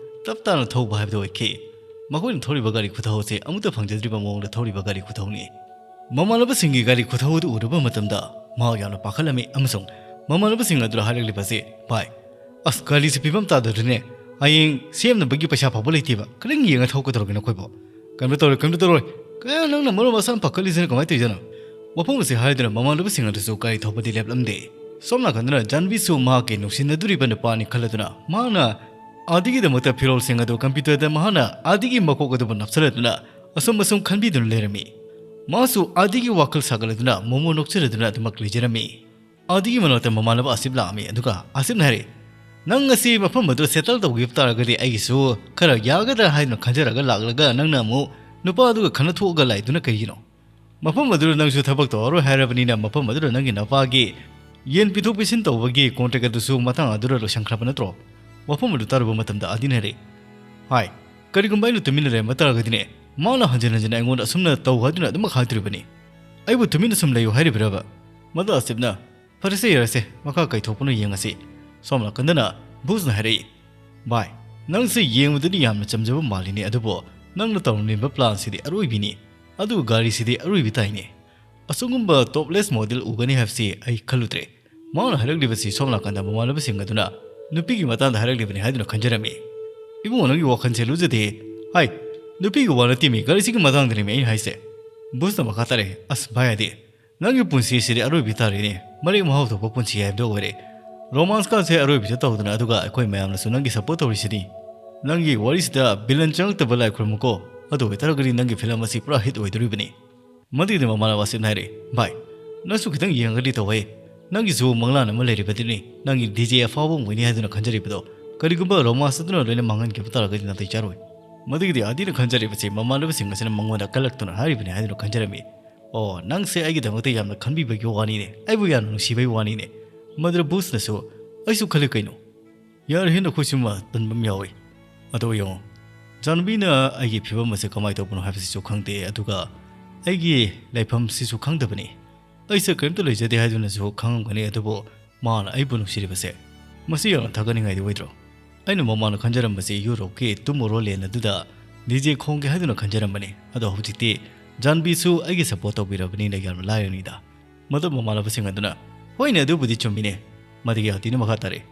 ꯇꯞ ꯇꯥꯅ ꯊꯧꯕ ꯍꯥꯏꯕꯗꯨ ꯑꯣꯏꯈꯤ꯫ ꯃꯈꯣꯏꯅ ꯊꯧꯔꯤꯕ ꯒꯥꯔꯤ ꯈꯨꯊꯧ ꯑꯁꯤ ꯑꯃꯨꯛꯇ ꯐꯪꯖꯗ꯭ꯔꯤꯕ ꯃꯑꯣꯡꯗ ꯊꯧꯔꯤꯕ ꯒꯥꯔꯤ ꯈꯨꯊꯧꯅꯤ꯫ ꯃꯃꯥꯟꯅꯕꯁꯤꯡꯒꯤ ꯒꯥꯔꯤ ꯈꯨꯊꯧ ꯑꯗꯨ ꯎꯔꯨꯕ ꯃꯇꯝꯗ ꯃꯍꯥꯛ ꯌꯥꯝꯅ ꯄꯥꯈꯠꯂꯝꯃꯤ ꯑꯃꯁꯨꯡ ꯃꯃꯥꯟꯅꯕꯁꯤꯡ ꯑꯗꯨꯗ ꯍꯥꯏꯔꯛꯂꯤꯕ ꯑꯁꯤ, "ꯚꯥꯏ, ꯑꯁ, ꯒꯥꯔꯤꯁꯦ ꯐꯤꯕꯝ ꯇꯥꯗ꯭ꯔꯦꯅꯦ꯫ ꯍꯌꯦꯡ ꯁꯦꯝꯅꯕꯒꯤ ꯄꯩꯁꯥ ꯐꯥꯎꯕ ꯂꯩꯇꯦꯕ꯫ ꯈꯤꯇꯪ ꯌꯦꯡꯉ ꯊꯧ ꯀꯩꯗꯧꯔꯒꯦ ꯅꯈꯣꯏꯕꯣ?" "ꯀꯩꯝꯇ ꯇꯧꯔꯣꯏ, ꯀꯩꯝꯇ ꯇꯧꯔꯣꯏ꯫ ꯀꯩꯅꯣ ꯅꯪꯅ ꯃꯔꯣꯜ ꯑꯃ ꯑꯁꯨꯛ ꯌꯥꯝ ꯄꯥꯈꯠꯂꯤꯁꯤꯅ ꯀꯃꯥꯏꯅ ꯇꯧꯔꯤꯖꯥꯠꯅꯣ?" ꯋꯥꯐꯝ ꯑꯁꯤ ꯍꯥꯏꯗꯨꯅ ꯃꯃꯥꯟꯅꯕꯁꯤꯡ ꯑꯗꯨꯁꯨ ꯒꯥꯔꯤ ꯊꯧꯕꯗꯤ ꯂꯦꯞꯂꯝꯗꯦ꯫ ꯁꯣꯝ ꯅꯥꯀꯟꯗꯅ ꯖꯥꯟꯕꯤꯁꯨ ꯃꯍꯥꯛꯀꯤ ꯅꯨꯡꯁꯤꯅꯗꯣꯔꯤꯕ ꯅꯨꯄꯥꯅꯤ ꯈꯜꯂꯗꯨꯅ ꯃꯍꯥꯛꯅ ꯑꯥꯗꯤꯒꯤꯗꯃꯛꯇ ꯐꯤꯔꯣꯜꯁꯤꯡ ꯑꯗꯨ ꯀꯝꯄ꯭ꯌꯨꯇꯔꯗ ꯃꯍꯥꯛꯅ ꯑꯥꯗꯤꯒꯤ ꯃꯀꯣꯛ ꯑꯗꯨꯕꯨ ꯅꯞꯁꯤꯜꯂꯗꯨꯅ ꯑꯁꯨꯝ ꯑꯁꯨꯝ ꯈꯟꯕꯤꯗꯨꯅ ꯂꯩꯔꯝꯃꯤ꯫ ꯃꯥꯁꯨ ꯑꯥꯗꯤꯒꯤ ꯋꯥꯈꯜ ꯁꯥꯒꯠꯂꯗꯨꯅ ꯃꯣꯃꯣ ꯅꯣꯛꯆꯔꯗꯨꯅ ꯑꯗꯨꯃꯛ ꯂꯩꯖꯔꯝꯃꯤ꯫ ꯑꯥꯗꯤꯒꯤ ꯃꯅꯥꯛꯇ ꯃꯃꯥꯟꯅꯕ ꯑꯁꯤꯞ ꯂꯥꯛꯑꯝꯃꯤ, ꯑꯗꯨꯒ ꯑꯁꯤꯞꯅ ꯍꯥꯏꯔꯛꯏ, "ꯅꯪ ꯉꯁꯤ ꯃꯐꯝ ꯑꯗꯨꯗ ꯁꯦꯇꯜ ꯇꯧꯈꯤꯕ ꯇꯥꯔꯒꯗꯤ ꯑꯩꯒꯤꯁꯨ ꯈꯔ ꯌꯥꯒꯗ꯭ꯔꯥ ꯍꯥꯏꯗꯨꯅ ꯈꯟꯖꯔꯒ ꯂꯥꯛꯂꯒ ꯅꯪꯅ ꯑꯃꯨꯛ ꯅꯨꯄꯥ ꯑꯗꯨꯒ ꯈꯟꯅ ꯊꯣꯛꯑꯒ ꯂꯥꯛꯏꯗꯨꯅ ꯀꯩꯒꯤꯅꯣ? ꯃꯐꯝ ꯑꯗꯨꯗ ꯅꯪꯁꯨ ꯊꯕꯛ ꯇꯧꯔꯔꯣꯏ ꯍꯥꯏꯔꯕꯅꯤꯅ ꯃꯐꯝ ꯑꯗꯨꯗ ꯅꯪꯒꯤ ꯅꯄꯥꯒꯤ ꯌꯦꯟ ꯄꯤꯊꯣꯛ ꯄꯤꯁꯤꯟ ꯇꯧꯕꯒꯤ ꯀꯣꯟꯇ꯭ꯔꯦꯛ ꯑꯗꯨꯁꯨ ꯃꯇꯥꯡ ꯑꯗꯨꯗ ꯂꯣꯏꯁꯤꯟꯈ꯭ꯔꯕ ꯅꯠꯇ꯭ꯔꯣ?" ꯋꯥꯐꯝ ꯑꯗꯨ ꯇꯥꯔꯨꯕ ꯃꯇꯝꯗ ꯑꯥꯗꯤꯅ ꯍꯥꯏꯔꯛꯏ, "ꯍꯥꯏ, "ꯀꯔꯤꯒꯨꯝꯕ ꯑꯩꯅ ꯇꯨꯃꯤꯟꯅ ꯂꯩꯔꯝꯕ ꯇꯥꯔꯒꯗꯤꯅꯦ, ꯃꯥꯅ ꯍꯟꯖꯤꯟ ꯍꯟꯖꯤꯟ ꯑꯩꯉꯣꯟꯗ ꯑꯁꯨꯝꯅ ꯇꯧ ꯍꯥꯏꯗꯨꯅ ꯑꯗꯨꯃꯛ ꯍꯥꯏꯗꯣꯔꯤꯕꯅꯤ꯫ ꯑꯩꯕꯨ ꯇꯨꯃꯤꯟꯅ ꯁꯨꯝ ꯂꯩꯌꯨ ꯍꯥꯏꯔꯤꯕ꯭ꯔꯕ?" ꯃꯗꯨ ꯑꯁꯤꯞꯅ, "ꯐꯔꯦꯁꯦ, ꯌꯥꯔꯦꯁꯦ, ꯃꯈꯥ ꯀꯩ ꯊꯣꯛꯄꯅꯣ ꯌꯦꯡꯉꯁꯤ꯫" ꯁꯣꯝ ꯅꯥꯀꯟꯗꯅ ꯕꯨꯁꯅ ꯍꯥꯏꯔꯛꯏ, "ꯚꯥꯏ, ꯅꯪꯁꯦ ꯌꯦꯡꯕꯗꯗꯤ ꯌꯥꯝꯅ ꯆꯝꯖꯕ ꯃꯥꯜꯂꯤꯅꯦ, ꯑꯗꯨꯕꯨ ꯅꯪꯅ ꯇꯧꯔꯝꯂꯤꯕ ꯄ꯭ꯂꯥꯟꯁꯤꯗꯤ ꯑꯔꯣꯏꯕꯤꯅꯤ꯫ ꯑꯗꯨꯒ ꯒꯥꯔꯤꯁꯤꯗꯤ ꯑꯔꯣꯏꯕꯤ ꯇꯥꯏꯅꯦ꯫ ꯑꯁꯤꯒꯨꯝꯕ ꯇꯣꯞꯂꯦꯁ ꯃꯣꯗꯦꯜ ꯎꯒꯅꯤ ꯍꯥꯏꯕꯁꯤ ꯑꯩ ꯈꯜꯂꯨꯗ꯭ꯔꯦ꯫" ꯃꯍꯥꯛꯅ ꯍꯥꯏꯔꯛꯂꯤꯕꯁꯤ ꯁꯣꯝ ꯅꯥꯀꯟꯗ ꯃꯃꯥꯟꯅꯕꯁꯤꯡ ꯑꯗꯨꯅ ꯅꯨꯄꯤꯒꯤ ꯃꯇꯥꯡꯗ ꯍꯥꯏꯔꯛꯂꯤꯕꯅꯤ ꯍꯥꯏꯗꯨꯅ ꯈꯟꯖꯔꯝꯃꯤ꯫ "ꯏꯕꯨꯡꯉꯣ, ꯅꯪꯒꯤ ꯋꯥꯈꯜꯁꯦ ꯂꯨꯖꯗꯦ꯫ ꯍꯥꯏ, ꯅꯨꯄꯤꯒꯤ ꯋꯥ ꯅꯠꯇꯦꯃꯤ, ꯒꯥꯔꯤꯁꯤꯒꯤ ꯃꯇꯥꯡꯗꯅꯦꯃꯤ ꯑꯩꯅ ꯍꯥꯏꯁꯦ꯫" ꯕꯨꯁꯅ ꯃꯈꯥ ꯇꯥꯔꯛꯏ, "ꯑꯁ ꯚꯥꯏ, ꯑꯗꯤ ꯅꯪꯒꯤ ꯄꯨꯟꯁꯤꯁꯤꯗꯤ ꯑꯔꯣꯏꯕꯤ ꯇꯥꯔꯦꯅꯦ꯫ ꯃꯔꯦꯛ ꯃꯍꯥꯎ ꯊꯣꯛꯄ ꯄꯨꯟꯁꯤ ꯍꯥꯏꯕꯗꯣ ꯑꯣꯏꯔꯦ꯫ ꯔꯣꯃꯥꯟꯁꯀꯥꯁꯦ ꯑꯔꯣꯏꯕꯤꯗ ꯇꯧꯗꯅ, ꯑꯗꯨꯒ ꯑꯩꯈꯣꯏ ꯃꯌꯥꯝꯅꯁꯨ ꯅꯪꯒꯤ ꯁꯞꯄꯣꯔꯠ ꯇꯧꯔꯤꯁꯤꯗꯤ꯫ ꯅꯪꯒꯤ ꯋꯥꯔꯤꯁꯤꯗ ꯚꯤꯂꯟ ꯆꯪꯉꯛꯇꯕ ꯂꯥꯏ ꯈꯨꯔꯨꯝꯃꯨꯀꯣ꯫ ꯑꯗꯨ ꯑꯣꯏꯇꯥꯔꯒꯗꯤ ꯅꯪꯒꯤ ꯐꯤꯂꯝ ꯑꯁꯤ ꯄꯨꯔꯥ ꯍꯤꯠ ꯑꯣꯏꯗꯣꯔꯤꯕꯅꯤ꯫" ꯃꯗꯨꯒꯤꯗꯤ ꯃꯃꯥꯟꯅꯕ ꯑꯁꯤꯅ ꯍꯥꯏꯔꯛꯏ, "ꯚꯥꯏ, ꯅꯪꯁꯨ ꯈꯤꯇꯪ ꯌꯦꯡꯉꯒꯗꯤ ꯇꯧꯍꯦ꯫ ꯅꯪꯒꯤꯁꯨ ꯃꯪꯂꯥꯟ ꯑꯃ ꯂꯩꯔꯤꯕꯗꯨꯅꯤ, ꯅꯪꯒꯤ ꯗꯤ ꯖꯦ ꯑꯐꯥꯎꯕ ꯑꯃ ꯑꯣꯏꯅꯤ ꯍꯥꯏꯗꯨꯅ ꯈꯟꯖꯔꯤꯕꯗꯣ꯫ ꯀꯔꯤꯒꯨꯝꯕ ꯔꯣꯃꯥꯟꯁ ꯑꯗꯨꯅ ꯂꯣꯏꯅ ꯃꯥꯡꯍꯟꯈꯤꯕ ꯇꯥꯔꯒꯗꯤ ꯅꯥꯇꯩ ꯆꯥꯔꯣꯏ꯫" ꯃꯗꯨꯒꯤꯗꯤ ꯑꯗꯤꯅ ꯈꯟꯖꯔꯤꯕꯁꯤ ꯃꯃꯥꯟꯅꯕꯁꯤꯡ ꯑꯁꯤꯅ ꯃꯉꯣꯟꯗ ꯀꯜꯂꯛꯇꯨꯅ ꯍꯥꯏꯔꯤꯕꯅꯤ ꯍꯥꯏꯗꯨꯅ ꯈꯟꯖꯔꯝꯃꯤ꯫ "ꯑꯣ, ꯅꯪꯁꯦ ꯑꯩꯒꯤꯗꯃꯛꯇ ꯌꯥꯝꯅ ꯈꯟꯕꯤꯕꯒꯤ ꯋꯥꯅꯤꯅꯦ, ꯑꯩꯕꯨ ꯌꯥꯝꯅ ꯅꯨꯡꯁꯤꯕꯒꯤ ꯋꯥꯅꯤꯅꯦ꯫" ꯃꯗꯨꯗ ꯕꯨꯁꯅꯁꯨ, "ꯑꯩꯁꯨ ꯈꯜꯂꯤ ꯀꯩꯅꯣ꯫ ꯌꯥꯔꯤꯍꯦ, ꯅꯈꯣꯏꯁꯤꯃ ꯇꯟꯕ ꯑꯃ ꯌꯥꯎꯏ꯫ ꯑꯗꯣ ꯌꯦꯡꯉꯣ, ꯖꯥꯟꯕꯤꯅ ꯑꯩꯒꯤ ꯐꯤꯕꯝ ꯑꯁꯦ ꯀꯃꯥꯏꯅ ꯇꯧꯕꯅꯣ ꯍꯥꯏꯕꯁꯤꯁꯨ ꯈꯪꯗꯦ, ꯑꯗꯨꯒ ꯑꯩꯒꯤ ꯂꯩꯐꯝꯁꯤꯁꯨ ꯈꯪꯗꯕꯅꯤ꯫ ꯑꯩꯁꯦ ꯀꯔꯤꯝꯇ ꯂꯩꯖꯗꯦ ꯍꯥꯏꯗꯨꯅꯁꯨ ꯈꯪꯉꯝꯒꯅꯤ, ꯑꯗꯨꯕꯨ ꯃꯥꯅ ꯑꯩꯕꯨ ꯅꯨꯡꯁꯤꯔꯤꯕꯁꯦ, ꯃꯁꯤ ꯌꯥꯝꯅ ꯊꯥꯒꯠꯅꯤꯡꯉꯥꯏꯗꯤ ꯑꯣꯏꯗ꯭ꯔꯣ?" ꯑꯩꯅ ꯃꯃꯥꯡꯗ ꯈꯟꯖꯔꯝꯕꯁꯤ ꯌꯨꯔꯣꯞꯀꯤ ꯇꯨꯃꯣꯔꯣꯂꯦꯟ ꯑꯗꯨꯗ ꯗꯤ ꯖꯦ ꯈꯣꯡꯒꯦ ꯍꯥꯏꯗꯨꯅ ꯈꯟꯖꯔꯝꯕꯅꯤ꯫ ꯑꯗꯣ ꯍꯧꯖꯤꯛꯇꯤ ꯖꯥꯟꯕꯤꯁꯨ ꯑꯩꯒꯤ ꯁꯞꯄꯣꯔꯠ ꯇꯧꯕꯤꯔꯕꯅꯤꯅ ꯌꯥꯝꯅ ꯂꯥꯏꯔꯅꯤꯗ꯫ ꯃꯗꯨ ꯃꯃꯥꯟꯅꯕꯁꯤꯡ ꯑꯗꯨꯅ, "ꯍꯣꯏꯅꯦ, ꯑꯗꯨꯕꯨꯗꯤ ꯆꯨꯝꯃꯤꯅꯦ꯫" ꯃꯗꯨꯒꯤ ꯑꯇꯤꯅ ꯃꯈꯥ ꯇꯥꯔꯛꯏ,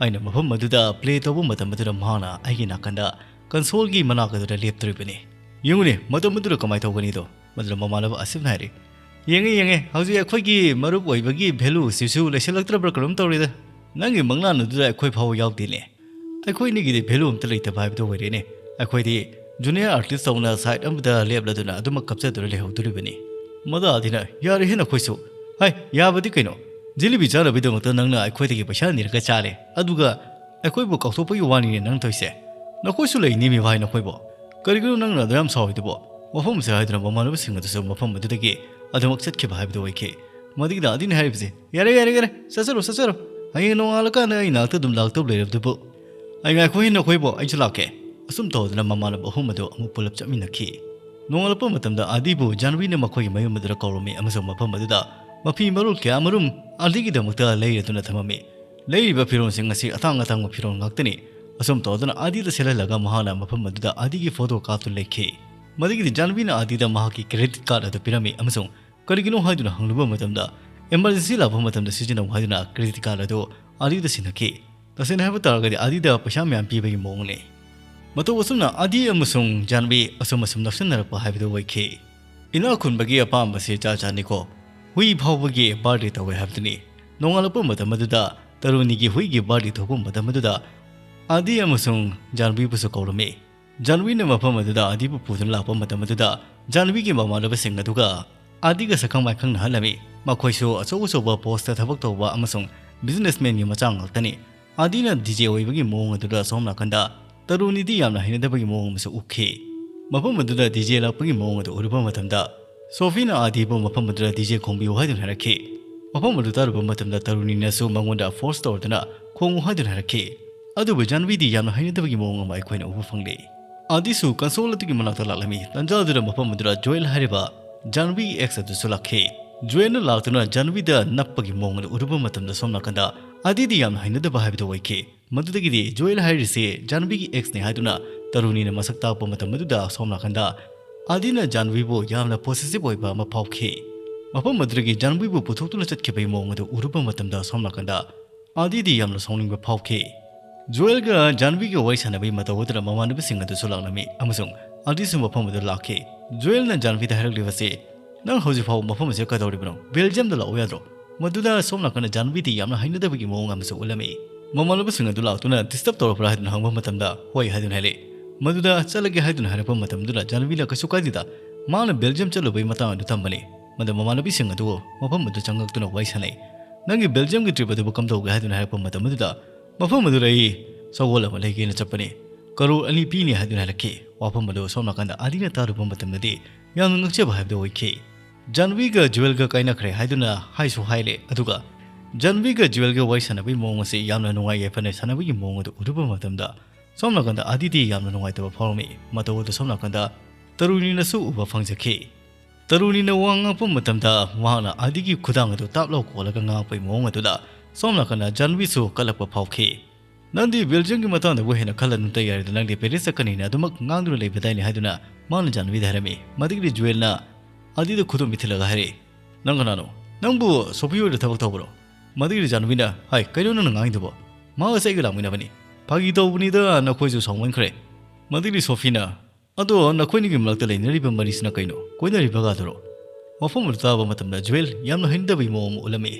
"ꯑꯩꯅ ꯃꯐꯝ ꯑꯗꯨꯗ ꯄ꯭ꯂꯦ ꯇꯧꯕ ꯃꯇꯝ ꯑꯗꯨꯗ ꯃꯍꯥꯛꯅ ꯑꯩꯒꯤ ꯅꯥꯀꯟꯗ ꯀꯟꯁꯣꯜꯒꯤ ꯃꯅꯥꯛ ꯑꯗꯨꯗ ꯂꯦꯞꯇꯣꯔꯤꯕꯅꯤ꯫ ꯌꯦꯡꯉꯨꯅꯦ, ꯃꯇꯝ ꯑꯗꯨꯗ ꯀꯃꯥꯏꯅ ꯇꯧꯒꯅꯤꯗꯣ?" ꯃꯗꯨꯗ ꯃꯃꯥꯟꯅꯕ ꯑꯁꯤꯐꯅ ꯍꯥꯏꯔꯤ, "ꯌꯦꯡꯉꯦ, ꯌꯦꯡꯉꯦ, ꯍꯧꯖꯤꯛ ꯑꯩꯈꯣꯏꯒꯤ ꯃꯔꯨꯞ ꯑꯣꯏꯕꯒꯤ ꯚꯦꯂꯨꯁꯤꯁꯨ ꯂꯩꯁꯤꯜꯂꯛꯇ꯭ꯔꯕ꯭ꯔꯥ ꯀꯩꯅꯣꯝ ꯇꯧꯔꯦꯗ꯫ ꯅꯪꯒꯤ ꯃꯪꯂꯥꯟ ꯑꯗꯨꯗ ꯑꯩꯈꯣꯏ ꯐꯥꯎꯕ ꯌꯥꯎꯗꯦꯅꯦ꯫ ꯑꯩꯈꯣꯏ ꯑꯅꯤꯒꯤꯗꯤ ꯚꯦꯂꯨ ꯑꯝꯇ ꯂꯩꯇꯕ ꯍꯥꯏꯕꯗꯨ ꯑꯣꯏꯔꯦꯅꯦ꯫ ꯑꯩꯈꯣꯏꯗꯤ ꯖꯨꯅꯤꯌꯔ ꯑꯥꯔꯇꯤꯁ ꯇꯧꯅ ꯁꯥꯏꯠ ꯑꯃꯗ ꯂꯦꯞꯂꯗꯨꯅ ꯑꯗꯨꯃꯛ ꯀꯞꯆꯗꯨꯅ ꯂꯩꯍꯧꯗꯣꯔꯤꯕꯅꯤ꯫" ꯃꯗꯨ ꯑꯗꯤꯅ, "ꯌꯥꯔꯦꯍꯦ ꯅꯈꯣꯏꯁꯨ꯫ ꯍꯥꯏ, ꯌꯥꯕꯗꯤ ꯀꯩꯅꯣ? ꯖꯤꯂꯤꯕꯤ ꯆꯥꯅꯕꯒꯤꯗꯃꯛꯇ ꯅꯪꯅ ꯑꯩꯈꯣꯏꯗꯒꯤ ꯄꯩꯁꯥ ꯅꯤꯔꯒ ꯆꯥꯔꯦ, ꯑꯗꯨꯒ ꯑꯩꯈꯣꯏꯕꯨ ꯀꯥꯎꯊꯣꯛꯄꯒꯤ ꯋꯥꯅꯤꯅꯦ ꯅꯪ ꯇꯧꯔꯤꯁꯦ꯫ ꯅꯈꯣꯏꯁꯨ ꯂꯩꯅꯤꯃꯤ ꯚꯥꯏ ꯅꯈꯣꯏꯕꯨ꯫ ꯀꯔꯤꯒꯤꯅꯣ ꯅꯪꯅ ꯑꯗꯨ ꯌꯥꯝ ꯁꯥꯎꯔꯤꯗꯨꯕꯣ?" ꯃꯐꯝꯁꯦ ꯍꯥꯏꯗꯨꯅ ꯃꯃꯥꯟꯅꯕꯁꯤꯡ ꯑꯗꯨꯁꯨ ꯃꯐꯝ ꯑꯗꯨꯗꯒꯤ ꯑꯗꯨꯃꯛ ꯆꯠꯈꯤꯕ ꯍꯥꯏꯕꯗꯨ ꯑꯣꯏꯈꯤ꯫ ꯃꯗꯨꯒꯤꯗ ꯑꯗꯤꯅ ꯍꯥꯏꯔꯤꯕꯁꯦ, "ꯌꯥꯔꯦ, ꯌꯥꯔꯦ, ꯌꯥꯔꯦ, ꯆꯠꯆꯔꯣ, ꯆꯠꯆꯔꯣ꯫ ꯍꯌꯦꯡ ꯅꯣꯡꯉꯥꯜꯂꯀꯥꯟꯗ ꯑꯩ ꯅꯥꯛꯇ ꯑꯗꯨꯝ ꯂꯥꯛꯇꯧ ꯂꯩꯔꯕꯗꯨꯕꯨ꯫ ꯑꯩ ꯉꯥꯏꯈꯣꯍꯦ ꯅꯈꯣꯏꯕꯨ, ꯑꯩꯁꯨ ꯂꯥꯛꯀꯦ꯫ ꯑꯁꯨꯝ ꯇꯧꯗꯨꯅ ꯃꯃꯥꯟꯅꯕ ꯑꯍꯨꯝ ꯑꯗꯨ ꯑꯃꯨꯛ ꯄꯨꯂꯞ ꯆꯠꯃꯤꯟꯅꯈꯤ꯫ ꯅꯣꯡꯉꯥꯜꯂꯛꯄ ꯃꯇꯝꯗ ꯑꯥꯗꯤꯕꯨ ꯖꯥꯟꯚꯤꯅ ꯃꯈꯣꯏꯒꯤ ꯃꯌꯨꯝ ꯑꯗꯨꯗ ꯀꯧꯔꯝꯃꯤ ꯑꯃꯁꯨꯡ ꯃꯐꯝ ꯑꯗꯨꯗ ꯃꯐꯤ ꯃꯔꯣꯜ ꯀꯌꯥ ꯑꯃꯔꯨꯝ ꯑꯥꯗꯤꯒꯤꯗꯃꯛꯇ ꯂꯩꯔꯗꯨꯅ ꯊꯝꯃꯝꯃꯤ꯫ ꯂꯩꯔꯤꯕ ꯐꯤꯔꯣꯜꯁꯤꯡ ꯑꯁꯤ ꯑꯇꯥꯡ ꯑꯇꯥꯡꯕ ꯐꯤꯔꯣꯜ ꯉꯥꯛꯇꯅꯤ꯫ ꯑꯁꯨꯝ ꯇꯧꯗꯨꯅ ꯑꯥꯗꯤꯗ ꯁꯦꯠꯍꯜꯂꯒ ꯃꯍꯥꯛꯅ ꯃꯐꯝ ꯑꯗꯨꯗ ꯑꯥꯗꯤꯒꯤ ꯐꯣꯇꯣ ꯀꯥꯞꯇꯨꯅ ꯂꯩꯈꯤ꯫ ꯃꯗꯨꯒꯤꯗꯤ ꯖꯥꯟꯚꯤꯅ ꯑꯥꯗꯤꯗ ꯃꯍꯥꯛꯀꯤ ꯀ꯭ꯔꯦꯗꯤꯠ ꯀꯥꯔꯗ ꯑꯗꯨ ꯄꯤꯔꯝꯃꯤ ꯑꯃꯁꯨꯡ ꯀꯔꯤꯒꯤꯅꯣ ꯍꯥꯏꯗꯨꯅ ꯍꯪꯂꯨꯕ ꯃꯇꯝꯗ, ꯏꯃꯔꯖꯦꯟꯁꯤ ꯂꯥꯛꯄ ꯃꯇꯝꯗ ꯁꯤꯖꯤꯟꯅꯧ ꯍꯥꯏꯗꯨꯅ ꯀ꯭ꯔꯦꯗꯤꯠ ꯀꯥꯔꯗ ꯑꯗꯨ ꯑꯥꯗꯤꯗ ꯁꯤꯟꯅꯈꯤ꯫ ꯇꯁꯦꯡꯅ ꯍꯥꯏꯕ ꯇꯥꯔꯒꯗꯤ ꯑꯥꯗꯤꯗ ꯄꯩꯁꯥ ꯃꯌꯥꯝ ꯄꯤꯕꯒꯤ ꯃꯑꯣꯡꯅꯤ꯫ ꯃꯇꯧ ꯑꯁꯨꯝꯅ ꯑꯥꯗꯤ ꯑꯃꯁꯨꯡ ꯖꯥꯟꯚꯤ ꯑꯁꯨꯝ ꯑꯁꯨꯝ ꯅꯛꯁꯤꯟꯅꯔꯛꯄ ꯍꯥꯏꯕꯗꯨ ꯑꯣꯏꯈꯤ꯫ ꯏꯅꯥꯛ ꯈꯨꯟꯕꯒꯤ ꯑꯄꯥꯝꯕꯁꯤ ꯖꯥꯠ ꯖꯥꯠꯅꯤꯀꯣ꯫ ꯍꯨꯏ ꯐꯥꯎꯕꯒꯤ ꯕꯥꯔꯗꯦ ꯇꯧꯋꯦ ꯍꯥꯏꯕꯗꯨꯅꯤ꯫ ꯅꯣꯡꯉꯥꯜꯂꯛꯄ ꯃꯇꯝ ꯑꯗꯨꯗ ꯇꯔꯨꯅꯤꯒꯤ ꯍꯨꯏꯒꯤ ꯕꯥꯔꯗꯦ ꯊꯣꯛꯄ ꯃꯇꯝ ꯑꯗꯨꯗ ꯑꯥꯗꯤ ꯑꯃꯁꯨꯡ ꯖꯥꯟꯚꯤꯕꯨꯁꯨ ꯀꯧꯔꯝꯃꯤ꯫ ꯖꯥꯟꯚꯤꯅ ꯃꯐꯝ ꯑꯗꯨꯗ ꯑꯥꯗꯤꯕꯨ ꯄꯨꯗꯨꯅ ꯂꯥꯛꯄ ꯃꯇꯝ ꯑꯗꯨꯗ ꯖꯥꯟꯚꯤꯒꯤ ꯃꯃꯥꯟꯅꯕꯁꯤꯡ ꯑꯗꯨꯒ ꯑꯥꯗꯤꯒ ꯁꯛꯈꯪ ꯃꯥꯏꯈꯪꯅꯍꯜꯂꯝꯃꯤ꯫ ꯃꯈꯣꯏꯁꯨ ꯑꯆꯧ ꯑꯆꯧꯕ ꯄꯣꯁꯇ ꯊꯕꯛ ꯇꯧꯕ ꯑꯃꯁꯨꯡ ꯕꯤꯖꯤꯅꯦꯁꯃꯦꯟꯒꯤ ꯃꯆꯥ ꯉꯥꯛꯇꯅꯤ꯫ ꯑꯥꯗꯤꯅ ꯗꯤ ꯖꯦ ꯑꯣꯏꯕꯒꯤ ꯃꯑꯣꯡ ꯑꯗꯨꯗ ꯁꯣꯝ ꯅꯥꯀꯟꯗ ꯇꯔꯨꯅꯤꯗꯤ ꯌꯥꯝꯅ ꯍꯩꯅꯗꯕꯒꯤ ꯃꯑꯣꯡ ꯑꯃꯁꯨ ꯎꯈꯤ꯫ ꯃꯐꯝ ꯑꯗꯨꯗ ꯗꯤ ꯖꯦ ꯂꯥꯛꯄꯒꯤ ꯃꯑꯣꯡ ꯑꯗꯨ ꯎꯔꯨꯕ ꯃꯇꯝꯗ ꯁꯣꯐꯤꯅ ꯑꯥꯗꯤꯕꯨ ꯃꯐꯝ ꯑꯗꯨꯗ ꯗꯤ ꯖꯦ ꯈꯣꯡꯕꯤꯌꯨ ꯍꯥꯏꯗꯨꯅ ꯍꯥꯏꯔꯛꯈꯤ꯫ ꯃꯐꯝ ꯑꯗꯨ ꯇꯥꯔꯨꯕ ꯃꯇꯝꯗ ꯇꯔꯨꯅꯤꯅꯁꯨ ꯃꯉꯣꯟꯗ ꯐꯣꯔꯁ ꯇꯧꯔꯗꯨꯅ ꯈꯣꯡꯉꯨ ꯍꯥꯏꯗꯨꯅ ꯍꯥꯏꯔꯛꯈꯤ꯫ ꯑꯗꯨꯕꯨ ꯖꯥꯟꯚꯤꯗꯤ ꯌꯥꯝꯅ ꯍꯩꯅꯗꯕꯒꯤ ꯃꯑꯣꯡ ꯑꯃ ꯑꯩꯈꯣꯏꯅ ꯎꯕ ꯐꯪꯂꯤ꯫ ꯑꯥꯗꯤꯁꯨ ꯀꯟꯁꯣꯜ ꯑꯗꯨꯒꯤ ꯃꯅꯥꯛꯇ ꯂꯥꯛꯂꯝꯃꯤ꯫ ꯇꯟꯖꯥ ꯑꯗꯨꯗ ꯃꯐꯝ ꯑꯗꯨꯗ ꯖꯣꯌꯦꯜ ꯍꯥꯏꯔꯤꯕ ꯖꯥꯟꯚꯤꯒꯤ ꯑꯦꯛꯁ ꯑꯗꯨꯁꯨ ꯂꯥꯛꯈꯤ꯫ ꯖꯣꯌꯦꯜꯅ ꯂꯥꯛꯇꯨꯅ ꯖꯥꯟꯚꯤꯗ ꯅꯞꯄꯒꯤ ꯃꯑꯣꯡ ꯑꯗꯨ ꯎꯔꯨꯕ ꯃꯇꯝꯗ ꯁꯣꯝ ꯅꯥꯀꯟꯗ ꯑꯥꯗꯤꯗꯤ ꯌꯥꯝꯅ ꯍꯩꯅꯗꯕ ꯍꯥꯏꯕꯗꯨ ꯑꯣꯏꯈꯤ꯫ ꯃꯗꯨꯗꯒꯤꯗꯤ ꯖꯣꯌꯦꯜ ꯍꯥꯏꯔꯤꯁꯤ ꯖꯥꯟꯚꯤꯒꯤ ꯑꯦꯛꯁꯅꯤ ꯍꯥꯏꯗꯨꯅ ꯇꯔꯨꯅꯤꯅ ꯃꯁꯛ ꯇꯥꯛꯄ ꯃꯇꯝ ꯑꯗꯨꯗ ꯁꯣꯝ ꯅꯥꯀꯟꯗ ꯑꯥꯗꯤꯅ ꯖꯥꯟꯚꯤꯕꯨ ꯌꯥꯝꯅ ꯄꯣꯁꯦꯁꯤꯚ ꯑꯣꯏꯕ ꯑꯃ ꯐꯥꯎꯈꯤ꯫ ꯃꯐꯝ ꯑꯗꯨꯗꯒꯤ ꯖꯥꯟꯚꯤꯕꯨ ꯄꯨꯊꯣꯛꯇꯨꯅ ꯆꯠꯈꯤꯕꯒꯤ ꯃꯑꯣꯡ ꯑꯗꯨ ꯎꯔꯨꯕ ꯃꯇꯝꯗ ꯁꯣꯝ ꯅꯥꯀꯟꯗ ꯑꯥꯗꯤꯗꯤ ꯌꯥꯝꯅ ꯁꯥꯎꯅꯤꯡꯕ ꯐꯥꯎꯈꯤ꯫ ꯖꯣꯌꯦꯜꯒ ꯖꯥꯟꯚꯤꯒ ꯋꯥꯔꯤ ꯁꯥꯟꯅꯕꯒꯤ ꯃꯇꯧ ꯑꯗꯨꯗ ꯃꯃꯥꯟꯅꯕꯁꯤꯡ ꯑꯗꯨꯁꯨ ꯂꯥꯛꯂꯝꯃꯤ ꯑꯃꯁꯨꯡ ꯑꯥꯗꯤꯁꯨ ꯃꯐꯝ ꯑꯗꯨꯗ ꯂꯥꯛꯈꯤ꯫ ꯖꯣꯌꯦꯜꯅ ꯖꯥꯟꯚꯤꯗ ꯍꯥꯏꯔꯛꯂꯤꯕꯁꯤ, "ꯅꯪ ꯍꯧꯖꯤꯛ ꯐꯥꯎꯕ ꯃꯐꯝ ꯑꯁꯤꯗ ꯀꯩꯗꯧꯔꯤꯕꯅꯣ? ꯕꯦꯜꯖꯤꯌꯝꯗ ꯂꯥꯛꯑꯣ ꯌꯥꯗ꯭ꯔꯣ?" ꯃꯗꯨꯗ ꯁꯣꯝ ꯅꯥꯀꯟꯗ ꯖꯥꯟꯚꯤꯗꯤ ꯌꯥꯝꯅ ꯍꯩꯅꯗꯕꯒꯤ ꯃꯑꯣꯡ ꯑꯃꯁꯨ ꯎꯠꯂꯝꯃꯤ꯫ ꯃꯃꯥꯟꯅꯕꯁꯤꯡ ꯑꯗꯨ ꯂꯥꯛꯇꯨꯅ "ꯗꯤꯁꯇꯔꯕ ꯇꯧꯔꯛꯄ꯭ꯔꯥ?" ꯍꯥꯏꯗꯨꯅ ꯍꯪꯕ ꯃꯇꯝꯗ "ꯍꯣꯏ" ꯍꯥꯏꯗꯨꯅ ꯍꯥꯏꯔꯛꯏ꯫ ꯃꯗꯨꯗ "ꯆꯠꯂꯒꯦ" ꯍꯥꯏꯗꯨꯅ ꯍꯥꯏꯔꯛꯄ ꯃꯇꯝꯗꯨꯗ ꯖꯥꯟꯚꯤꯅ "ꯀꯩꯁꯨ ꯀꯥꯏꯗꯦꯗ, ꯃꯥꯅ ꯕꯦꯜꯖꯤꯌꯝ ꯆꯠꯂꯨꯕꯒꯤ ꯃꯇꯥꯡ ꯑꯗꯨ ꯇꯝꯕꯅꯤ"꯫ ꯃꯗꯨ ꯃꯃꯥꯟꯅꯕꯤꯁꯤꯡ ꯑꯗꯨ ꯃꯐꯝ ꯑꯗꯨ ꯆꯪꯂꯛꯇꯨꯅ ꯋꯥꯔꯤ ꯁꯥꯟꯅꯩ꯫ "ꯅꯪꯒꯤ ꯕꯦꯜꯖꯤꯌꯝꯒꯤ ꯇ꯭ꯔꯤꯞ ꯑꯗꯨꯕꯨ ꯀꯝꯗꯧꯒꯦ?" ꯍꯥꯏꯗꯨꯅ ꯍꯥꯏꯔꯛꯄ ꯃꯇꯝ ꯑꯗꯨꯗ, "ꯃꯐꯝ ꯑꯗꯨꯗ ꯑꯩ ꯁꯒꯣꯜ ꯑꯃ ꯂꯩꯒꯦꯅ ꯆꯠꯄꯅꯤ, ꯀꯔꯣꯔ ꯑꯅꯤ ꯄꯤꯅꯤ" ꯍꯥꯏꯗꯨꯅ ꯍꯥꯏꯔꯛꯈꯤ꯫ ꯋꯥꯐꯝ ꯑꯗꯨ ꯁꯣꯝ ꯅꯥꯀꯟꯗ ꯑꯥꯗꯤꯅ ꯇꯥꯔꯨꯕ ꯃꯇꯝꯗꯗꯤ ꯌꯥꯝꯅ ꯉꯛꯆꯕ ꯍꯥꯏꯕꯗꯨ ꯑꯣꯏꯈꯤ꯫ ꯖꯥꯟꯚꯤꯒ ꯖꯨꯋꯦꯜꯒ ꯀꯥꯏꯅꯈ꯭ꯔꯦ ꯍꯥꯏꯗꯨꯅ ꯍꯥꯏꯁꯨ ꯍꯥꯏꯔꯦ, ꯑꯗꯨꯒ ꯖꯥꯟꯚꯤꯒ ꯖꯨꯋꯦꯜꯒ ꯋꯥꯔꯤ ꯁꯥꯟꯅꯕꯒꯤ ꯃꯑꯣꯡ ꯑꯁꯤ ꯌꯥꯝꯅ ꯅꯨꯡꯉꯥꯏ ꯌꯥꯏꯐꯅ ꯁꯥꯟꯅꯕꯒꯤ ꯃꯑꯣꯡ ꯑꯗꯨ ꯎꯔꯨꯕ ꯃꯇꯝꯗ ꯁꯣꯝ ꯅꯥꯀꯟꯗ ꯑꯥꯗꯤꯗꯤ ꯌꯥꯝꯅ ꯅꯨꯡꯉꯥꯏꯇꯕ ꯐꯥꯎꯔꯝꯃꯤ꯫ ꯃꯇꯧ ꯑꯗꯨ ꯁꯣꯝ ꯅꯥꯀꯟꯗ ꯇꯔꯨꯅꯤꯅꯁꯨ ꯎꯕ ꯐꯪꯖꯈꯤ꯫ ꯇꯔꯨꯅꯤꯅ ꯋꯥ ꯉꯥꯡꯉꯛꯄ ꯃꯇꯝꯗ ꯃꯍꯥꯛꯅ ꯑꯥꯗꯤꯒꯤ ꯈꯨꯗꯥꯡ ꯑꯗꯨ ꯇꯥꯞ ꯂꯥꯎ ꯀꯣꯜꯂꯒ ꯉꯥꯡꯉꯛꯄꯒꯤ ꯃꯑꯣꯡ ꯑꯗꯨꯗ ꯁꯣꯝ ꯅꯥꯀꯟꯗ ꯖꯥꯟꯕꯤꯁꯨ ꯀꯜꯂꯛꯄ ꯐꯥꯎꯈꯤ꯫ "ꯅꯪꯗꯤ ꯕꯦꯜꯖꯤꯌꯝꯒꯤ ꯃꯇꯥꯡꯗꯕꯨ ꯍꯦꯟꯅ ꯈꯜꯂꯅꯨ, ꯇꯌꯥꯔꯤꯗ ꯅꯪꯗꯤ ꯄꯦꯔꯤꯁ ꯆꯠꯀꯅꯤꯅ ꯑꯗꯨꯃꯛ ꯉꯥꯡꯗꯨꯅ ꯂꯩꯕꯗꯥꯏꯅꯦ?" ꯍꯥꯏꯗꯨꯅ ꯃꯥꯅ ꯖꯥꯟꯕꯤꯗ ꯍꯥꯏꯔꯝꯃꯤ꯫ ꯃꯗꯨꯒꯤꯗꯤ ꯖꯨꯋꯦꯜꯅ ꯑꯥꯗꯤꯗ ꯈꯨꯗꯣꯝꯕꯤ ꯊꯤꯜꯂꯒ ꯍꯥꯏꯔꯛꯏ, "ꯅꯪ ꯀꯅꯥꯅꯣ? ꯅꯪꯕꯨ ꯁꯣꯐꯤ ꯍꯣꯏꯗ ꯊꯕꯛ ꯇꯧꯕ꯭ꯔꯣ?" ꯃꯗꯨꯒꯤꯗꯤ ꯖꯥꯟꯕꯤꯅ, "ꯍꯥꯏ, ꯀꯩꯅꯣ ꯅꯪꯅ ꯉꯥꯡꯉꯤꯗꯨꯕꯣ? ꯃꯥꯒꯁꯦ ꯑꯩꯒ ꯂꯥꯛꯃꯤꯟꯅꯕꯅꯤ꯫ ꯐꯥꯒꯤ ꯇꯧꯕꯅꯤꯗ, ꯅꯈꯣꯏꯁꯨ ꯁꯥꯎꯃꯟꯈ꯭ꯔꯦ꯫" ꯃꯗꯨꯒꯤꯗꯤ ꯁꯣꯐꯤꯅ, "ꯑꯗꯣ ꯅꯈꯣꯏꯅꯤꯒꯤ ꯃꯔꯛꯇ ꯂꯩꯅꯔꯤꯕ ꯃꯔꯤꯁꯤꯅ ꯀꯩꯅꯣ? ꯀꯣꯏꯅꯔꯤꯕꯒꯗꯨꯔꯣ?" ꯋꯥꯐꯝ ꯑꯗꯨ ꯇꯥꯕ ꯃꯇꯝꯗ ꯖꯨꯋꯦꯜ ꯌꯥꯝꯅ ꯍꯩꯅꯗꯕꯒꯤ ꯃꯑꯣꯡ ꯑꯃ ꯎꯠꯂꯝꯃꯤ꯫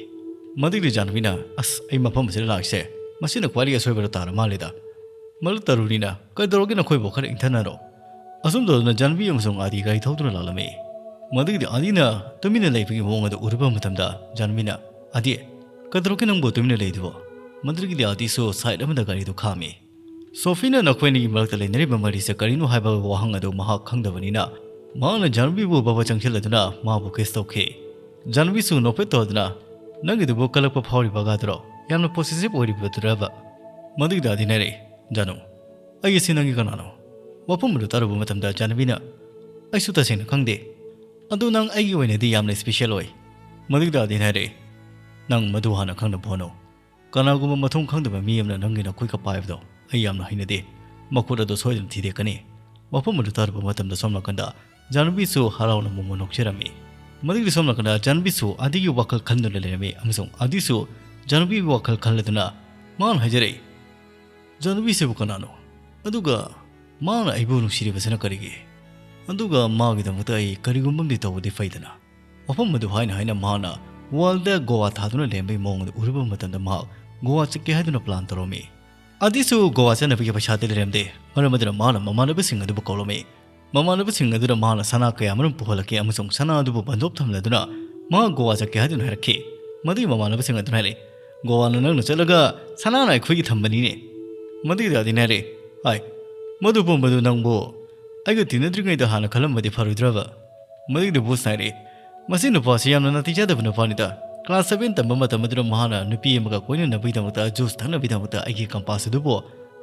ꯃꯗꯨꯒꯤꯗꯤ ꯖꯥꯟꯕꯤꯅ, "ꯑꯁ, ꯑꯩ ꯃꯐꯝ ꯑꯁꯤꯗ ꯂꯥꯛꯏꯁꯦ, ꯃꯁꯤꯅ ꯈ꯭ꯋꯥꯏꯗꯒꯤ ꯑꯁꯣꯏꯕꯗ ꯇꯥꯔ ꯃꯥꯜꯂꯦꯗ꯫" ꯃꯗꯨ ꯇꯔꯨꯅꯤꯅ, "ꯀꯩꯗꯧꯔꯒꯦ ꯅꯈꯣꯏꯕꯨ? ꯈꯔ ꯏꯪꯊꯅꯔꯣ꯫" ꯑꯁꯨꯝ ꯇꯧꯗꯨꯅ ꯖꯥꯟꯕꯤ ꯑꯃꯁꯨꯡ ꯑꯥꯗꯤ ꯒꯥꯔꯤ ꯊꯧꯗꯨꯅ ꯂꯥꯛꯂꯝꯃꯤ꯫ ꯃꯗꯨꯒꯤꯗꯤ ꯑꯥꯗꯤꯅ ꯇꯨꯃꯤꯟꯅ ꯂꯩꯕꯒꯤ ꯃꯑꯣꯡ ꯑꯗꯨ ꯎꯔꯨꯕ ꯃꯇꯝꯗ ꯖꯥꯟꯕꯤꯅ, "ꯑꯥꯗꯤ, ꯀꯩꯗꯧꯔꯒꯦ ꯅꯪꯕꯨ ꯇꯨꯃꯤꯟꯅ ꯂꯩꯗꯨꯕꯣ?" ꯃꯗꯨꯒꯤꯗꯤ ꯑꯥꯗꯤꯁꯨ ꯁꯥꯏꯠ ꯑꯃꯗ ꯒꯥꯔꯤꯗꯨ ꯈꯥꯝꯃꯤ꯫ ꯁꯣꯐꯤꯅ ꯅꯈꯣꯏ ꯑꯅꯤꯒꯤ ꯃꯔꯛꯇ ꯂꯩꯅꯔꯤꯕ ꯃꯔꯤꯁꯦ ꯀꯔꯤꯅꯣ ꯍꯥꯏꯕ ꯋꯥꯍꯪ ꯑꯗꯨ ꯃꯍꯥꯛ ꯈꯪꯗꯕꯅꯤꯅ, ꯃꯍꯥꯛꯅ ꯖꯥꯟꯕꯤꯕꯨ ꯕꯕꯥ ꯆꯪꯁꯤꯜꯂꯗꯨꯅ ꯃꯥꯕꯨ ꯀꯤꯁ ꯇꯧꯈꯤ꯫ ꯖꯥꯟꯕꯤꯁꯨ ꯅꯣꯛꯐꯦꯠ ꯇꯧꯗꯨꯅ, "ꯅꯪꯒꯤꯗꯨꯕꯨ ꯀꯜꯂꯛꯄ ꯐꯥꯎꯔꯤꯕꯒꯗꯨꯔꯣ? ꯌꯥꯝꯅ ꯄꯣꯁꯦꯁꯤꯚ ꯑꯣꯏꯔꯤꯕꯗꯨꯔꯕ?" ꯃꯗꯨꯒꯤꯗꯤ ꯑꯥꯗꯤꯅ ꯍꯥꯏꯔꯛꯏ, "ꯖꯥꯅꯨ, ꯑꯩ ꯑꯁꯤ ꯅꯪꯒꯤ ꯀꯅꯥꯅꯣ?" ꯋꯥꯐꯝ ꯑꯗꯨ ꯇꯥꯔꯨꯕ ꯃꯇꯝꯗ ꯖꯥꯟꯕꯤꯅ, "ꯑꯩꯁꯨ ꯇꯁꯦꯡꯅ ꯈꯪꯗꯦ꯫ ꯑꯗꯨ ꯅꯪ ꯑꯩꯒꯤ ꯑꯣꯏꯅꯗꯤ ꯌꯥꯝꯅ ꯏꯁꯄꯤꯁꯦꯜ ꯑꯣꯏ꯫" ꯃꯗꯨꯒꯤꯗꯤ ꯑꯥꯗꯤꯅ ꯍꯥꯏꯔꯛꯏ, "ꯅꯪ ꯃꯗꯨ ꯍꯥꯟꯅ ꯈꯪꯅꯕ ꯍꯣꯠꯅꯧ꯫ ꯀꯅꯥꯒꯨꯝꯕ ꯃꯊꯣꯡ ꯈꯪꯗꯕ ꯃꯤ ꯑꯃꯅ ꯅꯪꯒꯤ ꯅꯈꯨꯠꯀ ꯄꯥꯏꯕꯗꯣ ꯑꯩ ꯌꯥꯝꯅ ꯍꯩꯅꯗꯦ꯫ ꯃꯈꯨꯠ ꯑꯗꯨ ꯁꯣꯏꯗꯅ ꯊꯤꯗꯦꯛꯀꯅꯤ꯫" ꯋꯥꯐꯝ ꯑꯗꯨ ꯇꯥꯔꯨꯕ ꯃꯇꯝꯗ ꯁꯣꯝ ꯅꯥꯀꯟꯗ ꯖꯥꯟꯕꯤꯁꯨ ꯍꯔꯥꯎꯅ ꯃꯣꯃꯣ ꯅꯣꯛꯆꯔꯝꯃꯤ꯫ ꯃꯗꯨꯒꯤ ꯁꯣꯝ ꯅꯥꯀꯟꯗ ꯖꯥꯟꯕꯤꯁꯨ ꯑꯥꯗꯤꯒꯤ ꯋꯥꯈꯜ ꯈꯟꯗꯨꯅ ꯂꯩꯔꯝꯃꯤ ꯑꯃꯁꯨꯡ ꯑꯥꯗꯤꯁꯨ ꯖꯥꯟꯕꯤꯒꯤ ꯋꯥꯈꯜ ꯈꯜꯂꯗꯨꯅ ꯃꯥꯅ ꯍꯥꯏꯖꯔꯛꯏ, "ꯖꯥꯟꯕꯤꯁꯤꯕꯨ ꯀꯅꯥꯅꯣ? ꯑꯗꯨꯒ ꯃꯥꯅ ꯑꯩꯕꯨ ꯅꯨꯡꯁꯤꯔꯤꯕꯁꯤꯅ ꯀꯔꯤꯒꯤ? ꯑꯗꯨꯒ ꯃꯥꯒꯤꯗꯃꯛꯇ ꯑꯩ ꯀꯔꯤꯒꯨꯝꯕ ꯑꯃꯗꯤ ꯇꯧꯕꯗꯤ ꯐꯩꯗꯅ?" ꯋꯥꯐꯝ ꯑꯗꯨ ꯍꯥꯏꯅ ꯍꯥꯏꯅ ꯃꯍꯥꯛꯅ ꯋꯥꯜꯗ ꯒꯣꯋꯥ ꯊꯥꯗꯨꯅ ꯂꯩꯔꯝꯕꯒꯤ ꯃꯑꯣꯡ ꯑꯗꯨ ꯎꯔꯨꯕ ꯃꯇꯝꯗ ꯃꯍꯥꯛ ꯒꯣꯋꯥ ꯆꯠꯀꯦ ꯍꯥꯏꯗꯨꯅ ꯄ꯭ꯂꯥꯟ ꯇꯧꯔꯝꯃꯤ꯫ ꯑꯗꯤꯁꯨ ꯒꯣꯋꯥ ꯆꯠꯅꯕꯒꯤ ꯄꯩꯁꯥꯗꯤ ꯂꯩꯔꯝꯗꯦ꯫ ꯃꯔꯝ ꯑꯗꯨꯅ ꯃꯍꯥꯛꯅ ꯃꯃꯥꯟꯅꯕꯁꯤꯡ ꯑꯗꯨꯕꯨ ꯀꯧꯔꯝꯃꯤ꯫ ꯃꯃꯥꯟꯅꯕꯁꯤꯡ ꯑꯗꯨꯅ ꯃꯍꯥꯛꯅ ꯁꯅꯥ ꯀꯌꯥ ꯑꯃꯔꯣꯝ ꯄꯨꯍꯜꯂꯛꯈꯤ ꯑꯃꯁꯨꯡ ꯁꯅꯥ ꯑꯗꯨꯕꯨ ꯕꯟꯗꯣꯞ ꯊꯝꯂꯗꯨꯅ ꯃꯍꯥꯛ ꯒꯣꯋꯥ ꯆꯠꯀꯦ ꯍꯥꯏꯗꯨꯅ ꯍꯥꯏꯔꯛꯈꯤ꯫ ꯃꯗꯨꯒꯤ ꯃꯃꯥꯟꯅꯕꯁꯤꯡ ꯑꯗꯨꯅ ꯍꯥꯏꯔꯛꯏ, "ꯒꯣꯋꯥꯅ ꯅꯪꯅ ꯆꯠꯂꯒ ꯁꯅꯥꯅ ꯑꯩꯈꯣꯏꯒꯤ ꯊꯝꯕꯅꯤꯅꯦ꯫" ꯃꯗꯨꯒꯤꯗꯤ ꯑꯥꯗꯤꯅ ꯍꯥꯏꯔꯛꯏ, "ꯍꯥꯏ, ꯃꯗꯨ ꯄꯨꯝꯕꯗꯨ ꯅꯪꯕꯨ ꯑꯩꯒ ꯇꯤꯟꯅꯗ꯭ꯔꯤꯉꯩꯗ ꯍꯥꯟꯅ ꯈꯜꯂꯝꯕꯗꯤ ꯐꯔꯣꯏꯗ꯭ꯔꯕ?" ꯃꯗꯨꯒꯤꯗꯤ ꯕꯨꯁꯅ ꯍꯥꯏꯔꯛꯏ, "ꯃꯁꯤ ꯅꯨꯄꯥꯁꯤ ꯌꯥꯝꯅ ꯅꯥꯇꯩ ꯆꯥꯗꯕ ꯅꯨꯄꯥꯅꯤꯗ꯫ ꯀ꯭ꯂꯥꯁ ꯁꯚꯦꯟ ꯇꯝꯕ ꯃꯇꯝ ꯑꯗꯨꯗ ꯃꯍꯥꯛꯅ ꯅꯨꯄꯤ ꯑꯃꯒ ꯀꯣꯏꯅꯅꯕꯒꯤꯗꯃꯛꯇ ꯖꯨꯁ ꯊꯛꯅꯕꯒꯤꯗꯃꯛꯇ ꯑꯩꯒꯤ ꯀꯝꯄꯥꯁ ꯑꯗꯨꯕꯨ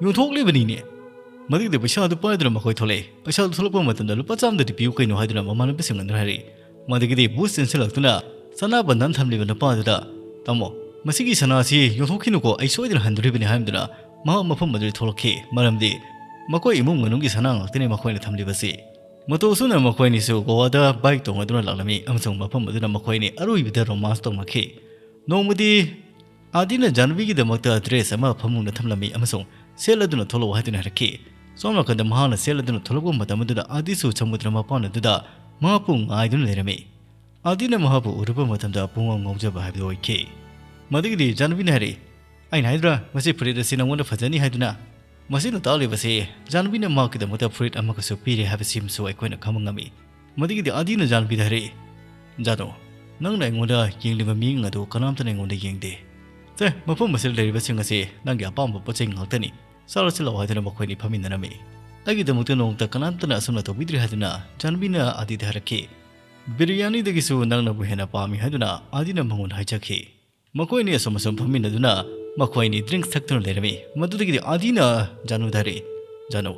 "ꯌꯣꯟꯊꯣꯛꯂꯤꯕꯅꯤꯅꯦ!" ꯃꯗꯨꯒꯤꯗꯤ ꯄꯩꯁꯥꯗꯨ ꯄꯥꯏꯗꯨꯅ ꯃꯈꯣꯏ ꯊꯣꯛꯂꯛꯏ꯫ ꯄꯩꯁꯥꯗꯨ ꯊꯣꯛꯂꯛꯄ ꯃꯇꯝꯗ "ꯂꯨꯄꯥ ꯆꯥꯝꯃꯗꯗꯤ ꯄꯤꯌꯨ ꯀꯩꯅꯣ?" ꯍꯥꯏꯗꯨꯅ ꯃꯃꯥꯟꯅꯕꯁꯤꯡ ꯑꯗꯨꯅ ꯍꯥꯏꯔꯛꯏ꯫ ꯃꯗꯨꯒꯤꯗꯤ ꯕꯨꯁ ꯆꯦꯟꯁꯤꯜꯂꯛꯇꯨꯅ ꯁꯅꯥ ꯕꯟꯙꯟ ꯊꯝꯂꯤꯕ ꯅꯨꯄꯥ ꯑꯗꯨꯗ, "ꯇꯥꯃꯣ, ꯃꯁꯤꯒꯤ ꯁꯅꯥꯁꯤ ꯌꯣꯟꯊꯣꯛꯈꯤꯅꯨꯀꯣ, ꯑꯩ ꯁꯣꯏꯗꯅ ꯍꯟꯗꯣꯔꯤꯕꯅꯤ" ꯍꯥꯏꯗꯨꯅ ꯃꯍꯥꯛ ꯃꯐꯝ ꯑꯗꯨꯗ ꯊꯣꯛꯂꯛꯈꯤ꯫ ꯃꯔꯝꯗꯤ ꯃꯈꯣꯏ ꯏꯃꯨꯡ ꯃꯅꯨꯡꯒꯤ ꯁꯅꯥ ꯉꯥꯛꯇꯅꯤ ꯃꯈꯣꯏꯅ ꯊꯝꯂꯤꯕꯁꯤ꯫ ꯃꯇꯧ ꯑꯁꯨꯝꯅ ꯃꯈꯣꯏ ꯑꯅꯤꯁꯨ ꯒꯣꯋꯥꯗ ꯕꯥꯏꯛ ꯇꯣꯡꯂꯗꯨꯅ ꯂꯥꯛꯂꯝꯃꯤ ꯑꯃꯁꯨꯡ ꯃꯐꯝ ꯑꯗꯨꯗ ꯃꯈꯣꯏ ꯑꯅꯤ ꯑꯔꯣꯏꯕꯗ ꯔꯣꯃꯥꯟꯁ ꯇꯧꯅꯈꯤ꯫ ꯅꯣꯡꯃꯗꯤ ꯑꯥꯗꯤꯅ ꯖꯥꯟꯕꯤꯒꯤꯗꯃꯛꯇ ꯗ꯭ꯔꯦꯁ ꯑꯃ ꯐꯃꯨꯡꯗ ꯊꯝꯂꯝꯃꯤ ꯑꯃꯁꯨꯡ "ꯁꯦꯠꯂꯗꯨꯅ ꯊꯣꯛꯂꯛꯎ" ꯍꯥꯏꯗꯨꯅ ꯍꯥꯏꯔꯛꯈꯤ꯫ ꯁꯣꯝ ꯅꯥꯀꯟꯗ ꯃꯍꯥꯛꯅ ꯁꯦꯠꯂꯗꯨꯅ ꯊꯣꯛꯂꯛꯄ ꯃꯇꯝ ꯑꯗꯨꯗ ꯑꯥꯗꯤꯁꯨ ꯁꯃꯨꯗ꯭ꯔ ꯃꯄꯥꯟ ꯑꯗꯨꯗ ꯃꯍꯥꯛꯄꯨ ꯉꯥꯏꯗꯨꯅ ꯂꯩꯔꯝꯃꯤ꯫ ꯑꯥꯗꯤꯅ ꯃꯍꯥꯛꯄꯨ ꯎꯔꯨꯕ ꯃꯇꯝꯗ ꯄꯨꯡꯉꯥꯎ ꯉꯥꯎꯖꯕ ꯍꯥꯏꯕꯗꯨ ꯑꯣꯏꯈꯤ꯫ ꯃꯗꯨꯒꯤꯗꯤ ꯖꯥꯟꯕꯤꯅ ꯍꯥꯏꯔꯛꯏ, "ꯑꯩꯅ ꯍꯥꯏꯗ꯭ꯔꯥ, ꯃꯁꯤ ꯐꯨꯔꯤꯠ ꯑꯁꯤ ꯅꯉꯣꯟꯗ ꯐꯖꯅꯤ ꯍꯥꯏꯗꯨꯅ?" ꯃꯁꯤꯅ ꯇꯥꯛꯂꯤꯕꯁꯤ ꯖꯥꯟꯕꯤꯅ ꯃꯍꯥꯛꯀꯤꯗꯃꯛꯇ ꯐꯨꯔꯤꯠ ꯑꯃꯒꯁꯨ ꯄꯤꯔꯦ ꯍꯥꯏꯕꯁꯤꯃꯁꯨ ꯑꯩꯈꯣꯏꯅ ꯈꯪꯕ ꯉꯝꯃꯤ꯫ ꯃꯗꯨꯒꯤꯗꯤ ꯑꯥꯗꯤꯅ ꯖꯥꯟꯕꯤꯗ ꯍꯥꯏꯔꯛꯏ, "ꯖꯥꯅꯨ, ꯅꯪꯅ ꯑꯩꯉꯣꯟꯗ ꯌꯦꯡꯂꯤꯕ ꯃꯤꯠꯌꯦꯡ ꯑꯗꯨ ꯀꯅꯥꯝꯇꯅ ꯑꯩꯉꯣꯟꯗ ꯌꯦꯡꯗꯦ꯫ ꯁꯦ, ꯃꯐꯝ ꯑꯁꯤꯗ ꯂꯩꯔꯤꯕꯁꯤꯡ ꯑꯁꯤ ꯅꯪꯒꯤ ꯑꯄꯥꯝꯕ ꯄꯣꯠ ꯆꯩ ꯉꯥꯛꯇꯅꯤ꯫ ꯆꯥꯔꯁꯤ ꯂꯥꯛꯑꯣ" ꯍꯥꯏꯗꯨꯅ ꯃꯈꯣꯏ ꯑꯅꯤ ꯐꯝꯃꯤꯟꯅꯔꯝꯃꯤ꯫ "ꯑꯩꯒꯤꯗꯃꯛꯇ ꯅꯣꯡꯃꯇ ꯀꯅꯥꯝꯇꯅ ꯑꯁꯨꯝꯅ ꯇꯧꯕꯤꯗ꯭ꯔꯤ" ꯍꯥꯏꯗꯨꯅ ꯖꯥꯟꯕꯤꯅ ꯑꯥꯗꯤꯗ ꯍꯥꯏꯔꯛꯈꯤ꯫ "ꯕꯤꯔꯌꯥꯅꯤꯗꯒꯤꯁꯨ ꯅꯪꯅꯕꯨ ꯍꯦꯟꯅ ꯄꯥꯝꯃꯤ" ꯍꯥꯏꯗꯨꯅ ꯑꯥꯗꯤꯅ ꯃꯉꯣꯟꯗ ꯍꯥꯏꯖꯈꯤ꯫ ꯃꯈꯣꯏ ꯑꯅꯤ ꯑꯁꯨꯝ ꯑꯁꯨꯝ ꯐꯝꯃꯤꯟꯅꯗꯨꯅ ꯃꯈꯣꯏ ꯑꯅꯤ ꯗ꯭ꯔꯤꯡꯛꯁ ꯊꯛꯇꯨꯅ ꯂꯩꯔꯝꯃꯤ꯫ ꯃꯗꯨꯗꯒꯤꯗꯤ ꯑꯥꯗꯤꯅ ꯖꯥꯅꯨꯗ ꯍꯥꯏꯔꯛꯏ, "ꯖꯥꯅꯨ,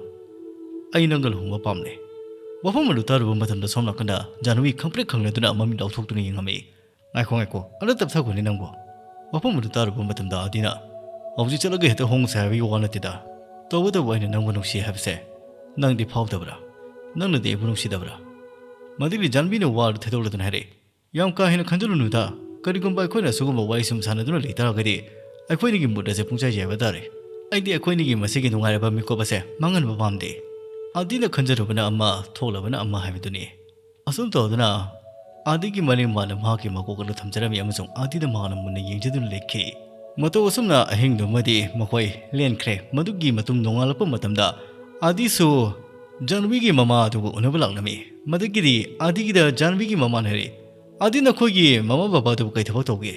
ꯑꯩ ꯅꯪꯒ ꯂꯨꯍꯣꯡꯕ ꯄꯥꯝꯂꯦ"꯫ ꯋꯥꯐꯝ ꯑꯗꯨ ꯇꯥꯔꯨꯕ ꯃꯇꯝꯗ ꯁꯣꯝ ꯅꯥꯀꯟꯗ ꯖꯥꯅꯨꯒꯤ ꯈꯪꯄ꯭ꯔꯦꯛ ꯈꯪꯂꯗꯨꯅ ꯃꯃꯤꯠ ꯂꯥꯎꯊꯣꯛꯇꯨꯅ ꯌꯦꯡꯉꯝꯃꯤ꯫ "ꯉꯥꯏꯈꯣ, ꯉꯥꯏꯈꯣ, ꯑꯗꯨ ꯇꯞꯊꯈꯣꯅꯦ ꯅꯪꯕꯨ"꯫ ꯋꯥꯐꯝ ꯑꯗꯨ ꯇꯥꯔꯨꯕ ꯃꯇꯝꯗ ꯑꯥꯗꯤꯅ, "ꯍꯧꯖꯤꯛ ꯆꯠꯂꯒ ꯍꯦꯛꯇ ꯍꯣꯡꯉꯁꯦ ꯍꯥꯏꯕꯒꯤ ꯋꯥ ꯅꯠꯇꯦꯗ꯫ ꯇꯧꯕꯇꯕꯨ ꯑꯩꯅ ꯅꯪꯕꯨ ꯅꯨꯡꯁꯤ ꯍꯥꯏꯕꯁꯦ ꯅꯪꯗꯤ ꯐꯥꯎꯗꯕ꯭ꯔꯥ? ꯅꯪꯅꯗꯤ ꯑꯩꯕꯨ ꯅꯨꯡꯁꯤꯗꯕ꯭ꯔꯥ?" ꯃꯗꯨꯒꯤ ꯖꯥꯟꯕꯤꯅ ꯋꯥ ꯑꯗꯨ ꯊꯩꯗꯣꯛꯂꯗꯨꯅ ꯍꯥꯏꯔꯛꯏ, "ꯌꯥꯝ ꯀꯥ ꯍꯦꯟꯅ ꯈꯟꯖꯤꯜꯂꯨꯅꯨꯗ꯫ ꯀꯔꯤꯒꯨꯝꯕ ꯑꯩꯈꯣꯏꯅ ꯑꯁꯤꯒꯨꯝꯕ ꯋꯥꯔꯤ ꯁꯨꯝ ꯁꯥꯟꯅꯗꯨꯅ ꯂꯩ ꯇꯥꯔꯒꯗꯤ ꯑꯩꯈꯣꯏꯅꯤꯒꯤ ꯃꯨꯠ ꯑꯁꯦ ꯄꯨꯡꯆꯥꯏ ꯆꯥꯏꯕ ꯇꯥꯔꯦ꯫ ꯑꯩꯗꯤ ꯑꯩꯈꯣꯏꯅꯤꯒꯤ ꯃꯁꯤꯒꯤ ꯅꯨꯡꯉꯥꯏꯔꯕ ꯃꯤꯀꯨꯞ ꯑꯁꯦ ꯃꯥꯡꯍꯟꯕ ꯄꯥꯝꯗꯦ"꯫ ꯑꯥꯗꯤꯅ ꯈꯟꯖꯔꯨꯕꯅ ꯑꯃ, ꯊꯣꯛꯂꯕꯅ ꯑꯃ ꯍꯥꯏꯕꯗꯨꯅꯤ꯫ ꯑꯁꯨꯝ ꯇꯧꯗꯨꯅ ꯑꯥꯗꯤꯒꯤ ꯃꯅꯤꯡ ꯃꯥꯅ ꯃꯍꯥꯛꯀꯤ ꯃꯀꯣꯛ ꯑꯗꯨ ꯊꯝꯖꯔꯝꯃꯤ ꯑꯃꯁꯨꯡ ꯑꯥꯗꯤꯗ ꯃꯍꯥꯛꯅ ꯃꯨꯟꯅ ꯌꯦꯡꯖꯗꯨꯅ ꯂꯩꯈꯤ꯫ ꯃꯇꯧ ꯑꯁꯨꯝꯅ ꯑꯍꯤꯡꯗꯨꯃꯗꯤ ꯃꯈꯣꯏ ꯂꯦꯟꯈ꯭ꯔꯦ꯫ ꯃꯗꯨꯒꯤ ꯃꯇꯨꯡ ꯅꯣꯡꯉꯥꯜꯂꯛꯄ ꯃꯇꯝꯗ ꯑꯥꯗꯤꯁꯨ ꯖꯥꯟꯕꯤꯒꯤ ꯃꯃꯥ ꯑꯗꯨꯕꯨ ꯎꯅꯕ ꯂꯥꯛꯂꯝꯃꯤ꯫ ꯃꯗꯨꯒꯤꯗꯤ ꯑꯥꯗꯤꯒꯤꯗ ꯖꯥꯟꯕꯤꯒꯤ ꯃꯃꯥꯅ ꯍꯥꯏꯔꯛꯏ, "ꯑꯥꯗꯤ, ꯅꯈꯣꯏꯒꯤ ꯃꯃꯥ ꯕꯕꯥꯗꯨꯕꯨ ꯀꯩ ꯊꯕꯛ ꯇꯧꯒꯦ?"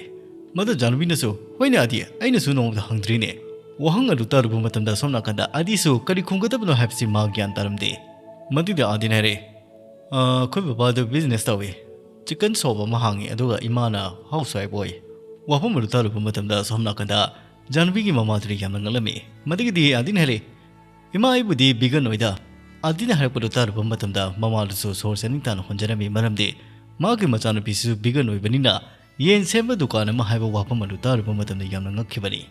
ꯃꯗꯨ ꯖꯥꯟꯕꯤꯅꯁꯨ, "ꯍꯣꯏꯅꯦ ꯑꯥꯗꯤ, ꯑꯩꯅꯁꯨ ꯅꯣꯡꯃꯗ ꯍꯪꯗ꯭ꯔꯤꯅꯦ"꯫ ꯋꯥꯍꯪ ꯑꯗꯨ ꯇꯥꯔꯨꯕ ꯃꯇꯝꯗ ꯁꯣꯝ ꯅꯥꯀꯟꯗ ꯑꯥꯗꯤꯁꯨ ꯀꯔꯤ ꯈꯨꯝꯒꯗꯕꯅꯣ ꯍꯥꯏꯕꯁꯤ ꯃꯥ ꯒ꯭ꯌꯥꯟ ꯇꯥꯔꯝꯗꯦ꯫ ꯃꯗꯨꯗ ꯑꯥꯗꯤꯅ ꯍꯥꯏꯔꯛꯏ, "ꯑ, ꯑꯩꯈꯣꯏ ꯕꯕꯥꯗꯨ ꯕꯤꯖꯤꯅꯦꯁ ꯇꯧꯏ꯫ ꯆꯤꯀꯟ ꯁꯣꯞ ꯑꯃ ꯍꯥꯡꯉꯤ, ꯑꯗꯨꯒ ꯏꯃꯥꯅ ꯍꯥꯎꯁ ꯋꯥꯏꯐ ꯑꯣꯏ"꯫ ꯋꯥꯐꯝ ꯑꯗꯨ ꯇꯥꯔꯨꯕ ꯃꯇꯝꯗ ꯁꯣꯝ ꯅꯥꯀꯟꯗ ꯖꯥꯟꯕꯤꯒꯤ ꯃꯃꯥꯗꯨꯗꯤ ꯌꯥꯝꯅ ꯉꯛꯂꯝꯃꯤ꯫ ꯃꯗꯨꯒꯤꯗꯤ ꯑꯥꯗꯤꯅ ꯍꯥꯏꯔꯦ, "ꯏꯃꯥ, ꯑꯩꯕꯨꯗꯤ ꯕꯤꯒꯟ ꯑꯣꯏꯗ"꯫ ꯑꯥꯗꯤꯅ ꯍꯥꯏꯔꯛꯄꯗꯨ ꯇꯥꯔꯨꯕ ꯃꯇꯝꯗ ꯃꯃꯥꯗꯨꯁꯨ ꯁꯣꯔ ꯆꯥꯅꯤꯡ ꯇꯥꯅ ꯍꯣꯟꯖꯔꯝꯃꯤ, ꯃꯔꯝꯗꯤ ꯃꯥꯒꯤ ꯃꯆꯥꯅꯨꯄꯤꯁꯨ ꯕꯤꯒꯟ ꯑꯣꯏꯕꯅꯤꯅ ꯌꯦꯟ ꯁꯦꯝꯕ ꯗꯨꯀꯥꯟ ꯑꯃ ꯍꯥꯏꯕ ꯋꯥꯐꯝ ꯑꯗꯨ ꯇꯥꯔꯨꯕ ꯃꯇꯝꯗ ꯌꯥꯝꯅ ꯉꯛꯈꯤꯕꯅꯤ꯫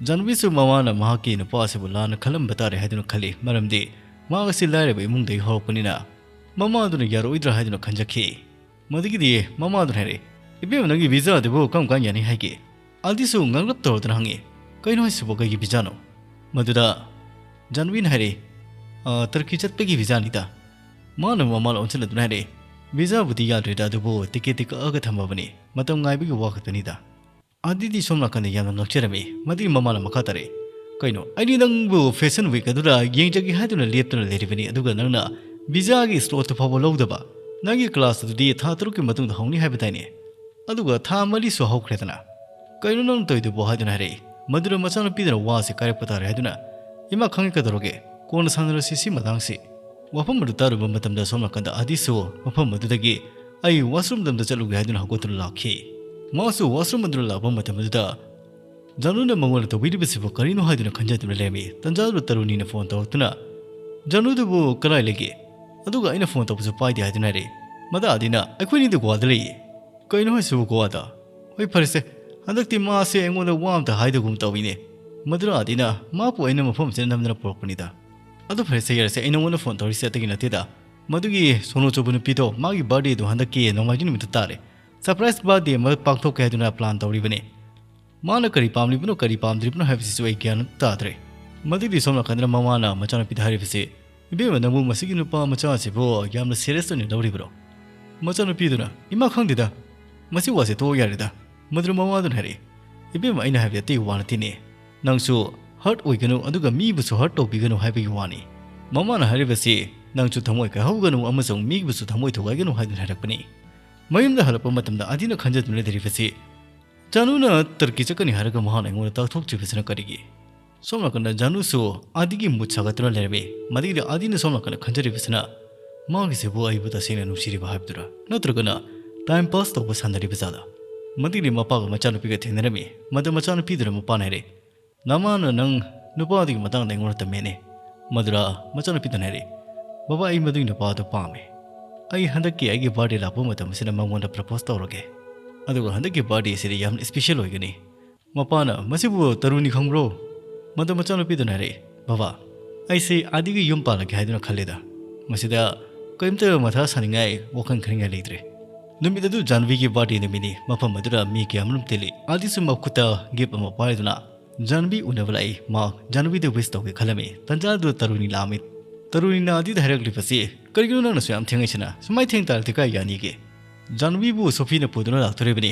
ꯖꯥꯟꯕꯤꯁꯨ ꯃꯃꯥꯅ ꯃꯍꯥꯛꯀꯤ ꯅꯨꯄꯥ ꯑꯁꯤꯕꯨ ꯂꯥꯟꯅ ꯈꯜꯂꯝꯕ ꯇꯥꯔꯦ ꯍꯥꯏꯗꯨꯅ ꯈꯜꯂꯤ, ꯃꯔꯝꯗꯤ ꯃꯍꯥꯛ ꯑꯁꯤ ꯂꯥꯏꯔꯕ ꯏꯃꯨꯡꯗꯒꯤ ꯍꯧꯔꯛꯄꯅꯤꯅ ꯃꯃꯥꯗꯨꯅ ꯌꯥꯔꯛꯑꯣꯏꯗ꯭ꯔꯥ ꯍꯥꯏꯗꯨꯅ ꯈꯟꯖꯈꯤ꯫ ꯃꯗꯨꯒꯤꯗꯤ ꯃꯃꯥꯗꯨꯅ ꯍꯥꯏꯔꯛꯏ, "ꯏꯕꯦꯝꯃ, ꯅꯪꯒꯤ ꯚꯤꯖꯥ ꯑꯗꯨꯕꯨ ꯀꯔꯝ ꯀꯥꯟ ꯌꯥꯅꯤ ꯍꯥꯏꯒꯦ?" ꯑꯥꯗꯤꯁꯨ ꯉꯛꯂꯞ ꯇꯧꯔꯗꯨꯅ ꯍꯪꯉꯤ, "ꯀꯩꯅꯣ ꯍꯥꯏꯁꯤꯕꯣ, ꯀꯩꯒꯤ ꯚꯤꯖꯥꯅꯣ?" ꯃꯗꯨꯗ ꯖꯥꯟꯕꯤꯅ ꯍꯥꯏꯔꯛꯏ, "ꯑ, ꯇꯔꯀꯤ ꯆꯠꯄꯒꯤ ꯚꯤꯖꯥꯅꯤꯗ"꯫ ꯃꯥꯅ ꯃꯃꯥ ꯑꯣꯟꯁꯤꯜꯂꯗꯨꯅ ꯍꯥꯏꯔꯛꯏ, "ꯚꯤꯖꯥꯕꯨꯗꯤ ꯌꯥꯗ꯭ꯔꯤꯗ, ꯑꯗꯨꯕꯨ ꯇꯤꯀꯦꯠꯇꯤ ꯀꯛꯑꯒ ꯊꯝꯃꯕꯅꯤ, ꯃꯇꯝ ꯉꯥꯏꯕꯒꯤ ꯋꯥ ꯈꯛꯇꯅꯤꯗ"꯫ ꯑꯥꯗꯤꯗꯤ ꯁꯣꯝ ꯅꯥꯀꯟꯗ ꯌꯥꯝꯅ ꯉꯛꯆꯔꯝꯃꯤ꯫ ꯃꯗꯨꯒꯤ ꯃꯃꯥꯅ ꯃꯈꯥ ꯇꯥꯔꯛꯏ, "ꯀꯩꯅꯣ, ꯑꯩꯗꯤ ꯅꯪꯕꯨ ꯐꯦꯁꯟ ꯋꯤꯛ ꯑꯗꯨꯗ ꯌꯦꯡꯖꯒꯦ ꯍꯥꯏꯗꯨꯅ ꯂꯦꯞꯇꯨꯅ ꯂꯩꯔꯤꯕꯅꯤ, ꯑꯗꯨꯒ ꯅꯪꯅ ꯚꯤꯖꯥꯒꯤ ꯁ꯭ꯂꯣꯠꯇꯨ ꯐꯥꯎꯕ ꯂꯧꯗꯕ? ꯅꯪꯒꯤ ꯀ꯭ꯂꯥꯁ ꯑꯗꯨꯗꯤ ꯊꯥ ꯇꯔꯨꯛꯀꯤ ꯃꯇꯨꯡꯗ ꯍꯧꯅꯤ ꯍꯥꯏꯕꯗꯥꯏꯅꯦ? ꯑꯗꯨꯒ ꯊꯥ ꯃꯔꯤꯁꯨ ꯍꯧꯈ꯭ꯔꯦꯗꯅ꯫ ꯀꯩꯅꯣ ꯅꯪ ꯇꯧꯔꯤꯗꯨꯕꯣ?" ꯍꯥꯏꯗꯨꯅ ꯍꯥꯏꯔꯛꯏ꯫ ꯃꯗꯨꯗ ꯃꯆꯥꯅꯨꯄꯤꯗꯨꯅ ꯋꯥꯁꯦ ꯀꯥꯏꯔꯛꯄ ꯇꯥꯔꯦ ꯍꯥꯏꯗꯨꯅ, "ꯏꯃꯥ, ꯈꯪꯉꯦ, ꯀꯩꯗꯧꯔꯒꯦ? ꯀꯣꯟꯅ ꯁꯥꯟꯅꯔꯁꯤ ꯁꯤ ꯃꯇꯥꯡꯁꯤ"꯫ ꯋꯥꯐꯝ ꯑꯗꯨ ꯇꯥꯔꯨꯕ ꯃꯇꯝꯗ ꯁꯣꯝ ꯅꯥꯀꯟꯗ ꯑꯥꯗꯤꯁꯨ ꯃꯐꯝ ꯑꯗꯨꯗꯒꯤ, "ꯑꯩ ꯋꯥꯁꯔꯨꯝꯗ ꯑꯝꯇ ꯆꯠꯂꯨꯒꯦ" ꯍꯥꯏꯗꯨꯅ ꯍꯧꯒꯠꯇꯨꯅ ꯂꯥꯛꯈꯤ꯫ ꯃꯥꯁꯨ ꯋꯥꯁꯔꯨꯝ ꯑꯗꯨꯗ ꯂꯥꯛꯄ ꯃꯇꯝ ꯑꯗꯨꯗ ꯖꯥꯅꯨꯅ ꯃꯉꯣꯟꯗ ꯇꯧꯕꯤꯔꯤꯕꯁꯤꯕꯨ ꯀꯔꯤꯅꯣ ꯍꯥꯏꯗꯨꯅ ꯈꯟꯖꯗꯨꯅ ꯂꯩꯔꯝꯃꯤ꯫ ꯇꯟꯖꯥꯗꯨꯗ ꯇꯔꯨꯅꯤꯅ ꯐꯣꯟ ꯇꯧꯔꯛꯇꯨꯅ, "ꯖꯥꯅꯨꯗꯨꯕꯨ ꯀꯗꯥꯏ ꯂꯩꯒꯦ? ꯑꯗꯨꯒ ꯑꯩꯅ ꯐꯣꯟ ꯇꯧꯕꯁꯨ ꯄꯥꯏꯗꯦ" ꯍꯥꯏꯗꯨꯅ ꯍꯥꯏꯔꯛꯏ꯫ ꯃꯗꯥ ꯑꯥꯗꯤꯅ, "ꯑꯩꯈꯣꯏꯅꯤꯗꯤ ꯒꯣꯋꯥꯗ ꯂꯩꯌꯦ"꯫ "ꯀꯩꯅꯣ ꯍꯥꯏꯁꯤꯕꯨ, ꯒꯣꯋꯥꯗ? ꯍꯣꯏ, ꯐꯔꯦꯁꯦ, ꯍꯟꯗꯛꯇꯤ ꯃꯥꯁꯦ ꯑꯩꯉꯣꯟꯗ ꯋꯥ ꯑꯝꯇ ꯍꯥꯏꯗꯒꯨꯝ ꯇꯧꯏꯅꯦ"꯫ ꯃꯗꯨꯗ ꯑꯥꯗꯤꯅ, "ꯃꯥꯕꯨ ꯑꯩꯅ ꯃꯐꯝ ꯑꯁꯤꯗ ꯅꯝꯗꯅ ꯄꯨꯔꯛꯄꯅꯤꯗ"꯫ "ꯑꯗꯨ ꯐꯔꯦꯁꯦ, ꯌꯥꯔꯦꯁꯦ, ꯑꯩ ꯅꯉꯣꯟꯗ ꯐꯣꯟ ꯇꯧꯔꯤꯁꯦ ꯑꯇꯩꯒꯤ ꯅꯠꯇꯦꯗ꯫ ꯃꯗꯨꯒꯤ ꯁꯣꯅꯨ ꯆꯨꯕ ꯅꯨꯄꯤꯗꯣ, ꯃꯥꯒꯤ ꯕꯥꯔꯗꯦꯗꯣ ꯍꯟꯗꯛꯀꯤ ꯅꯣꯡꯃꯥꯏꯖꯤꯡ ꯅꯨꯃꯤꯠꯇ ꯇꯥꯔꯦ꯫ ꯁꯔꯄ꯭ꯔꯥꯏꯁ ꯕꯥꯔꯗꯦ ꯑꯃ ꯄꯥꯡꯊꯣꯛꯀꯦ ꯍꯥꯏꯗꯨꯅ ꯄ꯭ꯂꯥꯟ ꯇꯧꯔꯤꯕꯅꯤ꯫ ꯃꯥꯅ ꯀꯔꯤ ꯄꯥꯝꯂꯤꯕꯅꯣ, ꯀꯔꯤ ꯄꯥꯝꯗ꯭ꯔꯤꯕꯅꯣ ꯍꯥꯏꯕꯁꯤꯁꯨ ꯑꯩ ꯒ꯭ꯌꯥꯟ ꯑꯃ ꯇꯥꯗ꯭ꯔꯦ"꯫ ꯃꯗꯨꯒꯤ ꯁꯣꯝ ꯅꯥꯀꯟꯗꯅ ꯃꯃꯥꯅ ꯃꯆꯥꯅꯨꯄꯤꯗ ꯍꯥꯏꯔꯤꯕꯁꯤ, "ꯏꯕꯦꯝꯃ, ꯅꯪꯕꯨ ꯃꯁꯤꯒꯤ ꯅꯨꯄꯥ ꯃꯆꯥ ꯑꯁꯤꯕꯨ ꯌꯥꯝꯅ ꯁꯤꯔꯤꯌꯁ ꯑꯣꯏꯅ ꯂꯧꯔꯤꯕ꯭ꯔꯣ?" ꯃꯆꯥꯅꯨꯄꯤꯗꯨꯅ, "ꯏꯃꯥ, ꯈꯪꯗꯦꯗ, ꯃꯁꯤ ꯋꯥꯁꯦ ꯇꯣꯛꯑꯣ ꯌꯥꯔꯦꯗ"꯫ ꯃꯗꯨꯗ ꯃꯃꯥꯗꯨꯅ ꯍꯥꯏꯔꯛꯏ, "ꯏꯕꯦꯝꯃ, ꯑꯩꯅ ꯍꯥꯏꯕꯗꯤ ꯑꯇꯩ ꯋꯥ ꯅꯠꯇꯦꯅꯦ꯫ ꯅꯪꯁꯨ ꯍꯔꯠ ꯑꯣꯏꯒꯅꯨ, ꯑꯗꯨꯒ ꯃꯤꯕꯨꯁꯨ ꯍꯔꯠ ꯇꯧꯕꯤꯒꯅꯨ ꯍꯥꯏꯕꯒꯤ ꯋꯥꯅꯤ"꯫ ꯃꯃꯥꯅ ꯍꯥꯏꯔꯤꯕꯁꯤ, "ꯅꯪꯁꯨ ꯊꯃꯣꯏ ꯀꯥꯏꯍꯧꯒꯅꯨ ꯑꯃꯁꯨꯡ ꯃꯤꯕꯨꯁꯨ ꯊꯃꯣꯏ ꯊꯨꯒꯥꯏꯒꯅꯨ" ꯍꯥꯏꯗꯨꯅ ꯍꯥꯏꯔꯛꯄꯅꯤ꯫ ꯃꯌꯨꯝꯗ ꯍꯜꯂꯛꯄ ꯃꯇꯝꯗ ꯑꯥꯗꯤꯅ ꯈꯟꯖꯗꯨꯅ ꯂꯩꯔꯤꯕꯁꯤ, "ꯖꯥꯅꯨꯅ ꯇꯔꯀꯤ ꯆꯠꯀꯅꯤ ꯍꯥꯏꯔꯒ ꯃꯍꯥꯛꯅ ꯑꯩꯉꯣꯟꯗ ꯇꯥꯛꯊꯣꯛꯇ꯭ꯔꯤꯕꯁꯤꯅ ꯀꯔꯤꯒꯤ?" ꯁꯣꯝ ꯅꯥꯀꯟꯗ ꯖꯥꯅꯨꯁꯨ ꯑꯥꯗꯤꯒꯤ ꯃꯨꯠ ꯁꯥꯒꯠꯇꯨꯅ ꯂꯩꯔꯝꯃꯤ꯫ ꯃꯗꯨꯒꯤꯗꯤ ꯑꯥꯗꯤꯅ ꯁꯣꯝ ꯅꯥꯀꯟꯗ ꯈꯟꯖꯔꯤꯕꯁꯤꯅ, "ꯃꯥꯒꯤꯁꯤꯕꯨ ꯑꯩꯕꯨ ꯇꯁꯦꯡꯅ ꯅꯨꯡꯁꯤꯔꯤꯕ ꯍꯥꯏꯕꯗꯨꯔꯥ, ꯅꯠꯇ꯭ꯔꯒꯅ ꯇꯥꯏꯝ ꯄꯥꯁ ꯇꯧꯕ ꯁꯥꯟꯅꯔꯤꯕ ꯖꯥꯠꯂꯥ?" ꯃꯗꯨꯒꯤ ꯃꯄꯥꯒ ꯃꯆꯥꯅꯨꯄꯤꯒ ꯊꯦꯡꯅꯔꯝꯃꯤ꯫ ꯃꯗꯨ ꯃꯆꯥꯅꯨꯄꯤꯗꯨꯅ ꯃꯄꯥꯅ ꯍꯥꯏꯔꯦ, "ꯅꯃꯥꯅ ꯅꯪ ꯅꯨꯄꯥꯗꯨꯒꯤ ꯃꯇꯥꯡꯗ ꯑꯩꯉꯣꯟꯗ ꯇꯝꯃꯦꯅꯦ?" ꯃꯗꯨꯗ ꯃꯆꯥꯅꯨꯄꯤꯗꯨꯅ ꯍꯥꯏꯔꯦ, "ꯕꯕꯥ, ꯑꯩ ꯃꯗꯨꯒꯤ ꯅꯨꯄꯥꯗꯨ ꯄꯥꯝꯃꯦ꯫ ꯑꯩ ꯍꯟꯗꯛꯀꯤ ꯑꯩꯒꯤ ꯕꯥꯔꯗꯦ ꯂꯥꯛꯄ ꯃꯇꯝ ꯑꯁꯤꯗ ꯃꯉꯣꯟꯗ ꯄ꯭ꯔꯄꯣꯁ ꯇꯧꯔꯒꯦ꯫ ꯑꯗꯨꯒ ꯍꯟꯗꯛꯀꯤ ꯕꯥꯔꯗꯦ ꯑꯁꯤꯗꯤ ꯌꯥꯝꯅ ꯏꯁꯄꯤꯁꯦꯜ ꯑꯣꯏꯒꯅꯤ꯫" ꯃꯄꯥꯅ, "ꯃꯁꯤꯕꯨ ꯇꯔꯨꯅꯤ ꯈꯪꯕ꯭ꯔꯣ?" ꯃꯗꯨ ꯃꯆꯥꯅꯨꯄꯤꯗꯨꯅ ꯍꯥꯏꯔꯛꯏ, "ꯕꯕꯥ, ꯑꯩꯁꯦ ꯑꯥꯗꯤꯒꯤ ꯌꯨꯝ ꯄꯥꯜꯂꯒꯦ ꯍꯥꯏꯗꯨꯅ ꯈꯜꯂꯦꯗ꯫ ꯃꯁꯤꯗ ꯀꯔꯤꯝꯇ ꯃꯊꯥ ꯁꯥꯅꯤꯡꯉꯥꯏ, ꯋꯥꯈꯜ ꯈꯟꯅꯤꯡꯉꯥꯏ ꯂꯩꯇ꯭ꯔꯦ꯫" ꯅꯨꯃꯤꯠ ꯑꯗꯨ ꯖꯥꯟꯚꯤꯒꯤ ꯕꯥꯔꯗꯦ ꯅꯨꯃꯤꯠꯅꯤ꯫ ꯃꯐꯝ ꯑꯗꯨꯗ ꯃꯤ ꯀꯌꯥꯃꯔꯨꯝ ꯇꯤꯜꯂꯤ꯫ ꯑꯥꯗꯤꯁꯨ ꯃꯈꯨꯠꯇ ꯒꯤꯐ ꯑꯃ ꯄꯥꯏꯗꯨꯅ ꯖꯥꯟꯚꯤ ꯎꯅꯕ ꯂꯥꯛꯏ꯫ ꯃꯍꯥꯛ ꯖꯥꯟꯚꯤꯗ ꯋꯤꯁ ꯇꯧꯒꯦ ꯈꯜꯂꯝꯃꯤ꯫ ꯇꯟꯖꯥ ꯑꯗꯨꯗ ꯇꯔꯨꯅꯤ ꯂꯥꯛꯑꯝꯃꯤ꯫ ꯇꯔꯨꯅꯤꯅ ꯑꯥꯗꯤꯗ ꯍꯥꯏꯔꯛꯂꯤꯕꯁꯤ, "ꯀꯔꯤꯒꯤꯅꯣ ꯅꯪꯅꯁꯨ ꯌꯥꯝ ꯊꯦꯡꯉꯤꯁꯤꯅ? ꯁꯨꯃꯥꯏꯅ ꯊꯦꯡ ꯇꯥꯔꯗꯤ ꯀꯥꯏ ꯌꯥꯅꯤꯒꯦ?" ꯖꯥꯟꯚꯤꯕꯨ ꯁꯣꯐꯤꯅ ꯄꯨꯗꯨꯅ ꯂꯥꯛꯇꯣꯔꯤꯕꯅꯤ꯫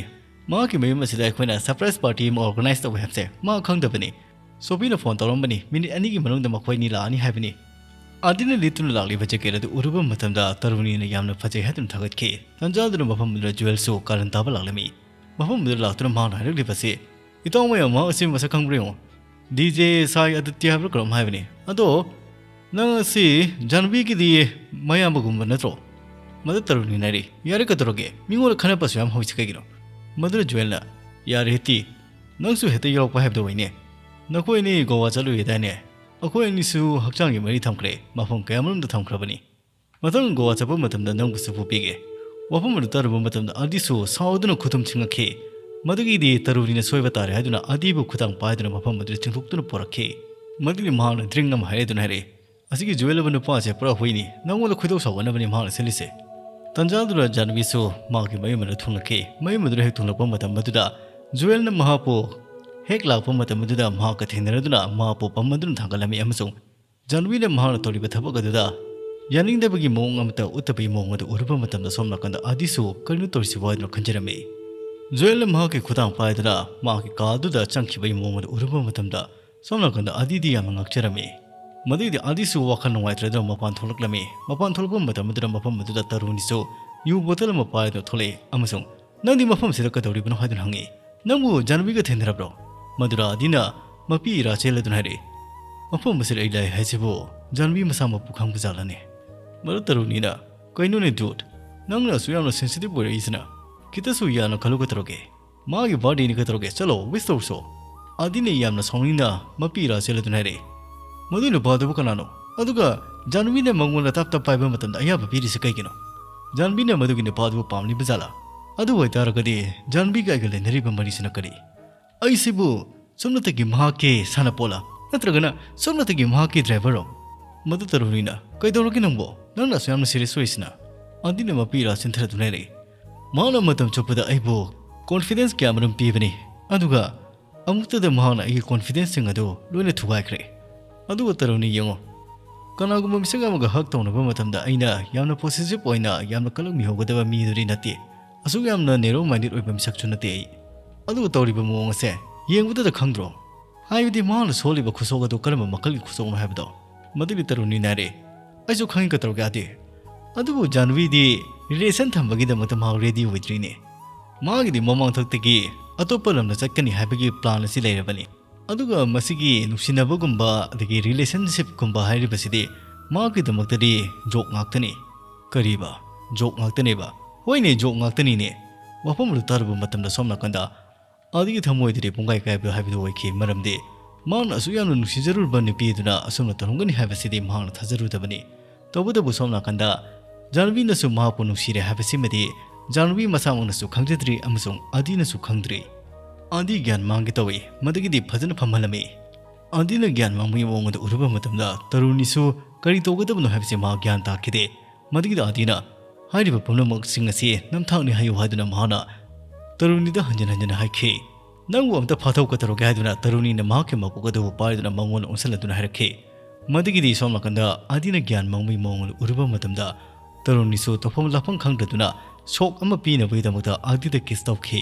ꯃꯍꯥꯛꯀꯤ ꯃꯌꯨꯝ ꯑꯁꯤꯗ ꯑꯩꯈꯣꯏꯅ ꯁꯔꯄ꯭ꯔꯥꯏꯁ ꯄꯥꯔꯇꯤ ꯑꯃ ꯑꯣꯔꯒꯅꯥꯏꯖ ꯇꯧꯋꯦ ꯍꯥꯏꯕꯁꯦ ꯃꯥ ꯈꯪꯗꯕꯅꯤ꯫ ꯁꯣꯐꯤꯅ ꯐꯣꯟ ꯇꯧꯔꯝꯕꯅꯤ, ꯃꯤꯅꯤꯠ ꯑꯅꯤꯒꯤ ꯃꯅꯨꯡꯗ ꯃꯈꯣꯏ ꯑꯅꯤ ꯂꯥꯛꯑꯅꯤ ꯍꯥꯏꯕꯅꯤ꯫ ꯑꯥꯗꯤꯅ ꯂꯤꯠꯇꯨꯅ ꯂꯥꯛꯂꯤꯕ ꯖꯦꯀꯦꯠ ꯑꯗꯨ ꯎꯔꯨꯕ ꯃꯇꯝꯗ ꯇꯔꯨꯅꯤꯅ ꯌꯥꯝꯅ ꯐꯖꯩ ꯍꯥꯏꯗꯨꯅ ꯊꯥꯒꯠꯈꯤ꯫ ꯇꯟꯖꯥꯗꯨꯅ ꯃꯐꯝ ꯑꯗꯨꯗ ꯖꯨꯋꯦꯜꯁꯨ ꯀꯥꯔꯟ ꯇꯥꯕ ꯂꯥꯛꯂꯝꯃꯤ꯫ ꯃꯐꯝ ꯑꯗꯨꯗ ꯂꯥꯛꯇꯨꯅ ꯃꯍꯥꯛꯅ ꯍꯥꯏꯔꯛꯂꯤꯕꯁꯤ, "ꯏꯇꯥꯎ ꯃꯌꯥꯝ, ꯃꯍꯥꯛ ꯑꯁꯤ ꯃꯁꯛ ꯈꯪꯕ꯭ꯔꯥ ꯌꯦꯡꯉꯨ꯫ ꯗꯤ ꯖꯦ ꯁꯥꯏ ꯑꯗꯤꯇ꯭ꯌ ꯍꯥꯏꯕ꯭ꯔꯥ ꯀꯔꯝ ꯍꯥꯏꯕꯅꯤ꯫ ꯑꯗꯣ ꯅꯪ ꯑꯁꯤ ꯖꯥꯟꯚꯤꯒꯤꯗꯤ ꯃꯌꯥꯝꯕꯒꯨꯝꯕ ꯅꯠꯇ꯭ꯔꯣ?" ꯃꯗꯨ ꯇꯔꯨꯅꯤꯅ ꯍꯥꯏꯔꯤ, "ꯌꯥꯔꯦ, ꯀꯩꯗꯧꯔꯒꯦ? ꯃꯤꯉꯣꯟꯗ ꯈꯟꯅꯕꯁꯨ ꯌꯥꯝ ꯍꯧꯔꯤꯁꯤ ꯀꯩꯒꯤꯅꯣ?" ꯃꯗꯨꯅ ꯖꯨꯋꯦꯜꯅ, "ꯌꯥꯔꯦ ꯍꯦꯇꯤ, ꯅꯪꯁꯨ ꯍꯦꯛꯇ ꯌꯥꯎꯔꯛꯄ ꯍꯥꯏꯕꯗꯨ ꯑꯣꯏꯅꯦ꯫ ꯅꯈꯣꯏ ꯑꯅꯤ ꯒꯣꯋꯥ ꯆꯠꯂꯨꯏꯗꯥꯏꯅꯦ? ꯑꯩꯈꯣꯏ ꯑꯅꯤꯁꯨ ꯍꯛꯆꯥꯡꯒꯤ ꯃꯔꯤ ꯊꯝꯈ꯭ꯔꯦ, ꯃꯐꯝ ꯀꯌꯥꯃꯔꯨꯝꯗ ꯊꯝꯈ꯭ꯔꯕꯅꯤ꯫ ꯃꯊꯪ ꯒꯣꯋꯥ ꯆꯠꯄ ꯃꯇꯝꯗ ꯅꯪꯕꯨꯁꯨ ꯄꯨꯕꯤꯒꯦ꯫" ꯋꯥꯐꯝ ꯑꯗꯨ ꯇꯥꯔꯨꯕ ꯃꯇꯝꯗ ꯑꯥꯗꯤꯁꯨ ꯁꯥꯎꯗꯨꯅ ꯈꯨꯊꯨꯝ ꯆꯤꯡꯉꯛꯈꯤ꯫ ꯃꯗꯨꯒꯤꯗꯤ ꯇꯔꯨꯅꯤꯅ ꯁꯣꯏꯕ ꯇꯥꯔꯦ ꯍꯥꯏꯗꯨꯅ ꯑꯥꯗꯤꯕꯨ ꯈꯨꯗꯥꯡ ꯄꯥꯏꯗꯨꯅ ꯃꯐꯝ ꯑꯗꯨꯗ ꯆꯤꯡꯊꯣꯛꯇꯨꯅ ꯄꯨꯔꯛꯈꯤ꯫ ꯃꯗꯨꯒꯤ ꯃꯍꯥꯛꯅ ꯗ꯭ꯔꯤꯡ ꯑꯃ ꯍꯥꯏꯔꯦꯗꯨꯅ ꯍꯥꯏꯔꯛꯏ, "ꯑꯁꯤꯒꯤ ꯖꯨꯋꯦꯜ ꯑꯃ ꯅꯨꯄꯥꯁꯦ ꯄꯨꯔꯥ ꯍꯨꯏꯅꯤ, ꯅꯪꯉꯣꯟꯗ ꯈꯣꯏꯗꯧ ꯁꯥꯎꯒꯠꯅꯕꯅꯤ ꯃꯍꯥꯛꯅ ꯁꯤꯜꯂꯤꯁꯦ꯫" ꯇꯟꯖꯥꯗꯨꯗ ꯖꯥꯟꯚꯤꯁꯨ ꯃꯍꯥꯛꯀꯤ ꯃꯌꯨꯝ ꯑꯗꯨꯗ ꯊꯨꯡꯂꯛꯈꯤ꯫ ꯃꯌꯨꯝ ꯑꯗꯨꯗ ꯍꯦꯛ ꯊꯨꯡꯂꯛꯄ ꯃꯇꯝ ꯑꯗꯨꯗ ꯖꯨꯋꯦꯜꯅ ꯃꯍꯥꯛꯄꯨ ꯍꯦꯛ ꯂꯥꯛꯄ ꯃꯇꯝ ꯑꯗꯨꯗ ꯃꯍꯥꯛꯀ ꯊꯦꯡꯅꯔꯗꯨꯅ ꯃꯍꯥꯛꯄꯨ ꯄꯝꯃꯗꯨꯅ ꯊꯥꯡꯒꯠꯂꯝꯃꯤ ꯑꯃꯁꯨꯡ ꯖꯥꯟꯚꯤꯅ ꯃꯍꯥꯛꯅ ꯇꯧꯔꯤꯕ ꯊꯕꯛ ꯑꯗꯨꯗ ꯌꯥꯅꯤꯡꯗꯕꯒꯤ ꯃꯑꯣꯡ ꯑꯃꯠꯇ ꯎꯠꯇꯕꯒꯤ ꯃꯑꯣꯡ ꯑꯗꯨ ꯎꯔꯨꯕ ꯃꯇꯝꯗ ꯁꯣꯝ ꯅꯥꯀꯟꯗ ꯑꯥꯗꯤꯁꯨ ꯀꯔꯤꯅꯣ ꯇꯧꯔꯤꯁꯤꯕꯣ ꯍꯥꯏꯗꯨꯅ ꯈꯟꯖꯔꯝꯃꯤ꯫ ꯖꯨꯋꯦꯜꯅ ꯃꯍꯥꯛꯀꯤ ꯈꯨꯗꯥꯡ ꯄꯥꯏꯗꯨꯅ ꯃꯍꯥꯛꯀꯤ ꯀꯥ ꯑꯗꯨꯗ ꯆꯪꯈꯤꯕꯒꯤ ꯃꯑꯣꯡ ꯑꯗꯨ ꯎꯔꯨꯕ ꯃꯇꯝꯗ ꯁꯣꯝ ꯅꯥꯀꯟꯗ ꯑꯥꯗꯤꯗꯤ ꯌꯥꯝꯅ ꯉꯛꯆꯔꯝꯃꯤ꯫ ꯃꯗꯨꯒꯤꯗꯤ ꯑꯥꯗꯤꯁꯨ ꯋꯥꯈꯜ ꯅꯨꯡꯉꯥꯏꯇ꯭ꯔꯗꯨꯅ ꯃꯄꯥꯟ ꯊꯣꯛꯂꯛꯂꯝꯃꯤ꯫ ꯃꯄꯥꯟ ꯊꯣꯛꯂꯛꯄ ꯃꯇꯝ ꯑꯗꯨꯗ ꯃꯐꯝ ꯑꯗꯨꯗ ꯇꯔꯨꯅꯤꯁꯨ ꯌꯨ ꯕꯣꯇꯜ ꯑꯃ ꯄꯥꯏꯗꯨꯅ ꯊꯣꯛꯂꯛꯏ ꯑꯃꯁꯨꯡ, "ꯅꯪꯗꯤ ꯃꯐꯝꯁꯤꯗ ꯀꯩꯗꯧꯔꯤꯕꯅꯣ?" ꯍꯥꯏꯗꯨꯅ ꯍꯪꯉꯤ꯫ "ꯅꯪꯕꯨ ꯖꯥꯟꯚꯤꯒ ꯊꯦꯡꯅꯔꯕ꯭ꯔꯣ?" ꯃꯗꯨꯗ ꯑꯥꯗꯤꯅ ꯃꯄꯤ ꯏꯔꯥ ꯆꯦꯜꯂꯗꯨꯅ ꯍꯥꯏꯔꯛꯏ, "ꯃꯐꯝ ꯑꯁꯤꯗ ꯑꯩ ꯂꯥꯛꯑꯦ ꯍꯥꯏꯁꯤꯕꯨ ꯖꯥꯟꯚꯤ ꯃꯁꯥꯃꯛꯄꯨ ꯈꯪꯕ ꯖꯥꯠꯂꯅꯦ?" ꯃꯗꯨ ꯇꯔꯨꯅꯤꯅ, "ꯀꯩꯅꯣꯅꯦ ꯗꯨꯠ, ꯅꯪꯅ ꯑꯁꯨꯛ ꯌꯥꯝꯅ ꯁꯦꯟꯁꯤꯇꯤꯚ ꯑꯣꯏꯔꯛꯏꯁꯤꯅ? ꯈꯤꯇꯁꯨ ꯌꯥꯅ ꯈꯜꯂꯨ ꯀꯩꯗꯧꯔꯒꯦ?" "ꯃꯥꯒꯤ birthdayꯅꯤ, ꯀꯩꯗꯧꯔꯒꯦ? ꯆꯠꯂꯣ, wish ꯇꯧꯔꯨꯁꯣ"꯫ ꯑꯥꯗꯤꯅ ꯌꯥꯝꯅ ꯁꯥꯎꯅꯤꯡꯅ ꯃꯄꯤ ꯏꯔꯥ ꯆꯦꯜꯂꯗꯨꯅ ꯍꯥꯏꯔꯛꯏ, "ꯃꯗꯨꯏ ꯅꯨꯄꯥꯗꯨꯕꯨ ꯀꯅꯥꯅꯣ? ꯑꯗꯨꯒ ꯖꯥꯟꯕꯤꯅ ꯃꯉꯣꯟꯗ ꯇꯞ ꯇꯞ ꯄꯥꯏꯕ ꯃꯇꯝꯗ ꯑꯌꯥꯕ ꯄꯤꯔꯤꯁꯤ ꯀꯩꯒꯤꯅꯣ? ꯖꯥꯟꯕꯤꯅ ꯃꯗꯨꯒꯤ ꯅꯨꯄꯥꯗꯨꯕꯨ ꯄꯥꯝꯂꯤꯕ ꯖꯥꯠꯂꯥ? ꯑꯗꯨ ꯑꯣꯏꯇꯥꯔꯒꯗꯤ ꯖꯥꯟꯕꯤꯒ ꯑꯩꯒ ꯂꯩꯅꯔꯤꯕ ꯃꯔꯤꯁꯤꯅ ꯀꯔꯤ? ꯑꯩꯁꯤꯕꯨ ꯁꯨꯞꯅꯇꯒꯤ ꯃꯍꯥꯛꯀꯤ ꯁꯥꯟꯅꯄꯣꯠꯂꯥ? ꯅꯠꯇ꯭ꯔꯒꯅ ꯁꯨꯞꯅꯇꯒꯤ ꯃꯍꯥꯛꯀꯤ driverꯔꯣ?" ꯃꯗꯨ ꯇꯔꯨꯅꯤꯅ, "ꯀꯩꯗꯧꯔꯒꯦ ꯅꯪꯕꯣ? ꯅꯪꯅ ꯑꯁꯨꯛ ꯌꯥꯝꯅ serious ꯑꯣꯏꯁꯤꯅ?" ꯑꯥꯗꯤꯅ ꯃꯄꯤ ꯏꯔꯥ ꯆꯤꯟꯊꯔꯗꯨꯅ ꯍꯥꯏꯔꯛꯏ, "ꯃꯥꯅ ꯃꯇꯝ ꯆꯨꯞꯄꯗ ꯑꯩꯕꯨ confidence ꯀꯌꯥꯃꯔꯨꯝ ꯄꯤꯕꯅꯤ, ꯑꯗꯨꯒ ꯑꯃꯨꯛꯇꯗ ꯃꯍꯥꯛꯅ ꯑꯩꯒꯤ confidenceꯁꯤꯡ ꯑꯗꯨ ꯂꯣꯏꯅ ꯊꯨꯒꯥꯏꯈ꯭ꯔꯦ꯫ ꯑꯗꯨꯒ ꯇꯔꯨꯅꯤ ꯌꯦꯡꯉꯣ, ꯀꯅꯥꯒꯨꯝꯕ ꯃꯤꯁꯛ ꯑꯃꯒ hug ꯇꯧꯅꯕ ꯃꯇꯝꯗ ꯑꯩꯅ ꯌꯥꯝꯅ possessive ꯑꯣꯏꯅ ꯌꯥꯝꯅ ꯀꯂꯛ ꯃꯤꯍꯧꯒꯗꯕ ꯃꯤꯗꯨꯗꯤ ꯅꯠꯇꯦ, ꯑꯁꯨꯛ ꯌꯥꯝꯅ narrow minded ꯑꯣꯏꯕ ꯃꯤꯁꯛꯁꯨ ꯅꯠꯇꯦ ꯑꯩ꯫ ꯑꯗꯨꯒ ꯇꯧꯔꯤꯕ ꯃꯑꯣꯡ ꯑꯁꯦ ꯌꯦꯡꯕꯗꯗ ꯈꯪꯗ꯭ꯔꯣ? ꯍꯥꯏꯕꯗꯤ ꯃꯍꯥꯛꯅ ꯁꯣꯜꯂꯤꯕ ꯈꯨꯁꯣꯛ ꯑꯗꯨ ꯀꯔꯝꯕ ꯃꯈꯜꯒꯤ ꯈꯨꯁꯣꯛꯅꯣ ꯍꯥꯏꯕꯗꯣ?" ꯃꯗꯨꯒꯤ ꯇꯔꯨꯅꯤꯅ ꯍꯥꯏꯔꯛꯏ, "ꯑꯩꯁꯨ ꯈꯪꯉꯤ, ꯀꯩꯗꯧꯔꯒꯦ ꯑꯥꯗꯤ? ꯑꯗꯨꯕꯨ ꯖꯥꯟꯕꯤꯗꯤ relation ꯊꯝꯕꯒꯤꯗꯃꯛꯇ ꯃꯍꯥꯛ ready ꯑꯣꯏꯗ꯭ꯔꯤꯅꯦ꯫ ꯃꯥꯒꯤꯗꯤ ꯃꯃꯥꯡꯊꯛꯇꯒꯤ ꯑꯇꯣꯞꯄ ꯂꯝꯗ ꯆꯠꯀꯅꯤ ꯍꯥꯏꯕꯒꯤ plan ꯑꯁꯤ ꯂꯩꯔꯕꯅꯤ꯫ ꯑꯗꯨꯒ ꯃꯁꯤꯒꯤ ꯅꯨꯡꯁꯤꯅꯕꯒꯨꯝꯕ ꯑꯗꯒꯤ relationshipꯀꯨꯝꯕ ꯍꯥꯏꯔꯤꯕꯁꯤꯗꯤ ꯃꯥꯒꯤꯗꯃꯛꯇꯗꯤ joke ꯉꯥꯛꯇꯅꯤ"꯫ "ꯀꯔꯤꯕ? Joke ꯉꯥꯛꯇꯅꯦꯕ?" "ꯍꯣꯏꯅꯦ, joke ꯉꯥꯛꯇꯅꯤꯅꯦ"꯫ ꯋꯥꯐꯝ ꯑꯗꯨ ꯇꯥꯔꯨꯕ ꯃꯇꯝꯗ ꯁꯣꯝ ꯅꯥꯀꯟꯗ ꯑꯥꯗꯤꯒꯤ ꯊꯃꯣꯏꯗꯗꯤ ꯄꯨꯡꯀꯥꯏ ꯀꯥꯏꯕ ꯍꯥꯏꯕꯗꯨ ꯑꯣꯏꯈꯤ, ꯃꯔꯝꯗꯤ ꯃꯥꯅ ꯑꯁꯨꯛ ꯌꯥꯝꯅ ꯅꯨꯡꯁꯤꯖꯔꯨꯔꯕ ꯅꯨꯄꯤ ꯑꯗꯨꯅ ꯑꯁꯨꯝꯅ ꯇꯧꯔꯝꯒꯅꯤ ꯍꯥꯏꯕꯁꯤꯗꯤ ꯃꯍꯥꯛꯅ ꯊꯥꯖꯔꯨꯗꯕꯅꯤ꯫ ꯇꯧꯕꯇꯕꯨ ꯁꯣꯝ ꯅꯥꯀꯟꯗ ꯖꯥꯟꯕꯤꯅꯁꯨ ꯃꯍꯥꯛꯄꯨ ꯅꯨꯡꯁꯤꯔꯦ ꯍꯥꯏꯕꯁꯤꯃꯗꯤ ꯖꯥꯟꯕꯤ ꯃꯁꯥꯃꯛꯅꯁꯨ ꯈꯪꯖꯗ꯭ꯔꯤ ꯑꯃꯁꯨꯡ ꯑꯥꯗꯤꯅꯁꯨ ꯈꯪꯗ꯭ꯔꯤ꯫ ꯑꯥꯗꯤ ꯒ꯭ꯌꯥꯟ ꯃꯥꯡꯒꯦ ꯇꯧꯏ, ꯃꯗꯨꯒꯤꯗꯤ ꯐꯖꯅ ꯐꯝꯍꯜꯂꯝꯃꯤ꯫ ꯑꯥꯗꯤꯅ ꯒ꯭ꯌꯥꯟ ꯃꯥꯡꯕꯒꯤ ꯃꯑꯣꯡ ꯑꯗꯨ ꯎꯔꯨꯕ ꯃꯇꯝꯗ ꯇꯔꯨꯅꯤꯁꯨ ꯀꯔꯤ ꯇꯧꯒꯗꯕꯅꯣ ꯍꯥꯏꯕꯁꯤ ꯃꯍꯥꯛ ꯒ꯭ꯌꯥꯟ ꯇꯥꯈꯤꯗꯦ꯫ ꯃꯗꯨꯒꯤꯗ ꯑꯥꯗꯤꯅ ꯍꯥꯏꯔꯤꯕ ꯄꯨꯝꯅꯃꯛꯁꯤꯡ ꯑꯁꯤ ꯅꯝꯊꯥꯛꯅꯤ ꯍꯥꯏꯌꯨ ꯍꯥꯏꯗꯨꯅ ꯃꯍꯥꯛꯅ ꯇꯔꯨꯅꯤꯗ ꯍꯟꯖꯤꯟ ꯍꯟꯖꯤꯟ ꯍꯥꯏꯈꯤ꯫ "ꯅꯪꯕꯨ ꯑꯝꯇ ꯐꯥꯊꯧ ꯀꯩꯗꯧꯔꯒꯦ?" ꯍꯥꯏꯗꯨꯅ ꯇꯔꯨꯅꯤꯅ ꯃꯍꯥꯛꯀꯤ ꯃꯀꯣꯛ ꯑꯗꯨꯕꯨ ꯄꯥꯏꯗꯨꯅ ꯃꯉꯣꯟꯗ ꯑꯣꯟꯁꯤꯜꯂꯗꯨꯅ ꯍꯥꯏꯔꯛꯈꯤ꯫ ꯃꯗꯨꯒꯤꯗꯤ ꯁꯣꯝ ꯅꯥꯀꯟꯗ ꯑꯥꯗꯤꯅ ꯒ꯭ꯌꯥꯟ ꯃꯥꯡꯕꯒꯤ ꯃꯑꯣꯡ ꯑꯗꯨ ꯎꯔꯨꯕ ꯃꯇꯝꯗ ꯇꯔꯨꯅꯤꯁꯨ ꯇꯧꯐꯝ ꯂꯥꯛꯐꯝ ꯈꯪꯗꯗꯨꯅ shock ꯑꯃ ꯄꯤꯅꯕꯒꯤꯗꯃꯛꯇ ꯑꯥꯗꯤꯗ kiss ꯇꯧꯈꯤ꯫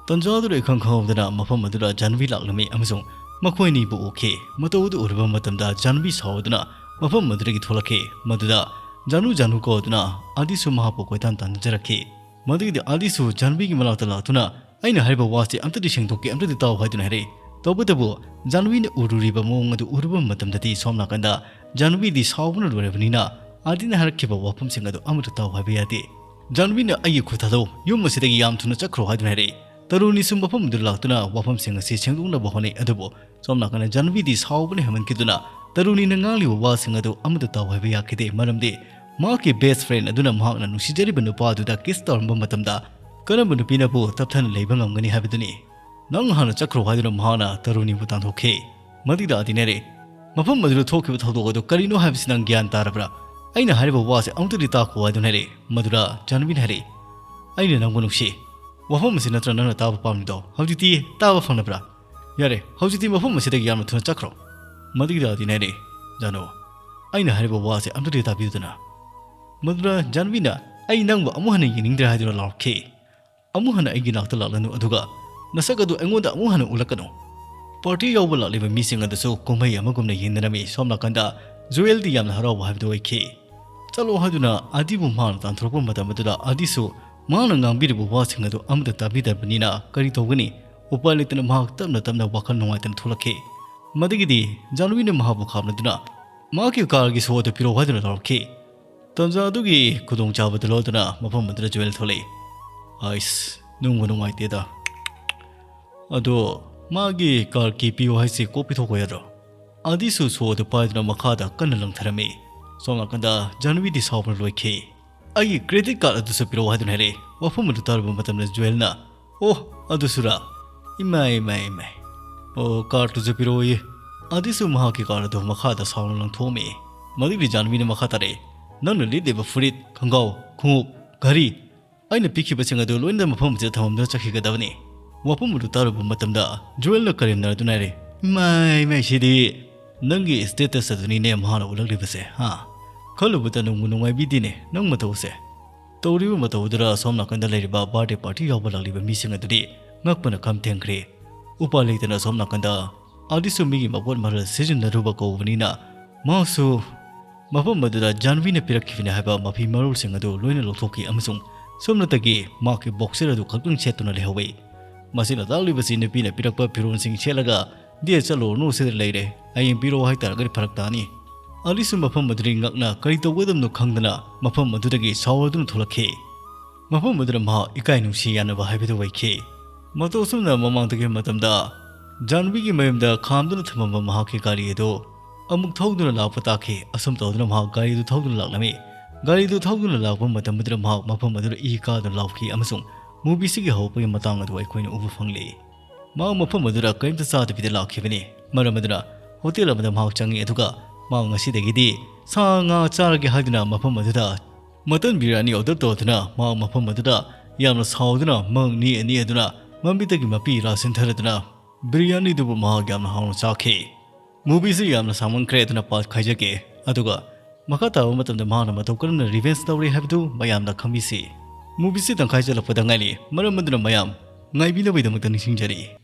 ꯇꯟꯖꯥꯗꯨꯗ ꯏꯈꯪ ꯈꯪꯍꯧꯗꯅ ꯃꯐꯝ ꯑꯗꯨꯗ ꯖꯥꯟꯕꯤ ꯂꯥꯛꯂꯝꯃꯤ ꯑꯃꯁꯨꯡ ꯃꯈꯣꯏ ꯑꯅꯤꯕꯨ ꯎꯈꯤ꯫ ꯃꯇꯧ ꯑꯗꯨ ꯎꯔꯨꯕ ꯃꯇꯝꯗ ꯖꯥꯟꯕꯤ ꯁꯥꯎꯗꯨꯅ ꯃꯐꯝ ꯑꯗꯨꯗꯒꯤ ꯊꯣꯛꯂꯛꯈꯤ꯫ ꯃꯗꯨꯗ "ꯖꯥꯅꯨ, ꯖꯥꯅꯨ" ꯀꯧꯗꯨꯅ ꯑꯥꯗꯤꯁꯨ ꯃꯍꯥꯛꯄꯨ ꯀꯣꯏꯇꯥꯟ ꯇꯥꯟꯅꯖꯔꯛꯈꯤ꯫ ꯃꯗꯨꯒꯤꯗꯤ ꯑꯥꯗꯤꯁꯨ ꯖꯥꯟꯕꯤꯒꯤ ꯃꯅꯥꯛꯇ ꯂꯥꯛꯇꯨꯅ "ꯑꯩꯅ ꯍꯥꯏꯔꯤꯕ ꯋꯥꯁꯤ ꯑꯝꯇꯗꯤ ꯁꯦꯡꯗꯣꯛꯀꯦ, ꯑꯝꯇꯗꯤ ꯇꯥꯎ" ꯍꯥꯏꯗꯨꯅ ꯍꯥꯏꯔꯛꯏ꯫ ꯇꯧꯕꯇꯕꯨ ꯖꯥꯟꯕꯤꯅ ꯎꯔꯨꯔꯤꯕ ꯃꯑꯣꯡ ꯑꯗꯨ ꯎꯔꯨꯕ ꯃꯇꯝꯗꯗꯤ ꯁꯣꯝ ꯅꯥꯀꯟꯗ ꯖꯥꯟꯕꯤꯗꯤ ꯁꯥꯎꯕꯅ ꯂꯣꯏꯔꯕꯅꯤꯅ ꯑꯥꯗꯤꯅ ꯍꯥꯏꯔꯛꯈꯤꯕ ꯋꯥꯐꯝꯁꯤꯡ ꯑꯗꯨ ꯑꯃꯠꯇ ꯇꯥꯎ ꯍꯥꯏꯕ ꯌꯥꯗꯦ꯫ ꯖꯥꯟꯕꯤꯅ "ꯑꯩꯒꯤ ꯈꯨꯠ ꯊꯥꯗꯧ, ꯌꯨꯝ ꯑꯁꯤꯗꯒꯤ ꯌꯥꯝ ꯊꯨꯅ ꯆꯠꯈ꯭ꯔꯣ" ꯍꯥꯏꯗꯨꯅ ꯍꯥꯏꯔꯛꯏ꯫ ꯇꯔꯨꯅꯤꯁꯨ ꯃꯐꯝ ꯑꯗꯨ ꯂꯥꯛꯇꯨꯅ ꯋꯥꯐꯝꯁꯤꯡ ꯑꯁꯤ ꯁꯦꯡꯗꯣꯛꯅꯕ ꯍꯣꯠꯅꯩ꯫ ꯑꯗꯨꯕꯨ ꯁꯣꯝ ꯅꯥꯀꯟꯗ ꯖꯥꯟꯕꯤꯗꯤ ꯁꯥꯎꯕꯅ ꯍꯦꯟꯃꯟꯈꯤꯗꯨꯅ ꯇꯔꯨꯅꯤꯅ ꯉꯥꯡꯂꯤꯕ ꯋꯥꯁꯤꯡ ꯑꯗꯨ ꯑꯃꯠꯇ ꯇꯥꯎ ꯍꯥꯏꯕ ꯌꯥꯈꯤꯗꯦ꯫ ꯃꯔꯝꯗꯤ ꯃꯍꯥꯛꯀꯤ best friend ꯑꯗꯨꯅ ꯃꯍꯥꯛꯅ ꯅꯨꯡꯁꯤꯖꯔꯤꯕ ꯅꯨꯄꯥ ꯑꯗꯨꯗ kiss ꯇꯧꯔꯝꯕ ꯃꯇꯝꯗ ꯀꯔꯝꯕ ꯅꯨꯄꯤꯅꯕꯨ ꯇꯞꯊꯅ ꯂꯩꯕ ꯉꯝꯒꯅꯤ ꯍꯥꯏꯕꯗꯨꯅꯤ꯫ "ꯅꯪ ꯍꯥꯟꯅ ꯆꯠꯈ꯭ꯔꯣ" ꯍꯥꯏꯗꯨꯅ ꯃꯍꯥꯛꯅ ꯇꯔꯨꯅꯤꯕꯨ ꯇꯥꯟꯊꯣꯛꯈꯤ꯫ ꯃꯗꯨꯗ ꯑꯗꯤꯅ ꯍꯥꯏꯔꯛꯏ, "ꯃꯐꯝ ꯑꯗꯨꯗ ꯊꯣꯛꯈꯤꯕ ꯊꯧꯗꯣꯛ ꯑꯗꯨ ꯀꯔꯤꯅꯣ ꯍꯥꯏꯕꯁꯤ ꯅꯪ ꯒ꯭ꯌꯥꯟ ꯇꯥꯔꯕ꯭ꯔꯥ? ꯑꯩꯅ ꯍꯥꯏꯔꯤꯕ ꯋꯥꯁꯦ ꯑꯃꯨꯛꯇꯗꯤ ꯇꯥꯈꯣ" ꯍꯥꯏꯗꯨꯅ ꯍꯥꯏꯔꯛꯏ꯫ ꯃꯗꯨꯗ ꯖꯥꯟꯕꯤꯅ ꯍꯥꯏꯔꯛꯏ, "ꯑꯩꯅ ꯅꯪꯕꯨ ꯅꯨꯡꯁꯤ꯫ ꯋꯥꯐꯝ ꯑꯁꯤ ꯅꯠꯇ꯭ꯔ ꯅꯪꯅ ꯇꯥꯕ ꯄꯥꯝꯂꯤꯗꯣ? ꯍꯧꯖꯤꯛꯇꯤ ꯇꯥꯕ ꯐꯪꯂꯕ꯭ꯔꯥ? ꯌꯥꯔꯦ, ꯍꯧꯖꯤꯛꯇꯤ ꯃꯐꯝ ꯑꯁꯤꯗꯒꯤ ꯌꯥꯝꯅ ꯊꯨꯅ ꯆꯠꯈ꯭ꯔꯣ"꯫ ꯃꯗꯨꯒꯤꯗ ꯑꯗꯤꯅ ꯍꯥꯏꯔꯛꯏ, "ꯖꯥꯅꯨ, ꯑꯩꯅ ꯍꯥꯏꯔꯤꯕ ꯋꯥꯁꯦ ꯑꯃꯨꯛꯇꯗꯤ ꯇꯥꯕꯤꯌꯨꯗꯅ"꯫ ꯃꯗꯨꯗ ꯖꯥꯟꯕꯤꯅ, "ꯑꯩ ꯅꯪꯕꯨ ꯑꯃꯨꯛ ꯍꯟꯅ ꯌꯦꯡꯅꯤꯡꯗ꯭ꯔꯦ" ꯍꯥꯏꯗꯨꯅ ꯂꯥꯎꯔꯛꯈꯤ꯫ "ꯑꯃꯨꯛ ꯍꯟꯅ ꯑꯩꯒꯤ ꯅꯥꯛꯇ ꯂꯥꯛꯂꯅꯨ, ꯑꯗꯨꯒ ꯅꯁꯛ ꯑꯗꯨ ꯑꯩꯉꯣꯟꯗ ꯑꯃꯨꯛ ꯍꯟꯅ ꯎꯠꯂꯛꯀꯅꯨ"꯫ Party ꯌꯥꯎꯕ ꯂꯥꯛꯂꯤꯕ ꯃꯤꯁꯤꯡ ꯑꯗꯨꯁꯨ ꯀꯨꯝꯍꯩ ꯑꯃꯒꯨꯝꯅ ꯌꯦꯡꯅꯔꯝꯃꯤ꯫ ꯁꯣꯝ ꯅꯥꯀꯟꯗ ꯖꯨꯋꯦꯜꯗꯤ ꯌꯥꯝꯅ ꯍꯔꯥꯎꯕ ꯍꯥꯏꯕꯗꯨ ꯑꯣꯏꯈꯤ꯫ "ꯆꯠꯂꯣ" ꯍꯥꯏꯗꯨꯅ ꯑꯗꯤꯕꯨ ꯃꯍꯥꯛꯅ ꯇꯥꯟꯊꯣꯔꯛꯄ ꯃꯇꯝ ꯑꯗꯨꯗ ꯑꯗꯤꯁꯨ ꯃꯍꯥꯛꯅ ꯉꯥꯡꯕꯤꯔꯤꯕ ꯋꯥꯁꯤꯡ ꯑꯗꯨ ꯑꯃꯠꯇ ꯇꯥꯕꯤꯗ꯭ꯔꯕꯅꯤꯅ ꯀꯔꯤ ꯇꯧꯒꯅꯤ? ꯎꯄꯥꯏ ꯂꯩꯇꯅ ꯃꯍꯥꯛ ꯇꯞꯅ ꯇꯞꯅ ꯋꯥꯈꯜ ꯅꯨꯡꯉꯥꯏꯇꯅ ꯊꯣꯛꯂꯛꯈꯤ꯫ ꯃꯗꯨꯒꯤꯗꯤ ꯖꯥꯟꯕꯤꯅ ꯃꯍꯥꯛꯄꯨ ꯈꯥꯝꯂꯗꯨꯅ, "ꯃꯍꯥꯛꯀꯤ carꯒꯤ ꯁꯣ ꯑꯗꯨ ꯄꯤꯔꯛꯎ" ꯍꯥꯏꯗꯨꯅ ꯂꯥꯎꯔꯛꯈꯤ꯫ ꯇꯥꯟꯖꯥ ꯑꯗꯨꯒꯤ ꯈꯨꯗꯣꯡꯆꯥꯕꯗꯨ ꯂꯧꯗꯨꯅ ꯃꯐꯝ ꯑꯗꯨꯗ ꯖꯨꯋꯦꯜ ꯊꯣꯛꯂꯛꯏ꯫ "ꯑꯩꯁ, ꯅꯨꯡꯕꯨ ꯅꯨꯡꯉꯥꯏꯇꯦꯗ꯫ ꯑꯗꯣ ꯃꯥꯒꯤ car key ꯄꯤꯌꯨ ꯍꯥꯏꯁꯤ ꯀꯣꯛ ꯄꯤꯊꯣꯛꯄ ꯌꯥꯗ꯭ꯔꯣ?" ꯑꯗꯤꯁꯨ ꯁꯣ ꯑꯗꯨ ꯄꯥꯏꯗꯨꯅ ꯃꯈꯥꯗ ꯀꯟꯅ ꯂꯪꯊꯔꯝꯃꯤ꯫ ꯁꯣꯝ ꯅꯥꯀꯟꯗ ꯖꯥꯟꯕꯤꯗꯤ ꯁꯥꯎꯕꯅ ꯂꯣꯏꯈꯤ꯫ "ꯑꯩꯒꯤ credit card ꯑꯗꯨꯁꯨ ꯄꯤꯔꯛꯎ" ꯍꯥꯏꯗꯨꯅ ꯍꯥꯏꯔꯛꯏ꯫ ꯋꯥꯐꯝ ꯑꯗꯨ ꯇꯥꯔꯨꯕ ꯃꯇꯝꯗ ꯖꯨꯋꯦꯜꯅ, "ꯑꯣ, ꯑꯗꯨꯁꯨꯔꯥ? ꯏꯃꯥꯏ, ꯏꯃꯥꯏ, ꯏꯃꯥꯏ꯫ ꯑꯣ, cardꯇꯨꯁꯨ ꯄꯤꯔꯛꯑꯣꯌꯦ"꯫ ꯑꯗꯤꯁꯨ ꯃꯍꯥꯛꯀꯤ card ꯑꯗꯨ ꯃꯈꯥꯗ ꯁꯥꯎꯅ ꯂꯪꯊꯣꯛꯑꯝꯃꯤ꯫ ꯃꯗꯨꯒꯤ ꯖꯥꯟꯕꯤꯅ ꯃꯈꯥ ꯇꯥꯔꯛꯏ, "ꯅꯪꯅ ꯂꯤꯠꯂꯤꯕ ꯐꯨꯔꯤꯠ, ꯈꯣꯡꯒ꯭ꯔꯥꯎ, ꯈꯣꯡꯎꯞ, ꯘꯔꯤ, ꯑꯩꯅ ꯄꯤꯈꯤꯕꯁꯤꯡ ꯑꯗꯨ ꯂꯣꯏꯅ ꯃꯐꯝ ꯑꯁꯤꯗ ꯊꯝꯃꯝꯗꯨꯅ ꯆꯠꯈꯤꯒꯗꯕꯅꯤ"꯫ ꯋꯥꯐꯝ ꯑꯗꯨ ꯇꯥꯔꯨꯕ ꯃꯇꯝꯗ ꯖꯨꯋꯦꯜꯅ ꯀꯔꯦꯝꯅꯗꯨꯅ ꯍꯥꯏꯔꯦ, "ꯏꯃꯥꯏ, ꯏꯃꯥꯏ, ꯁꯤꯗꯤ ꯅꯪꯒꯤ status ꯑꯗꯨꯅꯤꯅꯦ ꯃꯍꯥꯛꯅ ꯎꯠꯂꯛꯂꯤꯕꯁꯦ, ꯍꯥ? ꯈꯜꯂꯨꯕꯗ ꯅꯨꯡꯕꯨ ꯅꯨꯡꯉꯥꯏꯕꯤꯗꯦꯅꯦ ꯅꯪ ꯃꯇꯧꯁꯦ"꯫ ꯇꯧꯔꯤꯕ ꯃꯇꯧ ꯑꯗꯨꯗ ꯑꯁꯣꯝ ꯅꯥꯀꯟꯗ ꯂꯩꯔꯤꯕ birthday party ꯌꯥꯎꯕ ꯂꯥꯛꯂꯤꯕ ꯃꯤꯁꯤꯡ ꯑꯗꯨꯗꯤ ꯉꯛꯄꯅ ꯈꯝ ꯊꯦꯡꯈ꯭ꯔꯦ꯫ ꯎꯄꯥꯏ ꯂꯩꯇꯅ ꯑꯁꯣꯝ ꯅꯥꯀꯟꯗ ꯑꯗꯤꯁꯨ ꯃꯤꯒꯤ ꯃꯄꯣꯠ ꯃꯔꯜ ꯁꯤꯖꯤꯟꯅꯔꯨꯕ ꯀꯧꯕꯅꯤꯅ ꯃꯍꯥꯛꯁꯨ ꯃꯐꯝ ꯑꯗꯨꯗ ꯖꯥꯟꯕꯤꯅ ꯄꯤꯔꯛꯈꯤꯕꯅꯤ ꯍꯥꯏꯕ ꯃꯐꯤ ꯃꯔꯣꯜꯁꯤꯡ ꯑꯗꯨ ꯂꯣꯏꯅ ꯂꯧꯊꯣꯛꯈꯤ ꯑꯃꯁꯨꯡ ꯁꯣꯝꯅꯇꯒꯤ ꯃꯍꯥꯛꯀꯤ boxer ꯑꯗꯨ ꯈꯛꯇꯪ ꯁꯦꯠꯇꯨꯅ ꯂꯩꯍꯧꯏ꯫ ꯃꯁꯤꯅ ꯇꯥꯛꯂꯤꯕꯁꯤ ꯅꯨꯄꯤꯅ ꯄꯤꯔꯛꯄ ꯐꯤꯔꯣꯜꯁꯤꯡ ꯁꯦꯠꯂꯒ date ꯆꯠꯂꯨꯔꯅꯨ ꯁꯤꯗ ꯂꯩꯔꯦ, ꯍꯌꯦꯡ ꯄꯤꯔꯛꯑꯣ ꯍꯥꯏꯇꯥꯔꯒꯗꯤ ꯐꯔꯛ ꯇꯥꯅꯤ꯫ ꯑꯗꯤꯁꯨ ꯃꯐꯝ ꯑꯗꯨꯗꯒꯤ ꯉꯛꯅ ꯀꯔꯤ ꯇꯧꯒꯗꯕꯅꯣ ꯈꯪꯗꯅ ꯃꯐꯝ ꯑꯗꯨꯗꯒꯤ ꯁꯥꯎꯔꯗꯨꯅ ꯊꯣꯛꯂꯛꯈꯤ꯫ ꯃꯐꯝ ꯑꯗꯨꯗ ꯃꯍꯥꯛ ꯏꯀꯥꯏ ꯅꯨꯡꯁꯤ ꯌꯥꯅꯕ ꯍꯥꯏꯕꯗꯨ ꯑꯣꯏꯈꯤ꯫ ꯃꯇꯧ ꯑꯁꯨꯝꯅ ꯃꯃꯥꯡꯗꯒꯤ ꯃꯇꯝꯗ ꯖꯥꯟꯕꯤꯒꯤ ꯃꯌꯨꯝꯗ ꯈꯥꯝꯗꯨꯅ ꯊꯝꯂꯝꯕ ꯃꯍꯥꯛꯀꯤ ꯒꯥꯔꯤ ꯑꯗꯨ ꯑꯃꯨꯛ ꯊꯧꯗꯨꯅ ꯂꯥꯛꯄ ꯇꯥꯈꯤ꯫ ꯑꯁꯨꯝ ꯇꯧꯗꯨꯅ ꯃꯍꯥꯛ ꯒꯥꯔꯤꯗꯨ ꯊꯧꯗꯨꯅ ꯂꯥꯛꯂꯝꯃꯤ꯫ ꯒꯥꯔꯤꯗꯨ ꯊꯧꯗꯨꯅ ꯂꯥꯛꯄ ꯃꯇꯝ ꯑꯗꯨꯗ ꯃꯍꯥꯛ ꯃꯐꯝ ꯑꯗꯨꯗ ꯏ ꯀꯥꯗꯨꯅ ꯂꯥꯎꯈꯤ ꯑꯃꯁꯨꯡ movieꯁꯤꯒꯤ ꯍꯧꯔꯛꯄꯒꯤ ꯃꯇꯥꯡ ꯑꯗꯨ ꯑꯩꯈꯣꯏꯅ ꯎꯕ ꯐꯪꯂꯤ꯫ ꯃꯍꯥꯛ ꯃꯐꯝ ꯑꯗꯨꯗ ꯀꯔꯤꯝꯇ ꯆꯥꯗꯕꯤꯗ ꯂꯥꯛꯈꯤꯕꯅꯤ꯫ ꯃꯔꯝ ꯑꯗꯨꯅ ꯍꯣꯇꯦꯜ ꯑꯃꯗ ꯃꯍꯥꯛ ꯆꯪꯉꯤ, ꯑꯗꯨꯒ ꯃꯍꯥꯛ ꯉꯁꯤꯗꯒꯤꯗꯤ ꯁꯥ ꯉꯥ ꯆꯥꯔꯒꯦ ꯍꯥꯏꯗꯨꯅ ꯃꯐꯝ ꯑꯗꯨꯗ ꯃꯇꯟ ꯕꯤꯔꯌꯥꯅꯤ order ꯇꯧꯗꯨꯅ ꯃꯍꯥꯛ ꯃꯐꯝ ꯑꯗꯨꯗ ꯌꯥꯝꯅ ꯁꯥꯎꯗꯨꯅ ꯃꯍꯥꯛ ꯅꯦꯛꯑ ꯅꯦꯛꯑꯗꯨꯅ ꯃꯃꯤꯠꯇꯒꯤ ꯃꯄꯤ ꯏꯔꯥ ꯆꯦꯟꯊꯔꯗꯨꯅ ꯕꯤꯔꯌꯥꯅꯤꯗꯨꯕꯨ ꯃꯍꯥꯛ ꯌꯥꯝꯅ ꯍꯥꯎꯅ ꯆꯥꯈꯤ꯫ Movieꯁꯤ ꯌꯥꯝꯅ ꯁꯥꯡꯃꯟꯈ꯭ꯔꯦ ꯑꯗꯨꯅ part ꯈꯥꯏꯖꯒꯦ꯫ ꯑꯗꯨꯒ ꯃꯈꯥ ꯇꯥꯕ ꯃꯇꯝꯗ ꯃꯍꯥꯛꯅ ꯃꯇꯧ ꯀꯔꯝꯅ revenge ꯇꯧꯔꯤ ꯍꯥꯏꯕꯗꯨ ꯃꯌꯥꯝꯅ ꯈꯪꯕꯤꯁꯤ꯫ Movieꯁꯤ ꯇꯪꯈꯥꯏ ꯆꯠꯂꯛꯄꯗ ꯉꯥꯏꯔꯤ, ꯃꯔꯝ ꯑꯗꯨꯅ ꯃꯌꯥꯝ ꯉꯥꯏꯕꯤꯅꯕꯒꯤꯗꯃꯛꯇ ꯅꯤꯡꯁꯤꯡꯖꯔꯤ꯫